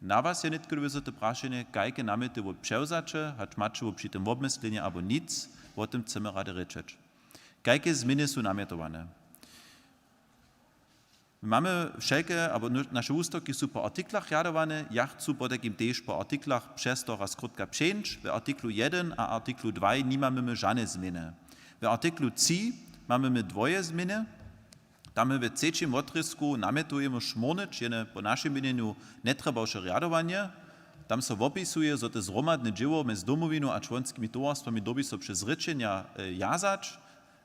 Na was je nětko wězo to prašenje, kajke namjety wo přewzaće, hač maće wo při tym wobmyslenje abo nic, wo tym chcemy rady rěčeć. Kajke změny su namjetowane? Mamy wšelke, abo nu-, naše wustoki su po artiklach rjadowane, ja chcu potajkim tež po artiklach přez to raz krótka přeńć. W artiklu jedyn a artiklu dwaj nimamy my žane změny. W artiklu tři mamy my dwoje změny. Tam my w třećim wotrězku namjetujemy šmórnyć jene po našim měnjenju njetrjebawše rjadowanje. Tam so wopisuje, zo te zhromadne dźěło mjez Domowinu a čłonskimi towarstwami dyrbi so přez rěčenja, e, wjazać.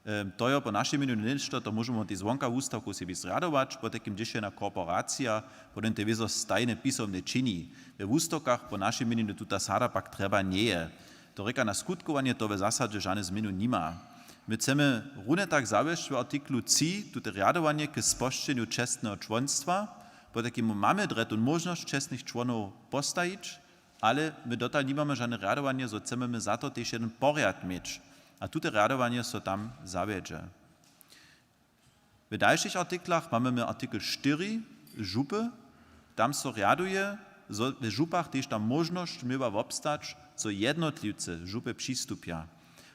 E, to jo po našim měnjenju něšto, to móžemy wot tej zwonka wustawkow sebi zrjadować, potajkim dźěšena korporacija, potom te wězo stajne pisomnje čini. We wustawkach po našim měnjenju tuta sada pak trjeba njeje. To rěka, na skutkowanje to w zasadźe žane změnu nima. My chcemy runje tak zawěsć w artiklu tři tute rjadowanje k spožčenju čestneho čłonstwa, potajkim mamy drje tu móžnosć čestnych čłonow postajić, ale my dotal nimamy žane rjadowanje, zo chcemy my za to tež jedyn porjad měć. A tute rjadowanje so tam zawjedźe. W dalšich artiklach mamy my artikl štyri, župy. Tam so rjaduje, zo w župach tež ta móžnosć měła wobstać, zo jednotliwcy župy přistupja.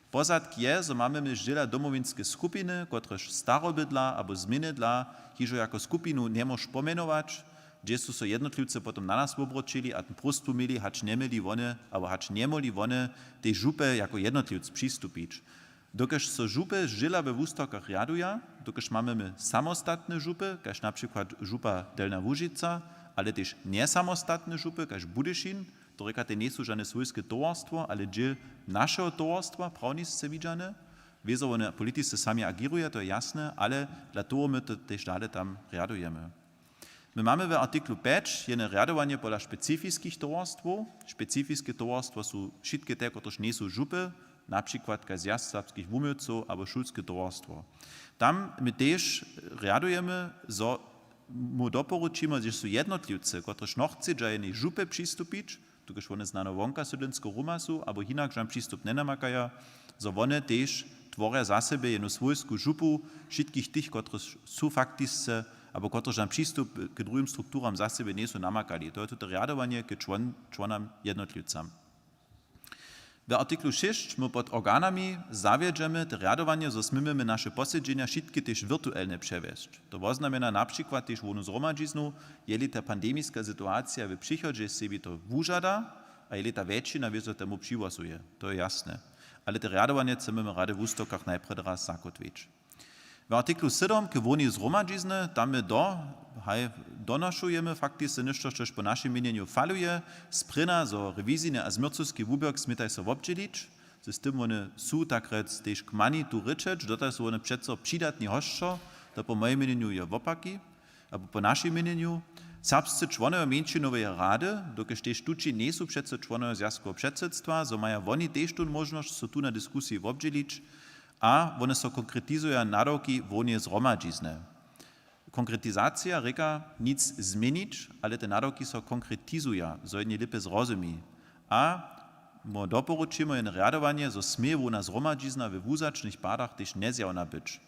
Pozadk je, zo mamy my zdźěla domowinske skupiny, kotrež starobydla abo změny dla hižo jako skupinu njemóž pomjenować, hdźež su so jednotliwcy potom na nas wobroćili a ten próstwu měli, hač njeměli wone abo hač njemóhli wone tej župje jako jednotliwc přistupić. Dokelž so župy zdźěla we wustawkach rjaduja, dokelž mamy my samostatne župy, kaž na přikład župa Delnja Łužica, ale tež njesamostatne župy, kaž Budyšin, to rěka, te njejsu žane swójske towarstwo, ale dźěl našeho towarstwa, prawnisce widźane. Wězo wone politisce sami agěruja, to je jasne, ale dla toho my to tež dale tam rjadujemy. My mamy w artiklu pjeć jedne rjadowanje pola specifiskich towarstwow. Specifiske towarstwa su wšitke te, kotrež njejsu župy, na přikład kaž Zwjazk serbskich wuměłcow abo šulske towarstwo. Tam my tež rjadujemy, zo mu doporučimy, hdźež su jednotliwcy, kotrež nochcedźa jenej župje přistupić, dokelž wone znano wonka sydlenskeho ruma su abo hinak žan přistup njenamakaja, zo wone tež tworja za sebje jednu swójsku župu wšitkich tych, kotrež su faktisce abo kotrež žan přistup k druhim strukturam za sebje njejsu namakali. To je tute rjadowanje k čłon-, čłonam jednotliwcam. W artiklu šěsć my pod organami zawjedźemy te rjadowanje, zo směmy my naše posedźenja wšitke tež wirtuelnje přewjesć. To woznamjenja na přikład tež hłownu zhromadźiznu, jeli ta pandemiska situacija w přichodźe sebi to wužada a jeli ta wjetšina wězo temu přihłosuje. To je jasne. Ale te rjadowanje chcemy my rady w wustawkach najprjedy raz zakótwić. W artiklu sydom k hłownej zhromadźizny tam my do, haj, donošujemy faktisce něšto, štož po našim měnjenju faluje, sprěna, zo rewizijny a změrcowski wuběrk smětaj so wobdźělić, z tym wone su tak rjec tež k mani tu rěčeć, dotal su wone přeco přidatni hosćo, to po mojim měnjenju je wopaki, abo po našim měnjenju, serbsce čłonojo mjeńšinoweje rady, dokelž tež tući njejsu přeco čłonojo zwjazkoweho předsydstwa, zo maja woni tež tu móžnosć so tu na diskusiji wobdźělić, a wone so konkretizuja nadawki hłowneje zhromadźizny. Konkretizacija rěka nic změnić, ale te nadawki so konkretizuja, zo jednje lěpje zrozumi. A my doporučimy jedne rjadowanje, zo smě hłowna zhromadźizna we wuwzaćnych padach tež njezjawna być.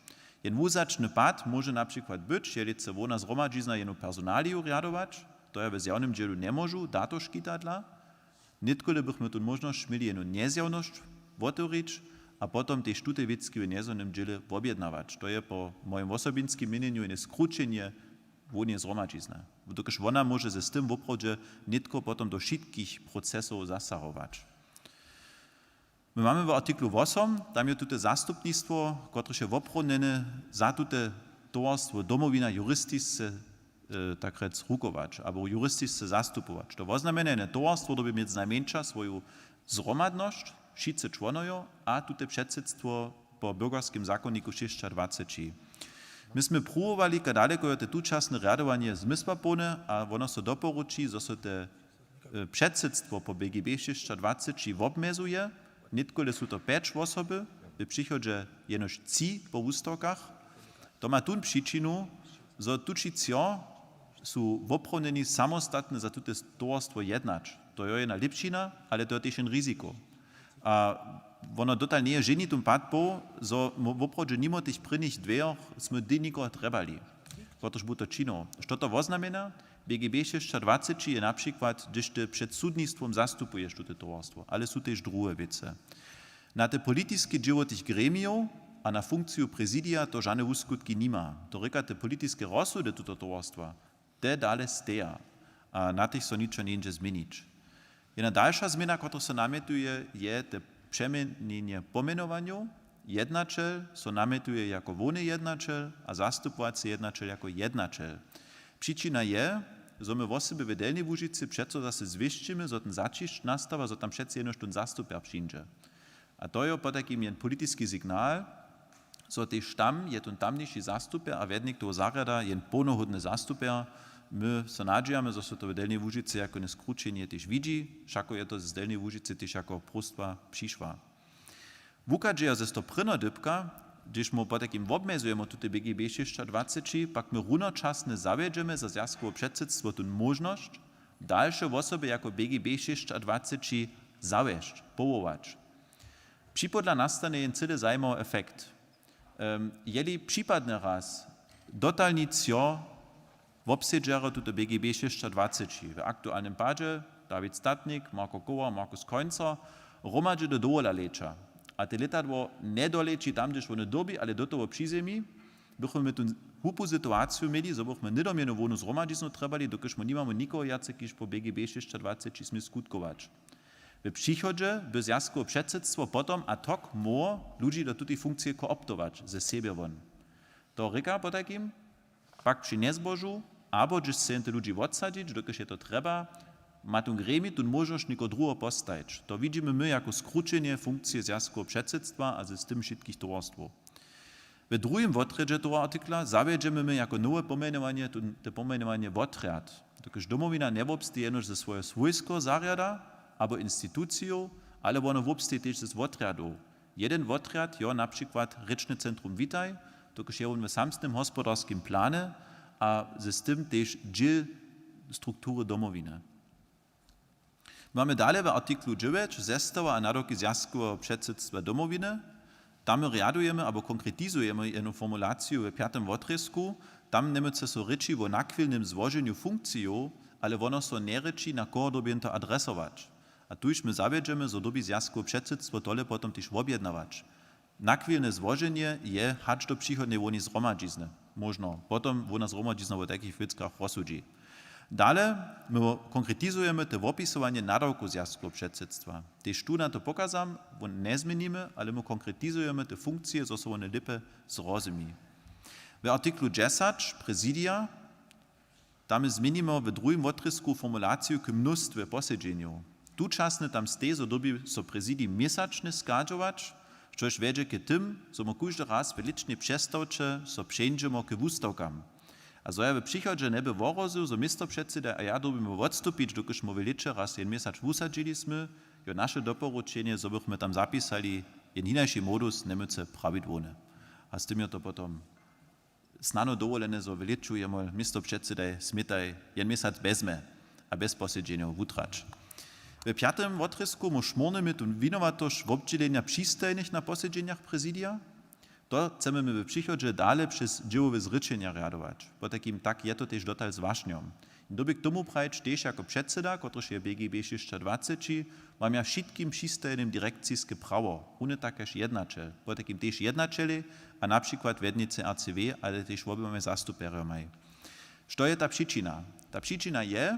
Jen wuwzaćny pad móže na přikład być, jeli chce hłowna zhromadźizna jednu personaliju rjadować, to ja w zjawnym dźělu njemóžu, da to škitadla, nětkule bychmy tu móžnosć měli jednu njezjawnosć wotewrić a potom tež tute wěcki w njezjawnym dźěle wobjednawać. To je po mojim wosobinskim měnjenju jedne skrućenje hłowneje zhromadźizny, dokelž wona móže z tym woprawdźe nětko potom do wšitkich procesow zasahować. My mamy w artiklu wosom, tam je tute zastupnistwo, kotrež je woprawdnjene za tute towarstwo Domowina juristisce, e, tak rjec, rukować abo juristisce zastupować. To woznamjenja, jedne towarstwo dyrbi mjez najmjeńša swoju zhromadnosć, wšitcy čłonojo a tute předsydstwo po byrgerskim zakonniku šěsćadwaceći. My smy pruwowali, kaž daleko je te tučasne rjadowanje zmysłapołne a wono so doporuči, zo so te, e, předsydstwo po B G B šěsćadwaceći wobmjezuje, nětkule su to pjeć wosoby, w přichodźe jenož tři po wustawkach. To ma tón přičinu, zo tući třo su woprawdnjeni samostatnje za tute towarstwo jednać. To je jedna lěpšina, ale to je tež jen riziko. A wono dotal njeje ženitym padpoł, zo mo-, woprawdźe nimo tych prěnich dwejoch smy hdy nikoho trjebali, kotryž bu to činił. Što to woznamjenja? B G B šěsćadwaceći je na přikład, hdyž ty před sudnistwom zastupuješ tute towarstwo, ale su tež druhe wěcy. Na te politiske dźěło tych gremijow a na funkciju prezidija to žane wuskutki nima. To rěka, te politiske rozsudy tuto towarstwa, te dale steja a na tych so ničo njeńdźe změnić. Jedna dalša změna, kotryž so namjetuje, je te přeměnjenje pomjenowanjow. Jednaćel so namjetuje jako hłowny jednaćel a zastupowacy jednaćel jako jednaćel. Přičina je, zo my wosebje w Delnjej Łužicy přeco zase zwěsćimy, zo ten zaćišć nastawa, zo tam přeci jenož tón zastupjer přińdźe. A to je potajkim jen politiski signal, zo tež tam je tón tamniši zastupjer a wjednik toho zarjada jen połnohódny zastupjer. My so nadźijamy, zo so to w Delnjej Łužicy jako jedne skrućenje tež widźi, wšako je to z Delnjej Łužicy tež jako próstwa přišła. Wuchadźejo z toho prěnjeho dypka, hdyž my potajkim wobmjezujemy tute B G B šěsćadwaceći, pak my runočasnje zawjedźemy za zwjazkowe předsydstwo tu móžnosć, dalše wosoby jako B G B šěsćadwaceći zawjesć, powołać. Připodla nastanje jen cyle zajimawy efekt. Em, jeli připadnje raz dotalni třo wobsedźerjo tuto B G B šěsćadwaceći, w aktualnym padźe Dawid Statnik, Marko Kowa, Markus Końcer, hromadźe do dowola leća, a te lětadło njedoleći tam, hdźež wone dyrbi, ale do toho přizemi, bychmy my tu hłupu situaciju měli, zo bychmy hnydomjenu hłownu zhromadźiznu trjebali, dokelž my nimamy nikoho wjace, kiž po B G B šěsćadwaceći smě skutkować. W přichodźe by zwjazkowe předsydstwo potom ad hoc móhło ludźi do tutej funkcije kooptować ze sebje won. To rěka potajkim, pak při njezbožu, abo hdźež chce jen te ludźi wotsadźić, dokelž je to trjeba, ma tón gremij tu móžnosć někoho druheho postajić. To widźimy my jako skrućenje funkcije zwjazkoweho předsydstwa a z tym wšitkich towarstwow. W druhim wotrědźe toho artikla zawjedźemy my jako nowe pomjenowanje, to, to pomjenowanje wotrjad. Dokelž Domowina njewobsteji jenož ze swojego swójskeho zarjada abo institucijow, ale wona wobsteji tež z wotrjadow. Jeden wotrjad jo na přikład Rěčne centrum Witaj, dokelž je wón w samsnym hospodarskim planje a z tym tež dźěl struktury Domowiny. Mamy dale w artiklu dźewjeć zestawa a nadawki zwjazkoweho předsydstwa Domowiny. Tam rjadujemy abo konkretizujemy jednu formulaciju w pjatym wotrězku. Tam njemóže so rěči wo nachwilnym złoženju funkcijow, ale wono so njerěči, na koho dyrbjemy to adresować. A tuž my zawjedźemy, zo dyrbi zwjazkowe předsydstwo tole potom tež wobjednawać. Nachwilne złoženje je hač do přichodneje hłowneje zhromadźizny móžno. Potom hłowna zhromadźizna wo tajkich wěckach rozsudźi. Dale my konkretizujemy te wopisowanje nadawkow zwjazkoweho předsydstwa. Tež tu na to pokazam, wón njezměnimy, ale my konkretizujemy te funkcije, zo so wone lěpje zrozumi. W artiklu dźesać prezidija, tam změnimy w druhim wotrězku formulaciju k mnóstwje posedźenjow. Tučasnje tam steji, zo dyrbi so prezidij měsačnje schadźować, štož wjedźe k tym, zo my kóždy raz w lěćnej přestawce so přeńdźemy k wustawkam. A zo ja w přichodźe njeby wohrozył, zo městopředsydaj a ja dyrbimy wotstupić, dokelž my w lěće raz jen měsac wusadźili smy, jo naše doporučenje, zo bychmy tam zapisali jen hinaši modus, njemóže prawidłowny. A z tym jo to potom snano dowolene, zo w lěću jemu městopředsydaj smětaj jen měsac bjez mje a bjez posedźenjow wutrać. W pjatym wotrězku my šmórnymy tu winowatosć wobdźělenja přistajnych na posedźenjach prezidija. To chcemy my w přichodźe dale přez dźěłowe zrěčenja rjadować. Potajkim tak je to tež dotal z wašnjom. Dyrbju k tomu prajić tež jako předsyda, kotryž je B G B šěsćadwaceći, mam ja wšitkim přistajenym direkciske prawo, runje tak kaž jednaćel, potajkim tež jednaćelej a na přikład wjednje C R C W, ale tež woběmaj zastupjerjomaj. Što je ta přičina? Ta přičina je,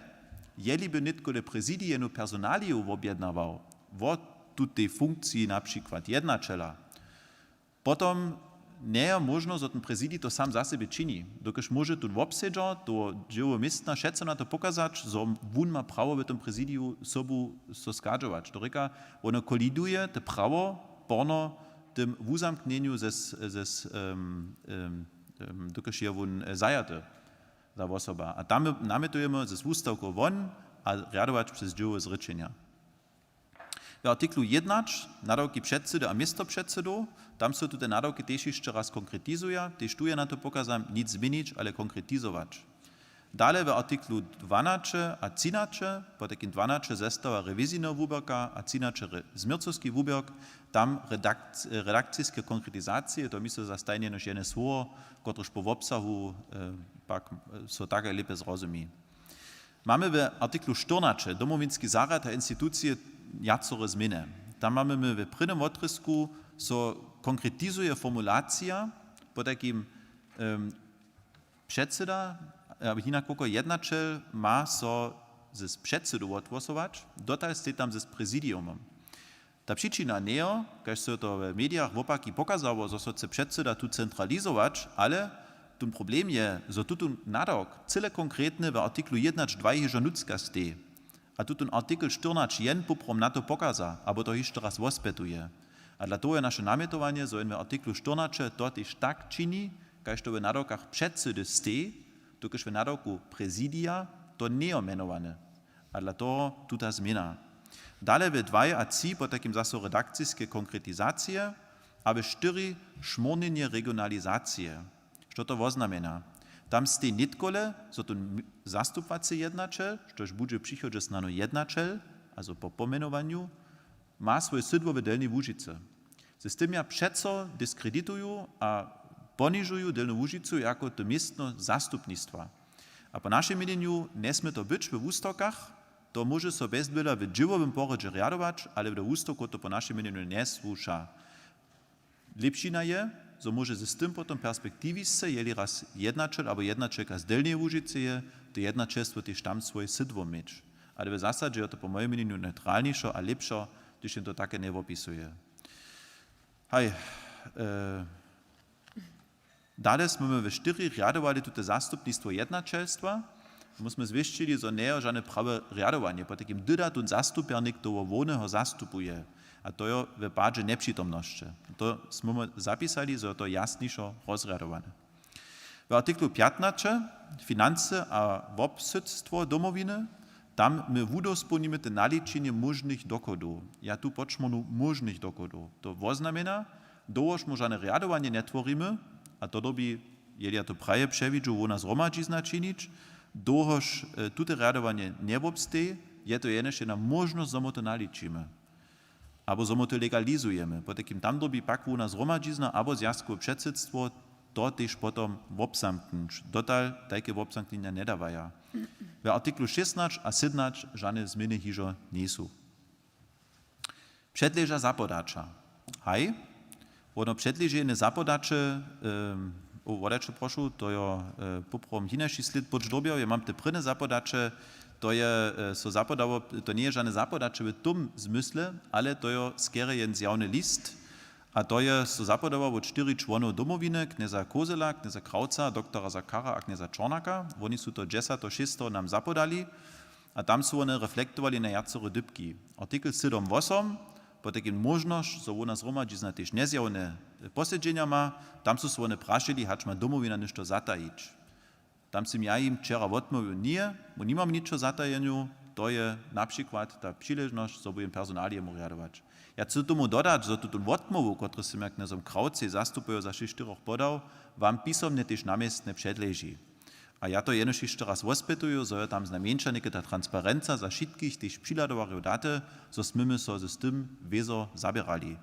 jeli by nětko le prezidij jenu personaliju wobjednawał wo tutej funkciji na přikład jednaćela, potom njeje móžno, zo ten prezidij to sam za sebje čini, dokelž móže tón wobsedźer toho dźěłoweho městna wšetco na to pokazać, zo wón ma prawo w tym prezidiju sobu so schadźować. To rěka, wono koliduje to prawo porno tym wuzamknjenju zes, zes, em, em, em, dokelž je wón, e, zajaty, ta wosoba. A tam namjetujemy zes wustawkow won a rjadować přez dźěłowe zrěčenja. W artiklu jednać nadawki předsydy a městopředsydow, tam so tute nadawki tež hišće raz konkretizuja, tež tu je na to pokazam, nic změnić, ale konkretizować. Dale w artiklu dwanaće a třinaće, potajkim dwanaće zestawa rewizijneho wuběrka a třinaće re-, změrcowski wuběrk, tam redakc-, redakciske konkretizacije, to mysle za stajnje jenož jedne słowo, kotrež po wobsahu, e, pak, e, so tak lěpje zrozumi. Mamy w artiklu štyrnaće Domowinski zarjad a institucije wjacore změny. Tam mamy my w prědnym wotrězku, so konkretizuje formulacija, potajkim, em, předsyda, e, hinak woko jednaćel ma so z předsydu wothłosować, dotal stej tam z prezidiumom. Ta přičina njejo, kaž so to w medijach wopaki pokazało, zo so chce předsyda tu centralizować, ale tón problem je, zo tutón nadawk cyle konkretny w artiklu jednać dwaj hižo nutřka steji. A tutón artikl štyrnaće jen poprawom na to pokaza, abo to hišće raz wospjetuje. A dla toho je naše namjetowanje, zo jen w artiklu štyrnaće to tež tak čini, kaž to w nadawkach předsydy steji, dokelž w nadawku prezidija to njejo mjenowane. A dla toho tuta změna. Dale w dwaj a tři potajkim zaso redakciske konkretizacije a w štyri šmórnjenje regionalizacije. Što to woznamjena? Tam steji nětkole, zo tón m-, zastupwacy jednaćel, štož budźe w přichodźe snano jednaćel, a zo po pomjenowanju, ma swoje sydło w Delnjej Łužicy. Z tym ja přeco diskredituju a ponižuju Delnju Łužicu jako to městno zastupnistwa. A po našim měnjenju njesmě to być we wustawkach, to móže so bjez bydla w dźěłowym porjedźe rjadować, ale do wustawkow to po našim měnjenju njesłuša. Lěpšina je, zo móže z tym potom perspektiwisce, jeli raz jednaćel abo jednaćelka z Delnjeje Łužicy je, to jednaćelstwo tež tam swoje sydło měć. Ale w zasadźe je to po mojim měnjenju neutralnišo a lěpšo, hdyž jen to take njewopisuje. Haj, e, dale smy my we štyri rjadowali tute zastupnistwo jednaćelstwa. My smy zwěsćili, zo njejo žane prawe rjadowanje, potajkim dyda tón zastupjernik toho hłowneho zastupuje. A to je we padźe njepřitomnosće. To smy my zapisali, zo je to jasnišo rozrjadowane. W artiklu pjatnaće, financy a wobsydstwo Domowiny, tam my wudospołnimy te naličenje móžnych dochodow. Ja tu podšmórnu móžnych dochodow. To woznamjena, dołhož my žane rjadowanje njetworimy, a to dyrbi, jeli ja to praje přewidźu, hłowna zhromadźizna činić, dołhož, e, tute rjadowanje njewobsteji, je to jenož jedna móžnosć, zo my to naličimy. Abo zo my to legalizujemy. Potajkim tam dyrbi pak hłowna zhromadźizna abo zwjazkowe předsydstwo to tež potom wobzamknyć. Dotal tajke wobzamknjenja njedawaja. W artiklu šěsnaće a sydomnaće žane změny hižo njejsu. Předleža zapodaća. Haj, wono předleženje zapodaće, em, o, wodaće prošu, to jo, e, poprawom hinaši slěd pódź dyrbjał. Ja mam te prěnje zapodaće, to je, e, so zapodało, to njeje žane zapodaće w tym zmysle, ale to jo skerje jen zjawny list. A to je so zapodało wot štyri čłonow Domowiny, knjeza Kozela, knjeza Krawca, doktora Zakara a knjeza Čornaka. Woni su to dźesateho šesteho nam zapodali. A tam su wone reflektowali na wjacore dypki. Artikel sydom wosom, potajkim móžnosć, zo hłowna zhromadźizna tež njezjawne, e, posedźenja ma, tam su so wone prašili, hač ma Domowina něšto zatajić. Tam sym ja jim wčera wotmołwił, ně, my nimamy ničo w zatajenju, to je na přikład ta přiležnosć, zo bu jim personalije móhł rjadować. Ja chcu tomu dodać, zo tutón wotmołwu, kotryž sym ja knjezom Krawcej zastupujo za wšěch štyrjoch podał, wam pisomnje tež na městnje předleži. A ja to jenož hišće raz wospytuju, zo je tam znajmjeńša někaj ta transparenca za wšitkich tež přihladowarjow daty, zo smy my so z tym wězo zaběrali.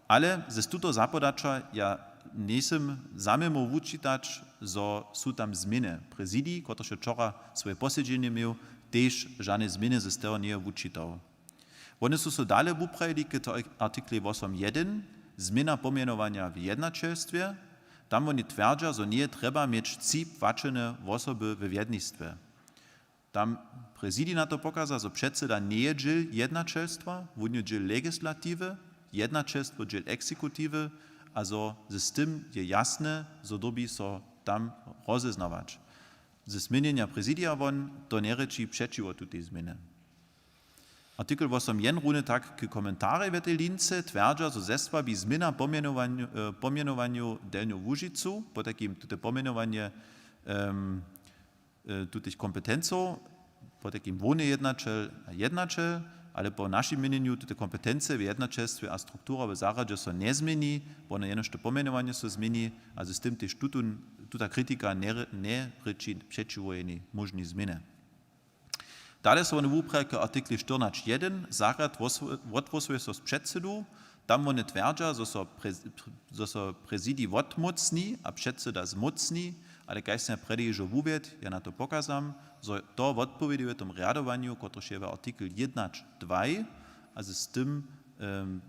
Ale z tuto zapodaća ja njejsym zamjemo wučitać, zo su tam změny. Prezidij, kotryž je wčora swoje posedźenje měł, tež žane změny z teho njeje wučitał. Wone su so dale wuprajili k to-, artiklej wosom jedyn, změna pomjenowanja w jednaćelstwje. Tam woni twjerdźa, zo njeje trjeba měć tři płaćene wosoby we wjednistwje. Tam prezidij na to pokaza, zo předsyda njeje dźěl jednaćelstwa, wón je dźěl legislatiwy, jednaćelstwo dźěl exekutiwy, a zo z tym je jasne, zo dyrbi so tam rozeznawać. Ze změnjenja prezidija won to njerěči přećiwo tutej změnje. Artikel wosom jedyn runje tak k komentarjej w tej lince twjerdźa, zo zesłabi změna pomjenowanju, e, pomjenowanju Delnju Łužicu, potajkim tute pomjenowanje, em, e, tutych kompetencow, potajkim hłowny jednaćel a jednaćel, ale po našim měnjenju tute kompetency w jednaćelstwje a struktura w zarjadźe so njezměni, wone jenož to pomjenowanje so změni a z tym tež tutón, tuta kritika nje-, njerěči přećiwo jeni móžnej změnje. Dale so wone wupraja k artiklej štyrnaće jedyn, zarjad wos-, wothłosuje so z předsydu. Tam wone twjerdźa, zo so prez-, zo so prezidij wotmócni a předsyda zmócni, ale kaž sym ja prjedy hižo wuwjedł, ja na to pokazam, zo to wotpowěduje tomu rjadowanju, kotrež je w artiklu jednaće dwaj, a z tym, em,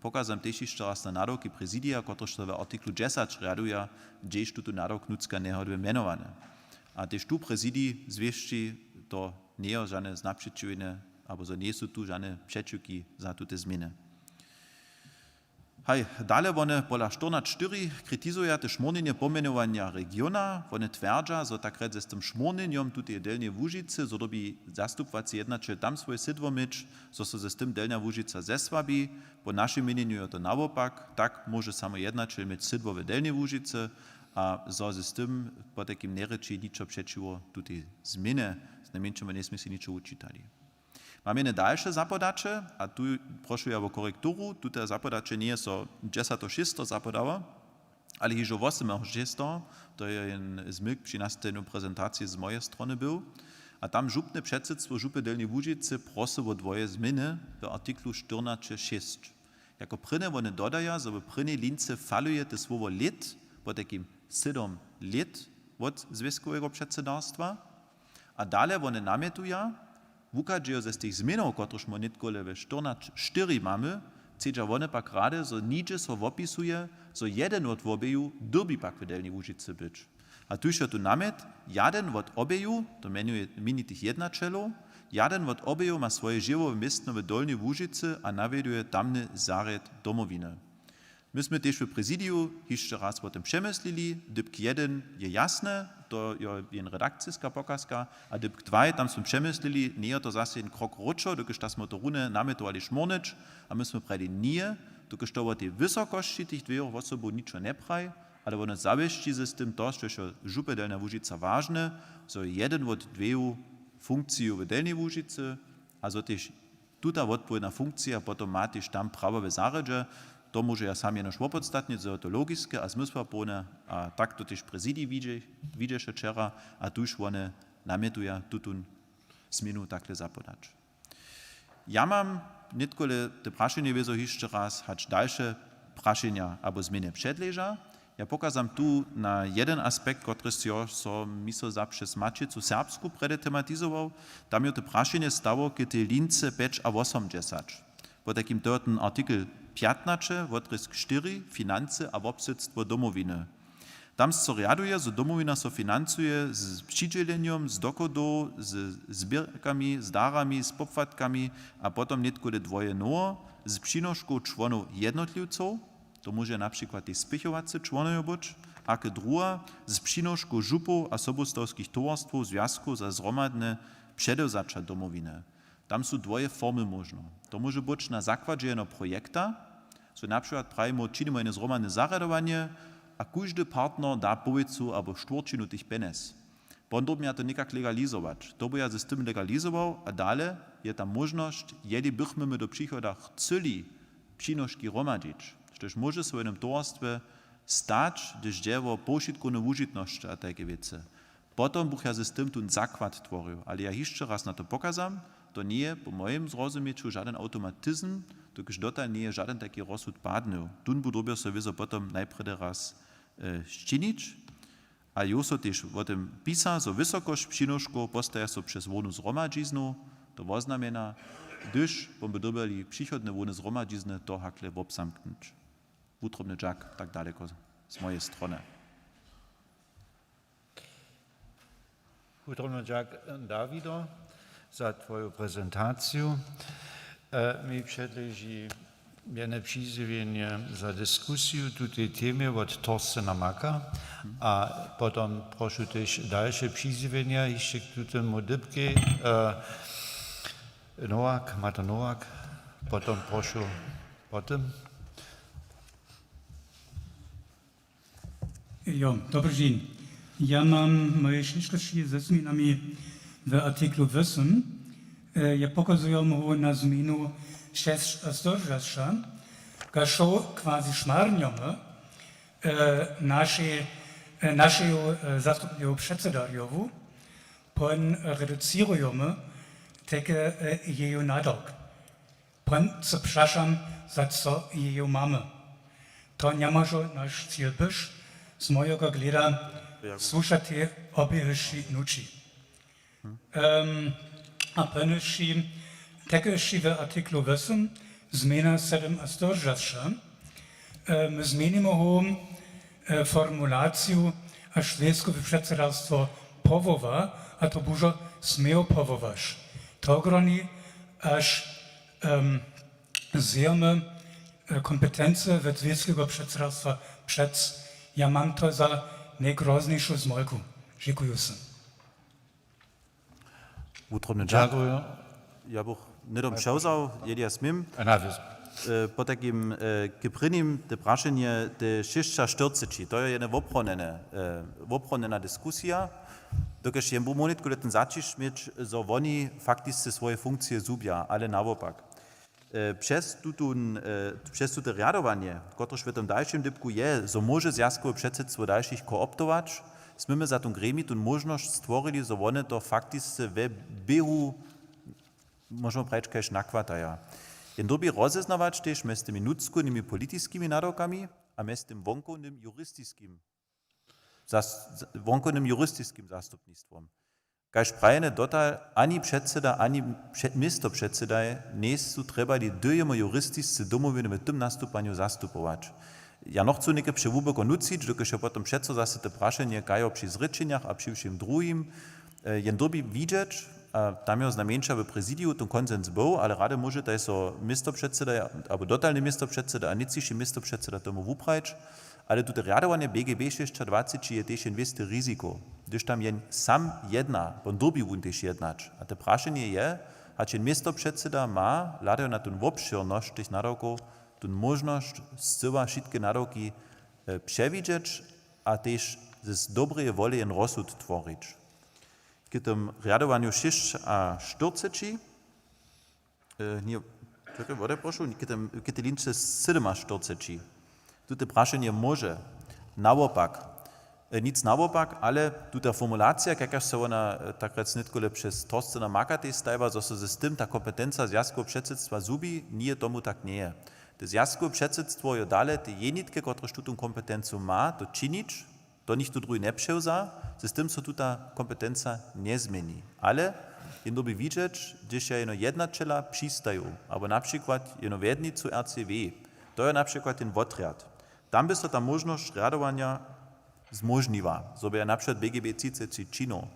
pokazam tež hišće raz na nadawki prezidija, kotrež so w artiklu dźesać rjaduja, hdźež tutón nadawk nutřka njehodźe mjenowane. A tež tu prezidij zwěsći, to njeje žane znapřećiwjenje, abo zo njejsu tu žane přećiwki za tute změny. Haj, dale wone pola štyrnaće štyri kritizuja te šmórnjenje pomjenowanja regiona. Wone twjerdźa, zo tak rjec z tym šmórnjenjom tuteje Delnjeje Łužicy, zo dyrbi zastupowacy jednaćel tam swoje sydło měć, zo so z tym Delnja Łužica zesłabi. Po našim měnjenju je to nawopak, tak móže samo jednaćel měć sydło w Delnjej Łužicy a zo z tym potajkim njerěči ničo přećiwo tutej změnje, znajmjeńšemu njesmě sej ničo wučitali. Mamy jene dalše zapodaće, a tu prošu ja wo korekturu, tute zapodaće njeje so dźesateho šesteho zapodało, ale hižo wosymeho šesteho, to je jen zmyk při nastajenju prezentacije z moje strony był. A tam župne předsydstwo župy Delnjeje Łužicy prosyło dwoje změny w artiklu štyrnaće šěsć. Jako prěnje wone dodaja, zo w prěnjej lince faluje te słowo lět, potajkim sydom lět wot zwěskowego předsydarstwa. A dale wone namjetuja, wuchadźejo z tych změnow, kotrež my nětkole we štyrnaće štyri mamy, Chcedźa wone pak rady, zo nihdźe so wopisuje, zo jedyn wot wobeju dyrbi pak w Delnjej Łužicy być. A tuž je tu namjet, jedyn wot obeju, to mjenuje minitych jednaćelow, jedyn wot obeju ma swoje dźěłowe městno w Delnjej Łužicy a nawjeduje tamny zarjad Domowiny. My smy tež w prezidiju hišće raz wo tym přemyslili, dypk jedyn je jasne, to je jen redakciska pokazka, a dypk dwaj, tam smy přemyslili, njeje to zase jen krok wróćo, dokelž tam smy to runje namjetowali šmórnyć, a my smy prajili njeje, dokelž to wo tej wysokosći tych dwejoch wosobow ničo njepraji, ale wone zawěsći z tym to, štož je župje Delnja Łužica wažne, zo je jedyn wot dweju funkciju w Delnjej Łužicy a zo tež tuta wotpowědna funkcija potom ma tež tam prawowe zarjadźe. To móžu ja sam jenož wopodstatnić, zo je to logiske a zmysłapołne, a tak to tež prezidij widźe-, widźeše wčera, a tuž wone namjetuja tutón změnu takle zapodać. Ja mam nětkole te prašenje wězo hišće raz, hač dalše prašenja abo změny předleža. Ja pokazam tu na jedyn aspekt, kotryž jo so mi so za přez Maćicu Serbsku prjedy tematizował. Tam jo to prašenje stało k tej lince pjeć a wosomdźesać. Potajkim to je ten artikel pjatnaće, wotrězk štyri, financy a wobsydstwo Domowiny. Tam so rjaduje, zo Domowina so financuje z přidźělenjom, z dochodow, z zběrkami, z darami, z popłatkami a potom nětkole dwoje nowe, z přinoškow čłonow jednotliwcow, to móže na přikład tež spěchowacy čłonojo być, a k druhe, z přinoškow župow a sobustawskich towarstwow, zwjazkow za zhromadne předewzaća Domowiny. Tam su dwoje formy móžne. To móže być na zakładźe jeno projekta, zo na přikład prajimy, činimy jene zhromadne zarjadowanje a kóždy partner da połojcu abo štwórćinu tych pjenjez. Podrobnje ja to někak legalizować. To by ja z tym legalizował a dale je tam móžnosć, jeli bychmy my do přichoda chcyli přinoški hromadźić, štož móže so w jednym towarstwje stać, hdyž dźe wo powšitkowne wužitnosće a tajke wěcy. Potom bych ja z tym tón zakład tworju, ale ja hišće raz na to pokazam, to njeje po mojim zrozumjeću žadyn awtomatizm, dokelž dotal njeje žadyn tajki rozsud padnył. Tón by dyrbjał so wězo potom najprjedy raz e, sčinić. A jo so tež wo tym pisa, zo wysokosć přinoškow postaja so přez hłownu zhromadźiznu, to woznamjena, hdyž by dyrbjeli přichodne hłowne zhromadźizny to hakle wobzamknyć. Wutrobny dźak tak daleko z mojeje strony. Wutrobny dźak, Dawido, za twoju prezentaciju. E, mi předleži jedne přizjewjenje za diskusiju tutej temje wot Torstena Maka a potom prošu tež dalše přizjewjenja hišće k tutemu dypkej. E, Nowak, Martin Nowak, potom prošu potom. Jo, dobry dźeń. Ja mam moje šěćkosći ze změnami w artiklu wosym. E, ja pokazuju mu na změnu šěsć a sto šěsćdźesać, kaž šoł quasi šmarnjomy, e, našej, e, našeju, e, zastupneju předsedarjowu, pon reducirujomy teke, e, jeju nadawk. Pon so přašam, za co jeju mamy. To njemóžo naš cil być, z mojeho gleda słušatej obě hišći nući. Em, a pon hišći, tak hišći w artiklu wosym, změna sedym a sto šěsćdźesać, em, změnimy hom, e, formulaciju, až Swěskowe předsedarstwo powoła, a to bužo smějo powołać. To groni, až, em, zjemy, e, kompetency wot Swěskeho předsedarstwa přec. Ja mam to za nejgroznjejšu zmojku. Dźěkuju sym. Wutrobny dźak. Dźakuju. Ja bych hnydom přewzał, jeli ja smím. E, potajkim, e, k prěnim te prašenje te šěsćaštyrceći, to je jedne woprownjene, e, woprownjena diskusija, dokelž jen bu móhł nětko ten zaćišć měć, zo woni faktisce swoje funkcije zhubja, ale nawopak. E, přez tutón, e, přez tute rjadowanje, kotrež w tym dalšim dypku je, zo móže zwjazkowe předsydstwo dalšich kooptować, smy my za tón gremij tón móžnosć stworili, zo wone to faktisce we běhu, móžemy prajić, kaž nachwataja. Jen dyrbi rozeznawać tež mjez tymi nutřkownymi politiskimi nadawkami a mjez tym wonkownym juristiskim zas-, z-, wonkownym juristiskim zastupnistwom. Kaž prajene dotal, ani předsyda, ani pře-, městopředsydaj njejsu trjebali dyjemu juristisce domowiny w tym nastupanju zastupować. Ja nochcu něke přehłuboko nucić, dokelž je potom přeco zase te prašenje kajo při zrěčenjach a při wšěm druhim, e, jen dyrbi widźeć, a tam jo znajmjeńša w prezidiju ten konsens był, ale rady móže, taj so městopředsyda abo dotalny městopředsyda a nětřiši městopředsyda tomu wuprajić, ale tute rjadowanje B G B šěsćadwaceći je tež jen wěste riziko. Hdyž tam jen sam jedna, pon dyrbi wón tež jednać. A te prašenje je, hač jen městopředsyda ma, hladajo na tón wobšěrnosć tych nadawkow, tón móžnosć scyła wšitke nadawki, e, přewidźeć a tež z dobreje wole jen rozsud tworić. K tym rjadowanju šěsćaštyrceći, e, ně, čekaj, wodaj, prošu, k tym, k tej linčce sydomaštyrceći. Tute prašenje móže. Nawopak, e, nic nawopak, ale tuta formulacija, kak se wona, e, takrjec nětkole přez Torstena Makatej stajiła, zo so z tym ta kompetenca zwjazkoweho předsydstwa zhubi, nije, tomu tak njeje. Te zwjazkowe předsydstwo jo dale te jenitke, kotrež tutón kompetencu ma, to činić, to nichtó druhý njepřewza, z tym so tuta kompetenca njezměni. Ale jen dyrbi widźeć, hdyž ja jeno jednaćela přistaju, abo na přikład jeno wjednicu R C W, to je na přikład ten wotrjad. Tam by so ta móžnosć rjadowanja zmóžniła, zo by ja na přikład B G B třiceći činił.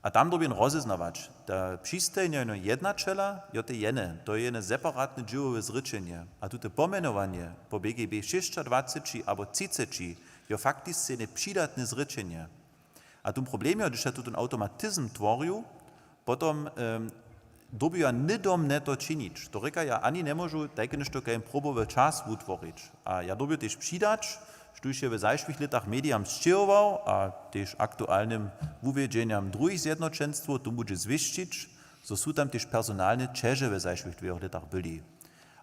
A tam dyrbjam rozeznawać, ta přistajnja jednaćela jo te jene, to je jene separatne dźěłowe zrěčenje. A tute pomjenowanje po B G B šěsćadwaceći abo třiceći jo faktisce jene přidatne zrěčenje. A tu problem je, hdyž ja tutón awtomatizm tworju, potom, em, dyrbju ja hnydom nje to činić. To rěka, ja ani njemóžu tajke něšto kaž probowy čas wutworić. A ja dyrbju tež přidać, štóž je w zašłych lětach medijam sćěhował a tež aktualnym wuwjedźenjam druhich zjednoćenstwow, to budźe zwěsćić, zo su tam tež personalne ćeže w zašłych dwěch lětach byli.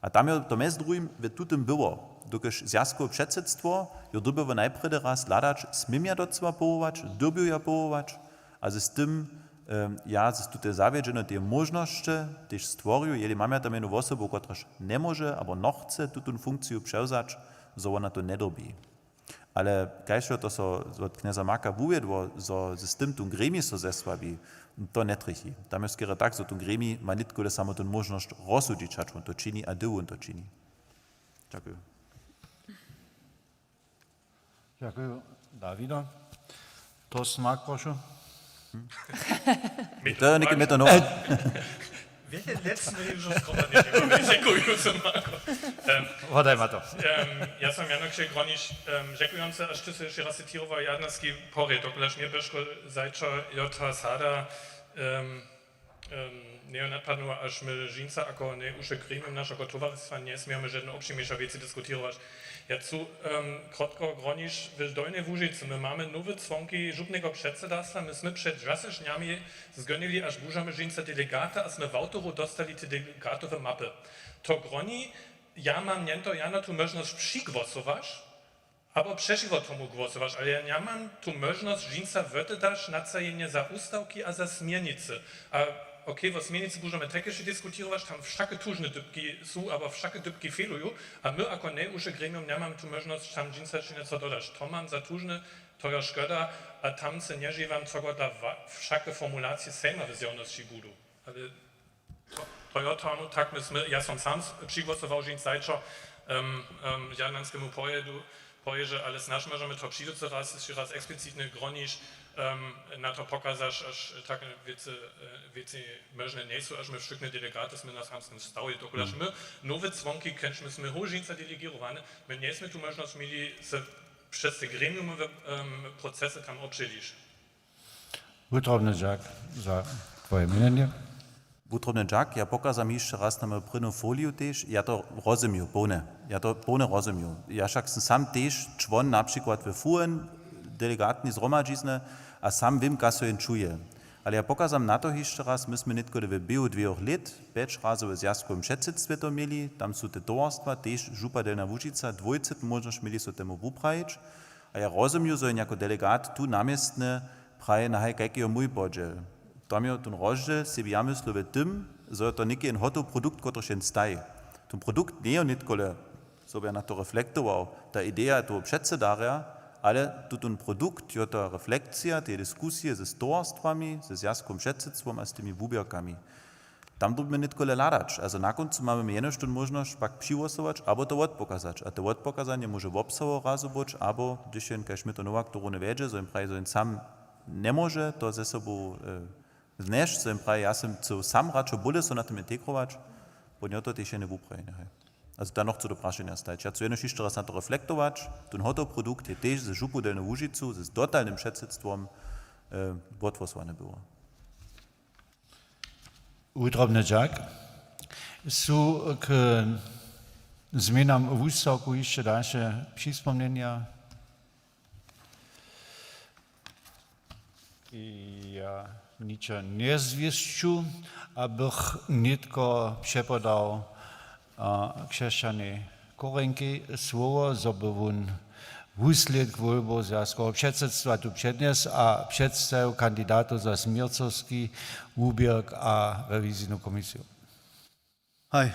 A tam je to mjez druhim w tutym było, dokelž zwjazkowe předsydstwo jo dyrbjało najprjedy raz hladać, směm ja docyła powołać, dyrbju ja powołać, a z tym, em, ja z tute zawjedźene te móžnosće tež stworju, jeli mam ja tam jednu wosobu, kotraž njemóže abo nochce tutón funkciju přewzać, zo wona to njedyrbi. Ale kaž jo to so wot knjeza Marka wuwjedło, zo z tym tu gremij so zesłabi, to njetrjechi. Tam je skerje tak, zo tu gremij ma nětkole samo tu móžnosć rozsudźić, hač wón to čini a hdy wón to čini. Dźakuju. Dźakuju. Dawido. Torsten Mark, prošu. To je něke metonowa. Wjele lět smy ju skoro njewěli. Dźakuju, Marko. Em, wodaj ma to. Em, ja sam Jano Křej-Groniš, em, dźakujący, a što se hišće raz citirował Jadnerski porjed, dokelž mje byško zajčo jo ta sada, em, em, njejo nadpadnyła, až my dźensa ako nejužše gremium našeho towarstwa njesmějemy žedne obšěrniše wěcy diskutirować. Ja chcu, em, krótko, Groniš w Dolnjej Łužicy. My mamy nowe cłonki župneho předsydarstwa. My smy před dźasećdźenjami zgonili, až budźemy dźensa delegaty, a smy w awtoru dóstali te delegatowe mapy. To Groni, ja mam njento, ja na tu móžnosć přigłosować, abo přećiwo tomu głosować, ale ja njamam tu móžnosć dźensa wotedać nacajenje za wustawki a za směrnicy. A okej, wo směrnicy budźemy tež hišće diskutirować, tam wšake tužne dypki su, abo wšake dypki fehluju, a my jako nejužše gremium njamam tu móžnosć tam dźensa hišće něco dodać. To mam za tužne, to jo škoda, a tam se nježiwam, co godla wa-, wšake formulacije sejma w zjawnosći budu. Ale to, to jo tomu, tak my smy, ja som sam s-, přigłosował dźensa zajčo, em, em, jadnanskemu porjedu, porjedźe, ale snadź móžemy to přiducy raz, hišće raz eksplicitnje, Groniš, em, na to pokazać, až tak wěcy, e, wěcy móžne njejsu, až my wšukne delegaty smy na samskim stawje. Dokelž my nowe cłonki, kenž my smy hož dźensa delegěrowani, my njesmy tu móžnosć měli se přez te gremiumowe, em, procesy tam wobdźělić. Wutrobny Dźak za twoje měnjenje. Wutrobny Dźak, ja pokazam hišće raz na moju prědnu foliju tež. Ja to rozumiju połnje. Ja to połnje rozumiju. Ja wšak sym sam tež čłon na přikład w F U N, delegatnej zhromadźizny, a sam wěm, kaž so jen čuje. Ale ja pokazam na to hišće raz, my smy nětko w běhu dwěch lět pjeć razy w zwjazkowym předsydstwje to měli, tam su te towarstwa, tež župa Delnja Łužica, dwójce tu móžnosć měli so temu wuprajić. A ja rozumiju, zo je jako delegat tu na městnje praje na haj, kajki jo mój podźěl. Tam jo tón rozdźěl sebi ja myslu w tym, zo je to něki jen hotowy produkt, kotryž jen staji. Tón produkt njeje nětkole, zo by ja na to reflektował, ta ideja toho předsydarja, Ale tutón produkt je to reflekcija tej diskusije ze towarstwami, ze zwjazkowym předsydstwom a z tymi wuběrkami. Tam dyrbimy nětkole hladać. Also na kóncu mamy my jenož tu móžnosć pak přihłosować abo to wotpokazać. A to wotpokazanje móže wobsahowo razu być, abo hdyž jen, kaž my to Nowak to runje wjedźe, zo jim praji, zo jim sam njemóže to ze sobu, e, znjesć, zo jim praji, ja sym chcył sam radšo bóle so na tym integrować, potom je to tež jene wuprajene, haj. Also da nochcu do prašenja stajeć. Ja chcu jenož hišće raz na to reflektować, tón hotowy produkt je tež ze župu Delnju Łužicu, z dotalnym předsydstwom, e, wothłosowany było. Wutrobny dźak. Su k změnam w wustawku hišće dalše přispomnjenja? Ja ničo njezwěsću, abych nětko přepodał, a, křesćanej Korenkej słowo, zo by wón wuslědk wólbow zwjazkoweho předsydstwa tu přednjesł a předstajił kandidatow za směrcowski wuběrk a rewizijnu komisiju. Haj,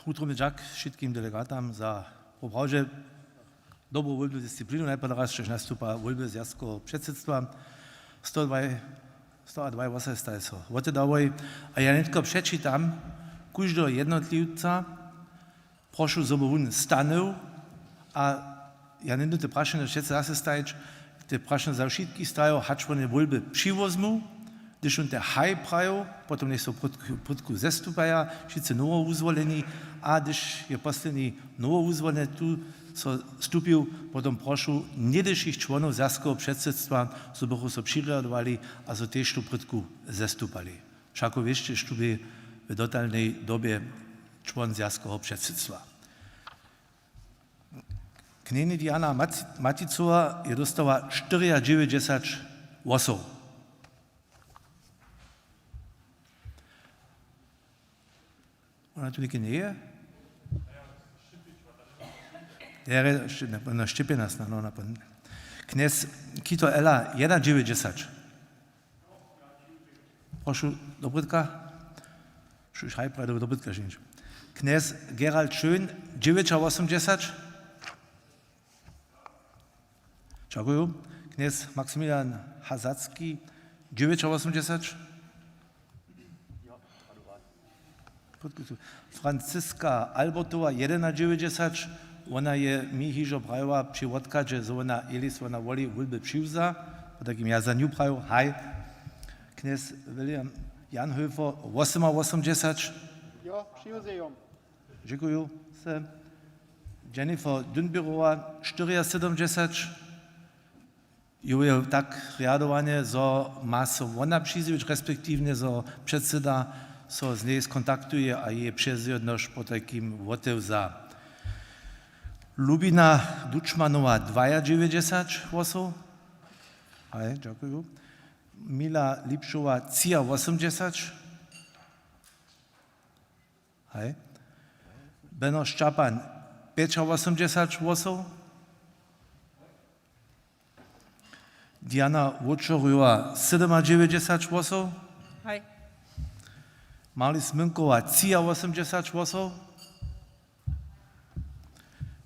wutrobny dźak wšitkim delegatam za poprawdźe dobru wólbnu disciplinu. Najprjedy raz, štož nastupa wólby zwjazkoweho předsydstwa, sto dwa, sto a dwa hłosaj staje so wotedawoj. A ja nětko přečitam kóždeho jednotliwca. Prošu, zo by wón stanył a ja njedónte prašenje přece zase stajić, te prašenje za wšitkich stajił, hač wone wólby přiwozmu. Hdyž wón te haj prajił, potom njež so w prědku, prědku zestupaja wšitcy nowowuzwoleni, a hdyž je posledni nowowuzwoleny tu so stupił, potom prošu njedyšich čłonow zwjazkoweho předsydstwa, zo bychu so přirjadowali a zo tež tu prědku zestupali. Wšako wěsće, štó bě w dotalnej dobje čłon zwjazkoweho předsydstwa. Knjeni Diana Maci-, Maticowa je dóstała štyriadźewjećdźesać hłosow. Wona tu něke njeje? Jere, šće-, ne, no, Šćěpina snano, no, na pon-, Knjez Kito Ela, jedadźewjećdźesać. Prošu, dobytka. Šuž haj, prawy dobytka, ženić. Knjez Gerald Schön, dźewjećawosomdźesać. Dźakuju. Knjez Maksymilian Hazacki, dźewjećawosomdźesać. Franziska Albertowa, jedynadźewjećdźesać. Wona je mi hižo prajiła při wotkładźe, zo wona, jeli so wona woli, wólby přiwza. Potajkim ja za nju prajił, haj. Knjez William Janhöfer, wosomawosomdźesać. Jo, přiwzejom. Dźěkuju se. Jennifer Dünběrowa, štyriasydomdźesać. Jo je tak rjadowanje, zo ma so wona přizjewić, respektiwnje zo předsyda so z njej skontaktuje a jeje přezjewnosć potajkim wotewza. Lubina Dučmanowa, dwajadźewjećdźesać hłosow. Haj, dźakuju. Mila Lipšowa, třiawosomdźesać. Haj. Beno Šćapan, pjećawosomdźesać hłosow. Diana Wočerjowa, sydomadźewjećdźesać hłosow. Haj. Marlis Münkowa, třiawosomdźesać hłosow.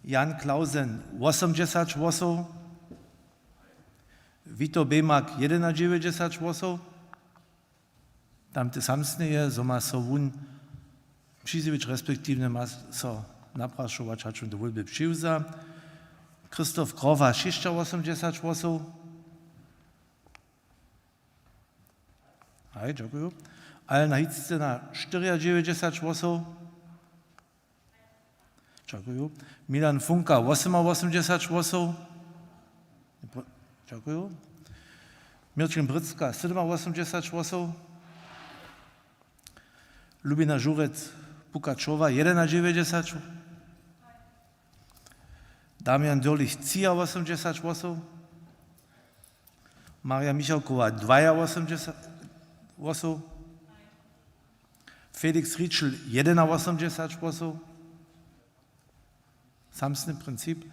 Jan Clausen, wosomdźesać hłosow. Wito Bemak, jedynadźewjećdźesać hłosow. Tam te samsne je, zo ma so wón přizjewić, respektiwnje ma so naprašować, hač wón do wólby přiwza. Christoph Krofa, šěsćawosomdźesać hłosow. Haj, dźakuju. Alena Hicena, štyriadźewjećdźesać hłosow. Dźakuju. Milan Funka, wosomawosomdźesać hłosow. Dźakuju. Měrćin Brycka, sydomawosomdźesać hłosow. Lubina Žurec Pukačowa, jedynadźewjećdźesać. Damian Dürlich, třiawosomdźesać hłosow. Marja Michalkowa, dwajawosomdźesać hłosow. Felix Rietschel, jedynawosomdźesać hłosow. Samsny princip.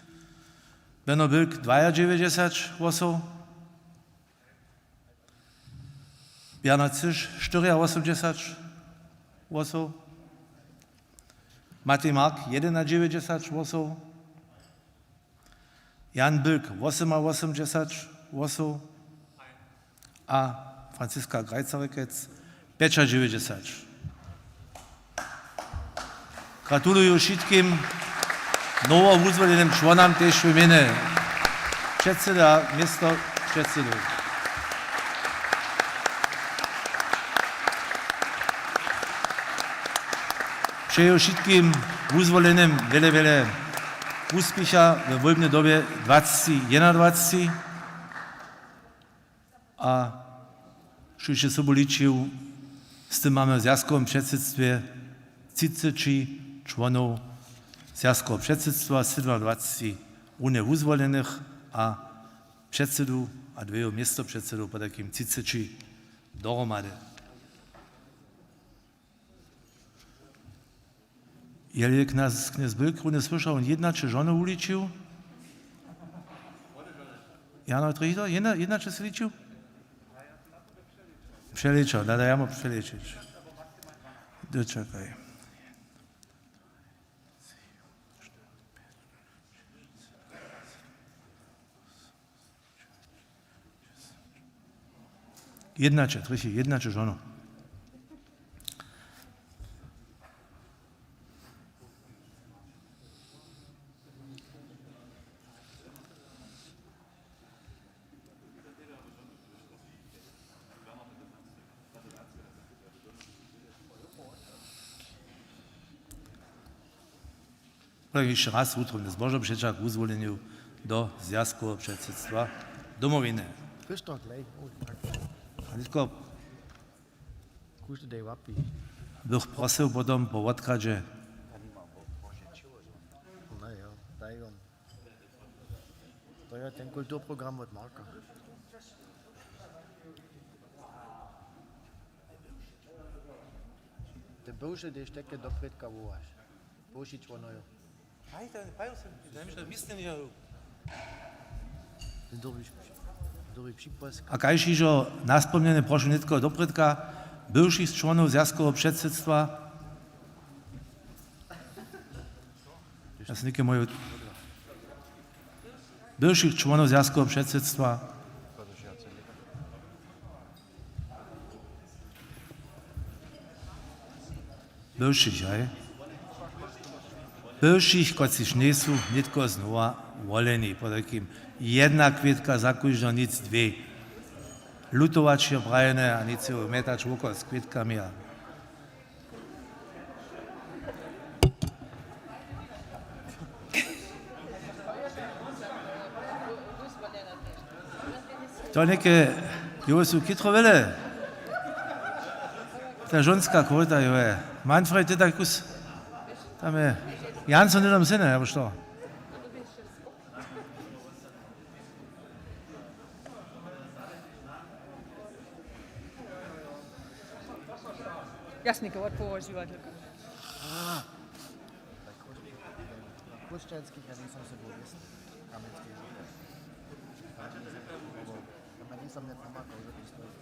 Beno Bilk, dwajadźewjećdźesać hłosow. Bernard Cyš, štyriawosomdźesać hłosow. Matej Mark, jedynadźewjećdźesać hłosow. Jan Bilk, wosomawosomdźesać hłosow, a Franziska Greizer-Ricketts, pjećadźewjećdźesać. Gratuluju wšitkim nowowuzwolenym čłonam, tež w mjenje předsedy a městopředsedy. Přeju wšitkim wuzwolenym wjele, wjele wuspěcha we wólbnej dobje dwacci jedynadwacci. A štóž je sobu ličił, z tym mamy w zwjazkowym předsydstwje třiceći čłonow zwjazkoweho předsydstwa, sydomadwacci runje wuzwolenych a předsydu a dweju městopředsydow, potajkim třiceći dohromady. Jeli je knjez, knjez Bylk runje słyšał, wón jědnaće žonow wuličił? Jano Trichter, jedna, jědnaće sy ličił? Přeličał, da, da, ja móhł přeličić. Dočekaj. Jednaće, trješi, jednaće žono. Tak hišće raz wutrobne zbožo přećah k wuzwolenju do zwjazkoweho předsydstwa Domowiny. Christoph gleich. Oh, danke. A nětko bych prosył potom po wotkładźe. No jo, daj wam. To je ten kulturprogram od Marka. Te bywše, hdyž teke doprědka wołaš. Pošić wono jo. Haj, to je, paju sem, ja myślę, mislim, ja. Ten dobry, dobry připłask. A kaž hižo naspomnjene, prošu nětko doprědka bywšich čłonow zwjazkoweho předsydstwa. Ja sam něke moje bywšich čłonow zwjazkoweho předsydstwa. Bywšich, haj? Bywšich, kotřiž njejsu nětko znowa woleni. Potajkim jedna kwětka za kóždeho, nic dwě. Lutować je prajene a nic je wmetać wokol z kwětkami a To něke, jo, su chytro wjele. Ta žonska kwota, jo, je. Manfred, ty tak kus, tam je. Jan, so hnydom syne, abo što? Jasnike, wotpołožiła tylko. Chrósćanskich, ja njejsym se był wěsny. Kamjenskej župy. Tam ja njejsym njepomakał, że tu stoji.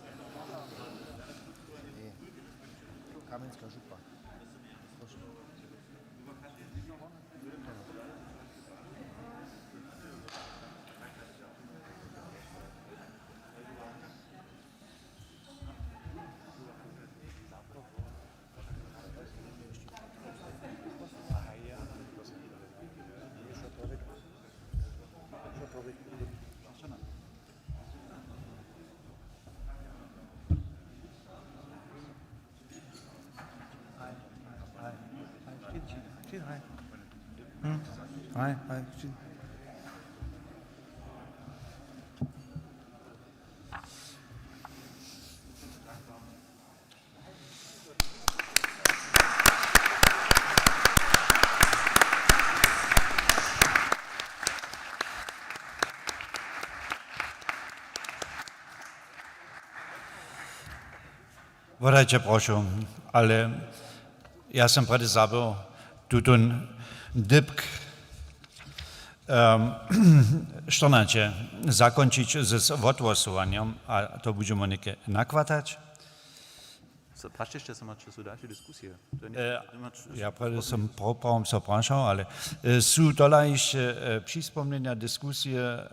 Ej, Kamjenska župa. Prošu. Wodajće, prošu, ale ja sam prjedy zabył tutón dypk, em, štyrnaće zakónčić z, z wothłosowanjom a to budźemy něke nakwatać. Prašće sće so, maće su dalše diskusije. To je... E, ja prawie som pro-, prawom so prašał, ale, e, su tola hišće, e, přispomnjenja, diskusije,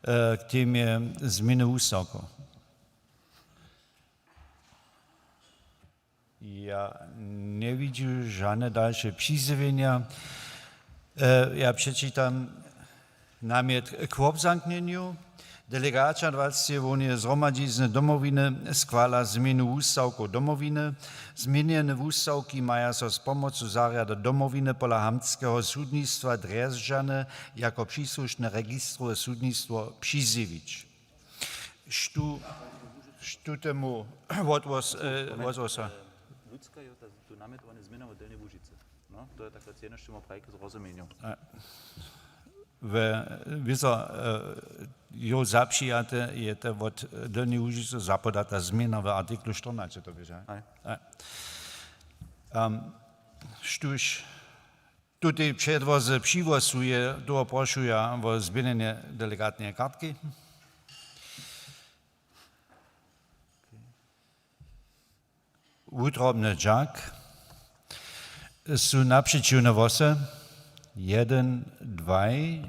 e, k temje změny wustawkow? Ja njewidźu žane dalše přizjewjenja. E, ja přečitam namjet k wobzamknjenju. Delegaća dwaceteho wołnjeje zhromadźizny Domowiny schwala změnu wustawkow Domowiny. Změnjene wustawki maja so z pomocu zarjada Domowiny pola hamtskeho sudnistwa Drježdźany jako přisłušne registrowe sudnistwo přizjewić. Štó, štó temu wotwos-, e, wotwosa? Lucka je ta, tu namjetowane změna wot Delnjeje Łužicy. No, to je tak, co jednošćimo prajke z rozumjenju. E, we, wězo, e, jo zapřijate je te wot Delnjeje Łužicy zapodata změna w artiklu štyrnaće, to běže. Haj. E. Em, štóž tutej předłoze přihłosuje, toho prošu ja wo změnjenje delegatneje kartki. Wutrobny dźak. Su napřećiwne hłosy? Jedyn, dwaj.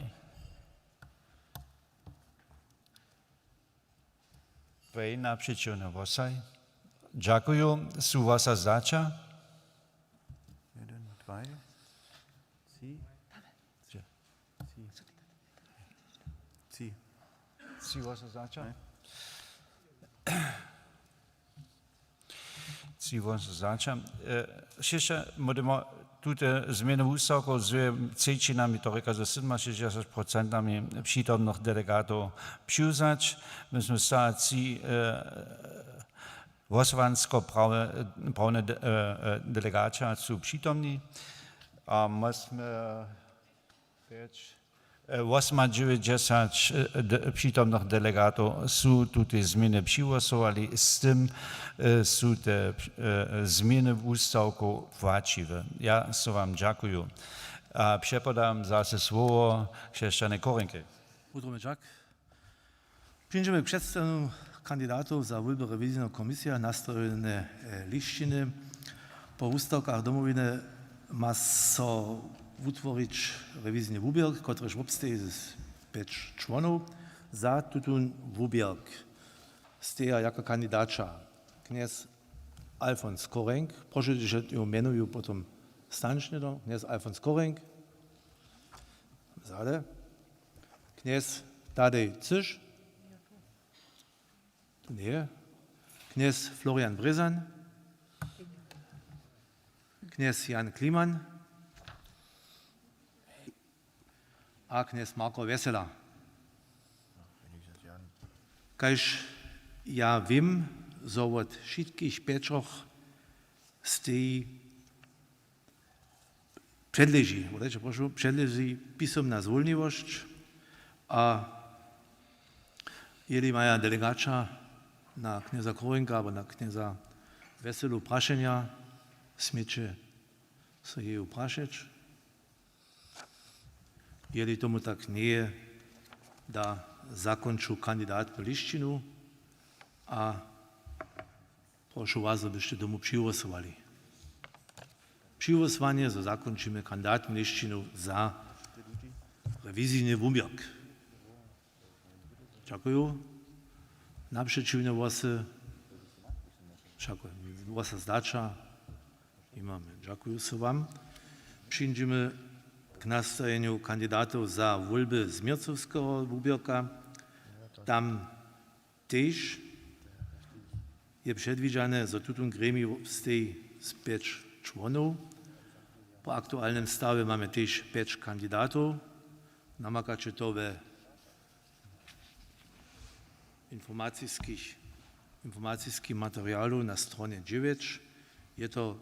Dwaj napřećiwne hłosaj. Dźakuju. Su hłosa zdać? Jedyn, dwaj, tři. Tři. Tři. Tři hłosy zdać? Ne. Tři hłosy zdać. E, hišće budemo tute změny wustawkow z třećinami, to rěka, ze sydomašěsćdźesać procentami přitomnych delegatow přiwzać. My smy stała tři, e, hłosowansko prawe, prawne de-, e, e, delegaća su přitomni. A my smy pjeć, e, wosomadźewjećdźesać, e, de-, přitomnych delegatow su tutej změny přihłosowali, z tym, e, su te, e, změny wustawkow płaćiwe. Ja so wam dźakuju. A přepodam zase słowo křesćanej Korenkej. Wutrobny dźak. Přińdźemy k předstajenju kandidatow za wólby rewizijneho komisija, nastajene, e, lisćiny. Po wustawkach Domowiny ma so wutworić rewizijny wuběrk, kotryž wobsteji z pjeć čłonow. Za tutón wuběrk steja jako kandidaća knjez Alfons Korenk. Prošu, hdźež jo mjenuju, potom stańš něhdo. Knjez Alfons Korenk. Zady. Knjez Tadej Cyš. Tu njeje. Knjez Florian Brězan. Knjez Jan Kliman. A knjez Marko Wjesela. Kaž ja wěm, zo wot wšitkich pjećoch steji předleži, wodajće, prošu, předleži pisomna zwolniwosć a jeli maja delegaća na knjeza Korinka abo na knjeza Wjeselu prašenja, směće so jeju prašeć. Jeli tomu tak njeje, da zakónču kandidatnu lisćinu a prošu was, zo byšte tomu přihłosowali. Přihłosowanje, zo zakónčimy kandidatnu lisćinu za rewizijny wuběrk. Dźakuju. Napřećiwne hłosy? Wšako, hłosa zdać? Nimamy. Dźakuju so wam. Přińdźemy k nastajenju kandidatow za wólby změrcowskeho wuběrka. Tam tež je předwidźane, zo tutón gremij steji z pjeć čłonow. Po aktualnym stawje mamy tež pjeć kandidatow. Namakaće to we informaciskich, informaciskim materialu na stronje dźewjeć. Je to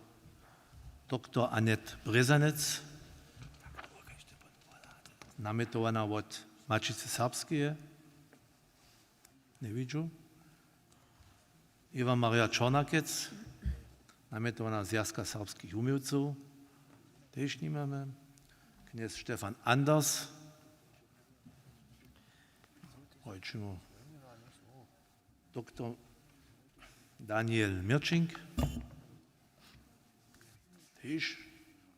doktor Anet Brězanec, namjetowana wot Maćicy Serbskeje. Njewidźu. Ewa Marja Čornakec, namjetowana Zwjazka serbskich wuměłcow, tež nimamy. Knjez Stefan Anders, rojčimy. Doktor Daniel Mirčink, Tež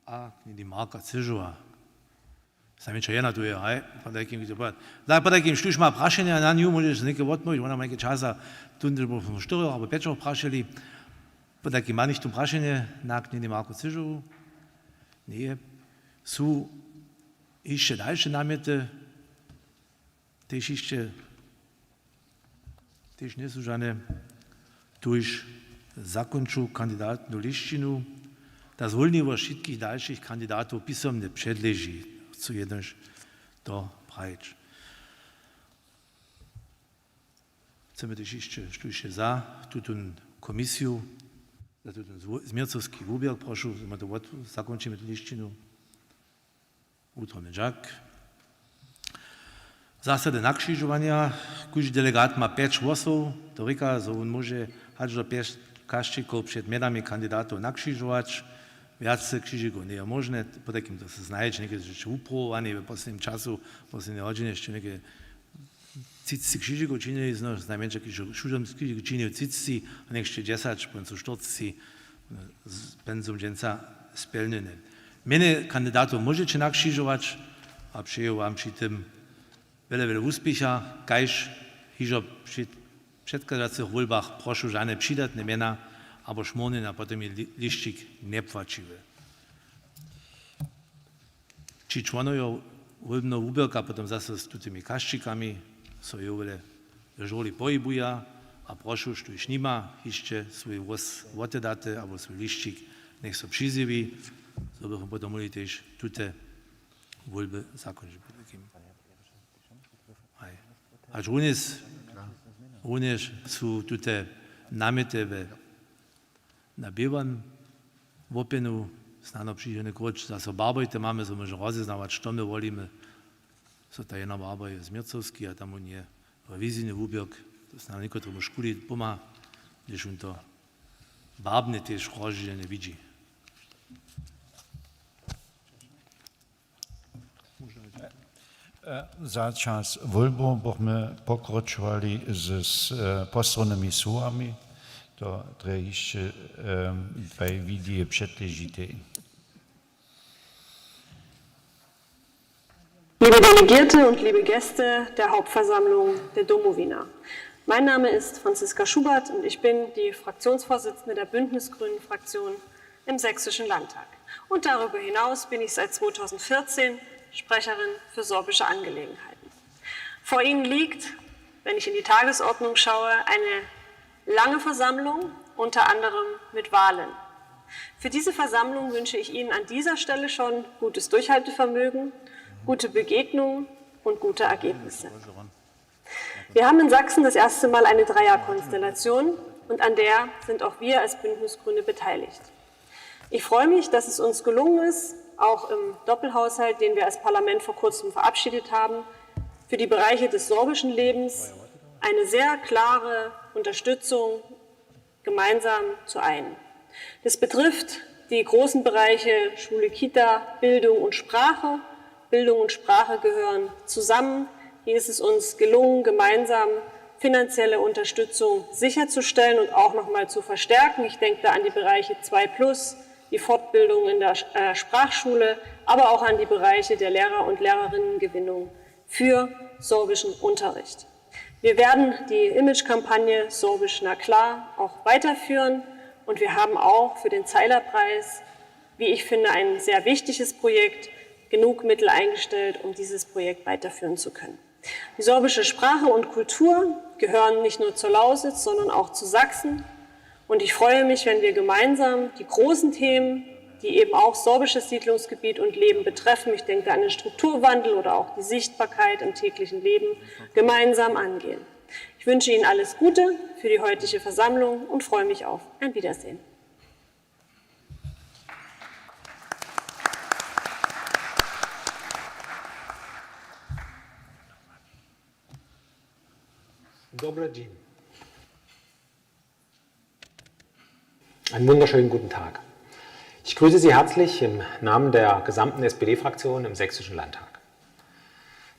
a knjeni Marka Cyžowa. Znajmjenša jedna tu je, haj, podajkim, kdo padł. Za podajkim, štóž ma prašenje na nju, móžeš něke wotmožić, ona ma něke časa, tu štyri abo pjeć prašeli. Podajkim, ma něchtó prašenje na knjeni Marku Cyžowu? Njeje. Su hišće dalše namjety? Tež hišće, tež njejsu žane. Tuž zakónču kandidatnu lisćinu. Ta zwólniło wšitkich dalšich kandidatow pisomnje předleži. Chcu jednož to prajić. Chcemy tež hišće, štóž je za tutón komisiju, za tutón zwo-, změrcowski wuběrk, prošu, zo ma to wot-, zakónčimy tu lisćinu. Wutrobny dźak. Zasady nakřižowanja. Kóždy delegat ma pjeć hłosow. To rěka, zo wón móže hač do pjeć kašćikow před mjenami kandidatow nakřižować. Wjace křižikow njeje móžne. Potajkim to se znajeće, něke je wuprowowane w poslednim času, w poslednjej hodźinje hišće něke třiceći křižikow činili, no, znajmjenša křižikow, šudom křižikow činił třiceći, a něk hišće dźesać, pón su štyrceći, z-, penzum dźensa spjelnjene. Mjeny kandidatow móžeće nakřižować a přeju wam při tym wjele, wjele wuspěcha, kaž hižo při předchadźacych wólbach, prošu, žane přidatne mjena abo šmórnjenja potom je li-, lisćik njepłaćiwy. Ći čłonojo wólbneho wuběrka potom zaso z tutymi kašćikami so jewle w žurli pohibuja a prošu, štóž nima hišće swój hłós wotedate abo swój lisćik, njech so přizjewi, zo bychmy potom móhli tež tute wólby zakónčić. Haj. Hač runjež, runjež su tute namjety we na běłam łopjenu, snano přichodny króć zaso barbojte, mamy, zo móžemy rozeznawać, što my wolimy. So ta jedna barba je změrcowski a tam wón je rewizijny wuběrk, to snano někotremu škuli pomha, hdyž wón to barbnje tež rozdźělnje widźi. E, za čas wólbow bychmy pokročowali z, z, e, postrownymi słowami. To drje hišće, e, dwaj widźi je předležitej. Liebe Delegierte und liebe Gäste der Hauptversammlung der Domowina. Mein Name ist Franziska Schubert und ich bin die Fraktionsvorsitzende der Bündnisgrünen Fraktion im Sächsischen Landtag. Und darüber hinaus bin ich seit zweitausendvierzehn Sprecherin für sorbische Angelegenheiten. Vor Ihnen liegt, wenn ich in die Tagesordnung schaue, eine lange Versammlung, unter anderem mit Wahlen. Für diese Versammlung wünsche ich Ihnen an dieser Stelle schon gutes Durchhaltevermögen, gute Begegnungen und gute Ergebnisse. Wir haben in Sachsen das erste Mal eine Dreierkonstellation und an der sind auch wir als Bündnis Grüne beteiligt. Ich freue mich, dass es uns gelungen ist, auch im Doppelhaushalt, den wir als Parlament vor kurzem verabschiedet haben, für die Bereiche des sorbischen Lebens eine sehr klare Unterstützung gemeinsam zu einigen. Das betrifft die großen Bereiche Schule, Kita, Bildung und Sprache. Bildung und Sprache gehören zusammen. Hier ist es uns gelungen, gemeinsam finanzielle Unterstützung sicherzustellen und auch noch mal zu verstärken. Ich denke da an die Bereiche zwei plus, die Fortbildung in der, äh, Sprachschule, aber auch an die Bereiche der Lehrer- und Lehrerinnengewinnung für sorbischen Unterricht. Wir werden die Imagekampagne Sorbisch na klar auch weiterführen und wir haben auch für den Zeiler-Preis, wie ich finde, ein sehr wichtiges Projekt, genug Mittel eingestellt, um dieses Projekt weiterführen zu können. Die sorbische Sprache und Kultur gehören nicht nur zur Lausitz, sondern auch zu Sachsen. Und ich freue mich, wenn wir gemeinsam die großen Themen, die eben auch sorbisches Siedlungsgebiet und Leben betreffen, ich denke an den Strukturwandel oder auch die Sichtbarkeit im täglichen Leben, gemeinsam angehen. Ich wünsche Ihnen alles Gute für die heutige Versammlung und freue mich auf ein Wiedersehen. Dobry dzień. Einen wunderschönen guten Tag. Ich grüße Sie herzlich im Namen der gesamten S P D-Fraktion im Sächsischen Landtag.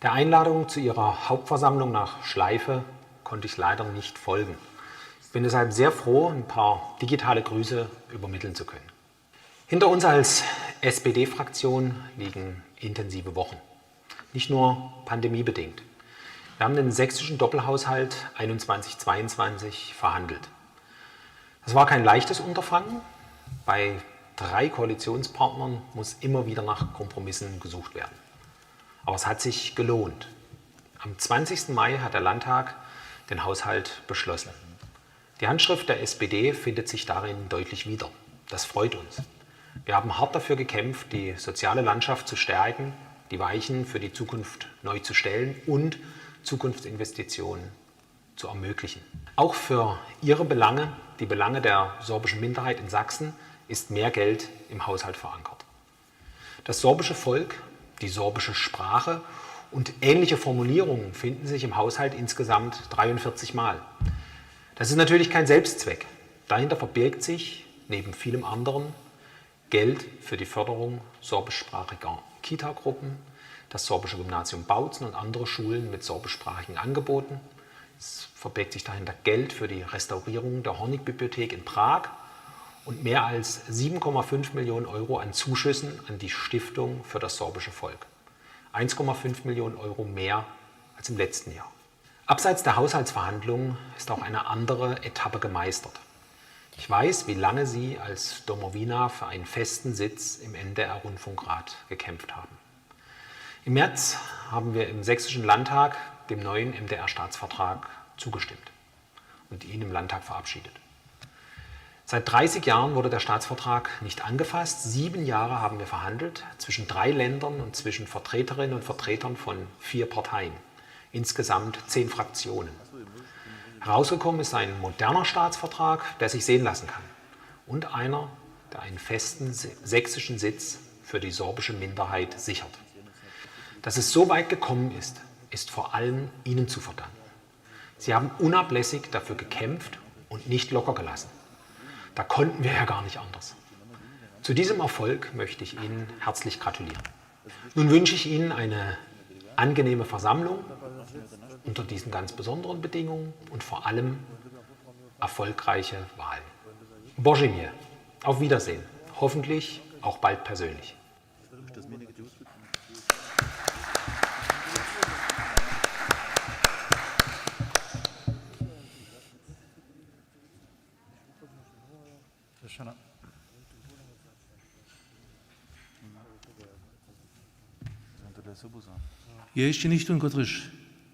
Der Einladung zu Ihrer Hauptversammlung nach Schleife konnte ich leider nicht folgen. Ich bin deshalb sehr froh, ein paar digitale Grüße übermitteln zu können. Hinter uns als S P D-Fraktion liegen intensive Wochen. Nicht nur pandemiebedingt. Wir haben den sächsischen Doppelhaushalt einundzwanzig zweiundzwanzig verhandelt. Das war kein leichtes Unterfangen. Bei drei Koalitionspartnern muss immer wieder nach Kompromissen gesucht werden. Aber es hat sich gelohnt. Am zwanzigsten Mai hat der Landtag den Haushalt beschlossen. Die Handschrift der S P D findet sich darin deutlich wieder. Das freut uns. Wir haben hart dafür gekämpft, die soziale Landschaft zu stärken, die Weichen für die Zukunft neu zu stellen und Zukunftsinvestitionen zu ermöglichen. Auch für Ihre Belange, die Belange der sorbischen Minderheit in Sachsen, ist mehr Geld im Haushalt verankert. Das sorbische Volk, die sorbische Sprache und ähnliche Formulierungen finden sich im Haushalt insgesamt dreiundvierzig Mal. Das ist natürlich kein Selbstzweck. Dahinter verbirgt sich, neben vielem anderen, Geld für die Förderung sorbischsprachiger Kitagruppen, das Sorbische Gymnasium Bautzen und andere Schulen mit sorbischsprachigen Angeboten. Es verbirgt sich dahinter Geld für die Restaurierung der Hornig-Bibliothek in Prag und mehr als sieben Komma fünf Millionen Euro an Zuschüssen an die Stiftung für das sorbische Volk. Eins Komma fünf Millionen Euro mehr als im letzten Jahr. Abseits der Haushaltsverhandlungen ist auch eine andere Etappe gemeistert. Ich weiß, wie lange Sie als Domowina für einen festen Sitz im M D R-Rundfunkrat gekämpft haben. Im März haben wir im Sächsischen Landtag dem neuen M D R-Staatsvertrag zugestimmt und ihn im Landtag verabschiedet. Seit dreißig Jahren wurde der Staatsvertrag nicht angefasst. Sieben Jahre haben wir verhandelt, zwischen drei Ländern und zwischen Vertreterinnen und Vertretern von vier Parteien, insgesamt zehn Fraktionen. Herausgekommen ist ein moderner Staatsvertrag, der sich sehen lassen kann. Und einer, der einen festen si-, sächsischen Sitz für die sorbische Minderheit sichert. Dass es so weit gekommen ist, ist vor allem Ihnen zu verdanken. Sie haben unablässig dafür gekämpft und nicht locker gelassen. Da konnten wir ja gar nicht anders. Zu diesem Erfolg möchte ich Ihnen herzlich gratulieren. Nun wünsche ich Ihnen eine angenehme Versammlung unter diesen ganz besonderen Bedingungen und vor allem erfolgreiche Wahlen. Božimir, auf Wiedersehen, hoffentlich auch bald persönlich. Je hišće něchtó, kotryž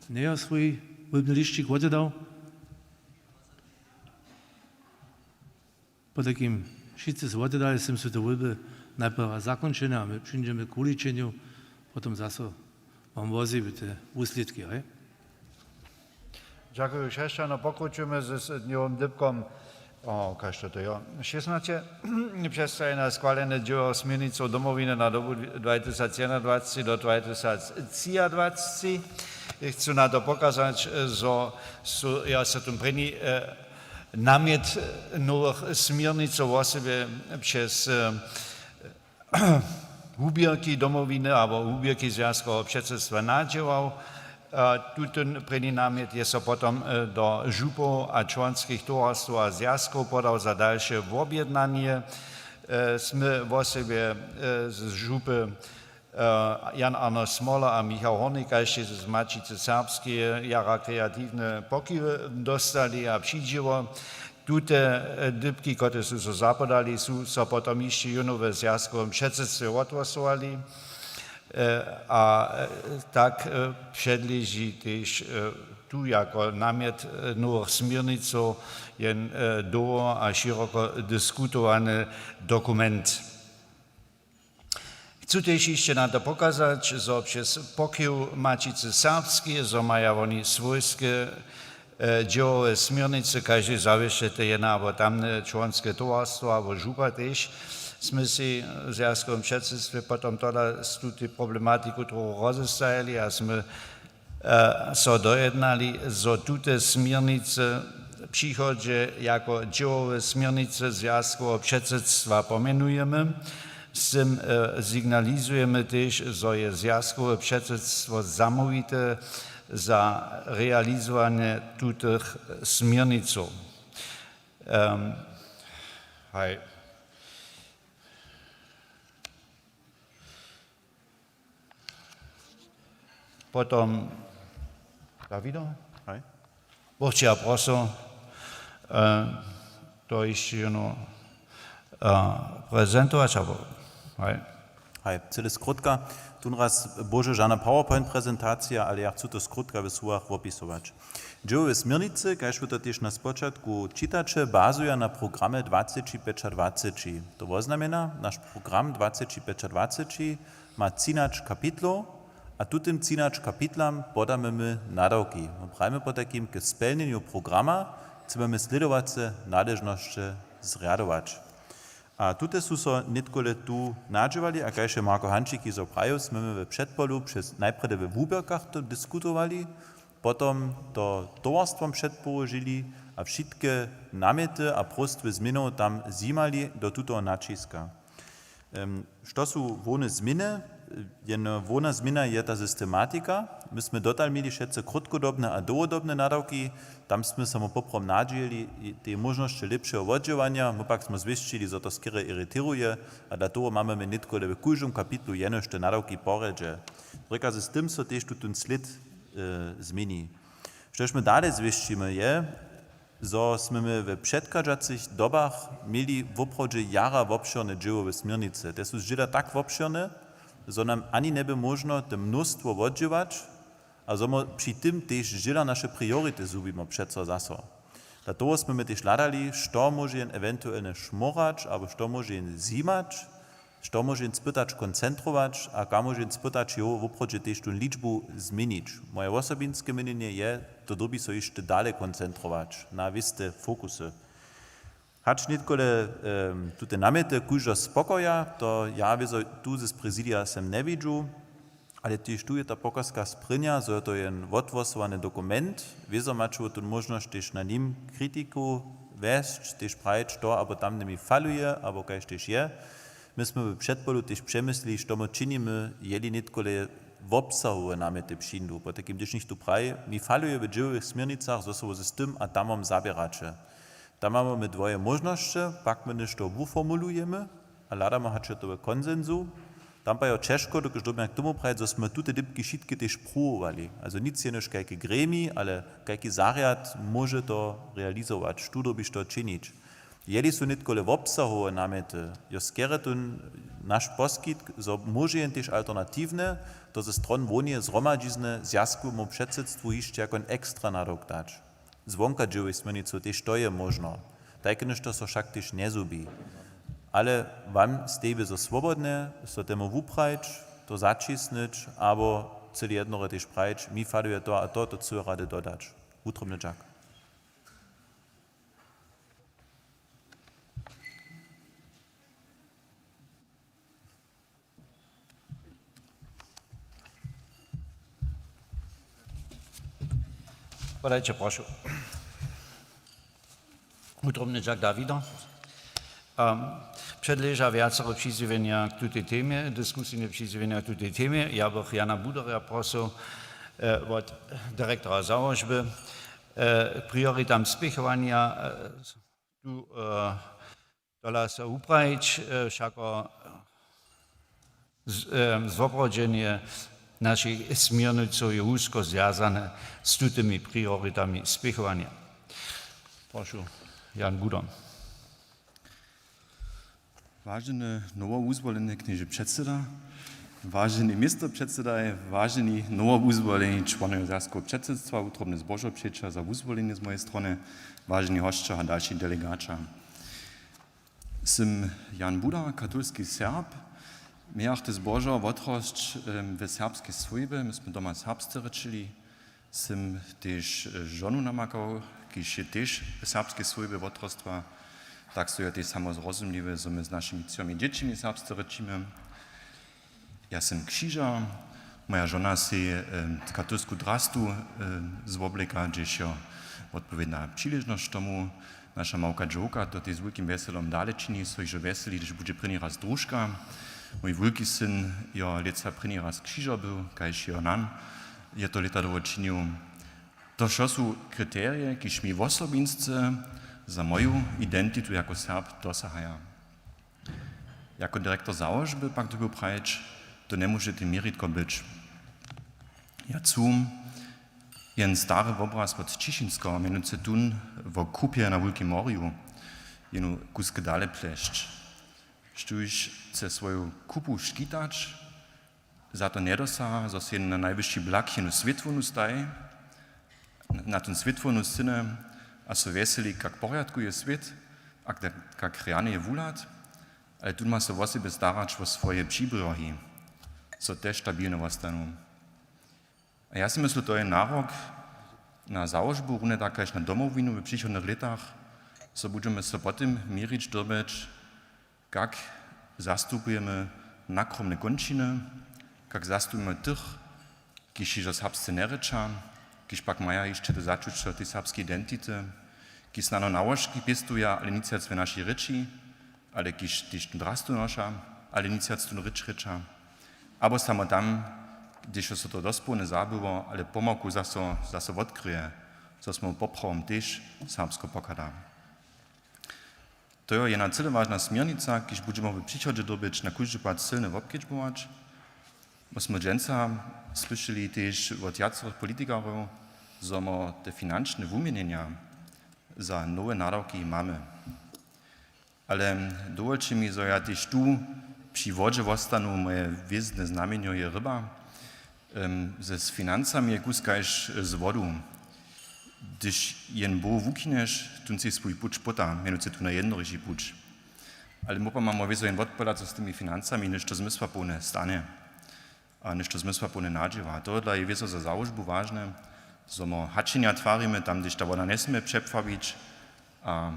njeje swój wólbny lisćik wotedał? Potajkim wšitcy su wotedali, sym su te wólby najprjedy zakónčeny a my přińdźemy k wuličenju, potom zaso wam wozjewimy te wuslědki, haj? Dźakuju, křesćano, pokročimy z dnjowym dypkom. O, kaž to, to jo. Šěstnaće, předstajenje schwalene dźěło směrnicow Domowiny na dobu dwaj tysac jedynadwacci do dwaj tysac třiadwacci. Chcu na to pokazać, zo su, ja so tym prěni, e, namjet, e, nowych směrnicow wosebje přez, e, wuběrki Domowiny abo wuběrki Zwjazkoweho předsydstwa nadźěłał. A tutón prěni namjet je so potom, e, do župow a čłonskich towarstwow a zwjazkow podał za dalše wobjednanje. E, smy wosebje, e, z župy, e, Jan Arnošt Smoler a Michał Hornik, kaž tež z Maćicy Serbskeje jara kreatiwne pokiwy dóstali a přidźěło. Tute, e, dypki, kotrež su so zapodali, su so potom hišće jónu we zwjazkowym předsydstwje wothłosowali. E, a, e, tak, e, předleži tež, e, tu jako namjet, e, nowych směrnicow jen, e, dołho a šěroko diskutowany dokument. Chcu tež hišće na to pokazać, zo přez pokiw Maćicy Serbskeje, zo maja woni swójske, e, dźěłowe směrnicy, kaž zawěsće te jene abo tamne čłonske towarstwo abo župa tež, smy sej w zwjazkowym předsydstwje potom tola z tutej problematiku trochu rozestajili a smy e, so dojednali, zo tute směrnicy w přichodźe jako dźěłowe směrnicy zwjazkoweho předsydstwa pomjenujemy. Z tym, e, signalizujemy tež, zo je zwjazkowe předsydstwo zamołwite za realizowanje tutych směrnicow. Em, haj. Potom Dawido? Haj. Wótči a proso, e, to hišće jedno, e, prezentować, abo, haj. Haj, cyle skrótka. Tón raz bóže žana PowerPoint prezentacija, ale ja chcu to skrótka w słowach wopisować. Dźěłowe směrnicy, kaž wy to tež na spočatku čitaće, bazuja na programje dwaceći pjećadwaceći. To woznamjena, naš program dwaceći pjećadwaceći ma třinaće kapitlow, a tutym třinaće kapitlam podamy my nadawki. My prajimy potajkim, k spjelnjenju programa chcemy my slědowace naležnosće zrjadować. A tute su so nětkole tu nadźěłali, a kaž je Marko Hančik hižo prajił, smy my w předpolu přez, najprjedy we wuběrkach to diskutowali, potom to towarstwom předpołožili a wšitke namjety a próstwy změnow tam zjimali do tutoho naćiska. Em, što su hłowne změny? Jedna hłowna změna je ta systematika. My smy dotal měli wšetcy krótkodobne a dołhodobne nadawki. Tam smy samo poprawom nadźijeli i te móžnosće lěpšeho wotdźěłanja. My pak smy zwěsćili, zo to skerje iritiruje, a dla toho mamy my nětkole w kóždym kapitlu jenož te nadawki po rjedźe. Rěka, z tym so tež tutón slěd, e, změni. Štož my dale zwěsćimy, je, zo smy my w předchadźacych dobach měli woprawdźe jara wobšěrne dźěłowe směrnice. Te su zdźěla tak wobšěrne, zo nam ani njeby móžno te mnóstwo wotdźěłać, a zo my při tym tež zdźěla naše priority zhubimy přeco zaso. Dla toho smy my tež hladali, što móže jen ewentuelnje šmórać abo što móže jen zjimać, što móže jen spytać koncentrować a kam móže jen spytać, jo, woprawdźe tež tu ličbu změnić. Moje wosobinske měnjenje je, to dyrbi so hišće dale koncentrować na wěste fokusy. Hač nětkole, em, tute namjety kóždeho spokoja, to ja wězo tu z prezidija sem njewidźu, ale tež tu je ta pokazka sprěnja, zo je to jen wothłosowany dokument. Wězo maće wot tu móžnosć tež na nim kritiku wjesć, tež prajić, to abo tam mi faluje, abo kaž tež je. My smy w předpolu tež přemyslili, što my činimy, jeli nětkole wobsahowe namjety přińdu. Potajkim, hdyž něchtó praji, mi faluje w dźěłowych směrnicach, zo so z tym a tamom zaběraće. Tam mamy my dwoje móžnosće, pak my něšto wuformulujemy a hladamy, hač je to w konsensu. Tam pak je ćežko, dokelž dyrbimy k tomu prajić, zo smy tute dypki wšitke tež pruwowali. Also nic jenož kajki gremij, ale kajki zarjad móže to realizować, štó dyrbiš to činić. Jeli su nětkole wobsahowe namjety, jo skerje tón naš poskitk, zo móže jen tež alternatiwnje to ze stron hłowneje zhromadźizny zwjazkowemu předsydstwu hišće jako ekstra nadawk dać. Zwonka dźěłowych směrnicow tež to je móžno. Tajke něšto so wšak tež njezhubi. Ale wam stej wězo swobodnje so temu wuprajić, to zaćisnyć abo cyle jednore tež prajić, mi faluje to a to, to chcu rady dodać. Wutrobny dźak. Podajće, prošu. Wutrobny dźak Dawido. Em, předleža wjacore přizjewjenja k tutej temje, diskusijne přizjewjenja k tutej temje. Ja bych Jana Budarja prosył, e, wot direktora załožby, e, k prioritam spěchowanja, e, tu, e, tola so wuprajić, e, wšako z-, e, zwoprawdźenje našich směrnicow je wusko zwjazane z tutymi prioritami spěchowanja. Prošu, Jan Budar. Waženy nowowuzwoleny knježe předsyda, waženy městopředsydaj, waženi nowowuzwoleni čłonojo zwjazkoweho předsydstwa, wutrobne zbožo přeća za wuzwolenje z mojej strony, waženi hosćo a dalši delegaća. Sym Jan Budar, katolski Serb. Mějach te zbožo wotrosć, em, w serbskej swójbje. My smy doma serbsce rěčili. Sym tež, e, žonu namakał, kiž je tež w serbskej swójbje wotrostła. Tak so je tež samo zrozumliwe, zo my z našimi třomi dźěćimi serbsce rěčimy. Ja sym křižar, moja žona sej, e, katolsku drastu, e, z wobleka, hdźež jo wotpowědna přiležnosć tomu. Naša małka dźowka to tež z wulkim wjeselom dale čini, so hižo wjeseli, hdyž budźe prěni raz družka. Mój wulki syn jo lětsa prěni raz křižar był, kaž jeho nan je to lěta dołho činił. To wšo su kriterije, kiž mi wosobinsce za moju identitu jako Serb dosahaja. Jako direktor załožby pak dyrbju prajić, to njemóže te měritko być. Ja chcu jen stary wobraz wot Ćišinskeho, mjenujcy tón wo kupje na Wulkim morju, jenu kusk dale plešć. Štóž chce swoju kupu škitać, za to njedosaha, zo sej na najwyšši blak jenu swětłownu staji, na tón swětłownu syny a so wjeseli, kak w porjadku je swět a kak, kak rjany je wuhlad, ale tón ma so wosebje starać wo swoje přibrjohi, zo tež stabilne wostanu. A ja sej myslu, to je narok na załožbu, runje tak kaž na Domowinu w přichodnych lětach, zo budźemy so po tym měrić dyrbjeć, kak zastupujemy nakromne kónčiny, kak zastupujemy tych, kiž hižo serbsce njerěča, kiž pak maja hišće te začuće tež serbskeje identity, kiž snano nałožki pěstuja, ale nic wjac w našej rěči, ale kiž tež tón drastu noša, ale nic wjac tón rěč rěča. Abo samo tam, hdźež so to dospołnje zabyło, ale pomałku zaso, zaso wotkryje, zo smy poprawom tež serbsko pochada. To je jedna cyle wažna směrnica, kiž budźemy w přichodźe dyrbjeć na kóždy pad sylnje wobkedźbować. My smy dźensa słyšeli tež wot wjacorych politikarjow, zo my te finančne wuměnjenja za nowe nadawki mamy. Ale dowolće mi, zo ja tež tu při wodźe wostanu, moje hwězdne znamjenjo je ryba. Em, ze, z financami je kusk kaž z wodu. Hdyž jen bow wukinješ, tón sej swój puć pota, mjenujcy tu na jednoriši puć. Ale mópa mam wězo jen wotpohladać, zo z tymi financami něšto zmysłapołne stanje a něšto zmysłapołne nadźěła. Tohodla je wězo za załožbu wažne, zo my hačenja twarimy tam, hdyž ta woda njesmě přepławić, a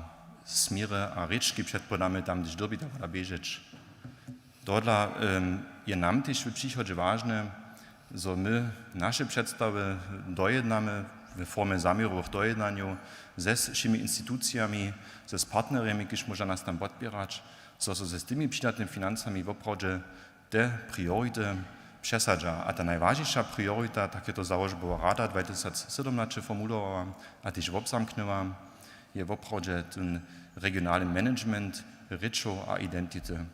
směry a rěčki předpohladamy tam, hdyž dyrbi ta woda běžeć. Tohodla, em, je nam tež w přichodźe wažne, zo my naše předstawy dojednamy we formje zaměrowych dojednanjow ze wšěmi institucijami, ze partnerjemi, kiž móža nas tam podpěrać, zo so z tymi přidatnymi financami woprawdźe te priority přesadźa. A ta najwažniša priorita, tak je to załožbowa rada dwatysacsydomnaće formulowała a tež wobzamknyła, je woprawdźe ten regionalny management rěčow a identity.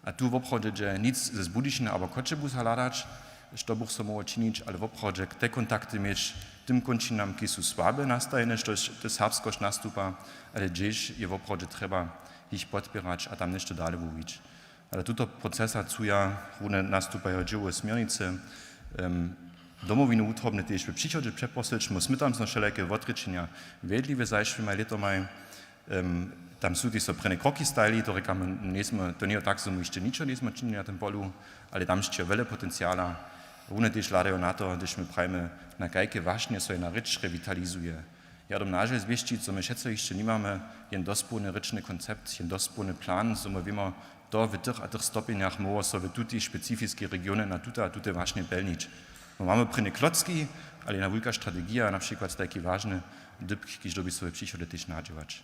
A tu woprawdźe dźe nic z Budyšina abo Choćebuza hladać, što bych so móhł činić, ale woprawdźe te kontakty měć tym kónčinam, kiž su słabe nastajene, štož te serbskosć nastupa, ale hdźež je woprawdźe trjeba jich podpěrać a tam něšto dale wuwić. Ale tuto procesa chcu ja runje nastupajo dźěłowe směrnicy, em, Domowinu wutrobne tež w přichodźe přeprosyć. My smy tam so wšelake wotrěčenja wjedli w zašłymaj lětomaj. Em, tam su tež so prěnje kroki stajili, to rěkamy, njejsmy, to njeje tak, zo my hišće ničo njejsmy činili na tym polu, ale tam hišće wjele potenciala. Runje tež hladajo na to, hdyž my prajimy, na kajke wašnje so jedna rěč rewitalizuje. Ja dom na žel zwěsćić, zo my wšetcy hišće nimamy jen dospołny rěčny koncept, jen dospołny plan, zo my wěmy, to w tych a tych stopjenjach móhło so w tutej specifiskej regionje na tute a tute wašnje pelnić. My mamy prěnje klocki, ale jedna wulka strategija, na přikład tajki wažny dypk, kiž dyrbi so w přichodźe tež nadźěłać.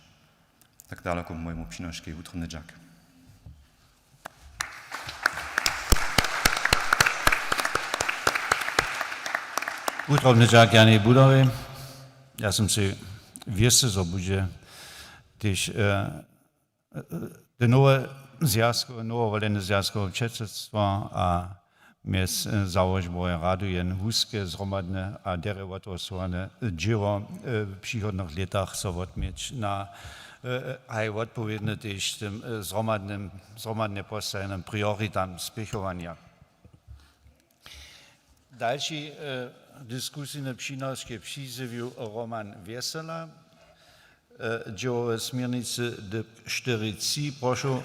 Tak daloko k mojemu přinoškej. Wutrobny dźak. Wutrobny dźak Janej Budowej. Ja sym sej wěsty, zo budźe tež, e, e, te nowe zwjazkowe, nowowolene zwjazkowe předsydstwo a mjez, e, załožbowe radu jen wuske zhromadne a derje wothłosowane dźěło, e, w přichodnych lětach so wotměć na, e, e, haj wotpowědne tež tym, e, zhromadnym, zhromadnje postajenym prioritam spěchowanja. Dalši, e, diskusijny přinošk je přizjewił Roman Wjesela, e, dźěłowe směrnicy dypk štyri tři, prošu.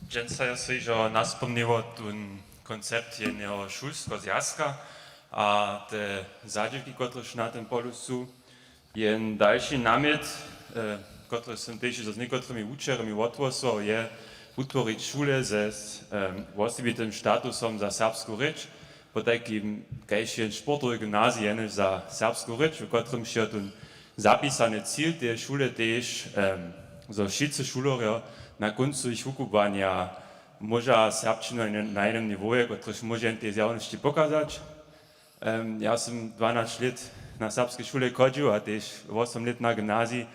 Dźensa je so hižo naspomniło tón koncept jedneho šulskeho zwjazka a te zadźěłki, kotrež na tym polu su. Jen dalši namjet, e, kotryž sym tež hižo z někotrymi wučerjemi wothłosował, je wutworić šule ze, e, wosebitym statusom za serbsku rěč, potajkim kaž jen sportowy gymnazij jenož za serbsku rěč, w kotrymž je tón zapisany cil teje šule tež, em, zo wšitcy šulerjo na kóncu jich wukubłanja móža serbšćinu na jednym niwowje, kotryž móže jen tej zjawnosći pokazać. Em, ja sym dwanaće lět na serbskej šule chodźił a tež wosom lět na gymnazij.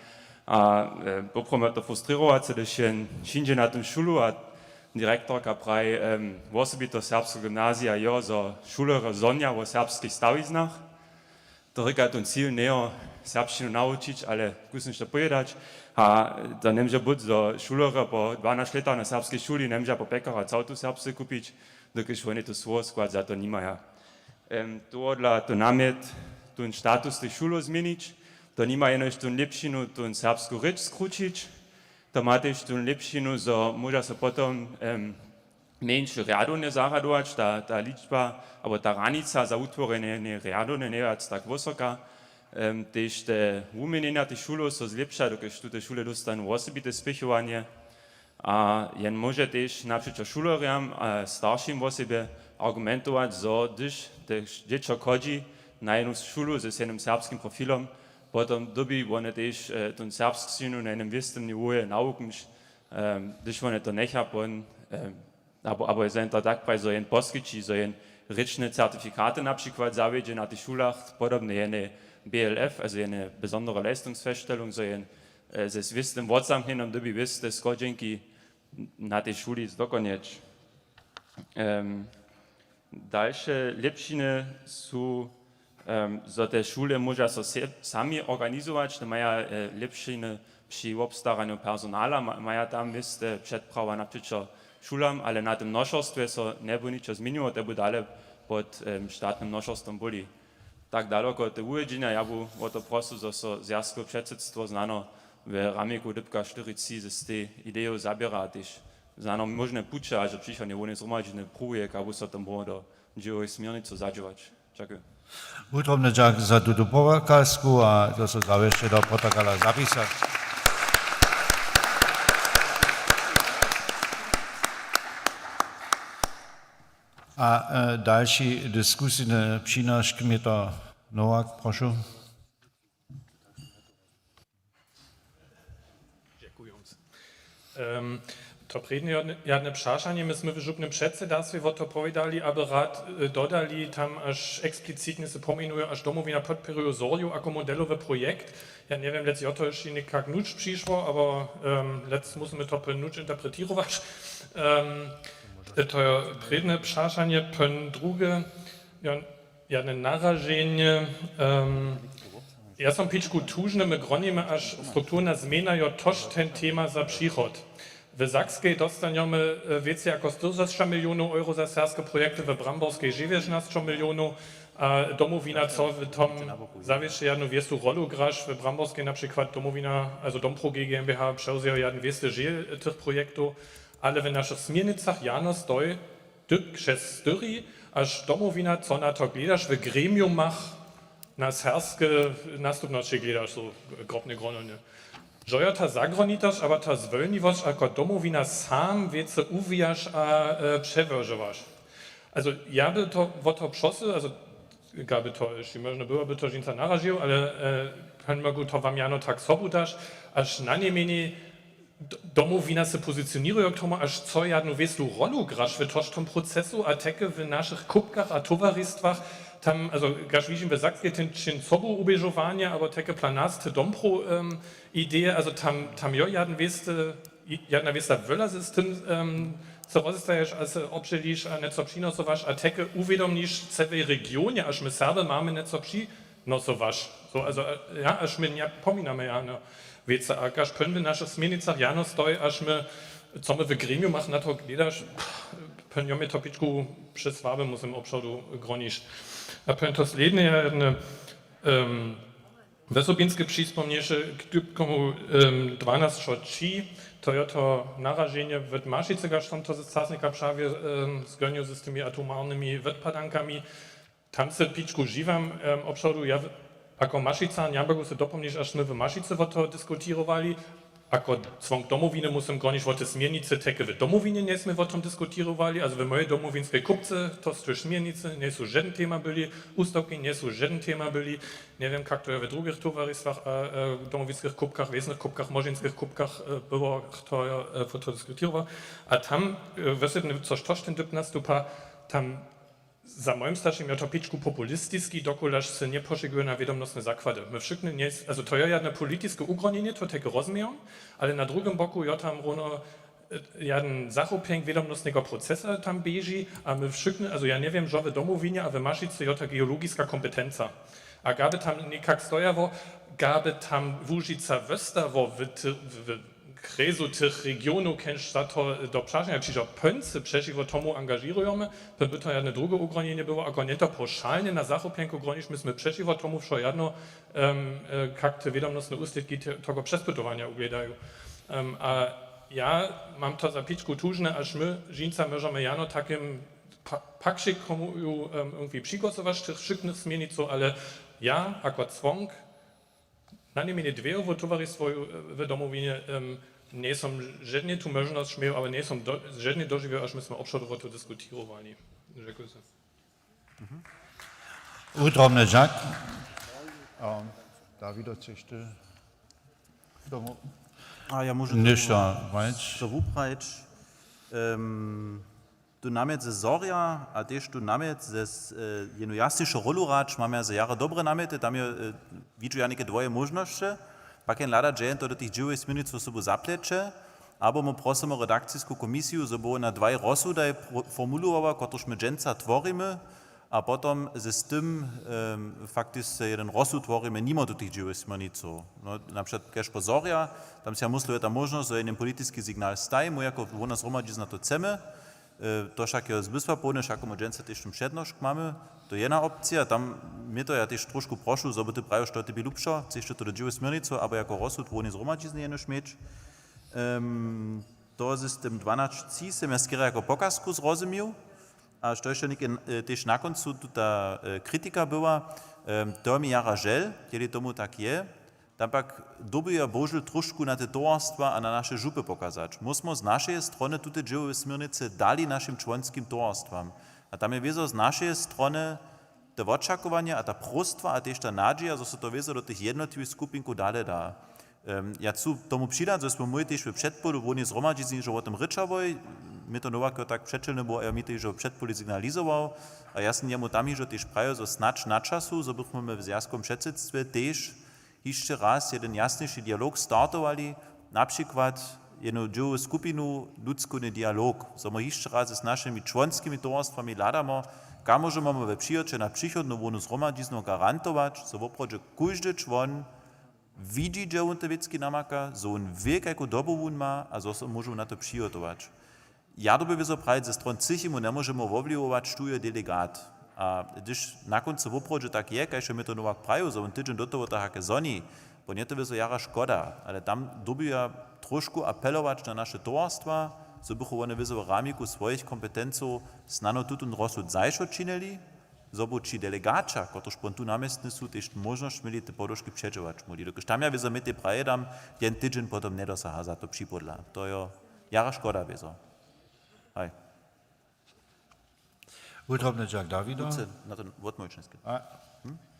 A e, poprawom je to frustrirowace, hdyž jen přińdźe na tón šulu a direktorka praji, em, wosebito serbskeho gymnazija jo, zo šulerjo zhonja wo serbskich stawiznach. To rěka, tón cil njejo serbšćinu nawučić, ale kusnje to powědać. A to njemóže być, zo šulerjo po dwanaće lětach na serbskej šuli njemóža po pjekarach całtu serbsce kupić, dokelž woni tu słowoskład za to nimaja. Em, tohodla to namjet, tón status tych šulow změnić, to nima jenož tón lěpšinu, tón serbsku rěč skrućić, to ma tež tón lěpšinu, zo móža so potom em, mjeńše rjadownje zarjadować, ta, ta ličba abo ta hranica za wutworjenje rjadownje njeje wjac tak wysoka. Em, tež te wuměnjenja tych šulow so zlěpša, dokelž tute šule dóstanu wosebite spěchowanje. A jen móže tež napřećo šulerjam a staršim wosebje argumentować, zo hdyž te dźěćo chodźi na jednu šulu z jednym serbskim profilom, potom dyrbi wone tež e, tón serbšćinu na jednym wěstym niwoje nawuknyć, em, hdyž wone to njecha, pon, em, abo, abo zo jen to tak praji, zo jen poskići, zo jen rěčne certifikaty na přikład zawjedźe na tych šulach, podobne jene B L F, also jene besondere Leistungsfeststellung, zo jen e, ze wěstym wotzamknjenjom dyrbi wěste schodźenki na tej šuli zdokonjeć. Em, dalše lěpšiny su, em, zo te šule móža so se, sami organizować, to maja e, lěpšiny při wobstaranju personala, ma, maja tam wěste předprawa napřećo šulam, ale na tym nošerstwje so njeby ničo změniło, te by dale pod em, statnym nošerstwom byli. Tak daloko te wuwjedźenja, ja bu wo to prosył, zo so zwjazkowe předsydstwo znano w ramiku dypka štyri tři z tej ideju zaběra a tež znano móžne puće a zo přichodnje hłowne zhromadźizny pruwuje, kak by so to móhło do dźěłowej směrnicy zadźěłać. Dźakuju. Wutrobny dźak za tutu pokazku a to so zawěsće do protokola zapisać. A e, dalši diskusijny přinošk, Mětr Nowak, prošu. Dźekując. Em, to prědnje jadne, jadne přašanje, my smy w župnym předsedarstwje wo to powědali, aby rad e, dodali, tam až eksplicitnje se pomjenuju, až Domowina podpěruju Zorju jako modelowy projekt. Ja njewěm, lec jo to hišće někak nuč přišło, abo em, lec musymy to pon nuč interpretirować. Em, to je prědne přašanje, pon druge, jo, jadne naraženje. Em, ja som pičku tužny, my gronimy, až strukturna změna jo tož ten tema za přichod. W Sakskej dostanjemy e, wěcej jako štyrćašćdźesat milionow euro za serbske projekty, w Bramborskej žewjećnaće milionow. A Domowina, co w tom zawěsće jadnu wěstu rolu graš, w Bramborskej na přikład Domowina, also Dompro G G M B H přewzejo jadn wěsty žěl tych projektow, ale w našich směrnicach jano stoj, ty přez styri, až Domowina, co na to gledaš, w gremiumach na serbske nastupnosće gledaš, so grobnje gronowne. Žo jo ta zagronitasć abo ta zwolniwosć jako Domowina sam wěcy uwijaš a e, přewjožowaš. Also ja by to wo to prosył, also ga by to hišće móžno było, by to žinca naražił, ale e, pon mogu to wam jano tak sobu daš, až na njemjenjej D-, Domowina se pozicioněrujo k tomu, až co jadnu wěstu rolu graš w tož tom procesu a teke w našich kupkach a towaristwach, tam, also, gaž wižim, w Sakskej ten čin sobu uběžowanja, abo teke planast Dompro em, ideje, also tam, tam jo jadn wěste, jadna wěsta wjela z tym em, co rozestajaš a se obdźěliš a njeco přinosowaš a teke uwědomniš cełej regionje, až my Serby mamy njeco při nosowaš. So, also, e, ja, až my nje pominamy, ja, no, wěcy, a kaž pon w našich směrnicach jano stoj, až my, co my w gremiumach na to gledaš, pon jo mi to pičku přesłabe, musym obšodu groniš. A pon to slědnje, ja, jedne, em, wěsobinske přispomnješe k dypkomu em, dwanaće tři, to jo to naraženje wot Mašicy, kaž som to z Casnika přawje em, zgonił z tymi atomarnymi wotpadankami. Tam se pičku žiwam em, obšodu, ja w-, ako Mašica, Njambergu se dopomniš, až smy w Mašicy wo to diskutirowali, ako cłonk Domowiny musym gronić wo te směrnicy, teke w Domowinje njesmy wo tom diskutirowali, also w mojej domowinskej kupce, to su směrnicy, njejsu žedne tema byli, ustawki njejsu žedne tema byli, njewěm, kak to je w drugich towaristwach a e, domowinskich kupkach, wěsnych kupkach, młodźinskich kupkach e, było, chto je e, wo to diskutirował. A tam e, wosebnje, což tož ten dypk nastupa, tam Za mojim staršim jo to pičku populistiski, dokulaž se njepošikuje na wědomnostne zakłady. My wšykny njes-, also to jo jedne politiske ugronjenje, to tak rozumiem, ale na drugim boku jo tam równo, e, jeden zachopjenk wědomnostneho procesa tam běži a my wšykny, also ja nie wiem, że w Domowinje a w Mašicy jo ta geologiska kompetenca. A gaby tam někak stojało, gaby tam Łužica wóstało w, ty-, w, w krjesu tych regionow, kenž za to do prašenja přišło, pón se přećiwo tomu angažěrujemy, pón by to jedne druge ugronjenje było, ako njeto paušalnje na zachopjenku gronić, my smy přećiwo tomu wšo jedno, em, e, kak te wědomnostne wuslědki te-, toho přespytowanja wuglědaju. Em, a ja mam to za pičku tužne, až my, Žinca, móžemy jano takim pa-, pakšik komu, em, irgendwie přigłosować tych wšyknych směrnicow, ale ja, jako cłonk, na nejmjenjej dwejowe towarstwoju, e, w Domowinje, em, njejsom žednje tu móžnosć měł, ale njejsom do-, žednje dožiwił, až my smy wopřodowo to diskutirowali. Dźekujcy. Wudrobny dźak. A Dawido, chceš ty tomu A ja móžu něšto wajć? To wuprajić. Em, Tu namjet ze Zorja a tež tu namjet ze s-, e, jenu jasnišu rólu hrać, mamy jara dobre namjety, tam je, e, widźu ja něke dwoje móžnosće, pak jen hlada, dźe jen to do tych dźěłowych směrnicow sobu zapleće, abo my prosymy redakcisku komisiju, zo by wona dwaj rozsudaj pro-, formułowała, kotryž my dźensa tworimy, a potom z tym, em, faktiske jeden rozsud tworimy nimo do tych dźěłowych směrnicow. No, na přikład kaž po Zorja, tam sej ja myslu, je ta móžnosć, zo jedyn politiski signal staj, my jako hłowna zhromadźizna to chcemy, E, to wšak je zmysłapołdne, wšak my dźensa tež tu přednošk mamy. To je jedna opcija, tam mě to ja tež trošku prošu, zo by ty prajił, što ty bi lubšo, chceš to do dźěłowej směrnicy, abo jako rozsud hłownej zhromadźizny jenož měć. Em, to z tym dwanaće tři sym ja skerje jako pokazku zrozumił. A što hišće něke, e, tež na kóncu tuta, e, kritika była, em, to je mi jara žel, hdźeli tomu tak je. Tam pak dyrbju ja bohužel trošku na te towarstwa a na naše župy pokazać. My smo z našeje strony tute dźěłowe směrnicy dali našim čłonskim towarstwam. A tam je wězo z našeje strony te wočakowanja a ta próstwa a tež ta nadźija, zo so to wězo do tych jednotliwych skupinkow dale da. Em, ja chcu tomu přidać, zo smo mój tež w předpolu hłownej zhromadźizny hižo wo tym rěčałoj. Mě to Nowak jo tak přećelny był, a jo mi to hižo w předpolu signalizował. A ja sym jemu tam hižo tež prajił, zo snadź na času, zo bychmy my w zwjazkowym předsydstwje tež hišće raz jedyn jasniši dialog startowali, na přikład jednu dźěłowu skupinu, ludskowny dialog, zo my hišće raz z našimi čłonskimi towarstwami hladamy, kak móžemy we přichodźe na přichodnu hłownu zhromadźiznu garantować, zo woprawdźe kóždy čłon widźi, hdźe wón te wěcki namaka, zo wón wě, kajku dobu wón ma a zo so móžu na to přihotować. Ja dyrbju wězo prajić, ze stron třěchimu njemóžemy wobwliwować, štó je delegat. A hdyž na kóncu woprawdźe tak je, kaž je mi to Nowak prajił, zo wón tydźeń do toho tak hake zhoni, po nje to wězo jara škoda. Ale tam dyrbju ja trošku apelować na naše towarstwa, zo bychu wone wězo w ramiku swojich kompetencow snano tutón rozsud zašo činili, zo by ći delegaća, kotryž potom tu na městnje su, tež móžnosć měli te podłožki předźěłać móhli. Dokelž tam ja wězo mi te prajedam, jen tydźeń potom njedosaha za to připodla. To je jara škoda wězo. Haj. Wudrobny dźak Dawido. Wótce, na ten wotmołwić njeskej. A,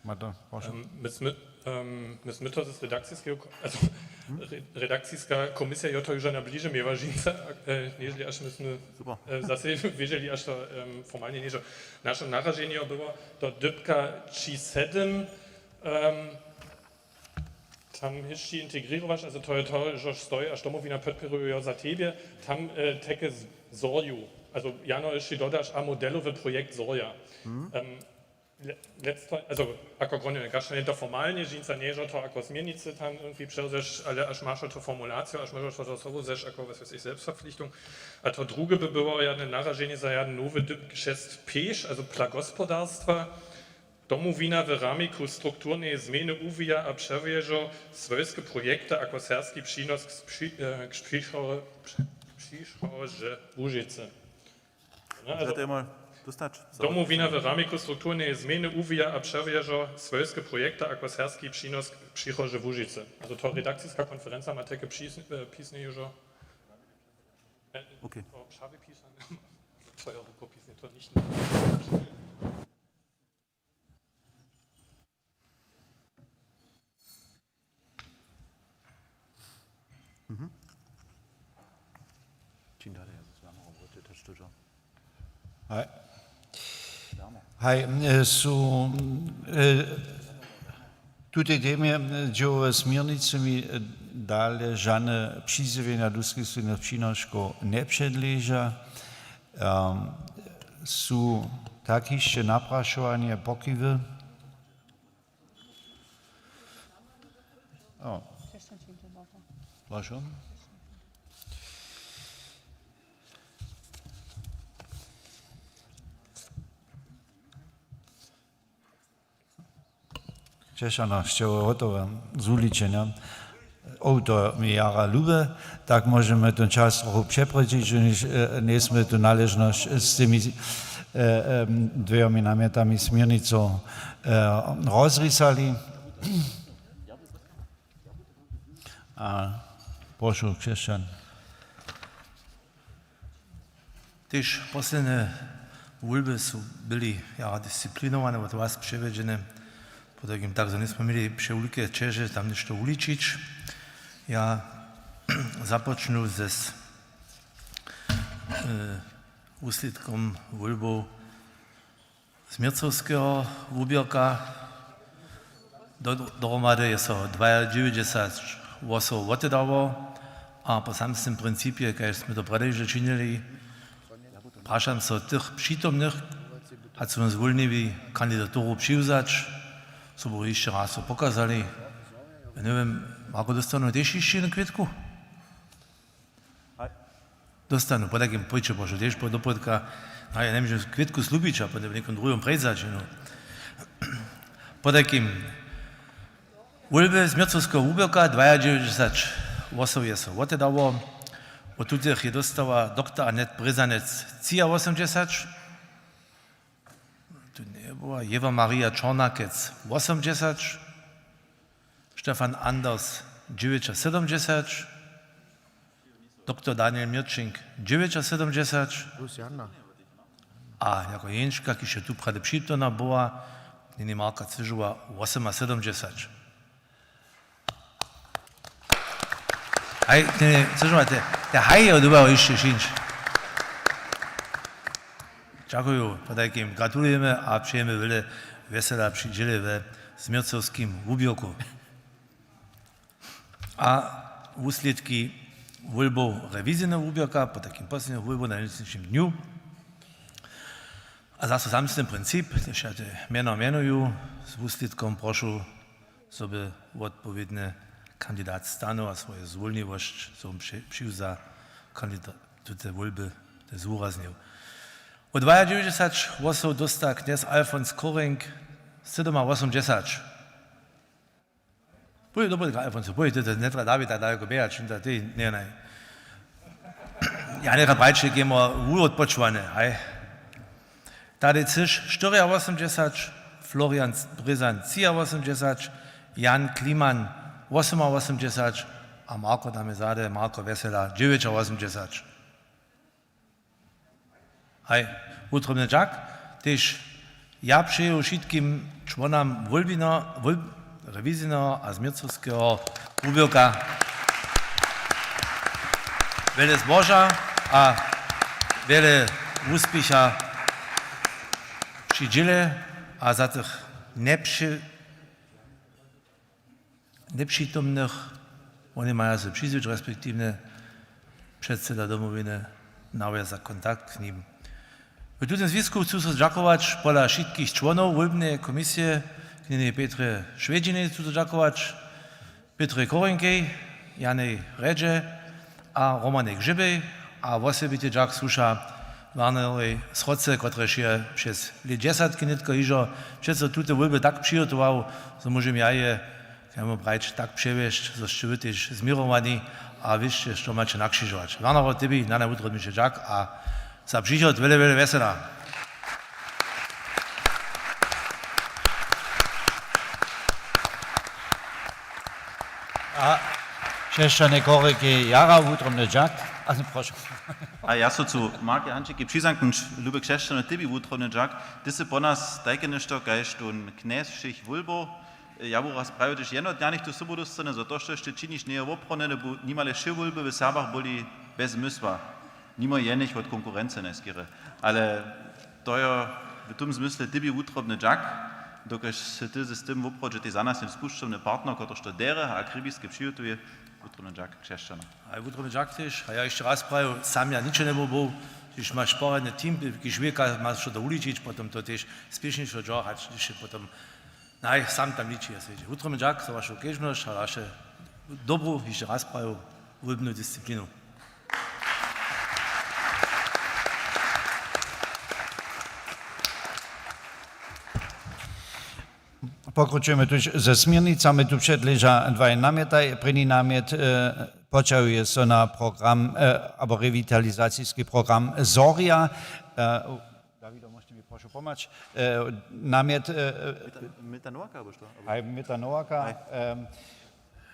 Martin, prošu. Em, my smy, em, my smy to z redakciskeho ko-, also, re-, redakciska komisija jo to hižo na bliže měła, Žinca, e, něžli, až my smy, super, e, zase wědźeli, až to, em, formalnje něžo. Naše naraženje jo było, to dypka tři sedym, em, tam hišći integrěrować, also to je to, žož stoji, až Domowina podpěruju jo za tebje, tam, e, teke z-, Zorju, also jano hišći dodaš, a modelowy projekt Zorja. Mhm. Em, le-, letzte, also, ako grunje, kaž to formalnje, Žinca, nježo to ako změnicy tam irgendwie přewzeš, ale až maš to formulaciju, až móžeš to do sobu zeš, ako, was weiß ich, Selbstverpflichtung. A to druge by było jedne naraženje za jedne nowe dypk šest pěš, also dla gospodarstwa, Domowina w ramiku strukturneje změny wuwija a přewježo swójske projekty a k serbski přinos k spři-, e, k přicho-, při-, přichodźe Łužicy. No, also, to je mój dostać. Domowina w ramiku strukturneje změny wuwija a přewježo swójske projekty a k serbski přinos k přichodźe Łužicy. Also to redakciska konferenca ma teke přis-, e, pisnje hižo. E, okay. To přepisane. To je rukopisnje, to nicht. Mhm. Čim dale, ja, z wama roboty, to je to. Haj. Wama. Haj, e, su, e, tutej temje, e, dźěłowe směrnicy mi, e, dale žane přizjewjenja diskusijnych přinoškow njepředleža. Em, su tak hišće naprašowanje, pokiwy? O. Prošo. Ćešana, sće hotowe z wuličenjom. O, to mi jara lube, tak móžemy ten čas trochu přeprědźić, že niž, e, njejsmy tu naležnosć z tymi, e, em, dwěmi namjetami směrnicow, e, rozrisali. A prošu, Křesćan. Tež poslednje wólby su byli jara disciplinowane, wot was přewjedźene, potajkim tak, zo njejsmy měli přewulke ćeže tam něšto wuličić. Ja započnu ze s-, e, wuslědkom wólbow změrcowskeho wuběrka. Do-, dohromady je so dwajadźewjećdźesat hłosow wotedało a po samsnym principje, kaž smy to prjedy hižo činili, prašam so tych přitomnych, hač su zwólniwi kandidaturu přiwzać, so by hišće raz so pokazali. Ja njewěm, Marko, dóstanu tež hišće jednu kwětku? Dóstanu, potajkim pójće, prošu, tež po dopołdka, no, ja njemóžem kwětku slubić a potom někom druhim prejsać, no. Potajkim, wólby změrcowskeho wuběrka, dwajadźewjećdźesat hłosow je so wotedało, wot tutych je dóstała doktor Annette Brězanec třiawosomdźesat, tu njebyła, Ewa Maria Čornakec wosomdźesat, Stefan Anders dźewjećasydomdźesat, doktor Daniel Měrčink dźewjećasydomdźesat. Plus Jana. A jako jenička, kiž je tu prjedy přitomna była, knjeni Marka Cyžowa wosomasydomdźesat. Haj, knjeni Cyžowa, te, te haj je dobało hišće šińć. Dźakuju, potajkim gratulujemy a přejemy wjele wjesela při dźěle we změrcowskim wuběrku. A wuslědki wólbow rewizijneho wuběrka, potajkim poslednich wólbow na lětničnym dnju. A zaso samsny princip, tež ja te mjena mjenuju, z wuslědkom prošu, zo by wotpowědny kandidat stanył a swoju zwólniwosć, zo by při-, přiwza kandidatute wólby, te zwuraznju. Wot dwajadźewjećdźesat hłosow dósta knjez Alfons Korenk, sydomawosomdźesat. Pój, dobry, Alfonso, pój, ty, ty, njetra Dawid, tak daleko běhać, to ty, nie, nie. Ja njetra Brajček, jemo wótpočwane, haj. Tadej Cyš, štyriawosomdźesat, Florian Brězan, třiawosomdźesat, Jan Kliman, wosomawosomdźesat, a Marko, damy zady, Marko Wjesela, dźewjećawosomdźesat. Haj, wutrobny dźak tež ja přeju wšitkim čłonam wólbino-, wól-, rewizijneho a změrcowskeho wuběrka wjele zboža a wjele wuspěcha při dźěle a za tych njepři-, njepřitomnych, woni maja so přizwić, respektiwnje předseda Domowiny nawjazać kontakt k nim. W tutym zwisku chcu so dźakować pola wšitkich čłonow wólbneje komisije, knjenej Pětrje Šwjedźinej chcu so dźakować, Pětrje Korenkej, Janej Rjedźe a Romanej Gřybej a wosebity dźak słuša Warnerowej srodce, kotryž je přez lět dźesatki nětko hižo přeco tute wólby tak přihotował, zo móžem ja je, chcemy prajć, tak přewjesć, zo sće wy tež změrowani a wěsće, što maće nakřižować. Warnero, tebi na najwutrobniši dźak a za přichod wjele, wjele wjesela. A křesćane Koriki jara wutrobny dźak. A, prošu. A ja so chcu Markej Hančikej přizamknąć, luby křesćane, tebi wutrobny dźak. Ty sy po nas tajke něšto kaž tón knjez wšěch wólbow. Ja bu raz prajił, hdyž jeno dnja něchtó sobu dóstane, zo to, što hišće činiš, njeje woprawdnje, bu nimale wšě wólby w Serbach byli bez zmysła. Nimo jenych wot konkurency najskerje. Ale to jo, W tym zmysle tebi wutrobny dźak, dokelž sy ty z tym woprawdźe tej za nas spušćomny partner, kotryž to derje a kribiske přihotuje, wutrobny dźak, křesćana. A wutrobny dźak tež, a ja hišće raz prajił, sam ja ničo njebył był, hdyž maš poradny team, hdyž wěka maš to wuličić, potom to tež spěšnišo dźo, hač hdyž je potom naj, sam tam liči, ja sej. Wutrobny dźak za wašu kedźbnosć a waše dobru, hišće raz prajił, wólbnu disciplinu. Pokročujemy tuž ze směrnicami, tu předleža dwaj namjetaj. Prěni namjet, e, poćahuje so na program, e, abo rewitalizacijski program Zorja. E, Dawido, móžeš mi prošu pomhać? E, namjet, e, e, Meta Nowaka, abo što? Haj, Meta Nowaka. Haj. Em,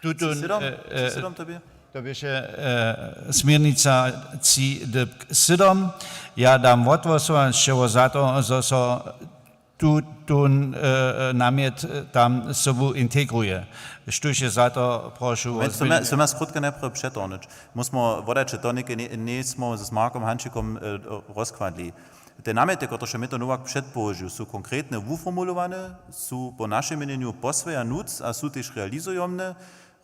tutón, Tři sydom? E, e, Tři sydom to bě? To běše, e, směrnica tři dypk sydom. Ja dam wothłosować, čeho za to, zo so tutón, e, e, namjet, e, tam sobu integruje. Štóž je za to, prošu o Moment, so mje, zmienje. So mje skrótke najprjedy přetohnyć. Móžemy wodać, to něke nje-, njejsmy z Markom Hančikom, e, rozkładli. Te namjety, kotrež je Meta Nowak předpołožił, su konkretnje wuformulowane, su po našim měnjenju posłeja nutř a su tež realizujomne.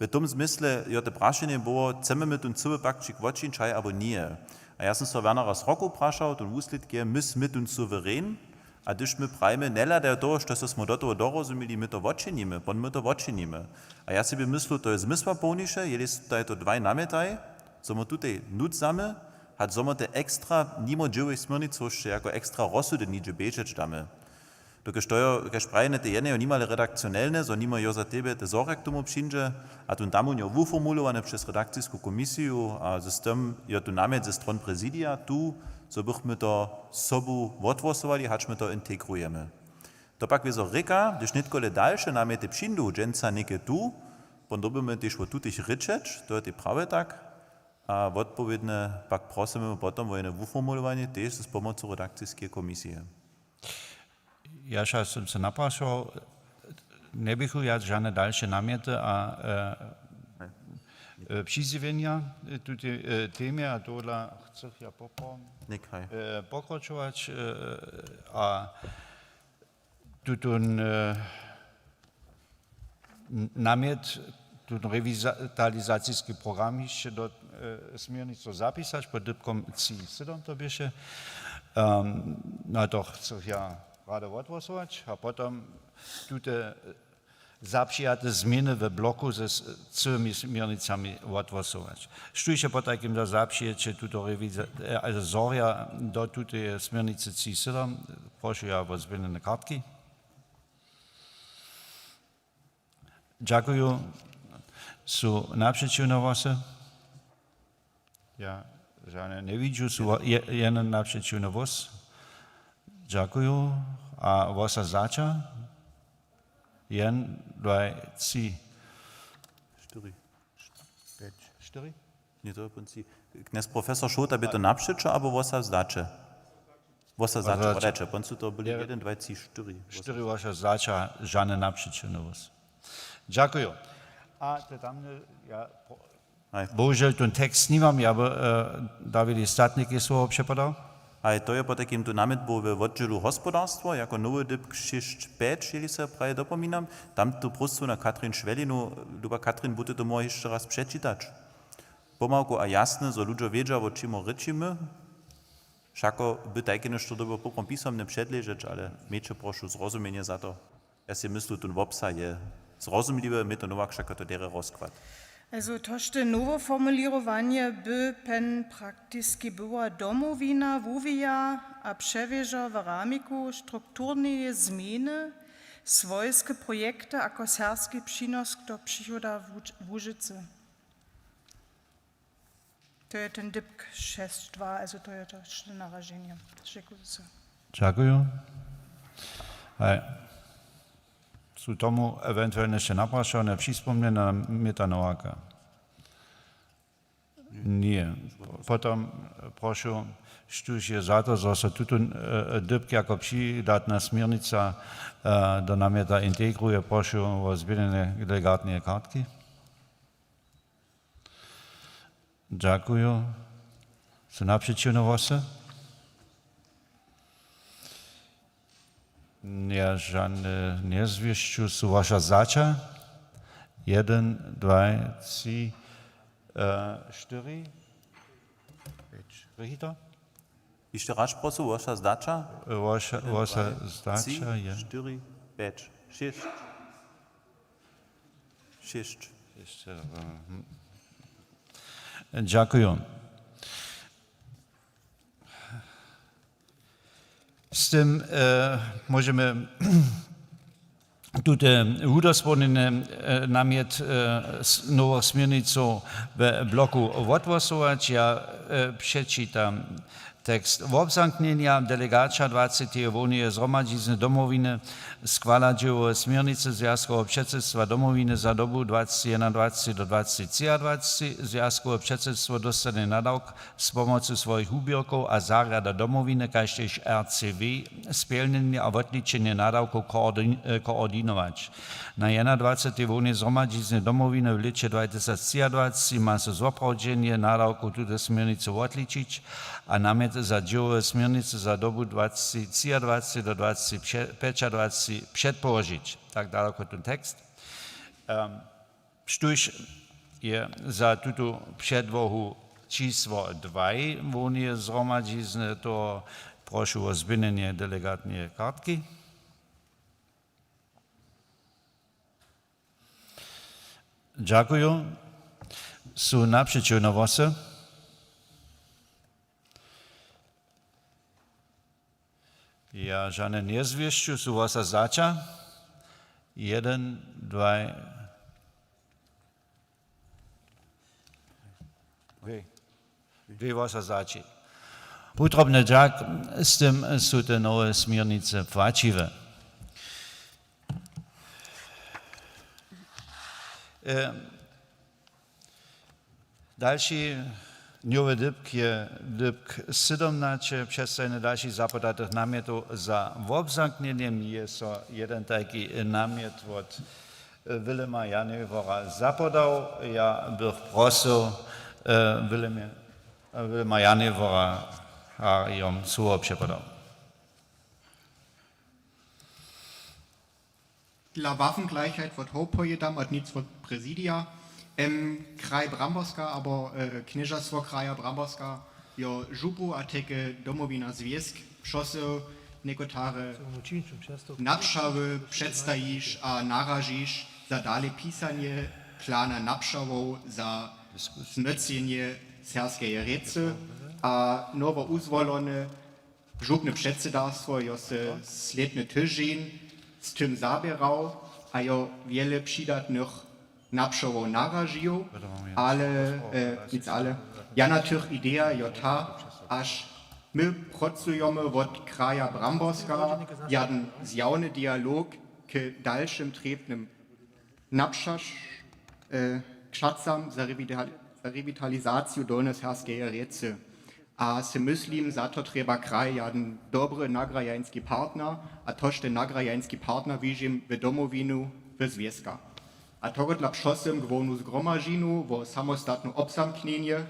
W tym zmysle jo te prašenje było, chcemy my tón cyły pakćik wotčińć, haj abo ně. A ja sym so Wernera Sroku prašał, tón wuslědk je, my smy tón suweren, a hdyž my prajimy, njehladajo toho, što so smy do toho dorozumili, my to wotčinimy, pon my to wotčinimy. A ja sebi myslu, to je zmysłapołniše, jeli su tutaj to dwaj namjetaj, zo my tutej nucamy, hač zo my te ekstra, nimo dźěłowych směrnicow, hišće jako ekstra rozsudy nihdźe běžeć damy. Dokelž to jo, kaž prajene, te jedne jo nimale redakcionelne, zo nimo jo za tebje te Zorja k tomu přińdźe, a tón tam jo wuformulowane přez redakcisku komisiju, a z tym jo tu namjet ze stron prezidija tu, zo bychmy to sobu wothłosowali, hač my to integrujemy. To pak wězo rěka, hdyž nětkole dalše namjety přińdu, dźensa něke tu, pon dyrbimy tež wo tutych rěčeć, to je tej prawje tak, a wotpowědnje pak prosymy potom wo jene wuformulowanje tež z pomocu redakciskeje komisije. Ja wšak sym se naprašował, njeběchu wjac žane dalše namjety a, e, e, přizjewjenja, e, tutej, e, temje, a tohodla chcych ja poprawom, Něk, haj. E, pokročować, e, a tutón, e, n-, namjet, tutón rewitalizacijski program hišće do, e, směrnicu zapisać pod dypkom tři sydom to běše. Em, na to chcych ja rady wothłosować a potom tute, e, zapřijate změny we bloku ze s-, cyłymi směrnicami wothłosować. Štóž je potajkim za zapřijeće tuto rewiza-, e, Zorja do tuteje směrnicy tři sydom, prošu ja wo zběhnjene kartki. Dźakuju. Su napřećiwne hłosy? Ja žane njewidźu, su hło-, je-, jeden napřećiwny hłos. Dźakuju. A hłosa za? Jen, dwaj, tři. Štyri. Pjeć. Štyri? Ně, to je pon tři. Knjez profesor Šołta, bě to napřećo abo hłosa za? Hłosa za, wodajće, pon su to byli jeden, dwaj, tři, štyri. Štyri hłosy za, žane napřećiwny hłos. Dźakuju. A te tam, ja, po-, Haj. Bohužel ten tekst nimam, ja by, e, Dawid Statnik je słowo přepodał. Haj, to je potajkim tu namjet był we wotdźělu hospodarstwo, jako nowy dypk šěsć pjeć, jeli se praje dopominam. Tam tu próstwu na Katrin Šwelinu, luba Katrin, budźe to móhła hišće raz přečitać. Pomałku a jasne, zo ludźo wědźa, wo čim rěčimy. Wšako by tajke něšto dyrbjał poprawom pisomnje předležeć, ale měće prošu zrozumjenje za to. Ja sej myslu, tón wobsah je zrozumliwy, Meta Nowak wšak to derje rozkład. Also, to je nowe formulěrowanje, by pen praktiski była Domowina wuwija a přewěža w ramiku strukturneje změny swojske projekty jako serbski přinos do přichoda Łuž-, Łužicy. To je ten dypk šesć dwa, also to je to naraženje. Dźakuju. Dźakuju. Haj. Su tomu ewentualnje hišće naprašowanja, přispomnjena Meta Nowaka? Ně. Potom, e, prošu, štóž je za to, zo so tutón, e, dypk jako přidatna směrnica, e, do namjeta integruje, prošu wo zběhnjene delegatneje kartki. Dźakuju. Su napřećiwne hłosy? Ja žane njezwěsću, su waša zdaća. Jeden, dwaj, tři, e, štyri, pjeć. Hišće raz prosu, waša zdaća? Waša, waša zdaća je. Štyri, pjeć, šěsć. Šěsć. Dźakuju. Z tym, e, móžemy tute wudospołnjeny, e, namjet, e, s-, nowych směrnicow we bloku wothłosować. Ja, e, přečitam tekst wobzamknjenja. Delegaća dwaceteje wołneje zhromadźizny Domowiny schwala dźěłowe směrnicy Zwjazkoweho předsydstwa Domowiny za dobu dwaceći jednaći do dwaceći třiadwaceći. Zwjazkowe předsydstwo dóstanje nadawk z pomocu swojich wuběrkow a zarjada Domowiny, kaž tež R C W, spjelnjenje a wotličenje nadawkow koordin-, e, koordinować. Na jednadwacetej wołnje zhromadźizny Domowiny w lěće dwatysactřiadwaceći ma so zwoprawdźenje nadawkow tute směrnicy wotličić a namjet za dźěłowe směrnicy za dobu dwaceći třiadwaceći do dwaceći pjećadwaceći předpołožić. Tak daloko ten tekst. Em, Štóž je za tutu předłohu čisło dwaj wołneje zhromadźizny, to prošu wo zběhnjenje delegatneje kartki. Dźakuju. Su napřećiwne hłosy? Ja žane njezwěsću, su hłosa za, tśa? Jeden, dwaj. Dwě hłosa za. Wutrobny dźak, z tym su te nowe směrnice płaćiwe. E, Dalši dnjowy dypk je dypk sydomnaće, předstajenje dalšich zapodatych namjetow za wobzamknjenje. Mi je so jeden tajki namjet wot, e, Wilhelma Janjewora zapodał. Ja bych prosył, e, Wilhelm-, Wilhelma Janjewora, a jom słowo přepodał. Dla Waffengleichheit wot Hołpoje dam a nic wot prezidija. Em, kraj Bramborska abo, e, knježerstwo kraja Bramborska jo župu a teke Domowina zwěsk přosył někotare napšawy předstajiš a naražiš za dale pisanje plana napšawow za zmócnjenje serbskeje rěcy a nowo wuzwolone župne předsydarstwo jo se slědny tyźeń z tym zaběrał a jo wjele přidatnych napšowow naražił, ale, e, nic ale. Jana tych ideja jo ta, haž my prócujemy wot kraja Bramborska jedyn zjawny dialog k dalšym trěbnym napšaš, e, kšacam za rewital-, za rewitalizaciju dolnjoserbskeje rěcy. A sej myslim, za to trjeba kraj jedyn dobry nagrajański partner, a tož ten nagrajański partner wižim w Domowinu w zwěska. A tohodla přosym Hłownu zgromadźinu wo samostatne wobzamknjenje,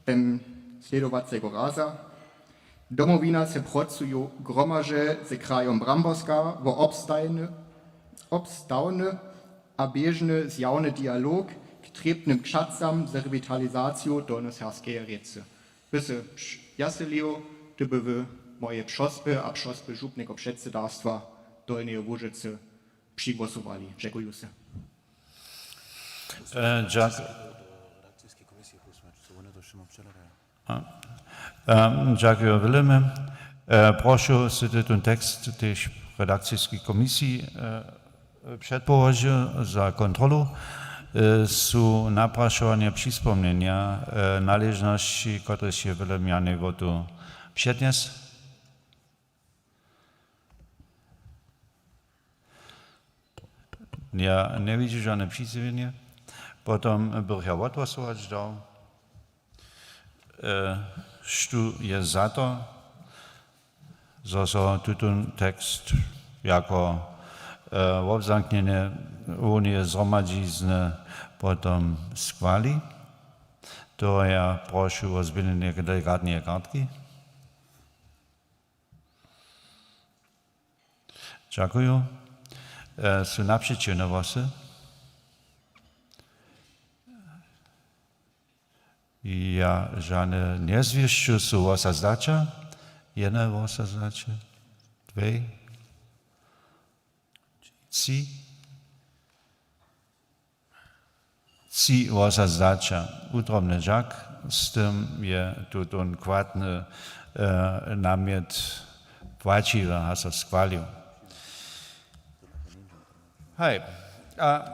em, slědowacego raza. Domowina sej prócuju gromadźe z krajom Bramborska wo wobstajny, wobstawny a běžny zjawny dialog k trěbnym kšacam za rewitalizaciju dolnjoserbskeje rěcy. By sej jaseliju, hdyby wy moje přospy a přospy župneho předsydarstwa Dolneje Łužycy přihłosowali. Dźekuju sej. E, dźak-, A, em, dźakuju wjele. E, prošu, sy ty tón tekst tež redakcijskej komisiji, e, předpołožił za kontrolu. E, su naprašowanja, přizpomnjenja, e, naležnosći, kotrež je wjele mjany wo tu přednjesł? Ja njewidźu žane přizjewjenje. Potom bych ja wothłosować dał. E, štó je za to, zo so tutón tekst jako, e, wobzamknjenje Unije zhromadźizny potom schwali? To ja prošu wo zběhnjenje delegatneje kartki. Dźakuju. E, su napřećiwne hłosy? Ja žane njezwěsću. Su hłosa zdać? Jene hłosa zdać? Dwě? Tři? Tři hłosa zdać. Wutrobny dźak. Z tym je tutón kwadny, e, namjet płaćiwy a so schwalił. Haj. A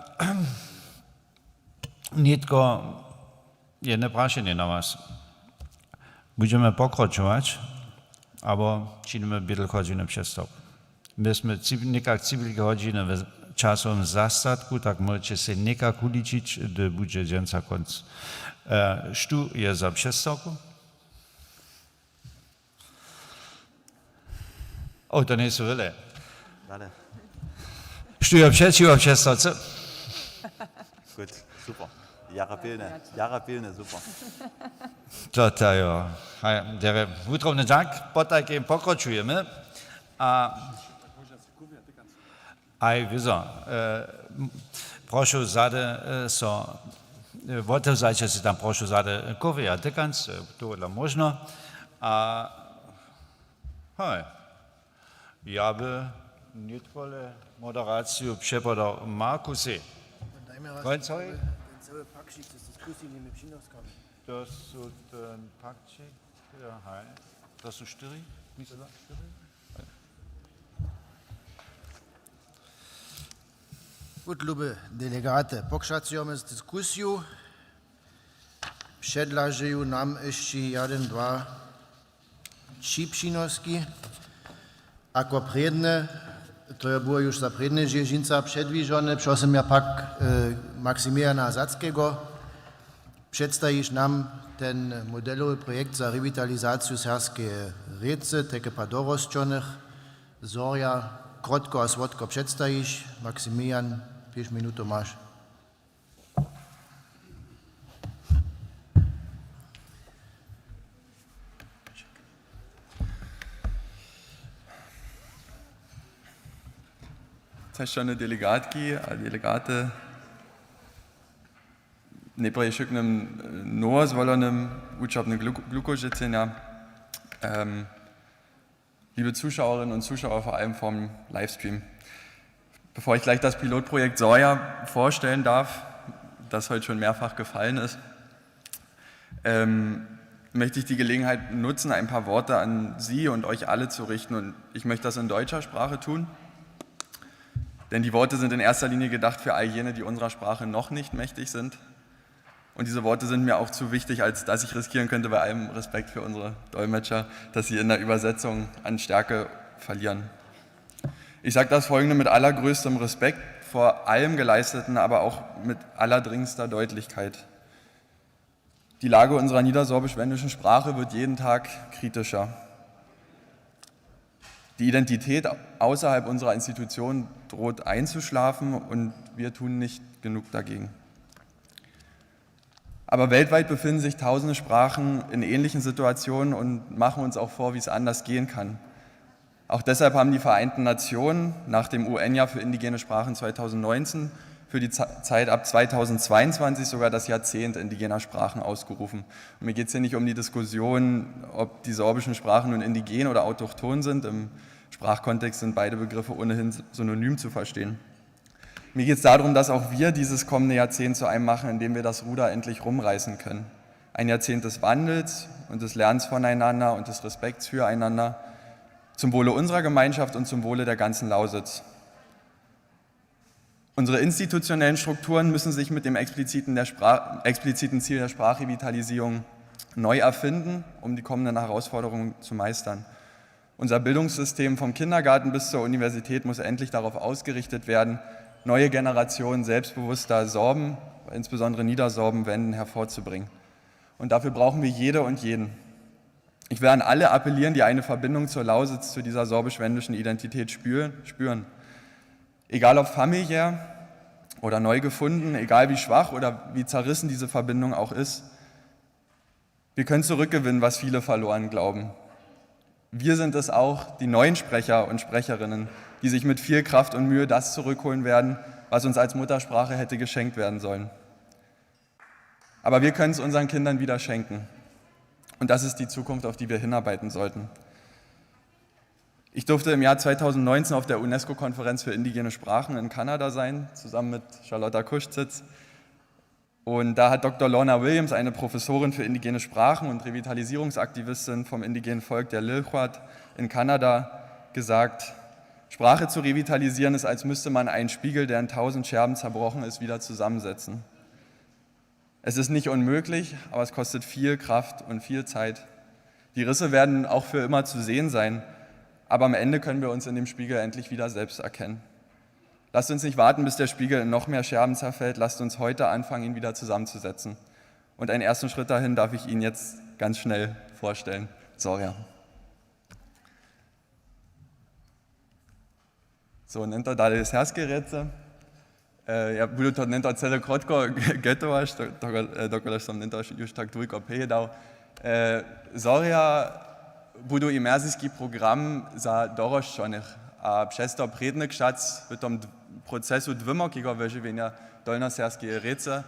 nětko jedne prašenje na was. Budźemy pokročować, abo činimy bědl hodźiny přestawk? My smy tři-, někak tři bědl hodźiny w časowym zastatku, tak móžeće sej někak wuličić, hdy budźe dźensa kónc. E, štó je za přestawku? O, to njejsu wjele. Dale. Štó je přećiwo přestawce? Gut, super. Jara pilne, jara pilne, super. To ta jo. Haj, derje, wutrobny dźak, potajkim pokročujemy. A, aj, wězo, e, m, prošu zady, e, so, e, wotewzajće sej tam, prošu zady, kofeja, tykanc, e, tohodla móžno. A, haj. Ja by nětkole moderaciju přepodał Markusej. Dajmy raz ten cały, ten cały pakćik z diskusijnymi přinoskami. To su ten pakćik, e, haj. To su štyri? Mislim, štyri? Gut, lube delegaty, pokraćujemy z diskusiju. Předlažuju nam hišće jedyn, dwa, tři přinoski. Ako prědne, to je było już za prědnje dźensa předwižone, prosim ja pak, e, Maximiliana Zackiego, předstajiš nam ten modelowy projekt za rewitalizaciju serbskeje rěcy, teke pa dorosćonych. Zorja, krótko a słodko předstajiš. Maximilian, pěć minutow maš. Česćowne delegatki a delegaty, nejprjedy wšuknym, e, nowozwolonym wučobnym gluko-, glukožećenja. Em, Liebe Zuschauerinnen und Zuschauer, vor allem vom Livestream. Bevor ich gleich das Pilotprojekt Soja vorstellen darf, das heute schon mehrfach gefallen ist, ähm, möchte ich die Gelegenheit nutzen, ein paar Worte an Sie und euch alle zu richten. Und ich möchte das in deutscher Sprache tun. Denn die Worte sind in erster Linie gedacht für all jene, die unserer Sprache noch nicht mächtig sind. Und diese Worte sind mir auch zu wichtig, als dass ich riskieren könnte, bei allem Respekt für unsere Dolmetscher, dass sie in der Übersetzung an Stärke verlieren. Ich sage das Folgende mit allergrößtem Respekt vor allem Geleisteten, aber auch mit allerdringendster Deutlichkeit. Die Lage unserer niedersorbisch-wendischen Sprache wird jeden Tag kritischer. Die Identität außerhalb unserer Institutionen droht einzuschlafen und wir tun nicht genug dagegen. Aber weltweit befinden sich tausende Sprachen in ähnlichen Situationen und machen uns auch vor, wie es anders gehen kann. Auch deshalb haben die Vereinten Nationen nach dem U N-Jahr für indigene Sprachen zweitausendneunzehn für die Ze-, Zeit ab zweitausendzweiundzwanzig sogar das Jahrzehnt indigener Sprachen ausgerufen. Und mir geht's hier nicht um die Diskussion, ob die sorbischen Sprachen nun indigen oder autochthon sind. Im Sprachkontext sind beide Begriffe ohnehin synonym zu verstehen. Mir geht's darum, dass auch wir dieses kommende Jahrzehnt zu einem machen, in dem wir das Ruder endlich rumreißen können. Ein Jahrzehnt des Wandels und des Lernens voneinander und des Respekts füreinander, zum Wohle unserer Gemeinschaft und zum Wohle der ganzen Lausitz. Unsere institutionellen Strukturen müssen sich mit dem expliziten, der Sprach-, expliziten Ziel der Sprachrevitalisierung neu erfinden, um die kommenden Herausforderungen zu meistern. Unser Bildungssystem vom Kindergarten bis zur Universität muss endlich darauf ausgerichtet werden, neue Generationen selbstbewusster Sorben, insbesondere Niedersorben-Wenden hervorzubringen. Und dafür brauchen wir jede und jeden. Ich will an alle appellieren, die eine Verbindung zur Lausitz, zu dieser sorbisch-wendischen Identität spüren, spüren. Egal ob familiär oder neu gefunden, egal wie schwach oder wie zerrissen diese Verbindung auch ist, wir können zurückgewinnen, was viele verloren glauben. Wir sind es auch, die neuen Sprecher und Sprecherinnen, die sich mit viel Kraft und Mühe das zurückholen werden, was uns als Muttersprache hätte geschenkt werden sollen. Aber wir können es unseren Kindern wieder schenken. Und das ist die Zukunft, auf die wir hinarbeiten sollten. Ich durfte im Jahr zweitausendneunzehn auf der UNESCO-Konferenz für indigene Sprachen in Kanada sein, zusammen mit Charlotta Kuschzitz. Und da hat Doktor Lorna Williams, eine Professorin für indigene Sprachen und Revitalisierungsaktivistin vom indigenen Volk der Lil'wat in Kanada, gesagt: Sprache zu revitalisieren ist, als müsste man einen Spiegel, der in tausend Scherben zerbrochen ist, wieder zusammensetzen. Es ist nicht unmöglich, aber es kostet viel Kraft und viel Zeit. Die Risse werden auch für immer zu sehen sein, aber am Ende können wir uns in dem Spiegel endlich wieder selbst erkennen. Lasst uns nicht warten, bis der Spiegel in noch mehr Scherben zerfällt. Lasst uns heute anfangen, ihn wieder zusammenzusetzen. Und einen ersten Schritt dahin darf ich Ihnen jetzt ganz schnell vorstellen. Sorja. So, nento dale serbske rěce. E, ja budu to nento cele krótko getować, do-, doko-, e, dokelž som nento juž tak dwójko pědał. E, Zorja budu imerziski program za dorosćonych a přez to prědny kšac w tom d-, procesu dwymorkigo wyžiwjenja dolnoserbskeje rěce.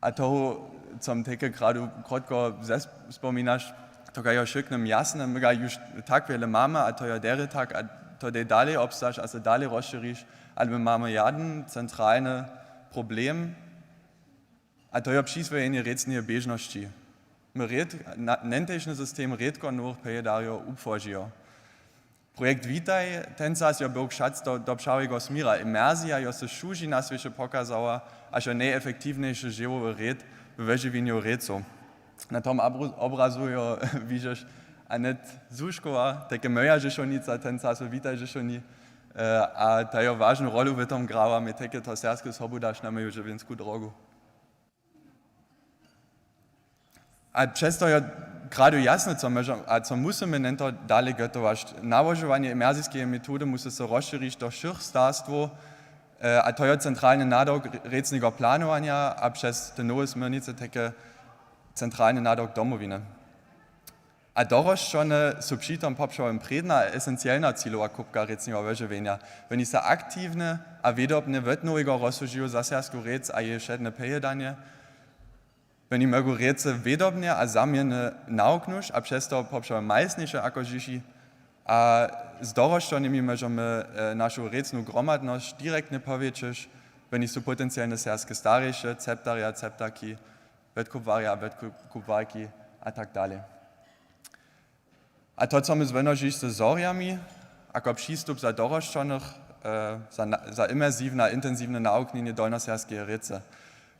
A toho, co m teke kradu krótko zes-, spominaš, to ga jo wšyknym jasne, my ga juž tak wjele mamy, a to jo derje tak, a to dej dalej obstaš a so dalej rozšěriš, ale my mamy jeden centralny problem, a to jo přiswojenje rěcneje běžnosći. My rěd-, na-, nentejšny system rědko nowych pejdarjow wubłožijo. Projekt Witaj, ten sas jo był wšac do, do přałego směra. Imersija jo so wšudźi na swěće pokazała, a so nejefektiwnjejše žiwowy rěd we wyžiwjenju rěcow. Na tom abru-, obrazu jo widźeš Anet Zuškowa, teke moja Žešownica, ten sas we Witaj Žešowni, e, a ta jo wažnu rolu w tom grała, my teke to serbske sobu daš na moju žiwinsku drogu. A přez to jo kradu jasne, co móžo-, a co musimy nento dale gotować. Nałožowanje imersiskeje metody musi so rozšěrić do wšěch starstwow, e, a to jo centralny nadawk rě-, rěcneho planowanja a přez te nowe směrnice teke centralny nadawk Domowiny. A dorosćone su při tom poprawom prědna a esencielna cilowa kupka rěcneho wyžiwjenja. Woni so aktiwnje a wědobnje wot nowego rozsudźuju za serbsku rěc a jeje wšedne pejadanje. Woni móžu rěce wědobnje a zaměrnje nawuknyć a přez to poprawom majsnjejše jako dźiši. A z dorosćonymi móžemy, e, našu rěcnu gromadnosć direktnje powjetšeć. Woni su potencielne serbske starješće, ceptarja, ceptarki, wotkupwarja, wotkupwarki a tak dalej. A to, co my zwonježisće z Zorjami, jako přistup za dorosćonych, e, za na-, za imersiwne a intensiwne nawuknjenje dolnoserbskeje rěce.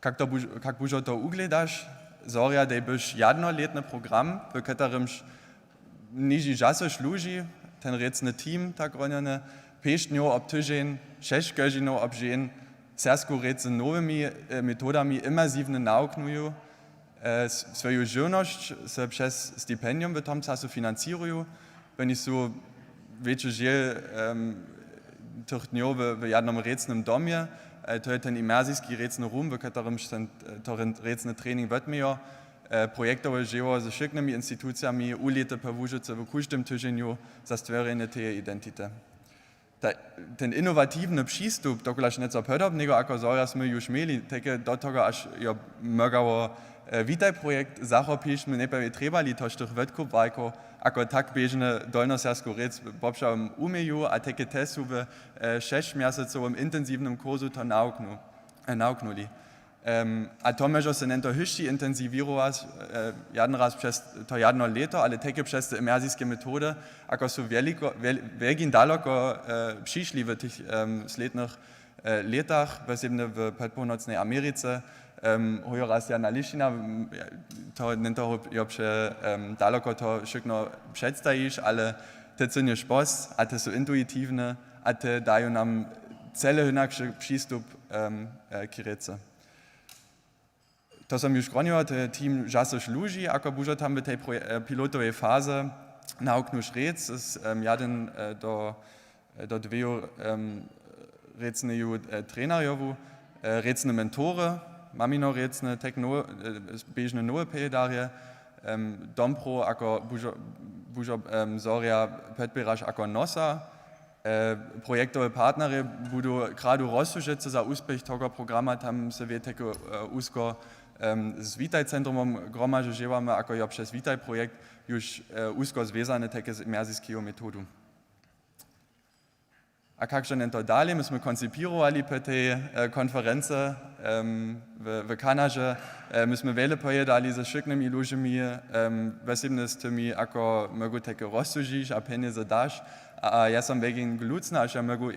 Kak to buž-, kak bužo to wugledaš? Zorja dej byš jednolětny program, w kotrymž niži časož ludźi, ten rěcny team, tak runjene, pěć dnjow ob tyžeń, šesć godźinow ob dźeń, serbsku rěc z nowymi, e, metodami imersiwnje nawuknuju, e, s-, swoju žywnosć se přez stipendium w tom času financiruju. Woni su wjetši dźěl, em, tych dnjow w, w jednym rěcnym domje. E, to je ten imersiski rěcny rum, w kotrymž ten, e, to rě-, rěcny trening wotmějo. E, projektowe dźěło ze wšědnymi institucijami, Ulěty po Łužicy w kóždym tyźenju za stwěrjenje teje identity. Ta-, ten inowatiwny přistup, dokelž njeco podobneho jako Zorja smy juž měli, teke do toho, až jo móžało, e, Witaj projekt zachopić, smy njeprawje trjebali, tož tych wotkupwarjow jako tak běžnje dolnoserbsku rěc poprawom wuměju a teke te su w, e, šesćmjesacowym intensiwnym kursu to nawuknu-, e, nawuknuli. Em, a to móže so njeto hišći intensiwirować, e, jedyn raz přez to jedno lěto, ale teke přez te imersiske metody, ako su wjeliko-, wjel-, wjelkin daloko, e, přišli w tych, em, slědnych, e, lětach, wosebnje w podpołnocnej Americe. Em, hojo raz jedna lišina, m, to, njeto jo prze-, em, daloko to wšykno předstajiš, ale te chcyniš pos a te su intuitiwne a te daju nam cele hynakši přistup, em, e, k rěce. To som juž kronjował, to je team Žasoš Luži, ako bužo tam w tej proje-, e, pilotowej faze nawuknuš rěc, z, em, jedyn, e, do, e, do dweju, em, rěcneju, e, trenerjowu, e, rěcne mentory, mamino rěcne, tak nowe, e, běžne nowe pejdarje, Domprow ako bužo-, bužo-, em, Zorja Petběraš ako nosa. E, projektowe partnerje budu kradu rozsudźecy za wuspěch togo programa, tam se wě teke, e, wusko, em, z Witaj-centrumom gromadźe dźěłamy, ako jo přez Witaj-projekt juž, e, wusko zwězane teke z mjerziskiju metodu. A kak žo njen to dali? My smy koncipěrowali po tej, e, konferency, em, w, w Kanadźe. E, my smy wjele pojedali ze wšěknymi ludźemi, em, wosebnje z tymi, ako móhł teke rozsudźiš a pjenjezy daš. A, a ja som wjegin glucny, až ja móhł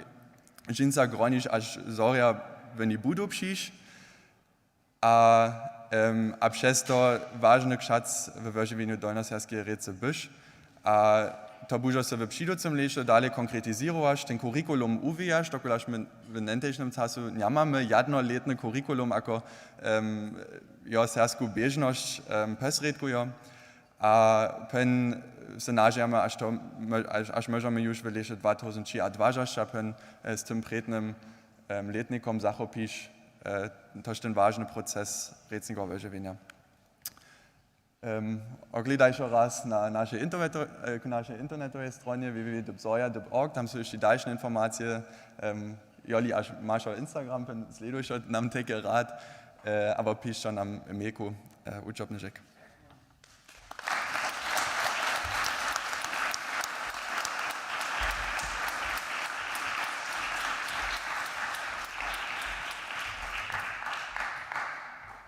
dźensa gronić, až Zorja woni budu přiš. A, em, a přez to wažny křac we wožiwjenju Dolnjoserbskeje rěcy byš. A to bužo so w přiducym lěće dale konkretizěrowaš, ten curriculum uwijaš, dokelž my w njentežnym času njamamy jadnolětny curriculum, ako, em, jo serbsku běžnosć, em, posrědkujo. A pon se nažijamy, až to, až, až móžemy juž w lěće dwa tysiące dwadzesać, a pon, e, z tym prědnym, em, lětnikom zachopiš, e, tož ten wažny proces rěcnikoweho wožiwjenja. Em, oglědaj so raz na našej interneto-, e, k našej internetowej stronje w w w dyb zorja dyb org, tam su hišće dalše informacije, em, joli, až maš Instagram, pon sleduješ nam teke rad, e, abo piš so nam mailku, e, wučobny žek.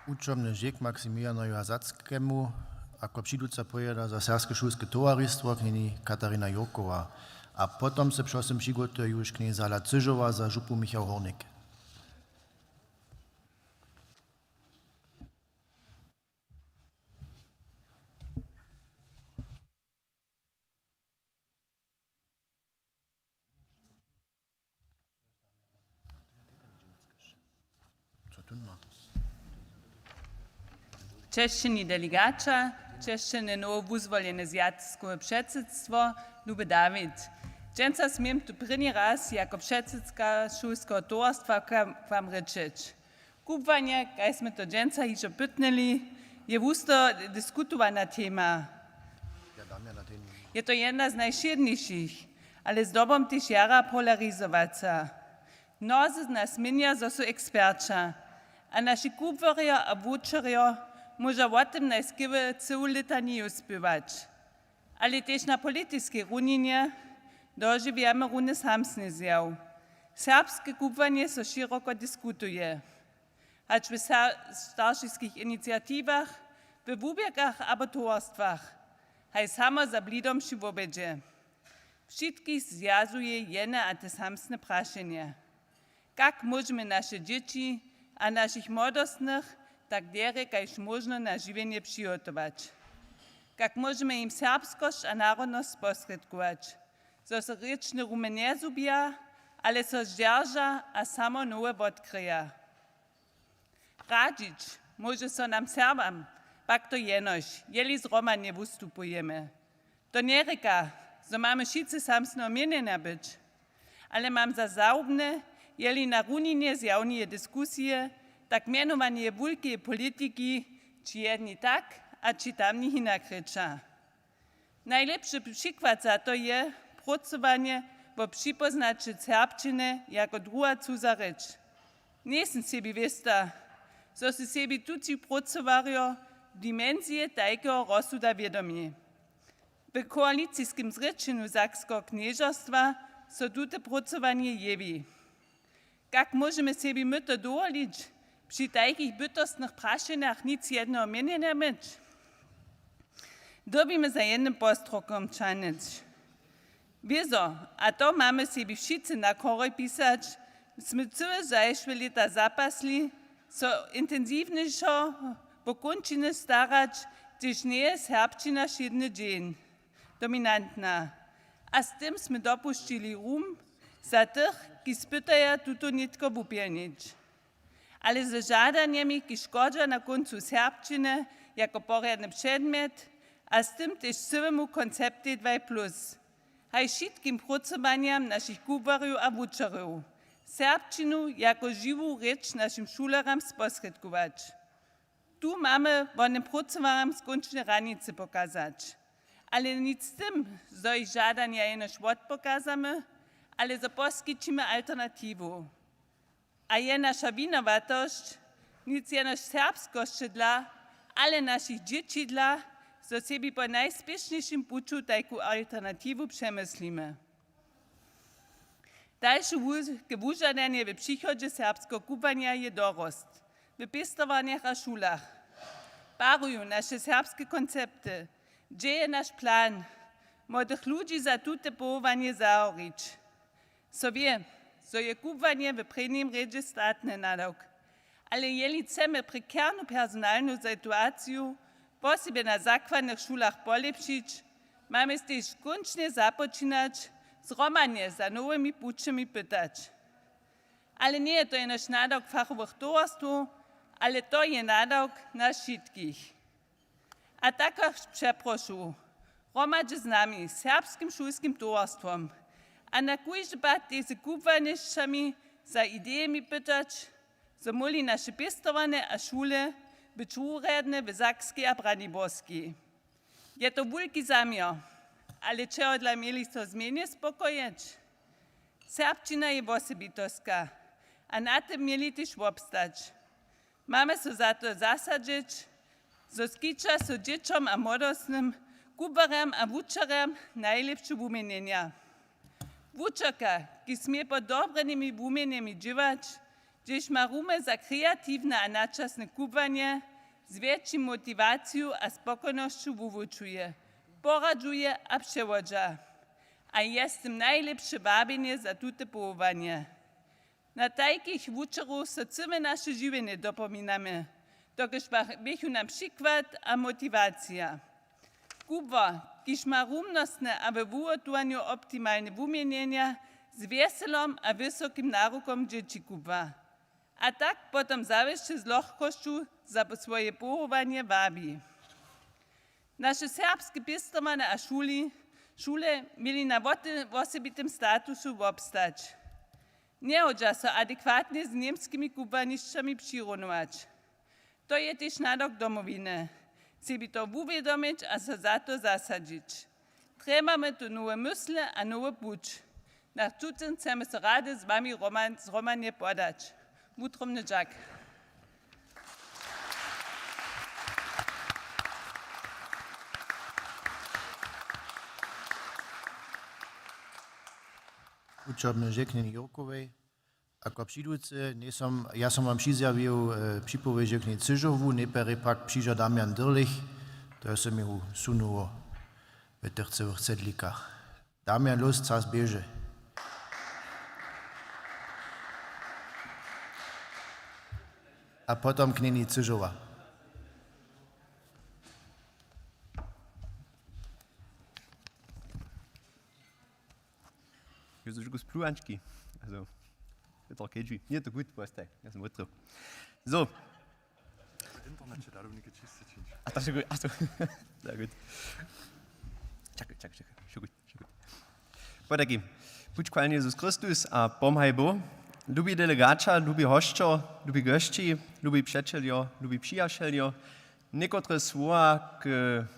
Wučobny žěk Maximilianowi Zackimu, ako přiduca powěda za Serbske šulske towaristwo, knjeni Katarina Jurkowa. A potom se přewšěm přigotuje juž knjeni Zala Cyžowa za župu Michał Hornik. Česćeni delegaća, česćene nowowuzwolene zwjazkowe předsydstwo, luby Dawid. Dźensa směm tu prěni raz jako předsydka šulskeho towarstwa k wam, k wam rěčeć. Kubłanje, kaž smy to dźensa hižo pytnyli, je wusto diskutowana tema. Je to jedna z najwšědnišich, ale zdobom tež jara polarizowaca. Mnozy z nas měnja, zo su eksperća, a naši kubłarjo a wučerjo móža wo tym najskewy cyłu litaniju spěwać. Ale tež na politiskej runinje dožiwjamy runje samsny zjaw. Serbske kubłanje so šěroko diskutuje. Hač w sa-, staršiskich iniciatiwach, we wuběrkach abo towarstwach, haj samo za blidom při wobjedźe. Wšitkich zwjazuje jedne a te samsne prašenje. Kak móžemy naše dźěći a našich młodostnych tak derje kaž móžno na žiwjenje přihotować? Kak móžemy jim serbskosć a narodnosć posrědkować, zo so rěčne rumy njezhubja, ale so zdźerža a samo nowe wotkryja? Radźić móže so nam Serbam pak to jenož, jeli zhromadnje wustupujemy. To njerěka, zo mamy wšitcy samsneho měnjenja być, ale mam za zahubne, jeli na runinje zjawneje diskusije tak mjenowaneje wulkeje politiki ći jedni tak a ći tamni hinak rěča. Najlěpši přikład za to je prócowanje wo připóznaće serbšćiny jako druha cuza rěč. Njejsym sebi wěsta, zo su sebi tutych prócowarjo dimensije tajkeho rozsuda wědomi. W koaliciskim zrěčenju Sakskeho knježerstwa so tute prócowanje jewi. Kak móžemy sebi my to dowolić, při tajkich bytostnych prašenjach nic jedneho měnjenja měć? Dyrbimy za jednym postrokom čahnyć. Wězo, a to mamy sebi wšitcy na chorhej pisać, smy cyłe zašłe lěta zapasli, so intensiwnješo wo kónčiny starać, hdźež njeje serbšćina wšědny dźeń dominantna. A z tym smy dopušćili rum za tych, kiž spytaja tuto nětko wupjelnić. Ale ze žadanjemi, kiž škodźa na kóncu serbšćiny jako porjadny předmjet a z tym tež cyłemu konceptej dwaj plus, haj wšitkim prócowanjam našich kubłarjow a wučerjow, serbšćinu jako žiwu rěč našim šulerjam sposrědkować. Tu mamy wonym prócowarjam skónčne hranicy pokazać. Ale nic z tym, zo jich žadanja jenož wotpokazamy, ale zo poskićimy alternatiwu. A je naša winowatosć, nic jenož serbskosće dla, ale našich dźěći dla, zo sebi po najspěšnjejšim puću tajku alternatiwu přemyslimy. Dalše wulke wužadanje w přichodźe serbskeho kubłanja je dorost w pěstowarnjach a šulach. Paruju naše serbske koncepty? Hdźe je naš plan młodych ludźi za tute powołanje zahorić? So wě, zo je kubłanje w prěnim rjedźe statny nadawk. Ale jeli chcemy prekernu personalnu situaciju, posebje na zakładnych šulach, polěpšić, mamy tež kónčnje započinać zhromadnje za nowymi pućemi pytać. Ale njeje to jenož nadawk fachowych towarstwow, ale to je nadawk nas wšitkich. A tak was přeprošu, hromadźe z nami, serbskim šulskim towarstwom, a na kóždy pad tež z kubłanišćami za idejemi pytać, zo móhli naše pěstowarnje a šule być wurjedne w Sakskej a Braniborskej. Je to wulki zaměr, ale čehodla měli so změnje spokojeć? Serbšćina je wosebitostka a na tym měli tež wobstać. Mamy so za to zasadźeć, zo skića so dźěćom a młodostnym, kubłarjam a wučerjam najlěpše wuměnjenja. Wučerka, kiž smě pod dobrenymi wuměnjemi dźěłać, hdźež ma rumy za kreatiwne a načasne kubłanje, z wjetši motiwaciju a spokojnosću wuwučuje, poradźuje a přewodźa. A je z tym najlěpše wabjenje za tute powołanje. Na tajkich wučerow so cyłe naše žiwjenje dopominamy, dokelž běchu nam přikład a motiwacija. Kubłar, kiž ma rumnostne a we wuhotowanju optimalne wuměnjenja z wjeselom a wysokim narukom dźěći kubła, a tak potom zawěsće z lochkosću za swoje powołanje wabi. Naše serbske pěstowarnje a šuli, šule měli na wote-, wosebitym statusu wobstać. Njehodźa so adekwatnje z němskimi kubłanišćami přirunować. To je tež nadawk Domowiny, sebi to wuwědomić a so za to zasadźić. Trjebamy tu nowe mysle a nowy puć. Na tutym chcemy so rady z wami hromadnje podać. Wutrobny dźak. Wučerobne dźeknjenje Jurkowej. Ako přiducy, njejsom, ja som wam přizjawił, e, připowědź dźeknjenje Cyžowu, nejprjedy pak přiža Damian Dyrlich, to je so mi sunuło w tych cyłych cedlikach. Damian Lóz, čas běže. A potom knjeni Cyžowa. Jaz sem šukł z pluwančki. Also, je to kedźi. Nje, to gut, postaj. Ja sem wotrył. So. Internet će darownik čisty čińć. A to je gut, a to. Na gut. Čakaj, čakaj, čakaj. Wšo gut, wšo gut. Potajki. Puć chwalny Jezus Chrystus a pomhaj Bóh. Lubi delegaća, lubi hosćo, lubi gošći, lubi přećeljo, lubi přijaćeljo. Někotre słowa k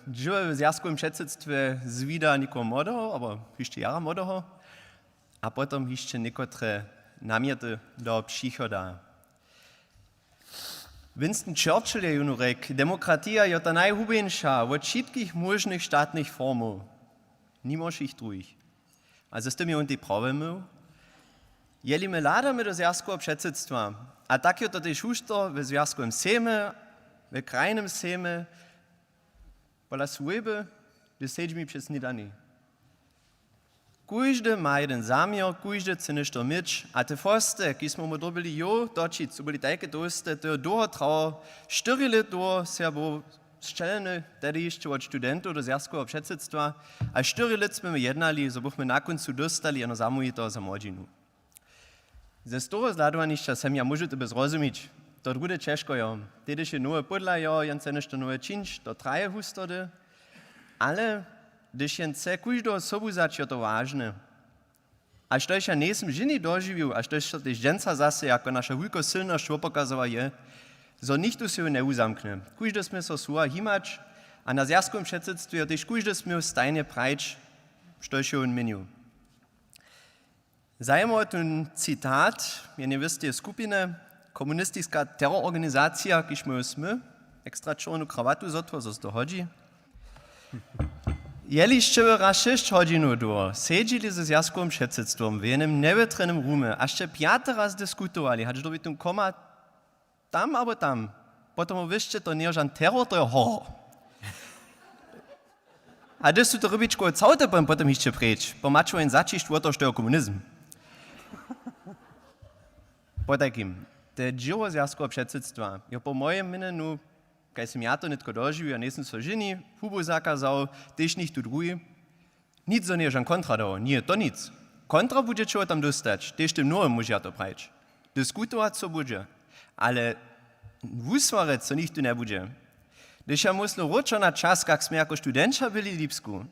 dźěłej w zwjazkowym předsydstwje z wida někoho młodeho, abo hišće jara młodeho, a potom hišće někotre namjety do přichoda. Winston Churchill je jónu rjekł: „Demokratija je ta najhubjeńša wot wšitkich móžnych štatnych formow, nimo wšěch druhich.“ A z tym je wón tej prawje měł. Jeli my hladamy do zwjazkoweho předsydstwa, a tak je to tež husto we zwjazkowym sejmje, we krajnym sejmje, pola swójby, hdyž sedźimy přez snědani. Kóždy ma jedyn zaměr, kóždy chce něšto měć, a te fosty, kiž smy mu dyrbili jow točić, su byli tajke tołste, to je dołho trało, štyri lět dołho sej ja był sćeleny, tehdy hišće wot studentow do zwjazkoweho předsydstwa, a štyri lět smy my jednali, zo bychmy na kóncu dóstali jeno zamołwiteho za młodźinu. Ze z toho zhladowanišća sym ja, móžu to bě zrozumić, to druhdy ćežko jo. Tedyž je nowe pódla jo, jen chce něšto nowe čińć, to traje hustody, ale hdyž jen chce kóždeho sobu wzać, je to wažne. A štož ja njejsym ženje dožiwił, a štož so tež dźensa zase jako naša wulkosylnosć wopokazowa, je, zo nichtó so jón njewuzamkny. Kóždy směł so słowa jimać a na zwjazkowym předsydstwje jo tež kóždy směł stajnje prajić, štož jo wón měnił. Zajimawy tón citat jednej wysteje skupiny: Komunistiska terororganizacija, kiž móju smy, ekstra čornu krawatu zotło, zo so to hodźi, jeli sće raz šěsć hodźinow dłho sedźili ze zwjazkowym předsydstwom w jenym njewětrjenym rumje a sće pjaty raz diskutowali, hač dyrbi tón koma tam abo tam, potom wy sće to njejo žan teror, to je horor. A hdyž su to rybičkowe całty, potom, potom hišće preč, po maću jen zaćišć wo to, što je komunizm. Potajkim, te dźěło zwjazkoweho předsydstwa jo po mojim měnjenju, kaž sym ja to nětko dožiwił, ja njejsym so ženi, hubu zakazał, tež nichtó druhi, nic zo njeje žan kontra dało, njeje to nic. Kontra budźeće wo tam dóstać, tež tym nowym móžeja to prajić. Diskutować so budźe, ale wuswarjeć so nichtó njebudźe. Hdyž ja myslu wróćo na čas, kak smy jako studenća byli w Lipsku,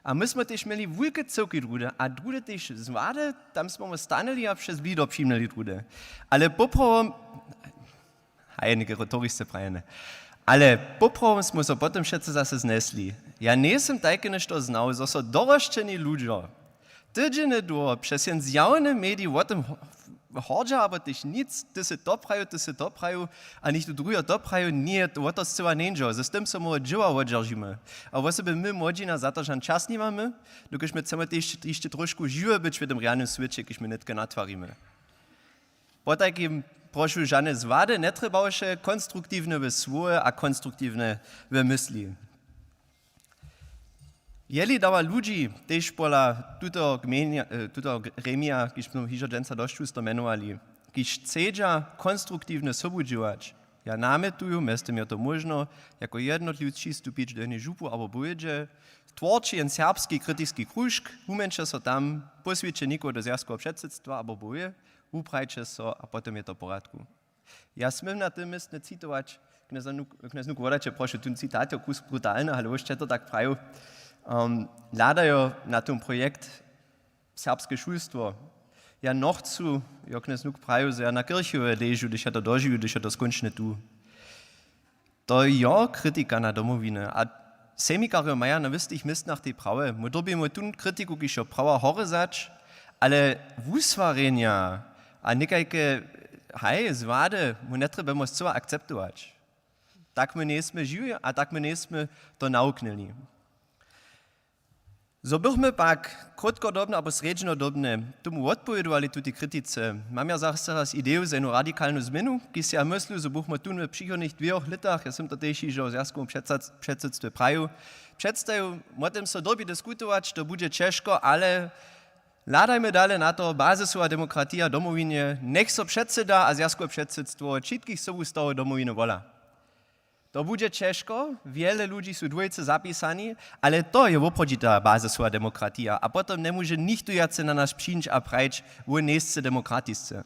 a my smy tež měli wulke cyłki drude a drude tež z wady, tam smy my stanili a přez blido přimnili drude. Ale poprawom, a je něke retorisce prajene. Ale poprawom smy so potom wšetcy zase znesli. Ja njejsym tajke něšto znał, zo so dorosćeni ludźo tydźenje dłho přez jen zjawne medij wo tym ho-, hordźa, abo tež nic, ty sy to prajił, ty sy to prajił, a nichtó druhi to prajił, njeje to, wo to scyła njeńdźo, z tym so móhło dźěła wodźeržimy. A wosebje my młodźina za to žan čas nimamy, dokelž my chcemy tež hišće trošku žiwy być w tym rjawnym swěće, kiž my nětko natwarimy. Potajkim prošu žane z wady njetrjebałše konstruktiwne w słowje a konstruktiwne w mysli. Jeli dawa ludźi tež pola tutoho gmejnja, e, tutoho gr-, gremija, kiž smy hižo dźensa dosć husto mjenowali, kiž chcedźa konstruktiwne sobu dźěłać, ja namjetuju, mjeztym je to móžno, jako jednotliwc přistupić do jenej župu abo bójedźe, twórće jen serbski kritiski kružk, wumjeńće so tam, póswěće někoho do zwjazkoweho předsydstwa abo bóje, wuprajće so a potom je to w porjadku. Ja směm na tym městnje citować, knjez Nuk-, knjez Nuk, wodajće, prošu, tón citat je kus brutalny, ale wóš će to tak prajił. Em, hladajo na tón projekt serbske šulstwo. Ja nochcu, jo, knjez Nuk prajił, zo ja na kirchjowe ležu, hdyž ja to dožiwił, hdyž ja to skónčnje tu. To jo kritika na Domowiny a sejmikarjo maja na wěstych městnach tej prawje. My dyrbimy tón kritiku, kiž jo prawa, horje wzać, ale wuswarjenja a někajke, haj, z wady, my njetrjebamy scyła akceptować. Tak my njejsmy žiwi a tak my njejsmy to nawuknyli. Zo bychmy pak krótkodobnje abo srjedźnodobnje tomu wotpowědowali, tutej kritice, mam ja zase raz ideju za jednu radikalnu změnu, kiž sej ja myslu, zo bychmy tón w přichodnych dwěch lětach, ja sym to tež hižo w zwjazkowym předsad-, předsydstwje prajił, předstajił, wo tym so dyrbi diskutować, to budźe ćežko, ale hladajmy dale na to, bazisowa demokratija w Domowinje, njech so předsyda a zwjazkowe předsydstwo wot wšitkich sobustawow Domowiny wola. To budźe ćežko, wjele ludźi su dwójce zapisani, ale to je woprawdźita bazisowa demokratija a potom njemóže nichtó wjace na nas přińć a prajić, wón njejsce demokratisce.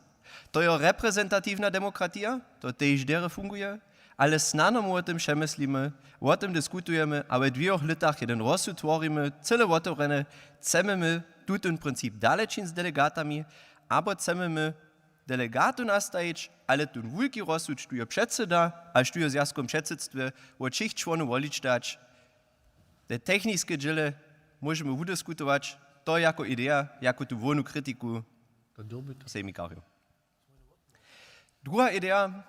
To je reprezentatiwna demokratija, to tež derje funguje, ale snano my wo tym přemyslimy, wo tym diskutujemy a we dwěch lětach jedyn rozsud tworimy, cyle wotewrjene, chcemy my tutón princip dale čiń z delegatami, abo chcemy my delegatow nastajić, ale tón wulki rozsud štó je předsyda a štó je w zwjazkowym předsydstwje wot wšěch čłonow wolić dać. Te techniske dźěle móžemy wudiskutować, to jako ideja, jako tu hłownu kritiku sejmikarjow. Druha ideja,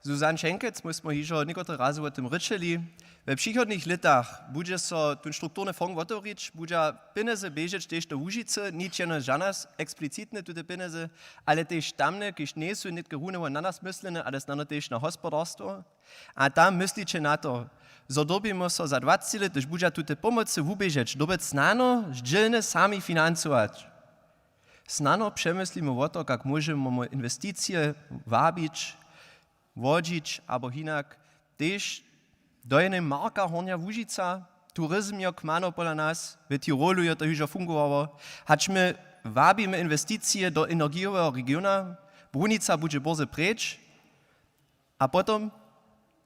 Susanne Šenkec, my smy hižo někotre razy wo tym rěčeli. We přichodnych lětach budźe so tón strukturny fong wotewrić, budźa pjenjezy běžeć tež do Łužicy, ničene žana s-, eksplicitne tute pjenjezy, ale tež tamne, kiž njejsu nětko runje na nas myslene, ale snano tež na hospodarstwo. A tam mysliće na to, zo dyrbimy so za dwaceći lět, hdyž budźa tute pomocy wuběžeć, dyrbjeć snano zdźělnje sami financować. Snano přemyslimy wo to, kak móžemy inwesticije wabić, wodźić abo hinak tež do jenej marka Hornja Łužica, turizm jo kmano pola nas, w Tirolu jo to hižo fungowało, hač my wabimy inwesticije do energijoweho regiona, brunica budźe bórze preč a potom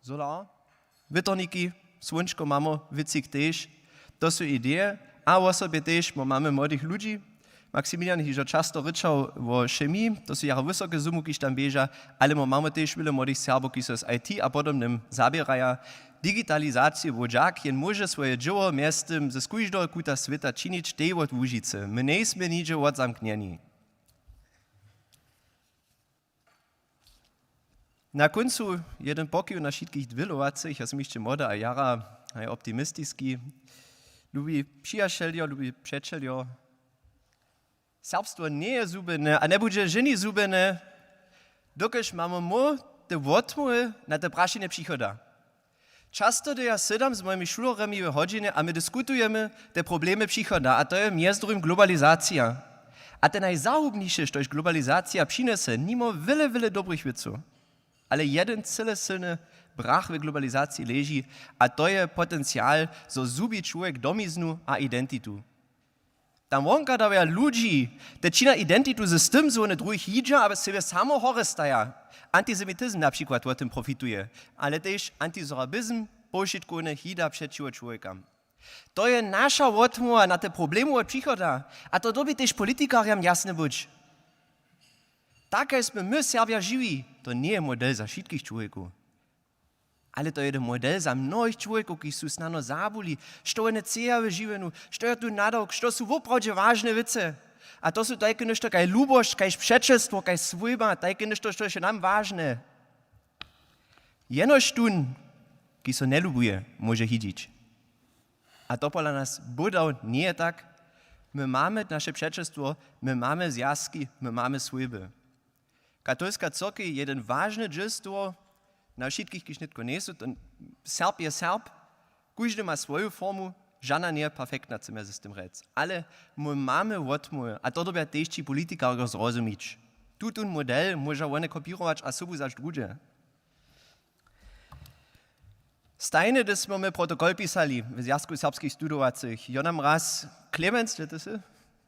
solar, wětrniki, słónčko mamy, wěcik tež. To su ideje a wosobje tež, bo mamy młodych ludźi, Maximilian hižo často rěčał wo chemii, to su jara wysoke sumy, kiž tam běža, ale my mamy tež wjele młodych Serbow, kiž so z I T a podobnym zaběraja. Digitalizacije Wodźak jen móže swoje dźěło mjeztym z kóždeho kuta swěta činić, tej wot Łužicy. My njejsmy nihdźe wotzamknjeni. Na kóncu jedyn pokiw na wšitkich dwělowacych, ja sym hišće młody a jara, haj, optimistiski. Lubi přijaćeljo, lubi přećeljo, serbstwo njeje zhubjene a njebudźe ženje zhubjene, dokelž mamy my te wotmołwy na te prašenje přichoda. Často dyrja sydam z mojimi šulerjemi w hodźinje a my diskutujemy te problemy přichoda, a to je mjez druhim globalizacija. A te najzahubniše, štož globalizacija přinjese, nimo wjele, wjele dobrych wěcow, ale jedyn cyle sylny brach w globalizaciji leži, a to je potencial, zo zhubi čłowjek domiznu a identitu. Tam wonka dawja ludźi, te čina identitu z tym, zo wone druhich jidźa a sebje samo horje staja. Antisemitizm na přikład wo tym profituje, ale tež antisorabizm, powšitkowne hida přećiwo čłowjekam. To je naša wotmołwa na te problemy wot přichoda, a to dyrbi tež politikarjam jasne być. Tak kaž smy my Serbja žiwi, to njeje model za wšitkich čłowjekow. Ale to je jedyn model za mnohich čłowjekow, kiž su snano zabuli, što wone chceja w žiwjenju, što je tu nadawk, što su woprawdźe wažne wěcy. A to su tajke něšto kaž lubosć, kaž přećelstwo, kaž swójba, tajke něšto, što je nam wažne. Jenož tón, kiž so njelubuje, móže hidźić. A to pola nas bódaw njeje tak. My mamy naše přećelstwo, my mamy zwjazki, my mamy swójby. Katolska cyrkej je jedyn wažny dźěl z toho, na wšitkich, kiž nětko njejsu, to Serb je Serb, kóždy ma swoju formu, žana njeje perfektna, chcemy z tym rjec. Ale my mamy wotmołwy a to dyrbja tež ći politikarjo zrozumić. Tutón model móža wone kopěrować a sobu zaš druhdźe. Stajnje, hdyž smy my protokol pisali w Zwjazku serbskich studowacych, jo nam raz Clemens, dźe ty sy,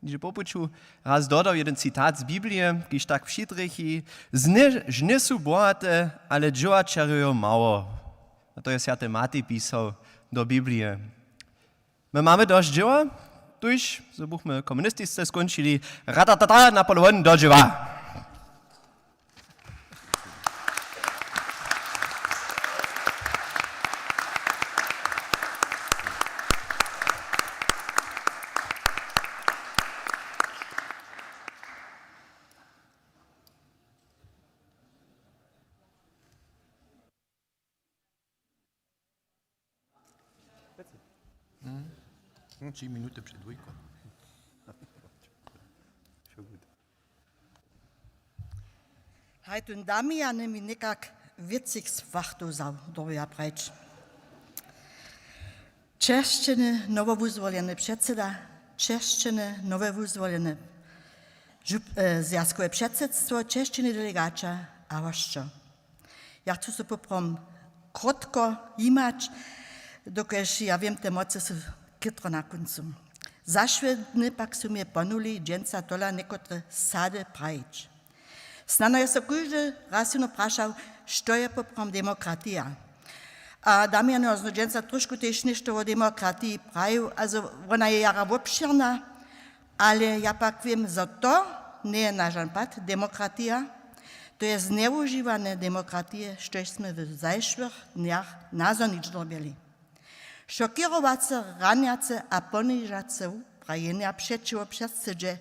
hižo po puću, raz dodał jedyn citat z Biblije, kiž tak přitrjechi: „Zny žny su bohate, ale dźěła čerjujo mało.” A to je swjaty Matej pisał do Biblije. My mamy dosć dźěła, tuž zo buchmy komunistisce skónčili, ratatata, Napoleon do dźěła. Tři minuty před dwójką. Haj, tón Damian mi někak wěcich słachtow wzał, dyrbja prajić. Česćeny nowowuzwoleny předseda, česćeny nowowuzwoleny žup-, e, zwjazkowe předsydstwo, česćeny delegaća a hosćo. Ja chcu so poprawom krótko jimać, dokelž ja wěm, te mocy su chětro na kóncu. Za Šwědny pak su mje ponuli dźensa tola někotre sady prajić. Snano je so kóždy raz jónu prašał, što je poprawom demokratija. A Damian je dźensa trošku tež něšto wo demokratiji prajił, a zo wona je jara wobšěrna, ale ja pak wěm, zo to njeje na žan pad demokratija, to je znjewužiwanje demokratije, štož smy w zašłych dnjach nazhonić dyrbjeli. Šokěrowace, ranjace a ponižace wuprajenja přećiwo předsydźe,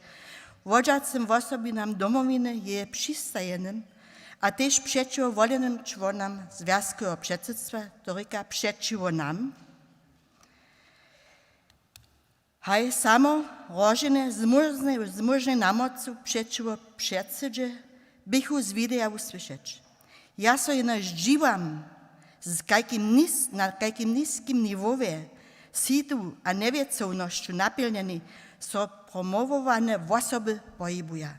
wodźacym wosobinam Domowiny, jeje přistajenym a tež přećiwo wolenym čłonam zwjazkoweho předsydstwa, to rěka přećiwo nam. Haj, samo rožene z móžnej, z móžnej namocu přećiwo předsydźe běchu z wideja wusłyšeć. Ja so jenož dźiwam, z kajkim nis-, na kajkim niskim niwowje sidu a njewěcownosću napjelnjeni so promowowane wosoby pohibuja.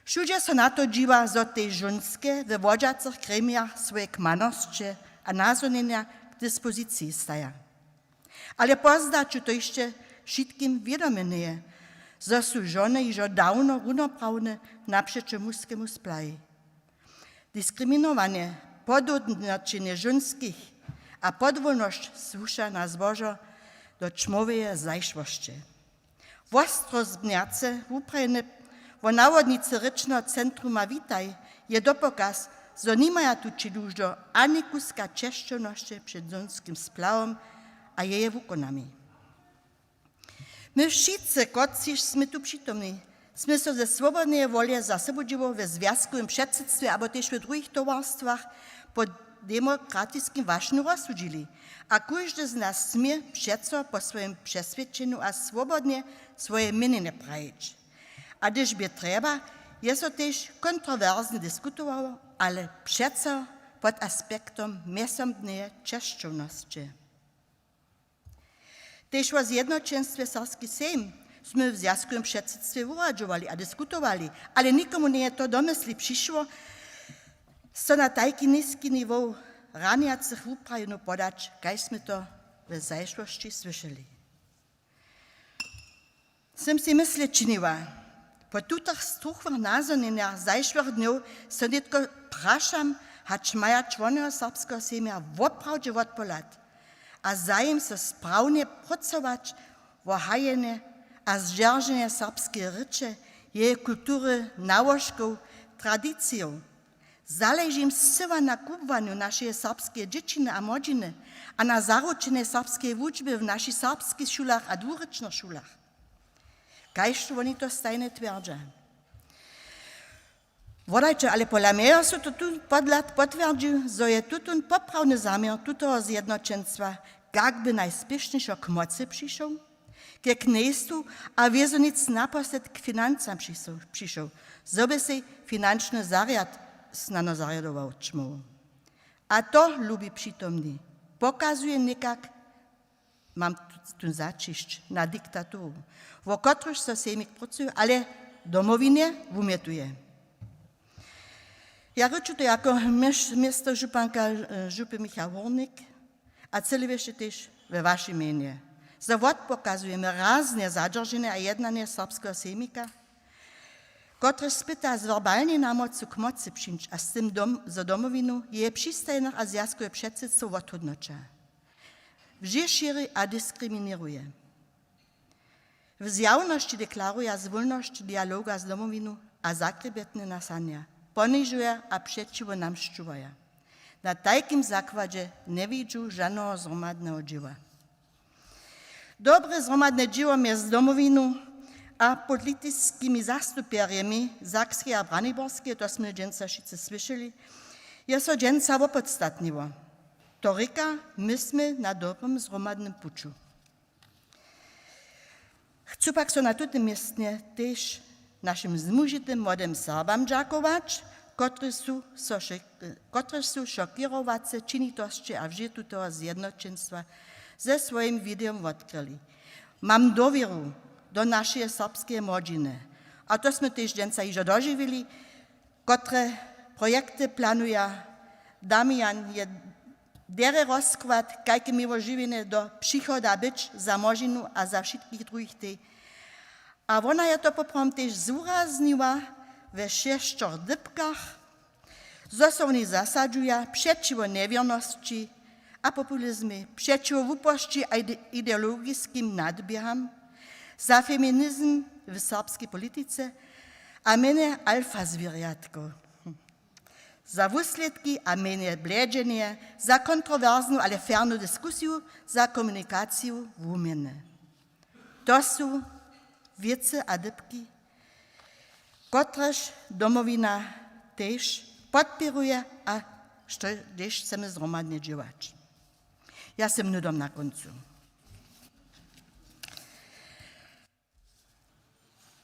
Wšudźe so na to dźiwa, zo tež žónske we wodźacych gremijach swoje kmanosće a nazhonjenja k dispoziciji staja. Ale pozdźaću to hišće wšitkim wědome njeje, zo su žony hižo dawno runoprawne napřećo mužskemu splaji. Diskriminowanje, podhódnoćenje žónskich a podwólnosć słuša na zbožo do ćmoweje zašłosće. Wostrozbnjace wuprajene wo nawodnicy rěčneho centruma Witaj je dopokaz, zo nimaja tu ći dužo ani kuska ćešćownosće před zhonskim splawom a jeje wukonami. My wšitcy, kotřiž smy tu přitomni, smy so ze swobodneje wolje za sobudźěło we zwjazkowym předsydstwje abo tež we druhich towarstwach po demokratiskim wašnju rozsudźili. A kóždy z nas smě přeco po swojim přeswědčenju a swobodnje swoje měnjenje prajić. A hdyž bě trjeba, je so tež kontrowerznje diskutowało, ale přeco pod aspektom mjezsobneje ćešćownosće. Tež wo zjednoćenstwje Serbski sejm smy w zwjazkowym předsydstwje wuradźowali a diskutowali, ale nikomu njeje to do mysli přišło, so na tajki niski niwow ranjacych wuprajenow podać, kaž smy to w zašłosći słyšeli. Sym sej mysle činiła, po tutych struchłych nazhonjenjach zašłych dnjow so nětko prašam, hač maja čłonojo Serbskeho sejmja woprawdźe wotpohlad a zajim so sprawnje prócować wo hajenje a zdźerženje serbskeje rěče, jeje kultury, nałožkow, tradicijow. Zaleži jim scyła na kubłanju našeje serbskeje dźěćiny a młodźiny a na zaručenje serbskeje wučby w našich serbskich šulach a dwurěčnych šulach. Kaž woni to stajnje twjerdźa. Wodajće, ale pola mnjeho su to tu podhlad potwjerdźił, zo je tutón poprawny zaměr tutoho zjednoćenstwa, kak by najspěšnješo k mocy přišoł, ke knjejstwu a wězo nic naposledk k financam přišoł, přišoł, zo by sej finančny zarjad snano zarjadował ćmoł. A to, lubi přitomni, pokazuje někak, mam tu, tu zaćišć na diktaturu, wo kotruž so sejmik prócuje, ale Domowinje wumjetuje. Ja rěču to jako měš-, městožupanka, e, župy Michał Hórnik a cyle wěsće tež we wašim mjenje. Zo wotpokazujemy raznje zadźerženje a jednanje serbskeho sejmika, kotrež spyta z werbalnej namocu k mocy přińć a z tym dom-, zo Domowinu, jeje přistajnych a zwjazkowe předsydstwo wothódnoća, wžě šěri a diskriminěruje. W zjawnosći deklaruja zwólnosć dialoga z Domowinu a zakrjebjetnje na sanja, ponižuja a přećiwo nam sćuwaja. Na tajkim zakładźe njewidźu žaneho zhromadneho dźěła. Dobre zhromadne dźěło mjez Domowinu a politiskimi zastupjerjemi Sakskeje a Braniborskeje, to smy dźensa wšitcy słyšeli, je so dźensa wopodstatniło. To rěka, my smy na dobrim zhromadnym puću. Chcu pak so na tutym městnje tež našim zmužitym młodym Serbam dźakować, kotrež su so šok-, kotrež su šokěrowace činitosće a wžě tutoho zjednoćenstwa ze swojim widejom wotkryli. Mam dowěru do našeje serbskeje młodźiny, a to smy tež dźensa hižo dožiwili, kotre projekty planuja. Damian je derje rozkład, kajke měło žiwjenje do přichoda być za młodźinu a za wšitkich druhich tej. A wona je to poprawom tež zwuraznjiła we šesćoch dypkach, zo so woni zasadźuja přećiwo njewěrnosći a populizmej, přećiwo hłuposći a ide-, ideologiskim nadběham, za feminizm w serbskej politice a mjenje alfa zwěrjatkow, za wuslědki a mjenje blědźenje, za kontrowersnu, ale fernu diskusiju, za komunikaciju wuměny. To su wěcy a dypki, kotrež Domowina tež podpěruje a što, hdźež chcemy zhromadnje dźěłać. Ja sym hnydom na kóncu.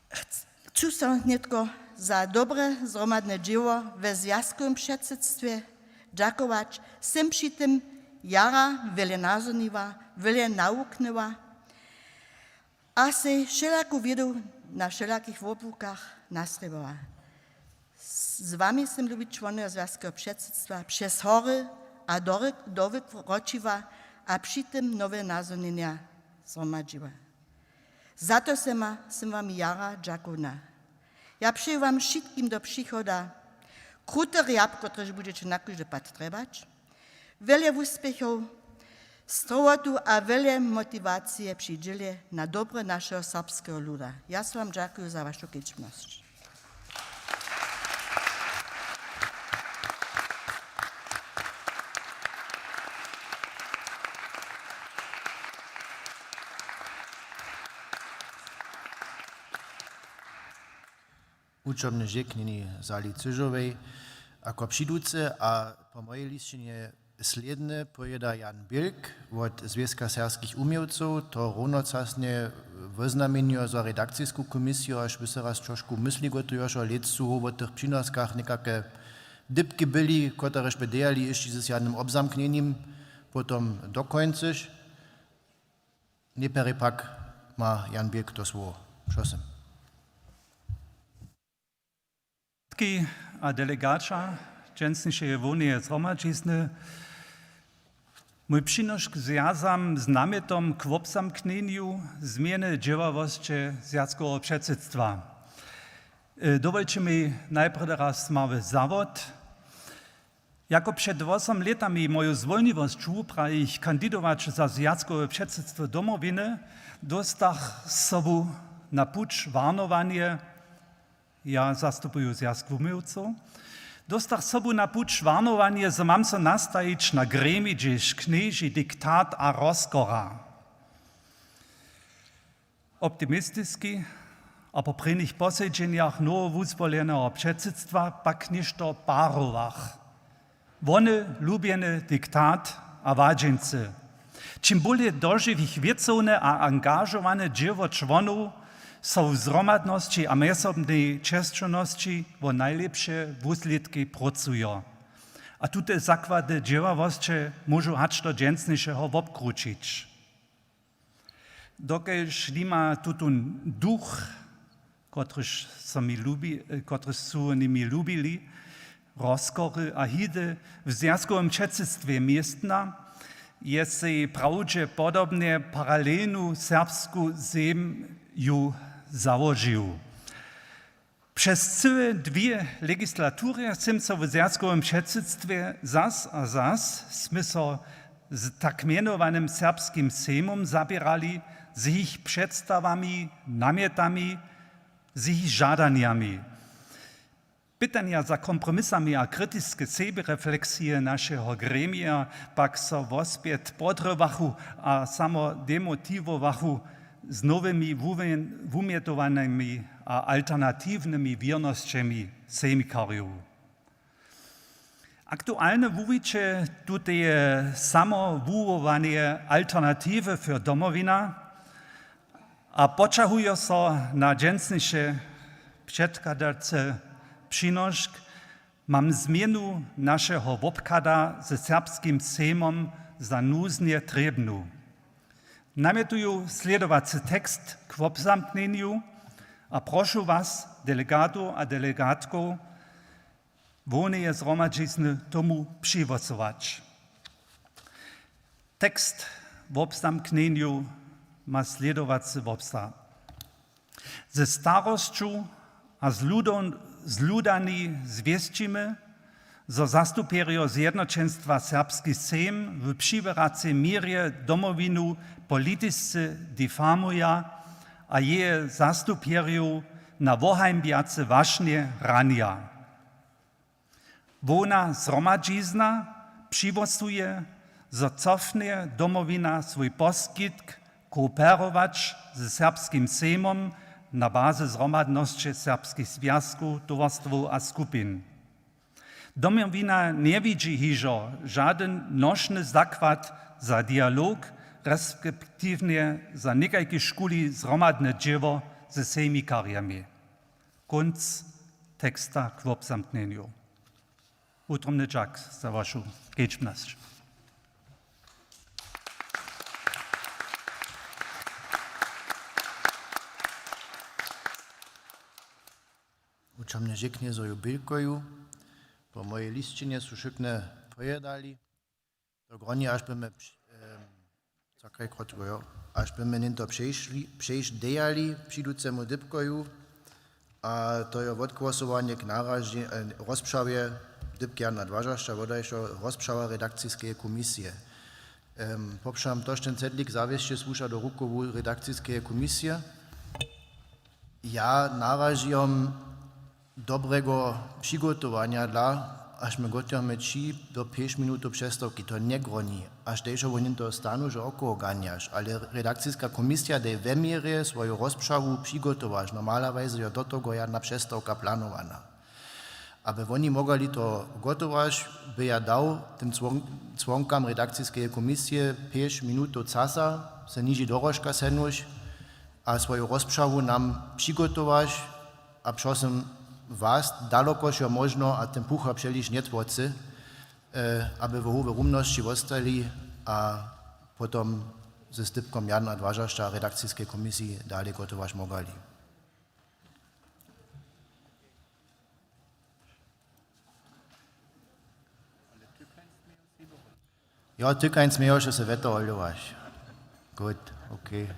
Chc-, chcu so nětko za dobre zhromadne dźěło we zwjazkowym předsydstwje dźakować. Sym při tym jara wjele nazhoniła, wjele nawuknyła a sej wšelaku wědu na wšelakich wobłukach nastrěbała. Z wami sym, lubi čłonojo zwjazkoweho předsydstwa, přez hory a dory-, doły kročiła a při tym nowe nazhonjenja zhromadźiła. Za to sym, sym wam jara dźakowna. Ja přeju wam wšitkim do přichoda kruty rjap, kotryž budźeće na kóždy pad trjebać, wjele wuspěchow, Stołatu a wjele motiwacije při dźěle na dobro našeho serbskeho luda. Ja so wam dźakuju za wašu kedźbnosć. Wučomne žeknjenje Zali Cyžowej jako přiduce a po mojej lisćinje slědne powěda Jan Bilk wot Zwjazka serbskich wuměłcow, to rownočasnje wóznamjenjo za redakcisku komisiju, haž by so raz trošku mysli gotujošo lětsu wo tych přinoskach někake dypki byli, kotrež by dejali hišći z jednym obzamknjenjem potom dokońcyš. Něprje pak ma Jan Bilk to słowo. Prosim. Delegatki a delegaća dźensnišeje hłowneje zhromadźizny, mój přinošk zwjazam z namjetom k wobzamknjenju změny dźěławosće zwjazkoweho předsydstwa. E, dowolće mi najprjedy raz mały zawod. Jako před wosom lětami moju zwolniwosć wuprajich kandidować za zwjazkowe předsydstwo Domowiny, dóstach sobu na puć warnowanje, ja zastupuju Zwjazk wuměłcow, dóstach sobu na puć warnowanje, zo mam so nastajić na gremij, hdźež knježi diktat a rozkora. Optimistiski a po prěnich posedźenjach nowowuzwoleneho předsydstwa pak něšto parowach. Wone lubjeny diktat a wadźeńcy. Čim bóle dožiwich wěcowne a angažowane dźěło čłonow so w zhromadnosći a mjezsobnej česćownosći wo najlěpše wuslědki prócujo. A tute zakłady dźěławosće móžu hač do dźensnišeho wobkrućić. Dokelž nima tutón duch, kotryž so mi lubi-, kotryž su mi lubili, rozkory a hidy w zwjazkowym předsydstwje městna, je sej prawdźepodobnje paralelnu serbsku zem ju załožił. Přez cyłe dwě legislaturje sym so w zwjazkowym předsydstwje zas a zas smy so z tak mjenowanym Serbskim sejmom zaběrali, z jich předstawami, namjetami, z jich žadanjami. Pytanja za kompromisami a kritiske sebjerefleksije našeho gremija pak so wospjet podrywachu a samo demotiwowachu z nowymi wuwě-, wumjetowanymi a alternatiwnymi wěrnosćemi sejmikarjow. Aktualne wuwiće tuteje samowuwołanje alternatiwy für Domowina a poćahujo so na dźensniše předchadace přinošk, mam změnu našeho wobchada ze Serbskim sejmom za nuznje trěbnu. Namjetuju slědowacy tekst k wobzamknjenju a prošu was, delegatow a delegatkow hłowneje zhromadźizny, tomu přihłosować. Tekst wobzamknjenju ma slědowacy wobstah. Ze starosću a z ludo-, z ludami zwěsćimy, zo zastupjerjo Zjednoćenstwa Serbski sejm w přiwěracej měrje Domowinu politisce difamuja a jeje zastupjerjow na wohajnbjace wašnje ranja. Hłowna zhromadźizna přihłosuje, zo cofnje Domowina swój poskitk kooperować ze Serbskim sejmom na bazy zhromadnosće serbskich zwjazkow, towarstwow a skupin. Domowina njewidźi hižo žadyn nošny zakład za dialog, respektiwnje za někajke škuli zhromadne dźěło ze sejmikarjemi. Kónc teksta k wobzamknjenju. Wutrobny dźak za wašu kedźbnosć. Wučomne žeknje zo ju bilkoju. Po mojej lisćinje su wšukne powědali. To gronje, až by my, em, čakaj krotko, jo. Až by my něto přešli, přešdejali přiducemu dypkoju, a to je wotgłosowanje k naraždźe-, e, rozpřawje, dypk Jana Dwažašća, wodajšo rozpřawa redakciskeje komisije. Popřam, tož ten cedlik zawěsće słuša do rukowu redakciskeje komisije. Ja naražijom dobrego přigotowanja dla, až my gotujemy tři do pěć minutow přestawki, to njegroni, až tež woni to stanu, že okoho ganjaš, ale redakciska komisija dej we měrje swoju rozpřawu přigotować. Normalerweise jo do toho jedna přestawka planowana. Aby woni mogali to gotować, by ja dał tym cłon-, cłonkam redakciskeje komisije pěć minutow časa, se niži do rožka sednuć a swoju rozpřawu nam přigotować a prosym was, dalokož jo móžno a ten puchar přeliž njetłocy, aby w howe rumnosći wostali a potom ze stypkom Jan a Dwažašta redakciskej komisiji dalej gotować mogali. Jo, ty kań smějoše se wetoholdowaš. Gut, okay.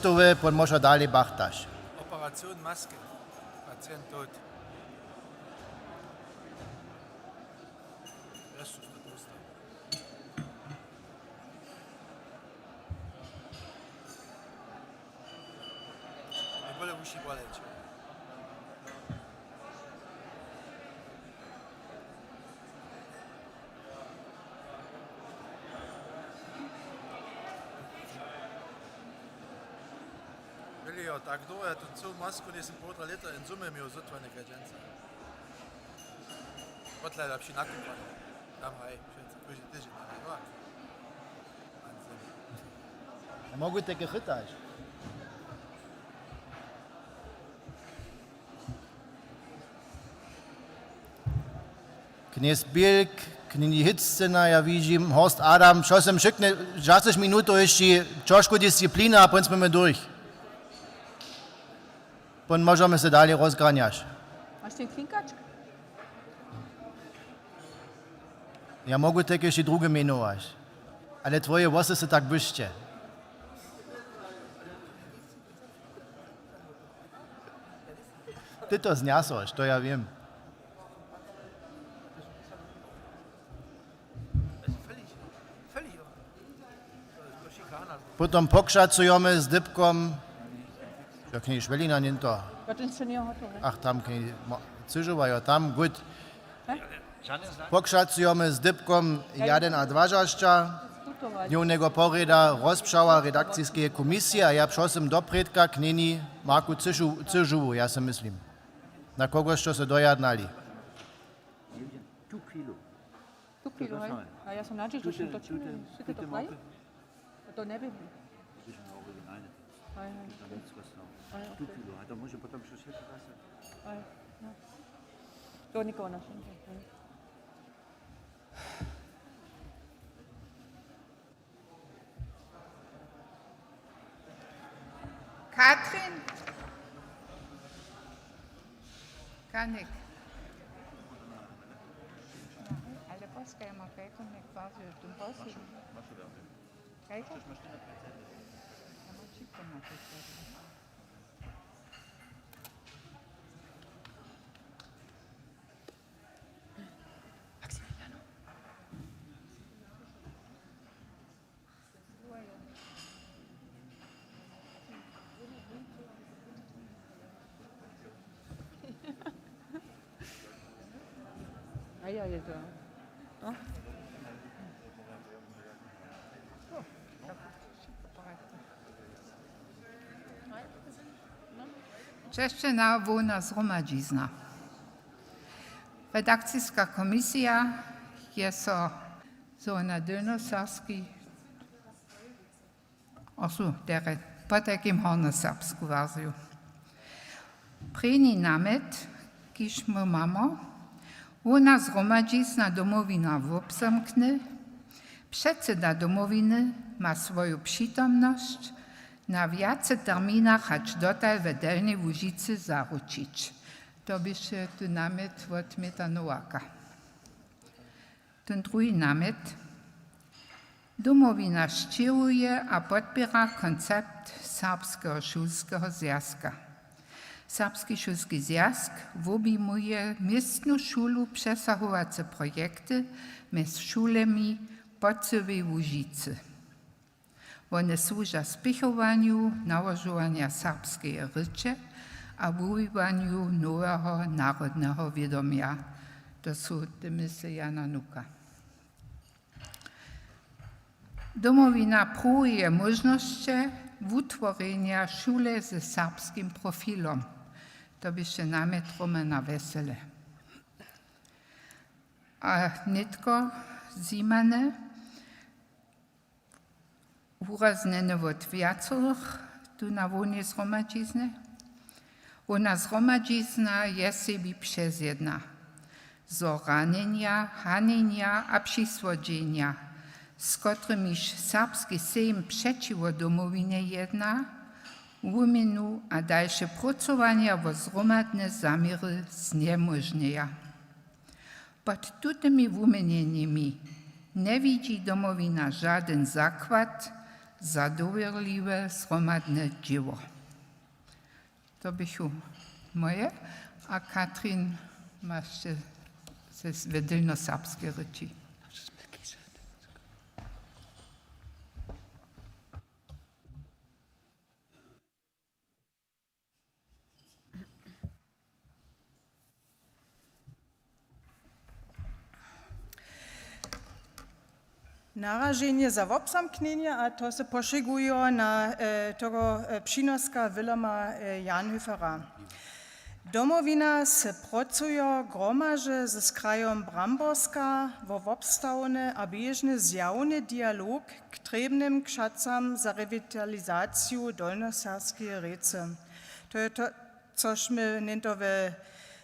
Towe pon možno dali bachtaš. Operacion maske. Pacient tot. Jezus, to dostał. Nie bóle uši boleć. Byli jo tak długo, ja tu całą masku, nie jestem półtora litra, jen zumy miał zutwany kajdźenca. Potlada při nakupaniu. Tam haj, wszędzie, kóždy tyźeń tam haj. Wahnsinn. Ja, mogu te chytać. Knjez Bilk, knjeni Hitzcena, ja widźim, Horst Adam, wšo sem wšykne, dźasać minutow hišći, trošku disciplina, a pón smy durch. Pón móžemy se dalej rozgranjaš. Maš ten klinkačk? Ja móžu tak hišći druhe mjenować. Ale twoje włosy su tak błyšće. Ty to znjasoš, to ja wěm. Potom pokšacujomy z dypkom, jo, knjeni Šwelina, něnto. Jo, ten senior hotowy. Ach, tam knjeni Mo-, Cyžowa, jo, tam, gut. He? Pokšacujomy z dypkom jeden a dwažašća, dnjowneho porěda, rozpřała redakciskeje komisije a ja přosym doprědka knjeni Marku Cyžu-, Cyžowu, ja so myslim. Na kogož što se dojednali. Tu chwilu. Tu chwilu, hej. A ja sam nadźił, że to činili. Tute, tute małpy. To nie wiem. To są oryginalne. Hej, hej. Tam nic kosztowało. Hej, tu chwilu, a to może potem przez siebie. Hej, no. To nikogo na święta. Hej. Katrin? Kanik. Ale poskaj ma kajko nek bardziej w tym posu. Kajko? Ja mam szybko na to. A ja je to. No. Češćena hłowna zhromadźizna. Redakciska komisija je so zhona w delnjoserbskej, osu, derje, potajkim hornjoserbsku wersiju. Prěni namjet, kiž my mamy, hłowna zhromadźizna Domowina wobzamkny, předsyda Domowiny ma swoju přitomnosć na wjace terminach hač dotal w Delnjej Łužicy zaručić. To běše tu namjet wot Meta Nowaka. Ten druhi namjet. Domowina sćěhuje a podpěra koncept Serbskeho šulskeho zwjazka. Serbski šulski zwjazk wobjimuje městnu šulu přesahowace projekty mjez šulemi po cyłej Łužicy. Wone słuža spěchowanju nałožowanja serbskeje rěče a wuwiwanju noweho narodneho wědomja. To su te mysle Jana Nuka. Domowina pruwuje móžnosće wutworjenja šule ze serbskim profilom. To běše namjet Romana Wesele. A nětko zjimane, wuraznjene wot wjacorych tu na hłownej zhromadźiznje. Hłowna zhromadźizna je sebi přezjedna, zo ranjenja, hanjenja a přisłodźenja, z kotrymiž Serbski sejm přećiwo Domowinje jedna, wuměnu a dalše prócowanja wo zhromadne zaměry znjemóžnjeja. Pod tutymi wuměnjenjemi njewidźi Domowina žadyn zakład za dowěrliwe zhromadne dźěło. To běchu moje. A Katrin, maš ty se w delnjoserbskej rěči. Naraženje za wobzamknjenje, a to se pošegujo na e, toho e, přinoska Wilhelma e, Janhöfera. Domowina se procujo gromaže z krajom Bramborska wo wobstawny a běžny zjawny dialog k trěbnym křacam za rewitalizaciju dolnjoserbskeje rěcy. To je to, což my něhdo we,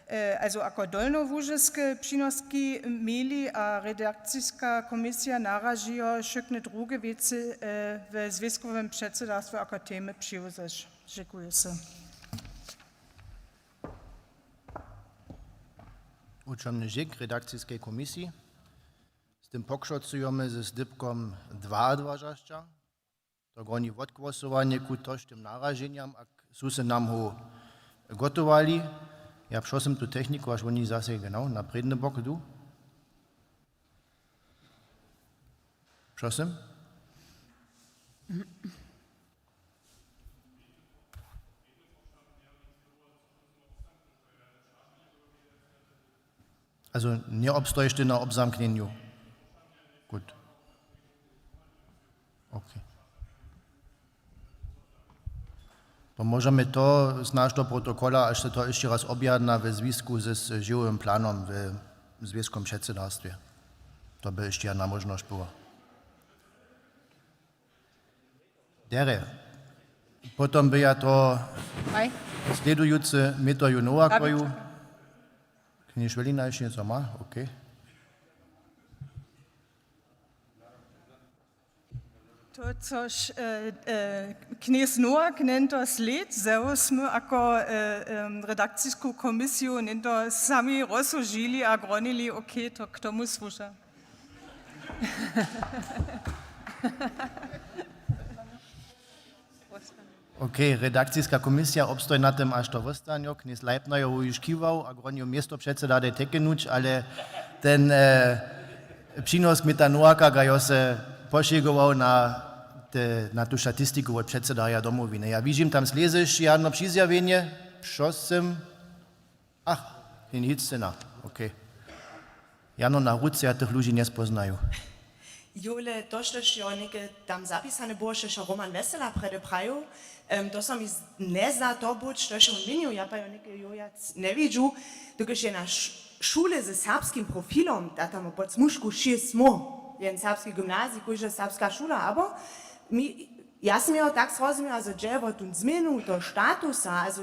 e, also ako dolnołužiske přinoski měli a redakciska komisija naražijo wšykne druge wěcy e, we zwěskowym předsydarstwje ako temy přiwzeć. Dźěkuju se. Wučomny dźěk redakciskej komisiji. Z tym pokročujemy ze zdypkom dwaadwažasća. To groni wotkłosowanje ku tož tym naraženjam, a k-, su se nam ho gotowali. Ja přosym tu techniku, až woni zase genau na prědny bok du. Přosym. Also, njeobstojiš ty na obzamknjenju. Gut. Okay. To móžemy to z našeho protokola, až se to hišće raz objadna we zwisku ze, z žiwym planom we zwěskom předsydarstwje. To by hišće jedna móžnosć była. Derje. Potom by ja to Haj. Slědujucy mětoju Nowakoju. Knjež Welina hišće něco ma? Okay. To, což e, e, knjez Nowak njeńto slěd, wzeł smy jako e, em, redakcisku komisiju njeńto sami rozsudźili a gronili, okay, to k tomu słuša. Okay, redakciska komisija obstoji na tym, až to wostanjo. Knjez Leipner jo hižo kiwał a gronił město předseda dej tekenuć, ale ten e, přinosk Mita Nowaka ga jo se pošegował na, te, na tu statistiku wot předsedarja Domowiny. Ja widźim tam slězeš jedno přizjawjenje. Přosym. Ach, jen hic syna. Okay. Jano na ruce, ja tych ludźi njespoznaju. Jole, to, štož jo něke tam zapisane było, štož jo Roman Wesela prjedy prajił, em, to so mi z-, njezda to być, štož jo měnił, ja pa jo něke jo wjac njewidźu, dokelž je na š-, šule ze serbskim profilom, da tam pod smužku šěsć móh, jen serbski gymnazij, kóžda serbska šula, abo mi, ja sym jo tak zrozumiła, zo dźe wo tu změnu toho statusa, also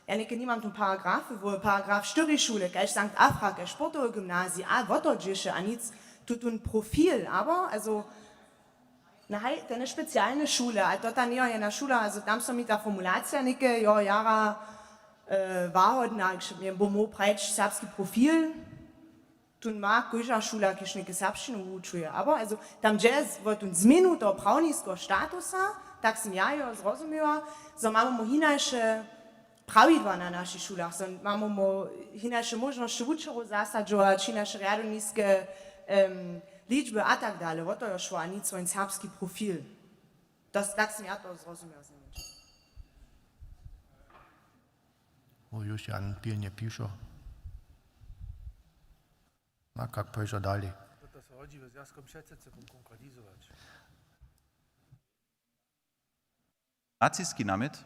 ja něke nimam tu paragrafy, wo paragraf štyri šule, kaž Sankt Afra, kaž sportowy gymnazij, a wo to dźěše, a nic, tu tón profil, abo, also, na haj, ten je specialne šule, a to ta njejo jedna šula, also tam so mi ta formulacija něke, jo, jara e, wahodna, kž-, mje by móhł prajć serbski profil, tón ma kóžda šula, kiž něke serbšćinu wučuje. Abo, also, tam dźe z-, wo tón změnu toho prawniskeho statusa, tak sym ja jo zrozumiła, zo mamy mu hinaše prawidła na našich šulach, zo mamy mu hinaše móžnosće wučerjow zasadźować, hinaše rjadowniske, em, ličby a tak dale. Wo to jo šło, a nic, swójn serbski profil. To s-, tak sym ja to zrozumiła, znajmjeńša. Wo, już Jan pilnje pišo. Na kak pójša dalej? To so hodźi we zwjazkom přece, chce konkretizować. Naciski namjet?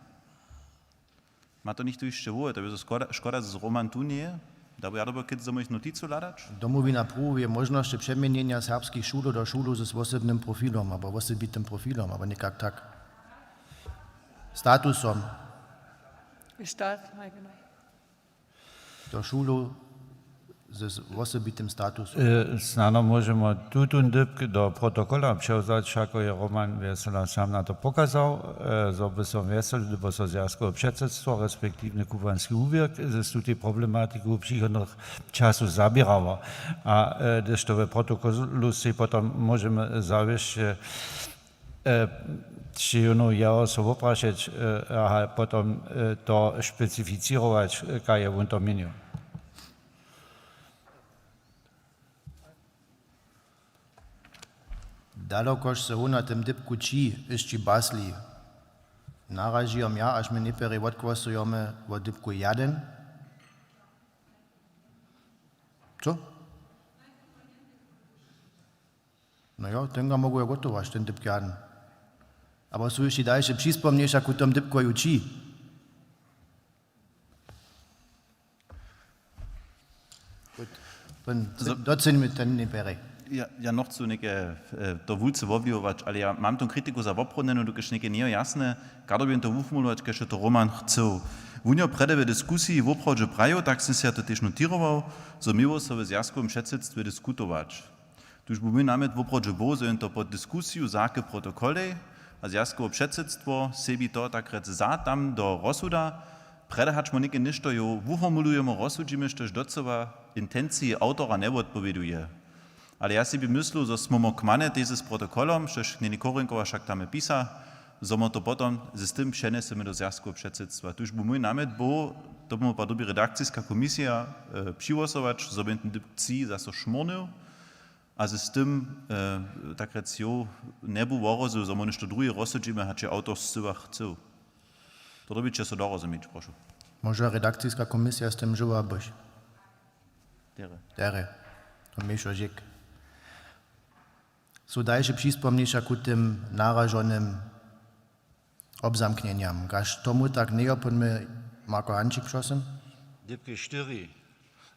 Ma to něchtó hišće wołuje, to by so škoda, škoda, zo Roman tu njeje. Da by ja dobył kědy za mójich noticow hladać? Domowina pruwuje móžnosće přeměnjenja serbskich šulow do šulow z wosebnym profilom, abo wosebitym profilom, abo někak tak. Statusom. Stat, haj, genau. Do šulow z, z wosebitym statusom. E, snano móžemy tutón dypk do protokola přewzać, wšako je Roman Wjesela sam na to pokazał, e, zo by so wjesel, hdyby so zwjazkowe předsydstwo, respektiwnje kubłanski wuwěrk z tutej problematiku w přichodnych času zaběrało. A, e, hdyž to we protokolu sej potom móžemy zawěsć, e, E, Ći jónu jeho so woprašeć, e, a potom, e, to specificirować, e, kaj je wón to měnił. Dalokož se hón na tym dypku tři hyšći basli, naražijom ja, až my něpjerjej wotkłosujemy wot dypku jeden. Co? No jo, tenka móhł ja gotować, ten dypk jeden. Abo su hišće dalše přispomnješća ku tom dypkoju tři? Docenimy ten něpjerjej. Ja, ja nochcu něke, e, to wulce wobwliwować, ale ja mam tu kritiku za woprawdnjenu, dokelž něke njeje jasne, kado bě to wuformulować, kaž je to Roman chcył. Wón jo prjedy w diskusiji woprawdźe prajił, tak sym sej ja to tež notirował, zo měło so w zwjazkowym předsydstwje diskutować. Tuž bu mój namjet woprawdźe był, zo jen to pod diskusiju za k protokolej a zwjazkowe předsydstwo sebi to tak rjec za tam do rozsuda, prjedy hač mo něke něšto jo wuformulujemy, rozsudźimy, štož docyła intenciji awtora njewotpowěduje. Ale ja sebi myslu, zo smo mo kmane tež z protokolom, štož knjeni Korinkowa wšak tam pisa, zo mo to potom z tym přenjesemy do zwjazkoweho předsydstwa. Tuž bu mój namjet był, to by mo pak dobi redakciska komisija, e, přihłosować, zo by ten dypk tři zaso šmórnył, a z tym, e, tak rjec, jo, njebu worozył, zo my něšto druhe rozsudźimy, hač je awtor scyła chcył. To dyrbjeće so dorozumić, prošu. Móže redakciska komisija z tym žiwa być? Derje. Derje. To Měšo Žik. Su dalše přispomnišća ku tym naražonym obzamknjenjam? Kaž tomu tak njeje, pódmy Marko Hančik, prosim. Dypki štyri.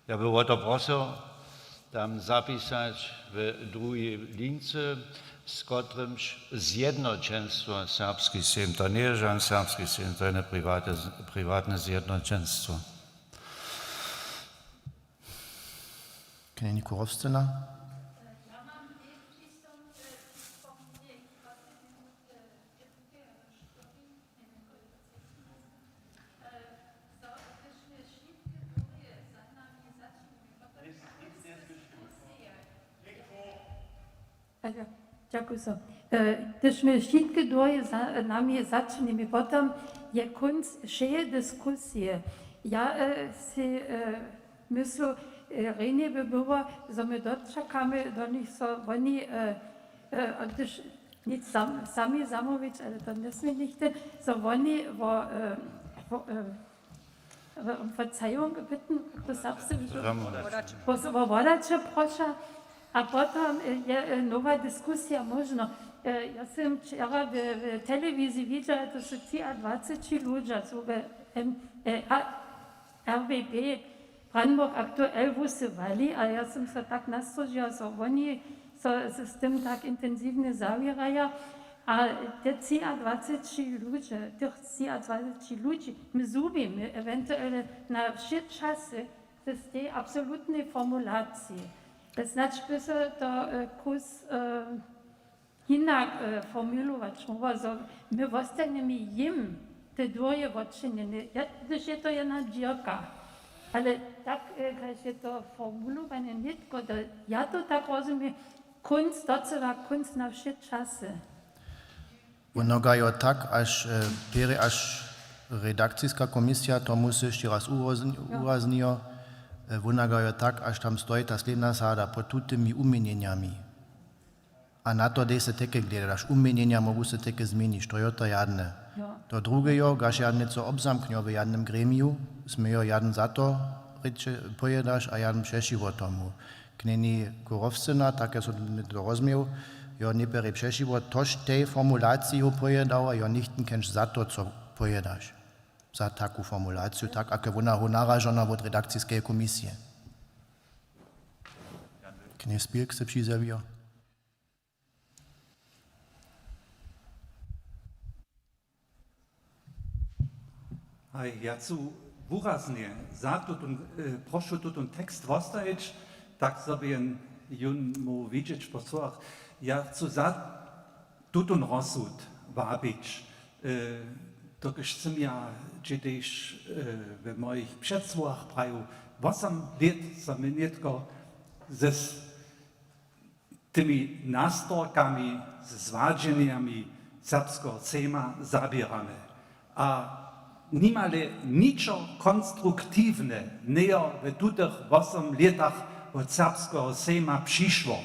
Ja bych wo to prosył, tam zapisać w druhej lince, z kotrymž zjednoćenstwo Serbski Sejm, to njeje žan Serbski Sejm, to je jedne priwate-, priwatne zjednoćenstwo. Knjeni Kurowscyna. Dźakuju so. E, hdyž my wšitke dwóje za nami začinimy, potom je kónc wšeje diskusije. Ja, e, sej, e, myslu, e, rjenje by było, zo my dočakamy do nich, zo woni, e, e, a hdyž nic sam, sami zamołwić, ale to njesmě nichtó, zo woni wo, e, wo, e, wo, wo Verzeihung bitten, jak to serbsce wo, wo wodaće proša, a potom, e, je, e, nowa diskusija móžno. E, ja sym wčera w, w telewiziji widźała, to su třiadwaceći ludźa, su w, em, e, a, R B B, Brandenburg Aktuell wusyłali, a ja sym so tak nastrožiła, zo woni so z, z tym tak intensiwnje zawěraja. A te třiadwaceći ludźe, tych třiadwaceći ludźi, my zhubimy ewentualnje na wše časy z tej absolutnej formulacije. Snadź by so to, e, kus, e, hinak, e, formulować móhła, zo my wostanjemy jim te dwóje wočinjene, ja, hdyž je to jedna dźěrka. Ale tak, e, kaž je to formulowanje nětko, to, ja to tak rozumiem, kónc, docyła kónc na wše časy. Wona ga jo tak, až, e, pěrje, až redakciska komisija, to musy hišće raz urazn-, jo, uraznijo, e, wona ga jo tak, až tam stoji ta slědna sada pod tutymi wuměnjenjami. A na to dej se teke gledaš. Wuměnjenja móhł se teke změnić, to jo to jadne. Jo. To druhe jo, kaž jadne co obzamknjo w jadnym gremiju, smy jo jadn za to rěče, powědaš a jadn přećiwo tomu. Knjeni Kurowscyna, tak ja so to rozměł, jo něpjerjej přećiwo, tož tej formulaciju powědał a jo nichtyn kenž za to, co powědaš. Za taku formulaciju, tak, ako je wona naražona wot redakciskeje komisije. Knjez Bilk se přizjewił. Haj, ja chcu wuraznje za tutón, e, prošu tutón tekst wostajić, tak zo by jen jón móhł widźeć po słowach. Ja chcu za tutón rozsud wabić, e, dokelž sym ja dźědejš, e, w mojich předsłowach prajił, wosym lět so my nětko ze tymi nastorkami, ze zwadźenjami, serbskeho sejma zaběramy. A nimale ničo konstruktiwne njejo w tutych wosom lětach wot serbskeho sejma přišło.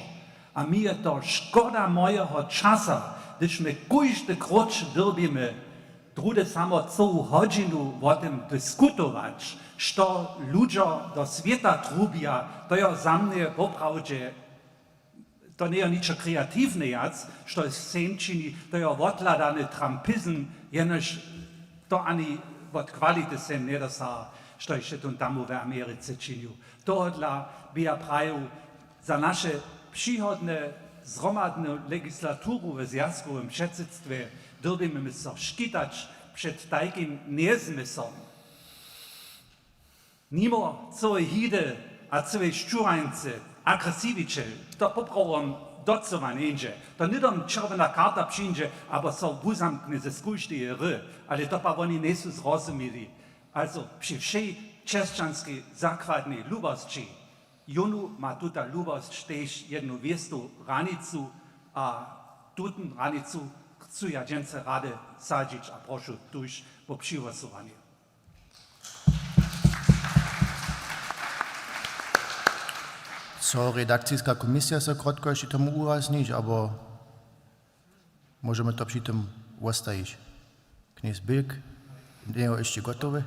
A mi je to škoda mojeho časa, hdyž my kóždy króć dyrbimy druhdy samo cyłu hodźinu wo tym diskutować, što ludźo do swěta trubja. To jo za mnje woprawdźe, to njejo ničo kreatiwne wjac, što je sejm čini, to jo wotladany trumpizm, jenož to ani wot kwality sejm njedosaha, što je tón tamu w Americe činił. Tohodla by ja prajił, za naše přichodne zhromadnu legislaturu w zwjazkowym předsydstwje dyrbimy so škitać před tajkim njezmyslom. Nimo cyłej hedy a cyłej šćurańcy, agresiwiće, to poprawom docyła njeńdźe. To hnydom čerwjena karta přińdźe, abo so wuzamknje ze skóždeje hry, ale to pak woni njejsu zrozumili. Also při wšej křesćanskej zakładnej lubosći, jónu ma tuta lubosć tež jednu wěstu hranicu, a tutón hranicu chcu ja dźensa rady sadźić a prošu tuž wo přihłosowanje. Chce redakciska komisija so krótko hišće tomu wurjasnić, abo móžemy to při tym wostajić? Knjez Bilk, njejo hišće gotowy?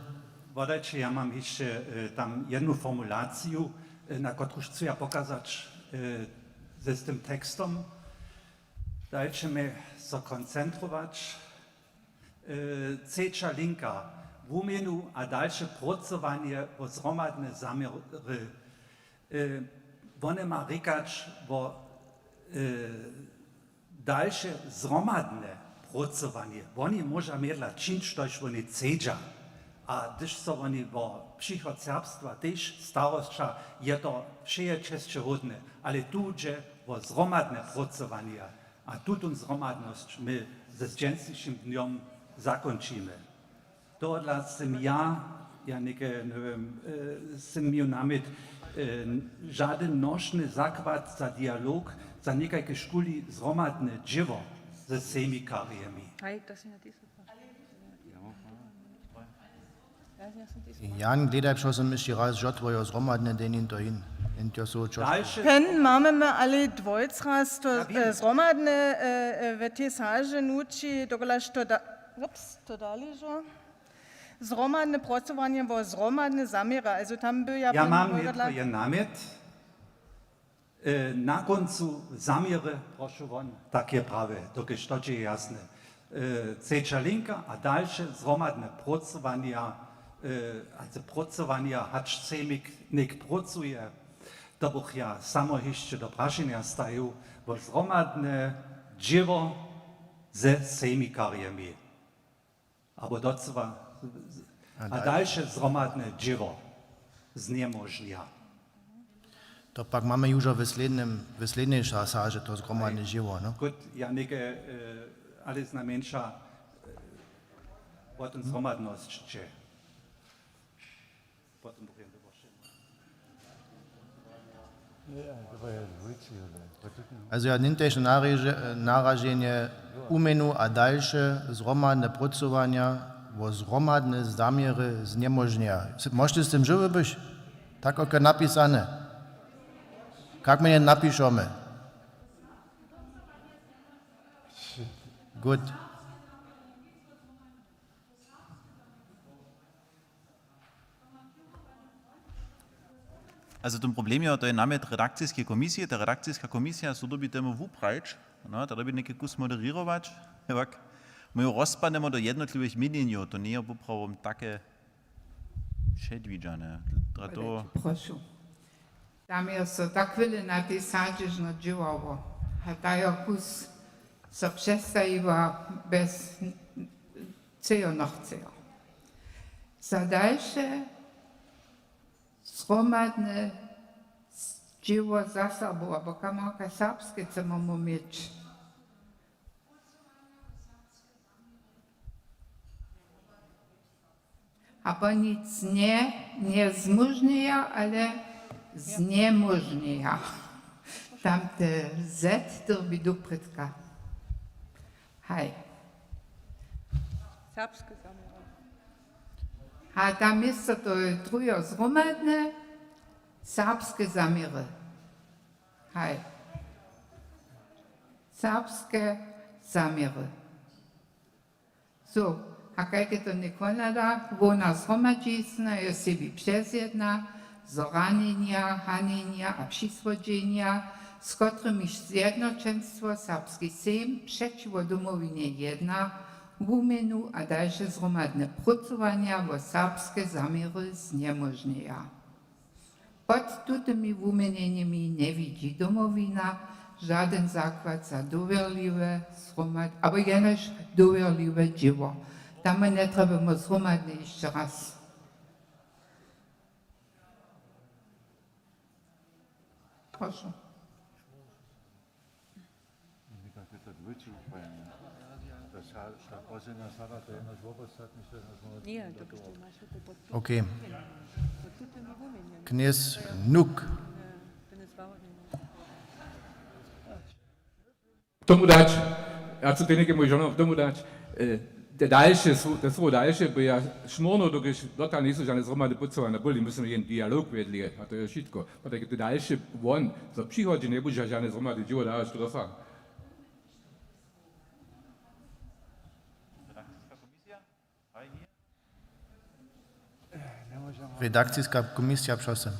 Wodajće, ja mam hišće, e, tam jednu formulaciju, e, na kotruž chcu ja pokazać, e, ze z tym tekstom. Dajće mi so koncentrować. E, třeća linka, wuměnu a dalše prócowanje wo zhromadne zaměry. E, wone ma rěkać wo, e, dalše zhromadne prócowanje. Woni móža mjedla čińć, štož woni chcedźa. A hdyž so woni wo přichod serbstwa tež starosća, je to wšeje česćehódne, ale tu dźe wo zhromadne prócowanje. A tutón zhromadnosć my ze dźensnišim dnjom zakónčimy. Tohodla sym ja, ja něke, njewěm, e, sym měł namjet, e, žadyn nošny zakład za dialog, za někajke škuli zhromadne dźěło ze sejmikarjemi. Haj, to si napisał. Jan, gledaj, přišel som ešte raz, žo tvojo zhromadne denin to hin. Jen to so čo. Dalše. Ten mamy my ale dwojc raz to, ja, wiem, e, zhromadne, e, e, w tej saže nuči, dokulaž to da, ups, to dali, žo? Zhromadne prócowanje wo zhromadne zaměry, also tam by ja, ja bym mam nětko je namjet. E, na kóncu zaměry, prošu won, tak je prawje, dokelž to dźe je jasne. E, třeća linka a dalše zhromadne prócowanja, e, a te prócowanja, hač sejmik něk prócuje, to bych ja samo hišće do prašenja stajił, wo zhromadne dźěło ze sejmikarjemi. Abo docyła a dalše zhromadne dźěło znjemóžnja. To pak mamy južo w slědnym, w slědnej sa-, saže to zhromadne dźěło, no? Gut, ja něke, e, ale znajmjeńša, e, potom zhromadnosće. Also ja, němtež narěže-, naraženje wuměnu a dalše zhromadne prócowanja wo zhromadne zaměry znjemóžnjeja. Móžeš z tym žiwy być? Tak oko napisane. Kak my je napišemy? Good. Also ten problem je, to je namjet redakciskej komisije, ta redakciska komisija so dyrbi temu wuprajić, no, ta dyrbi něke kus moderěrować, hewak, my ju rozpadnemy do jednotliwych měnjenjow, to njeje poprawom take předwidźane. Dla toho. Prošu. Tam je so tak wjele na tej sadźežno dźěłało. A ta jo kus so přestajiła bez chcejo, nochcejo. Za dalše zhromadne dźěło zasobu, abo kamorka serbske chcemy měć. Abo nic nje, njezmóžnjeja, ale znjemóžnjeja. Tam te Z dyrbi doprědka. Haj. Serbske zaměry. A tam město to je druheho zhromadne, serbske zaměry. Haj. Serbske zaměry. So, a kajke to něko hlada, hłowna zhromadźizna jo sebi přezjedna, zo ranjenja, hanjenja a přisłodźenja, z kotrymiž Zjednoćenstwo Serbski Sejm přećiwo Domowinje jedna, wuměnu a dalše zhromadne prócowanja wo serbske zaměry znjemóžnjeja. Pod tutymi wuměnjenjemi njewidźi Domowina žadyn zakład za dowěrliwe zhromad-, abo jenož dowěrliwe dźěło. Tam my njetrjebamy zhromadnje hišće raz. Prošu. Okay. Knjez Nuk. Tomu dać. Ja chcem tej něke mój žonom tomu dać. E, te dalše, su- te słowo dalše, bo ja šmórnu, dokelž dotal njejsu žane zhromadne pucowane byli, my smy jen dialog wjedli, a to je wšitko. A tak je to dalše won, zo w přichodźe njebudźe žane zhromadne dźěło dawać, to dosa. Redakciska komisija, prosim,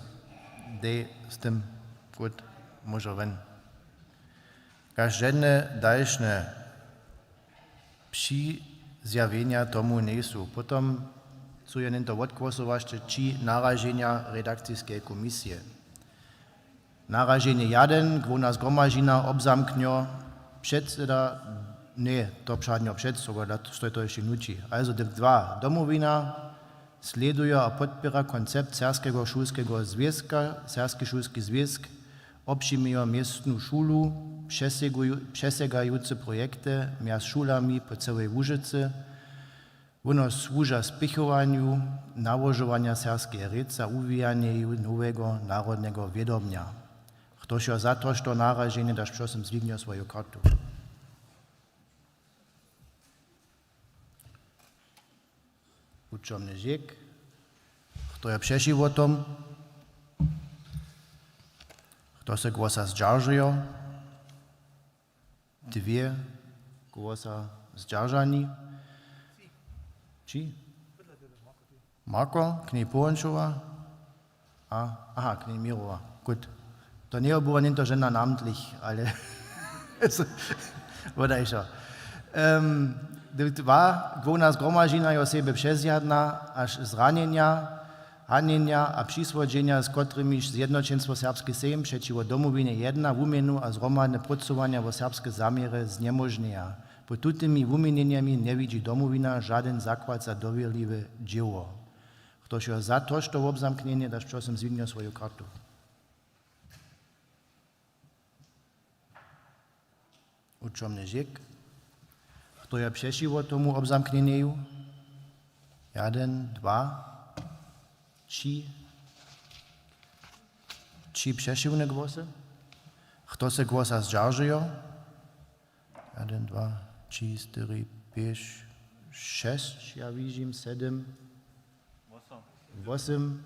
dej z tym kut móžo wen. Kaž žedne dalšne přizjawjenja tomu njejsu. Potom su je něto wotgłosowaše tři naraženja redakciskeje komisije. Naraženje jedyn, hłowna zgromažina obzamknjo předseda, ně, to přadnjo předsydowanja, što je to hišće nući. Also dwa, Domowina sleduje a podpěra koncept Serbskeho šulskeho zwězka, Serbski šulski zwězk, wopřimijo městnu šulu, přeseguju- přesegajuce projekty mjez šulami po cyłej Łužycy, Wóno słuža spěchowanju nałožowanja serbskeje rěca, wuwijanjeju nowego narodneho wědomja. Chtož jo za to, što naraženje, daš prosim zwihnjo swoju kartu. Wučomny žěk. Chto je přećiwo tomu? Chto se głosa zdźeržijo? Dwě głosa zdźeržani. Tři. Marko, knej Połončowa. A, aha, knej Mirowa. Gut. To njeje było něto žena namtlich, ale wodajšo. Em, d- dwa, hłowna zgromažina jo sebje přezjadna, až zranjenja, hanjenja a přisłodźenja, z kotrymiž Zjednoćenstwo Serbski Sejm přećiwo Domowinje jedna wuměnu a zhromadne prócowanja wo serbske zaměry znjemóžnjeja. Pod tutymi wuměnjenjemi njewidźi Domowina žadyn zakład za dowěrliwe dźěło. Chtož jo za to, što wobzamknjenje, daš prosim zwihnjo swoju kartu. Wučomny žěk. Chto je přećiwo tomu wobzamknjenjeju? Jedyn, dwa, tři. Tři přećiwne głosy. Chto se głosa zdźeržijo? Jedyn, dwa, tři, štyri, pěć, šesć, ja widźim, sedym. Wosym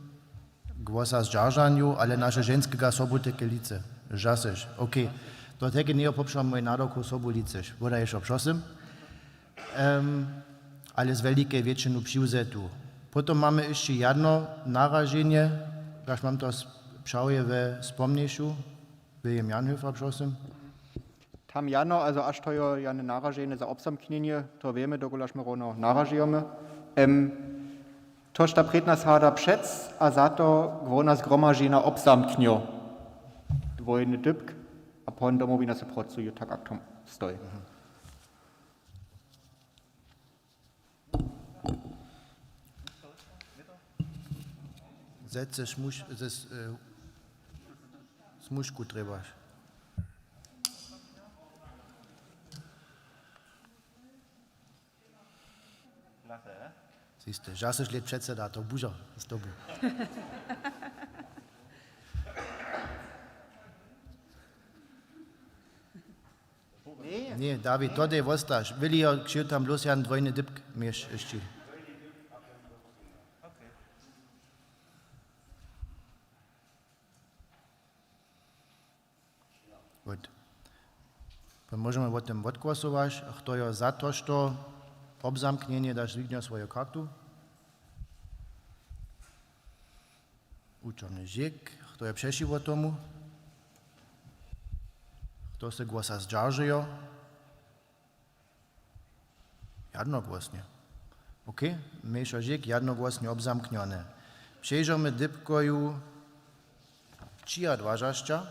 głosa zdźeržanju, ale naše ženskega sobu teke licy. Žasyš. Okay. To teke njejo popřo mój nadawkow sobu licyš. Wodaješo, prosim. Em, ale z welikej wjetšinu přiwzetu. Potom mamy hišće jedno naraženje, kaž mam to s- přawje we spomnješu. William Janhöfer, prosim. Tam jano, also až to jo jane naraženje za wobzamknjenje, to wěmy, dokelž my rowno naražujemy. Em, tož ta prědna sada přec a za to hłowna zgromažina wobzamknjo. Dwójny dypk a pon Domowina se procuju, tak jak to stoji. Zec ze smuš- ze s- e, smušku trjebaš. Siste, žasyš lět předseda, to bužo z tobu. Ně, Dawid, to dej wostaš. Willi, jo, křiw tam blós jan dwojny dypk měš hyšći. Good. To móžemy wo tym wotgłosować. Chto jo za to, što obzamknjenje, daš dźwignjo swoju kartu. Wučomny žik. Chto je přećiwo tomu? Chto se głosa zdźaržejo? Jednogłosnje. OK, mjeńšo žik, jednogłosnje obzamknjone. Přežomy dypkoju třiadwažašća.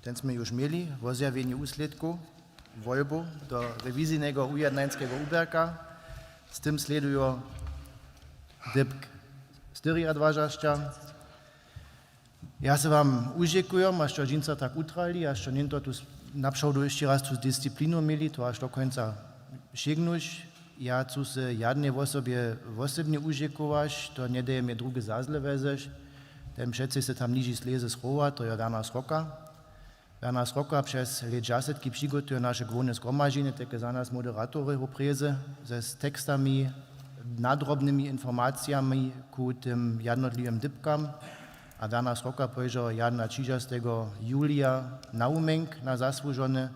Ten smy już měli, wozjawjenje wuslědkow wolbow do rewizijneho wujednańskeho uběrka. Z tym slědujo dypk štyriadwažašća. Ja se wam uzdźěkujem, a što dźensa tak utrali, a što nětko tu s-, napřodu hišće raz tu disciplinu měli, to až do końca přegnuć. Ja chcu se jadnej wosobje wosebnje uzdźěkować, to njedaje mje druhe za zle wezeš. Ten přecej se tam niži slězy schowa, to je Werner Sroka. Werner Sroka přez lět dźasetki přigotuje naše głowne zhromaždźenje, teke za nas moderatory wo prězy, ze, z tekstami, nadrobnymi informacijami ku tym jednotliwym dypkam. A Werner Sroka pójže jadna ćižastego julija na Wuměnk na zasłužony.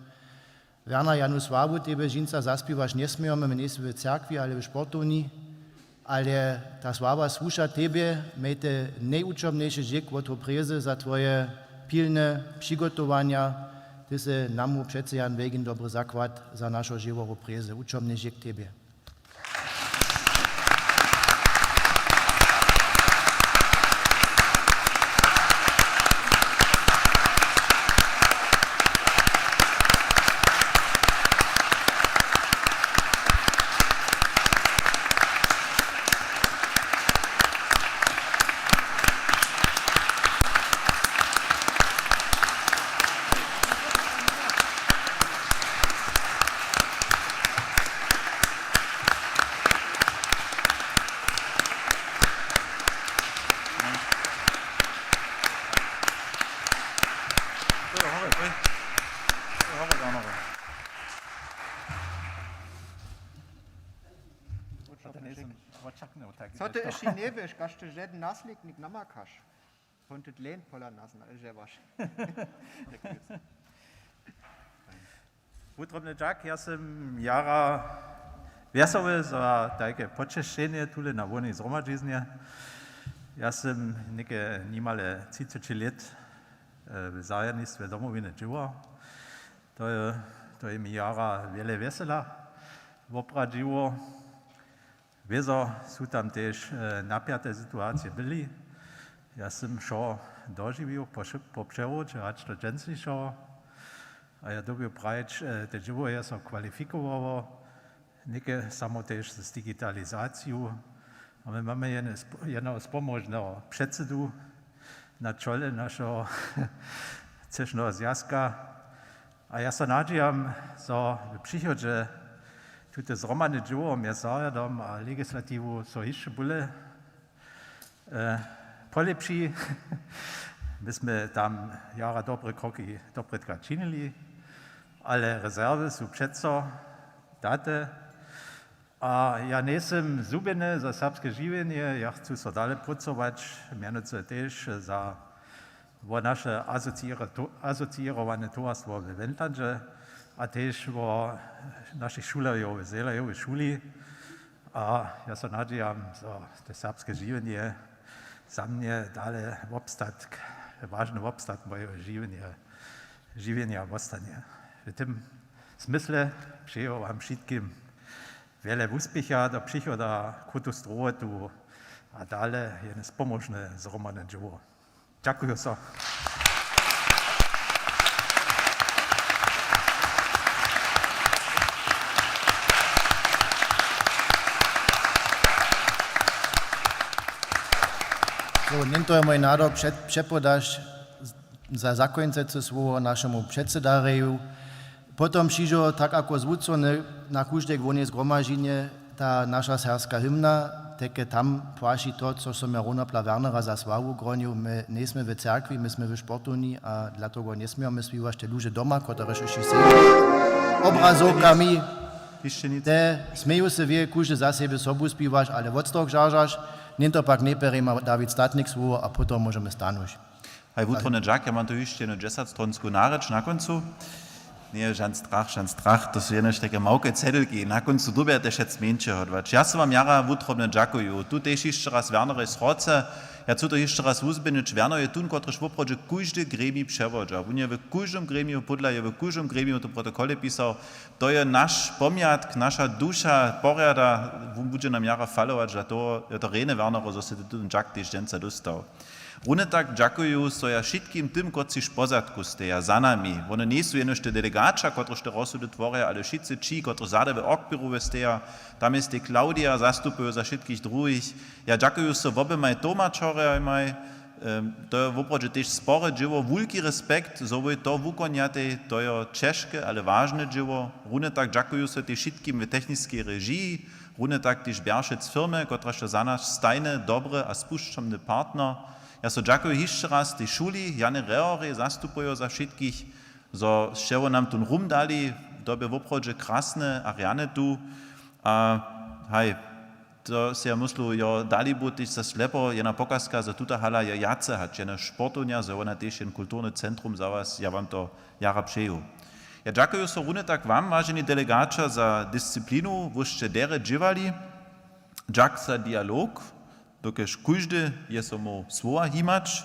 Werner, janu sławu tebje dźensa zaspěwać njesmějemy, my njejsmy w cyrkwi, ale w sportowni. Ale ta sława słuša tebje, mějte nejwučomnjejši dźěk wot wo prězy za twoje pilne přigotowanja. Ty sy namu přece jan wjelkin dobry zakład za našo dźěło wo prězy. Wučomny dźěk tebje. Co ty eši njewěš, kaž ty žedny naslědnik namakaš? Wón ty dleń pola nas na-, žewaš. Wutrobny dźak, ja sym jara wjesoły za tajke poćešenje tule na hłownej zhromadźiznje. Ja sym něke nimale třiceći lět, e, w zarjadnistwje Domowiny dźěłał. To je, to je mi jara wjele wjesela wopradźiło. Wězo su tam tež, e, napjate situacije byli. Ja sym wšo dožiwił po wše-, po přewróće hač do dźensnišeho. A ja dyrbju prajić, e, te dźěło je so kwalifikowało. Něke samo tež z digitalizaciju. A my mamy jedne sp-, jedneho spomožneho předsydu na čole našeho třešneho zwjazka. A ja so nadźijam, zo w přichodźe tute zhromadne dźěło mjez zarjadom a legislatiwu so hišće bóle, e, polěpši. My smy tam jara dobre kroki doprědka činili, ale rezerwy su přeco date. A ja njejsym zhubjeny za serbske žiwjenje, ja chcu so dale prócować, mjenujcy tež za, wo naše asociěro-, to-, asociěrowane towarstwo we Wendlandźe a tež wo našich šulerjow w Zelajowej šuli. A ja so nadźijam, zo te serbske žiwjenje za mnje dale wobstatk, wažny wobstatk mojeho žiwjenja, žiwjenja wostanje. W tym smysle přeju wam wšitkim wjele wuspěcha do přichoda, krutu strowotu a dale jedne spomožne zhromadne dźěło. Dźakuju so. So, nětko je mój nadawk, před-, přepodaš za zakónčecy słowo našemu předsedarjeju. Potom přińdźo, tak jako zwucony, na kóždej hłownej zhromaždźenje ta naša serbska hymna. Teke tam płaši to, co som ja runopla Wernera za sławu gronił. My njejsmy w cerkwi, my smy w sportowni a dlatogo njesmějemy swiwać te luže doma, kotrež eši sej obrazowkami. Hišće nic. Te směju se wě, kóždy za sebje sobu spiwaš, ale wot stoh žaržaš, něto pak njepjerejma Dawid Statnik słowo a potom móžemy stanować. Haj, wutrobny dźak, ja mam tu hišće jednu dźesatstronsku narěč na kóncu. Njeje žan strach, žan strach, to su jenož tajke małke cedelki, na kóncu dyrbja te wšetc mjeńše hodłać. Ja so wam jara wutrobnje dźakuju. Tu tež hišće raz Wernerej srodce. Ja chcu to hišće raz wuzběhnyć, Werner je tón, kotryž woprawdźe kóždy gremij přewodźa. Wón je w kóždym gremiju, podla je w kóždym gremiju te protokoly pisał. To je naš pomjatk, naša duša, porjada, wón budźe nam jara falować, za to je to rjene Wernerow, zo sy ty tón dźak tež dźensa dóstał. Runje tak dźakuju so ja wšitkim tym, kotřiž pozadku steja, za nami. Wone njejsu jenož te delegaća, kotrež te rozsudy tworja, ale wšitcy ći, kotrež zady w Orchbürowej steja, tam je stej Claudia, zastupuju za wšitkich druhich. Ja dźakuju so woběmaj tołmačerjamaj, em, to je woprawdźe tež spore dźěło, wulki respekt, zo wój to wukonjatej, to je ćežke, ale wažne dźěło. Runje tak dźakuju so tež wšitkim w techniskej režiji, runje tak tež Bjeršec firmje, kotraž je za nas stajny, dobry a spušćomny partner. Ja so dźakuju hišće raz tej šuli, Jany Rehorej zastupujo za wšitkich, zo sće wón nam tón rum dali, to bě woprawdźe krasne a rjane tu. A haj, to sej ja myslu, jo, dali bu tež za slepo jedna pokazka, zo tuta hala je wjace hač jena sportownja, zo je wona tež jen kulturny centrum za was, ja wam to jara přeju. Ja dźakuju so runje tak wam, waženi delegaća, za disciplinu, wóž sće derje dźěłali. Dźak za dialog, dokelž kóždy je so móhł słowa himać.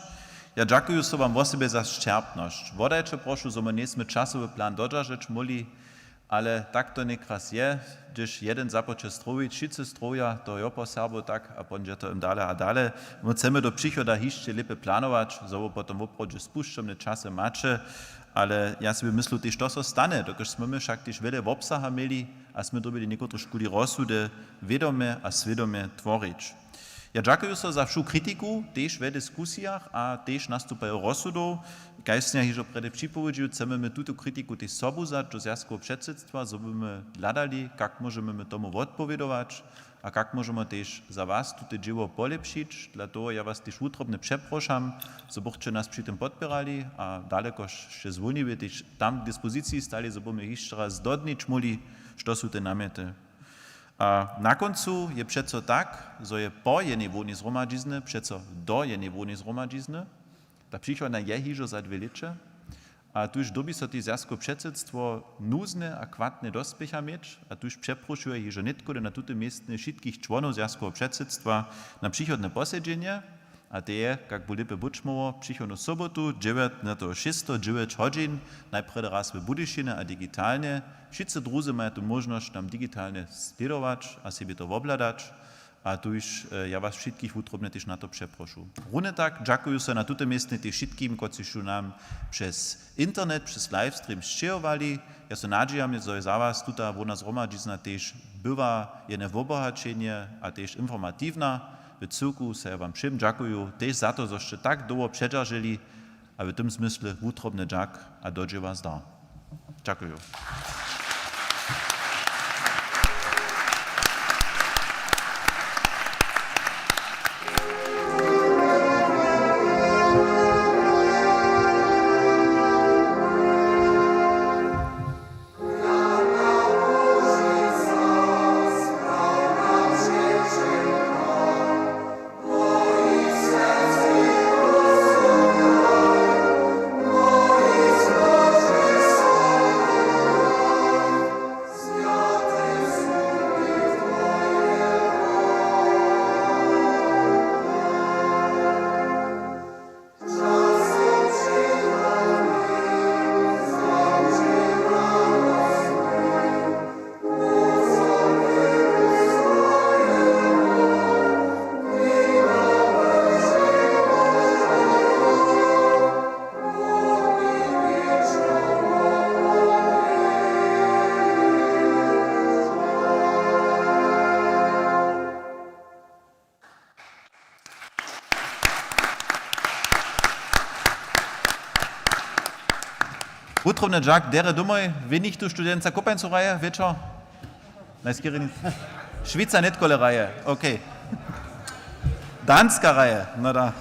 Ja dźakuju so wam wosebje za sćerpnosć. Wodajće, prošu, zo my njejsmy časowy plan dodźeržeć móhli, ale tak to někraz je, hdyž jeden započe strowić, wšitcy strowja, to jo po Serbow tak, a pon dźe to jim dale a dale. My chcemy do přichoda hišće lěpje planować, zo wy potom woprawdźe spušćomne časy maće, ale ja sebje myslu tež, to so stanje, dokelž smy my wšak tež wjele wobsaha měli a smy dyrbjeli někotrež kuli rozsudy wědomje a swědomje tworić. Ja dźakuju so za wšu kritiku, tež we diskusijach a tež nastupajo rozsudow. Kaž sym ja hižo prjedy připowědźił, chcemy my tutu kritiku tež sobu wzać do zwjazkoweho předsydstwa, zo by my hladali, kak móžemy my tomu wotpowědować a kak móžemy tež za was tute dźěło polěpšić. Dla toho ja was tež wutrobnje přeprošam, zo bychće nas při tym podpěrali a daleko sće zwóniwje tež tam k dispoziciji stali, zo by my hišće raz dodnić móhli, što su te namjety. A na kóncu je přeco tak, zo je po jenej hłownej zhromadźizny přeco do jenej hłownej zhromadźizny. Ta přichodna je hižo za dwě lěće. A tuž dyrbi so tež zwjazkowe předsydstwo nuzne a chwatne dospěcha měć. A tuž přeprošuja hižo nětko na tutym městnje wšitkich čłonow zwjazkoweho předsydstwa na přichodne posedźenje. A to je, kak bu lěpje być móhło, přichodnu sobotu, dźewjatnateho šěstego, dźewjeć hodźin, najprjedy raz w Budyšinje a digitalnje. Wšitcy druzy maja tu móžnosć nam digitalnje slědować a sebje to wobhladać. A tuž, e, ja was wšitkich wutrobnje tež na to přeprošu. Runje tak dźakuju so na tutym městnje tež wšitkim, kotřiž su nam přez internet, přez livestream sćěhowali. Ja so nadźijam, zo je za was tuta hłowna zhromadźizna tež była jedne wobohaćenje a tež informatiwna. W cyłku so ja wam wšěm dźakuju tež za to, zo sće tak dołho předźerželi, a w tym zmysle wutrobny dźak a do dźěła zdar. Dźakuju. Wutrobny dźak, derje domoj, wěnichtó studenca kopańcu hraje wječor? Najskerje nic. Šwica nětko le hraje, okej. Danska hraje, no da,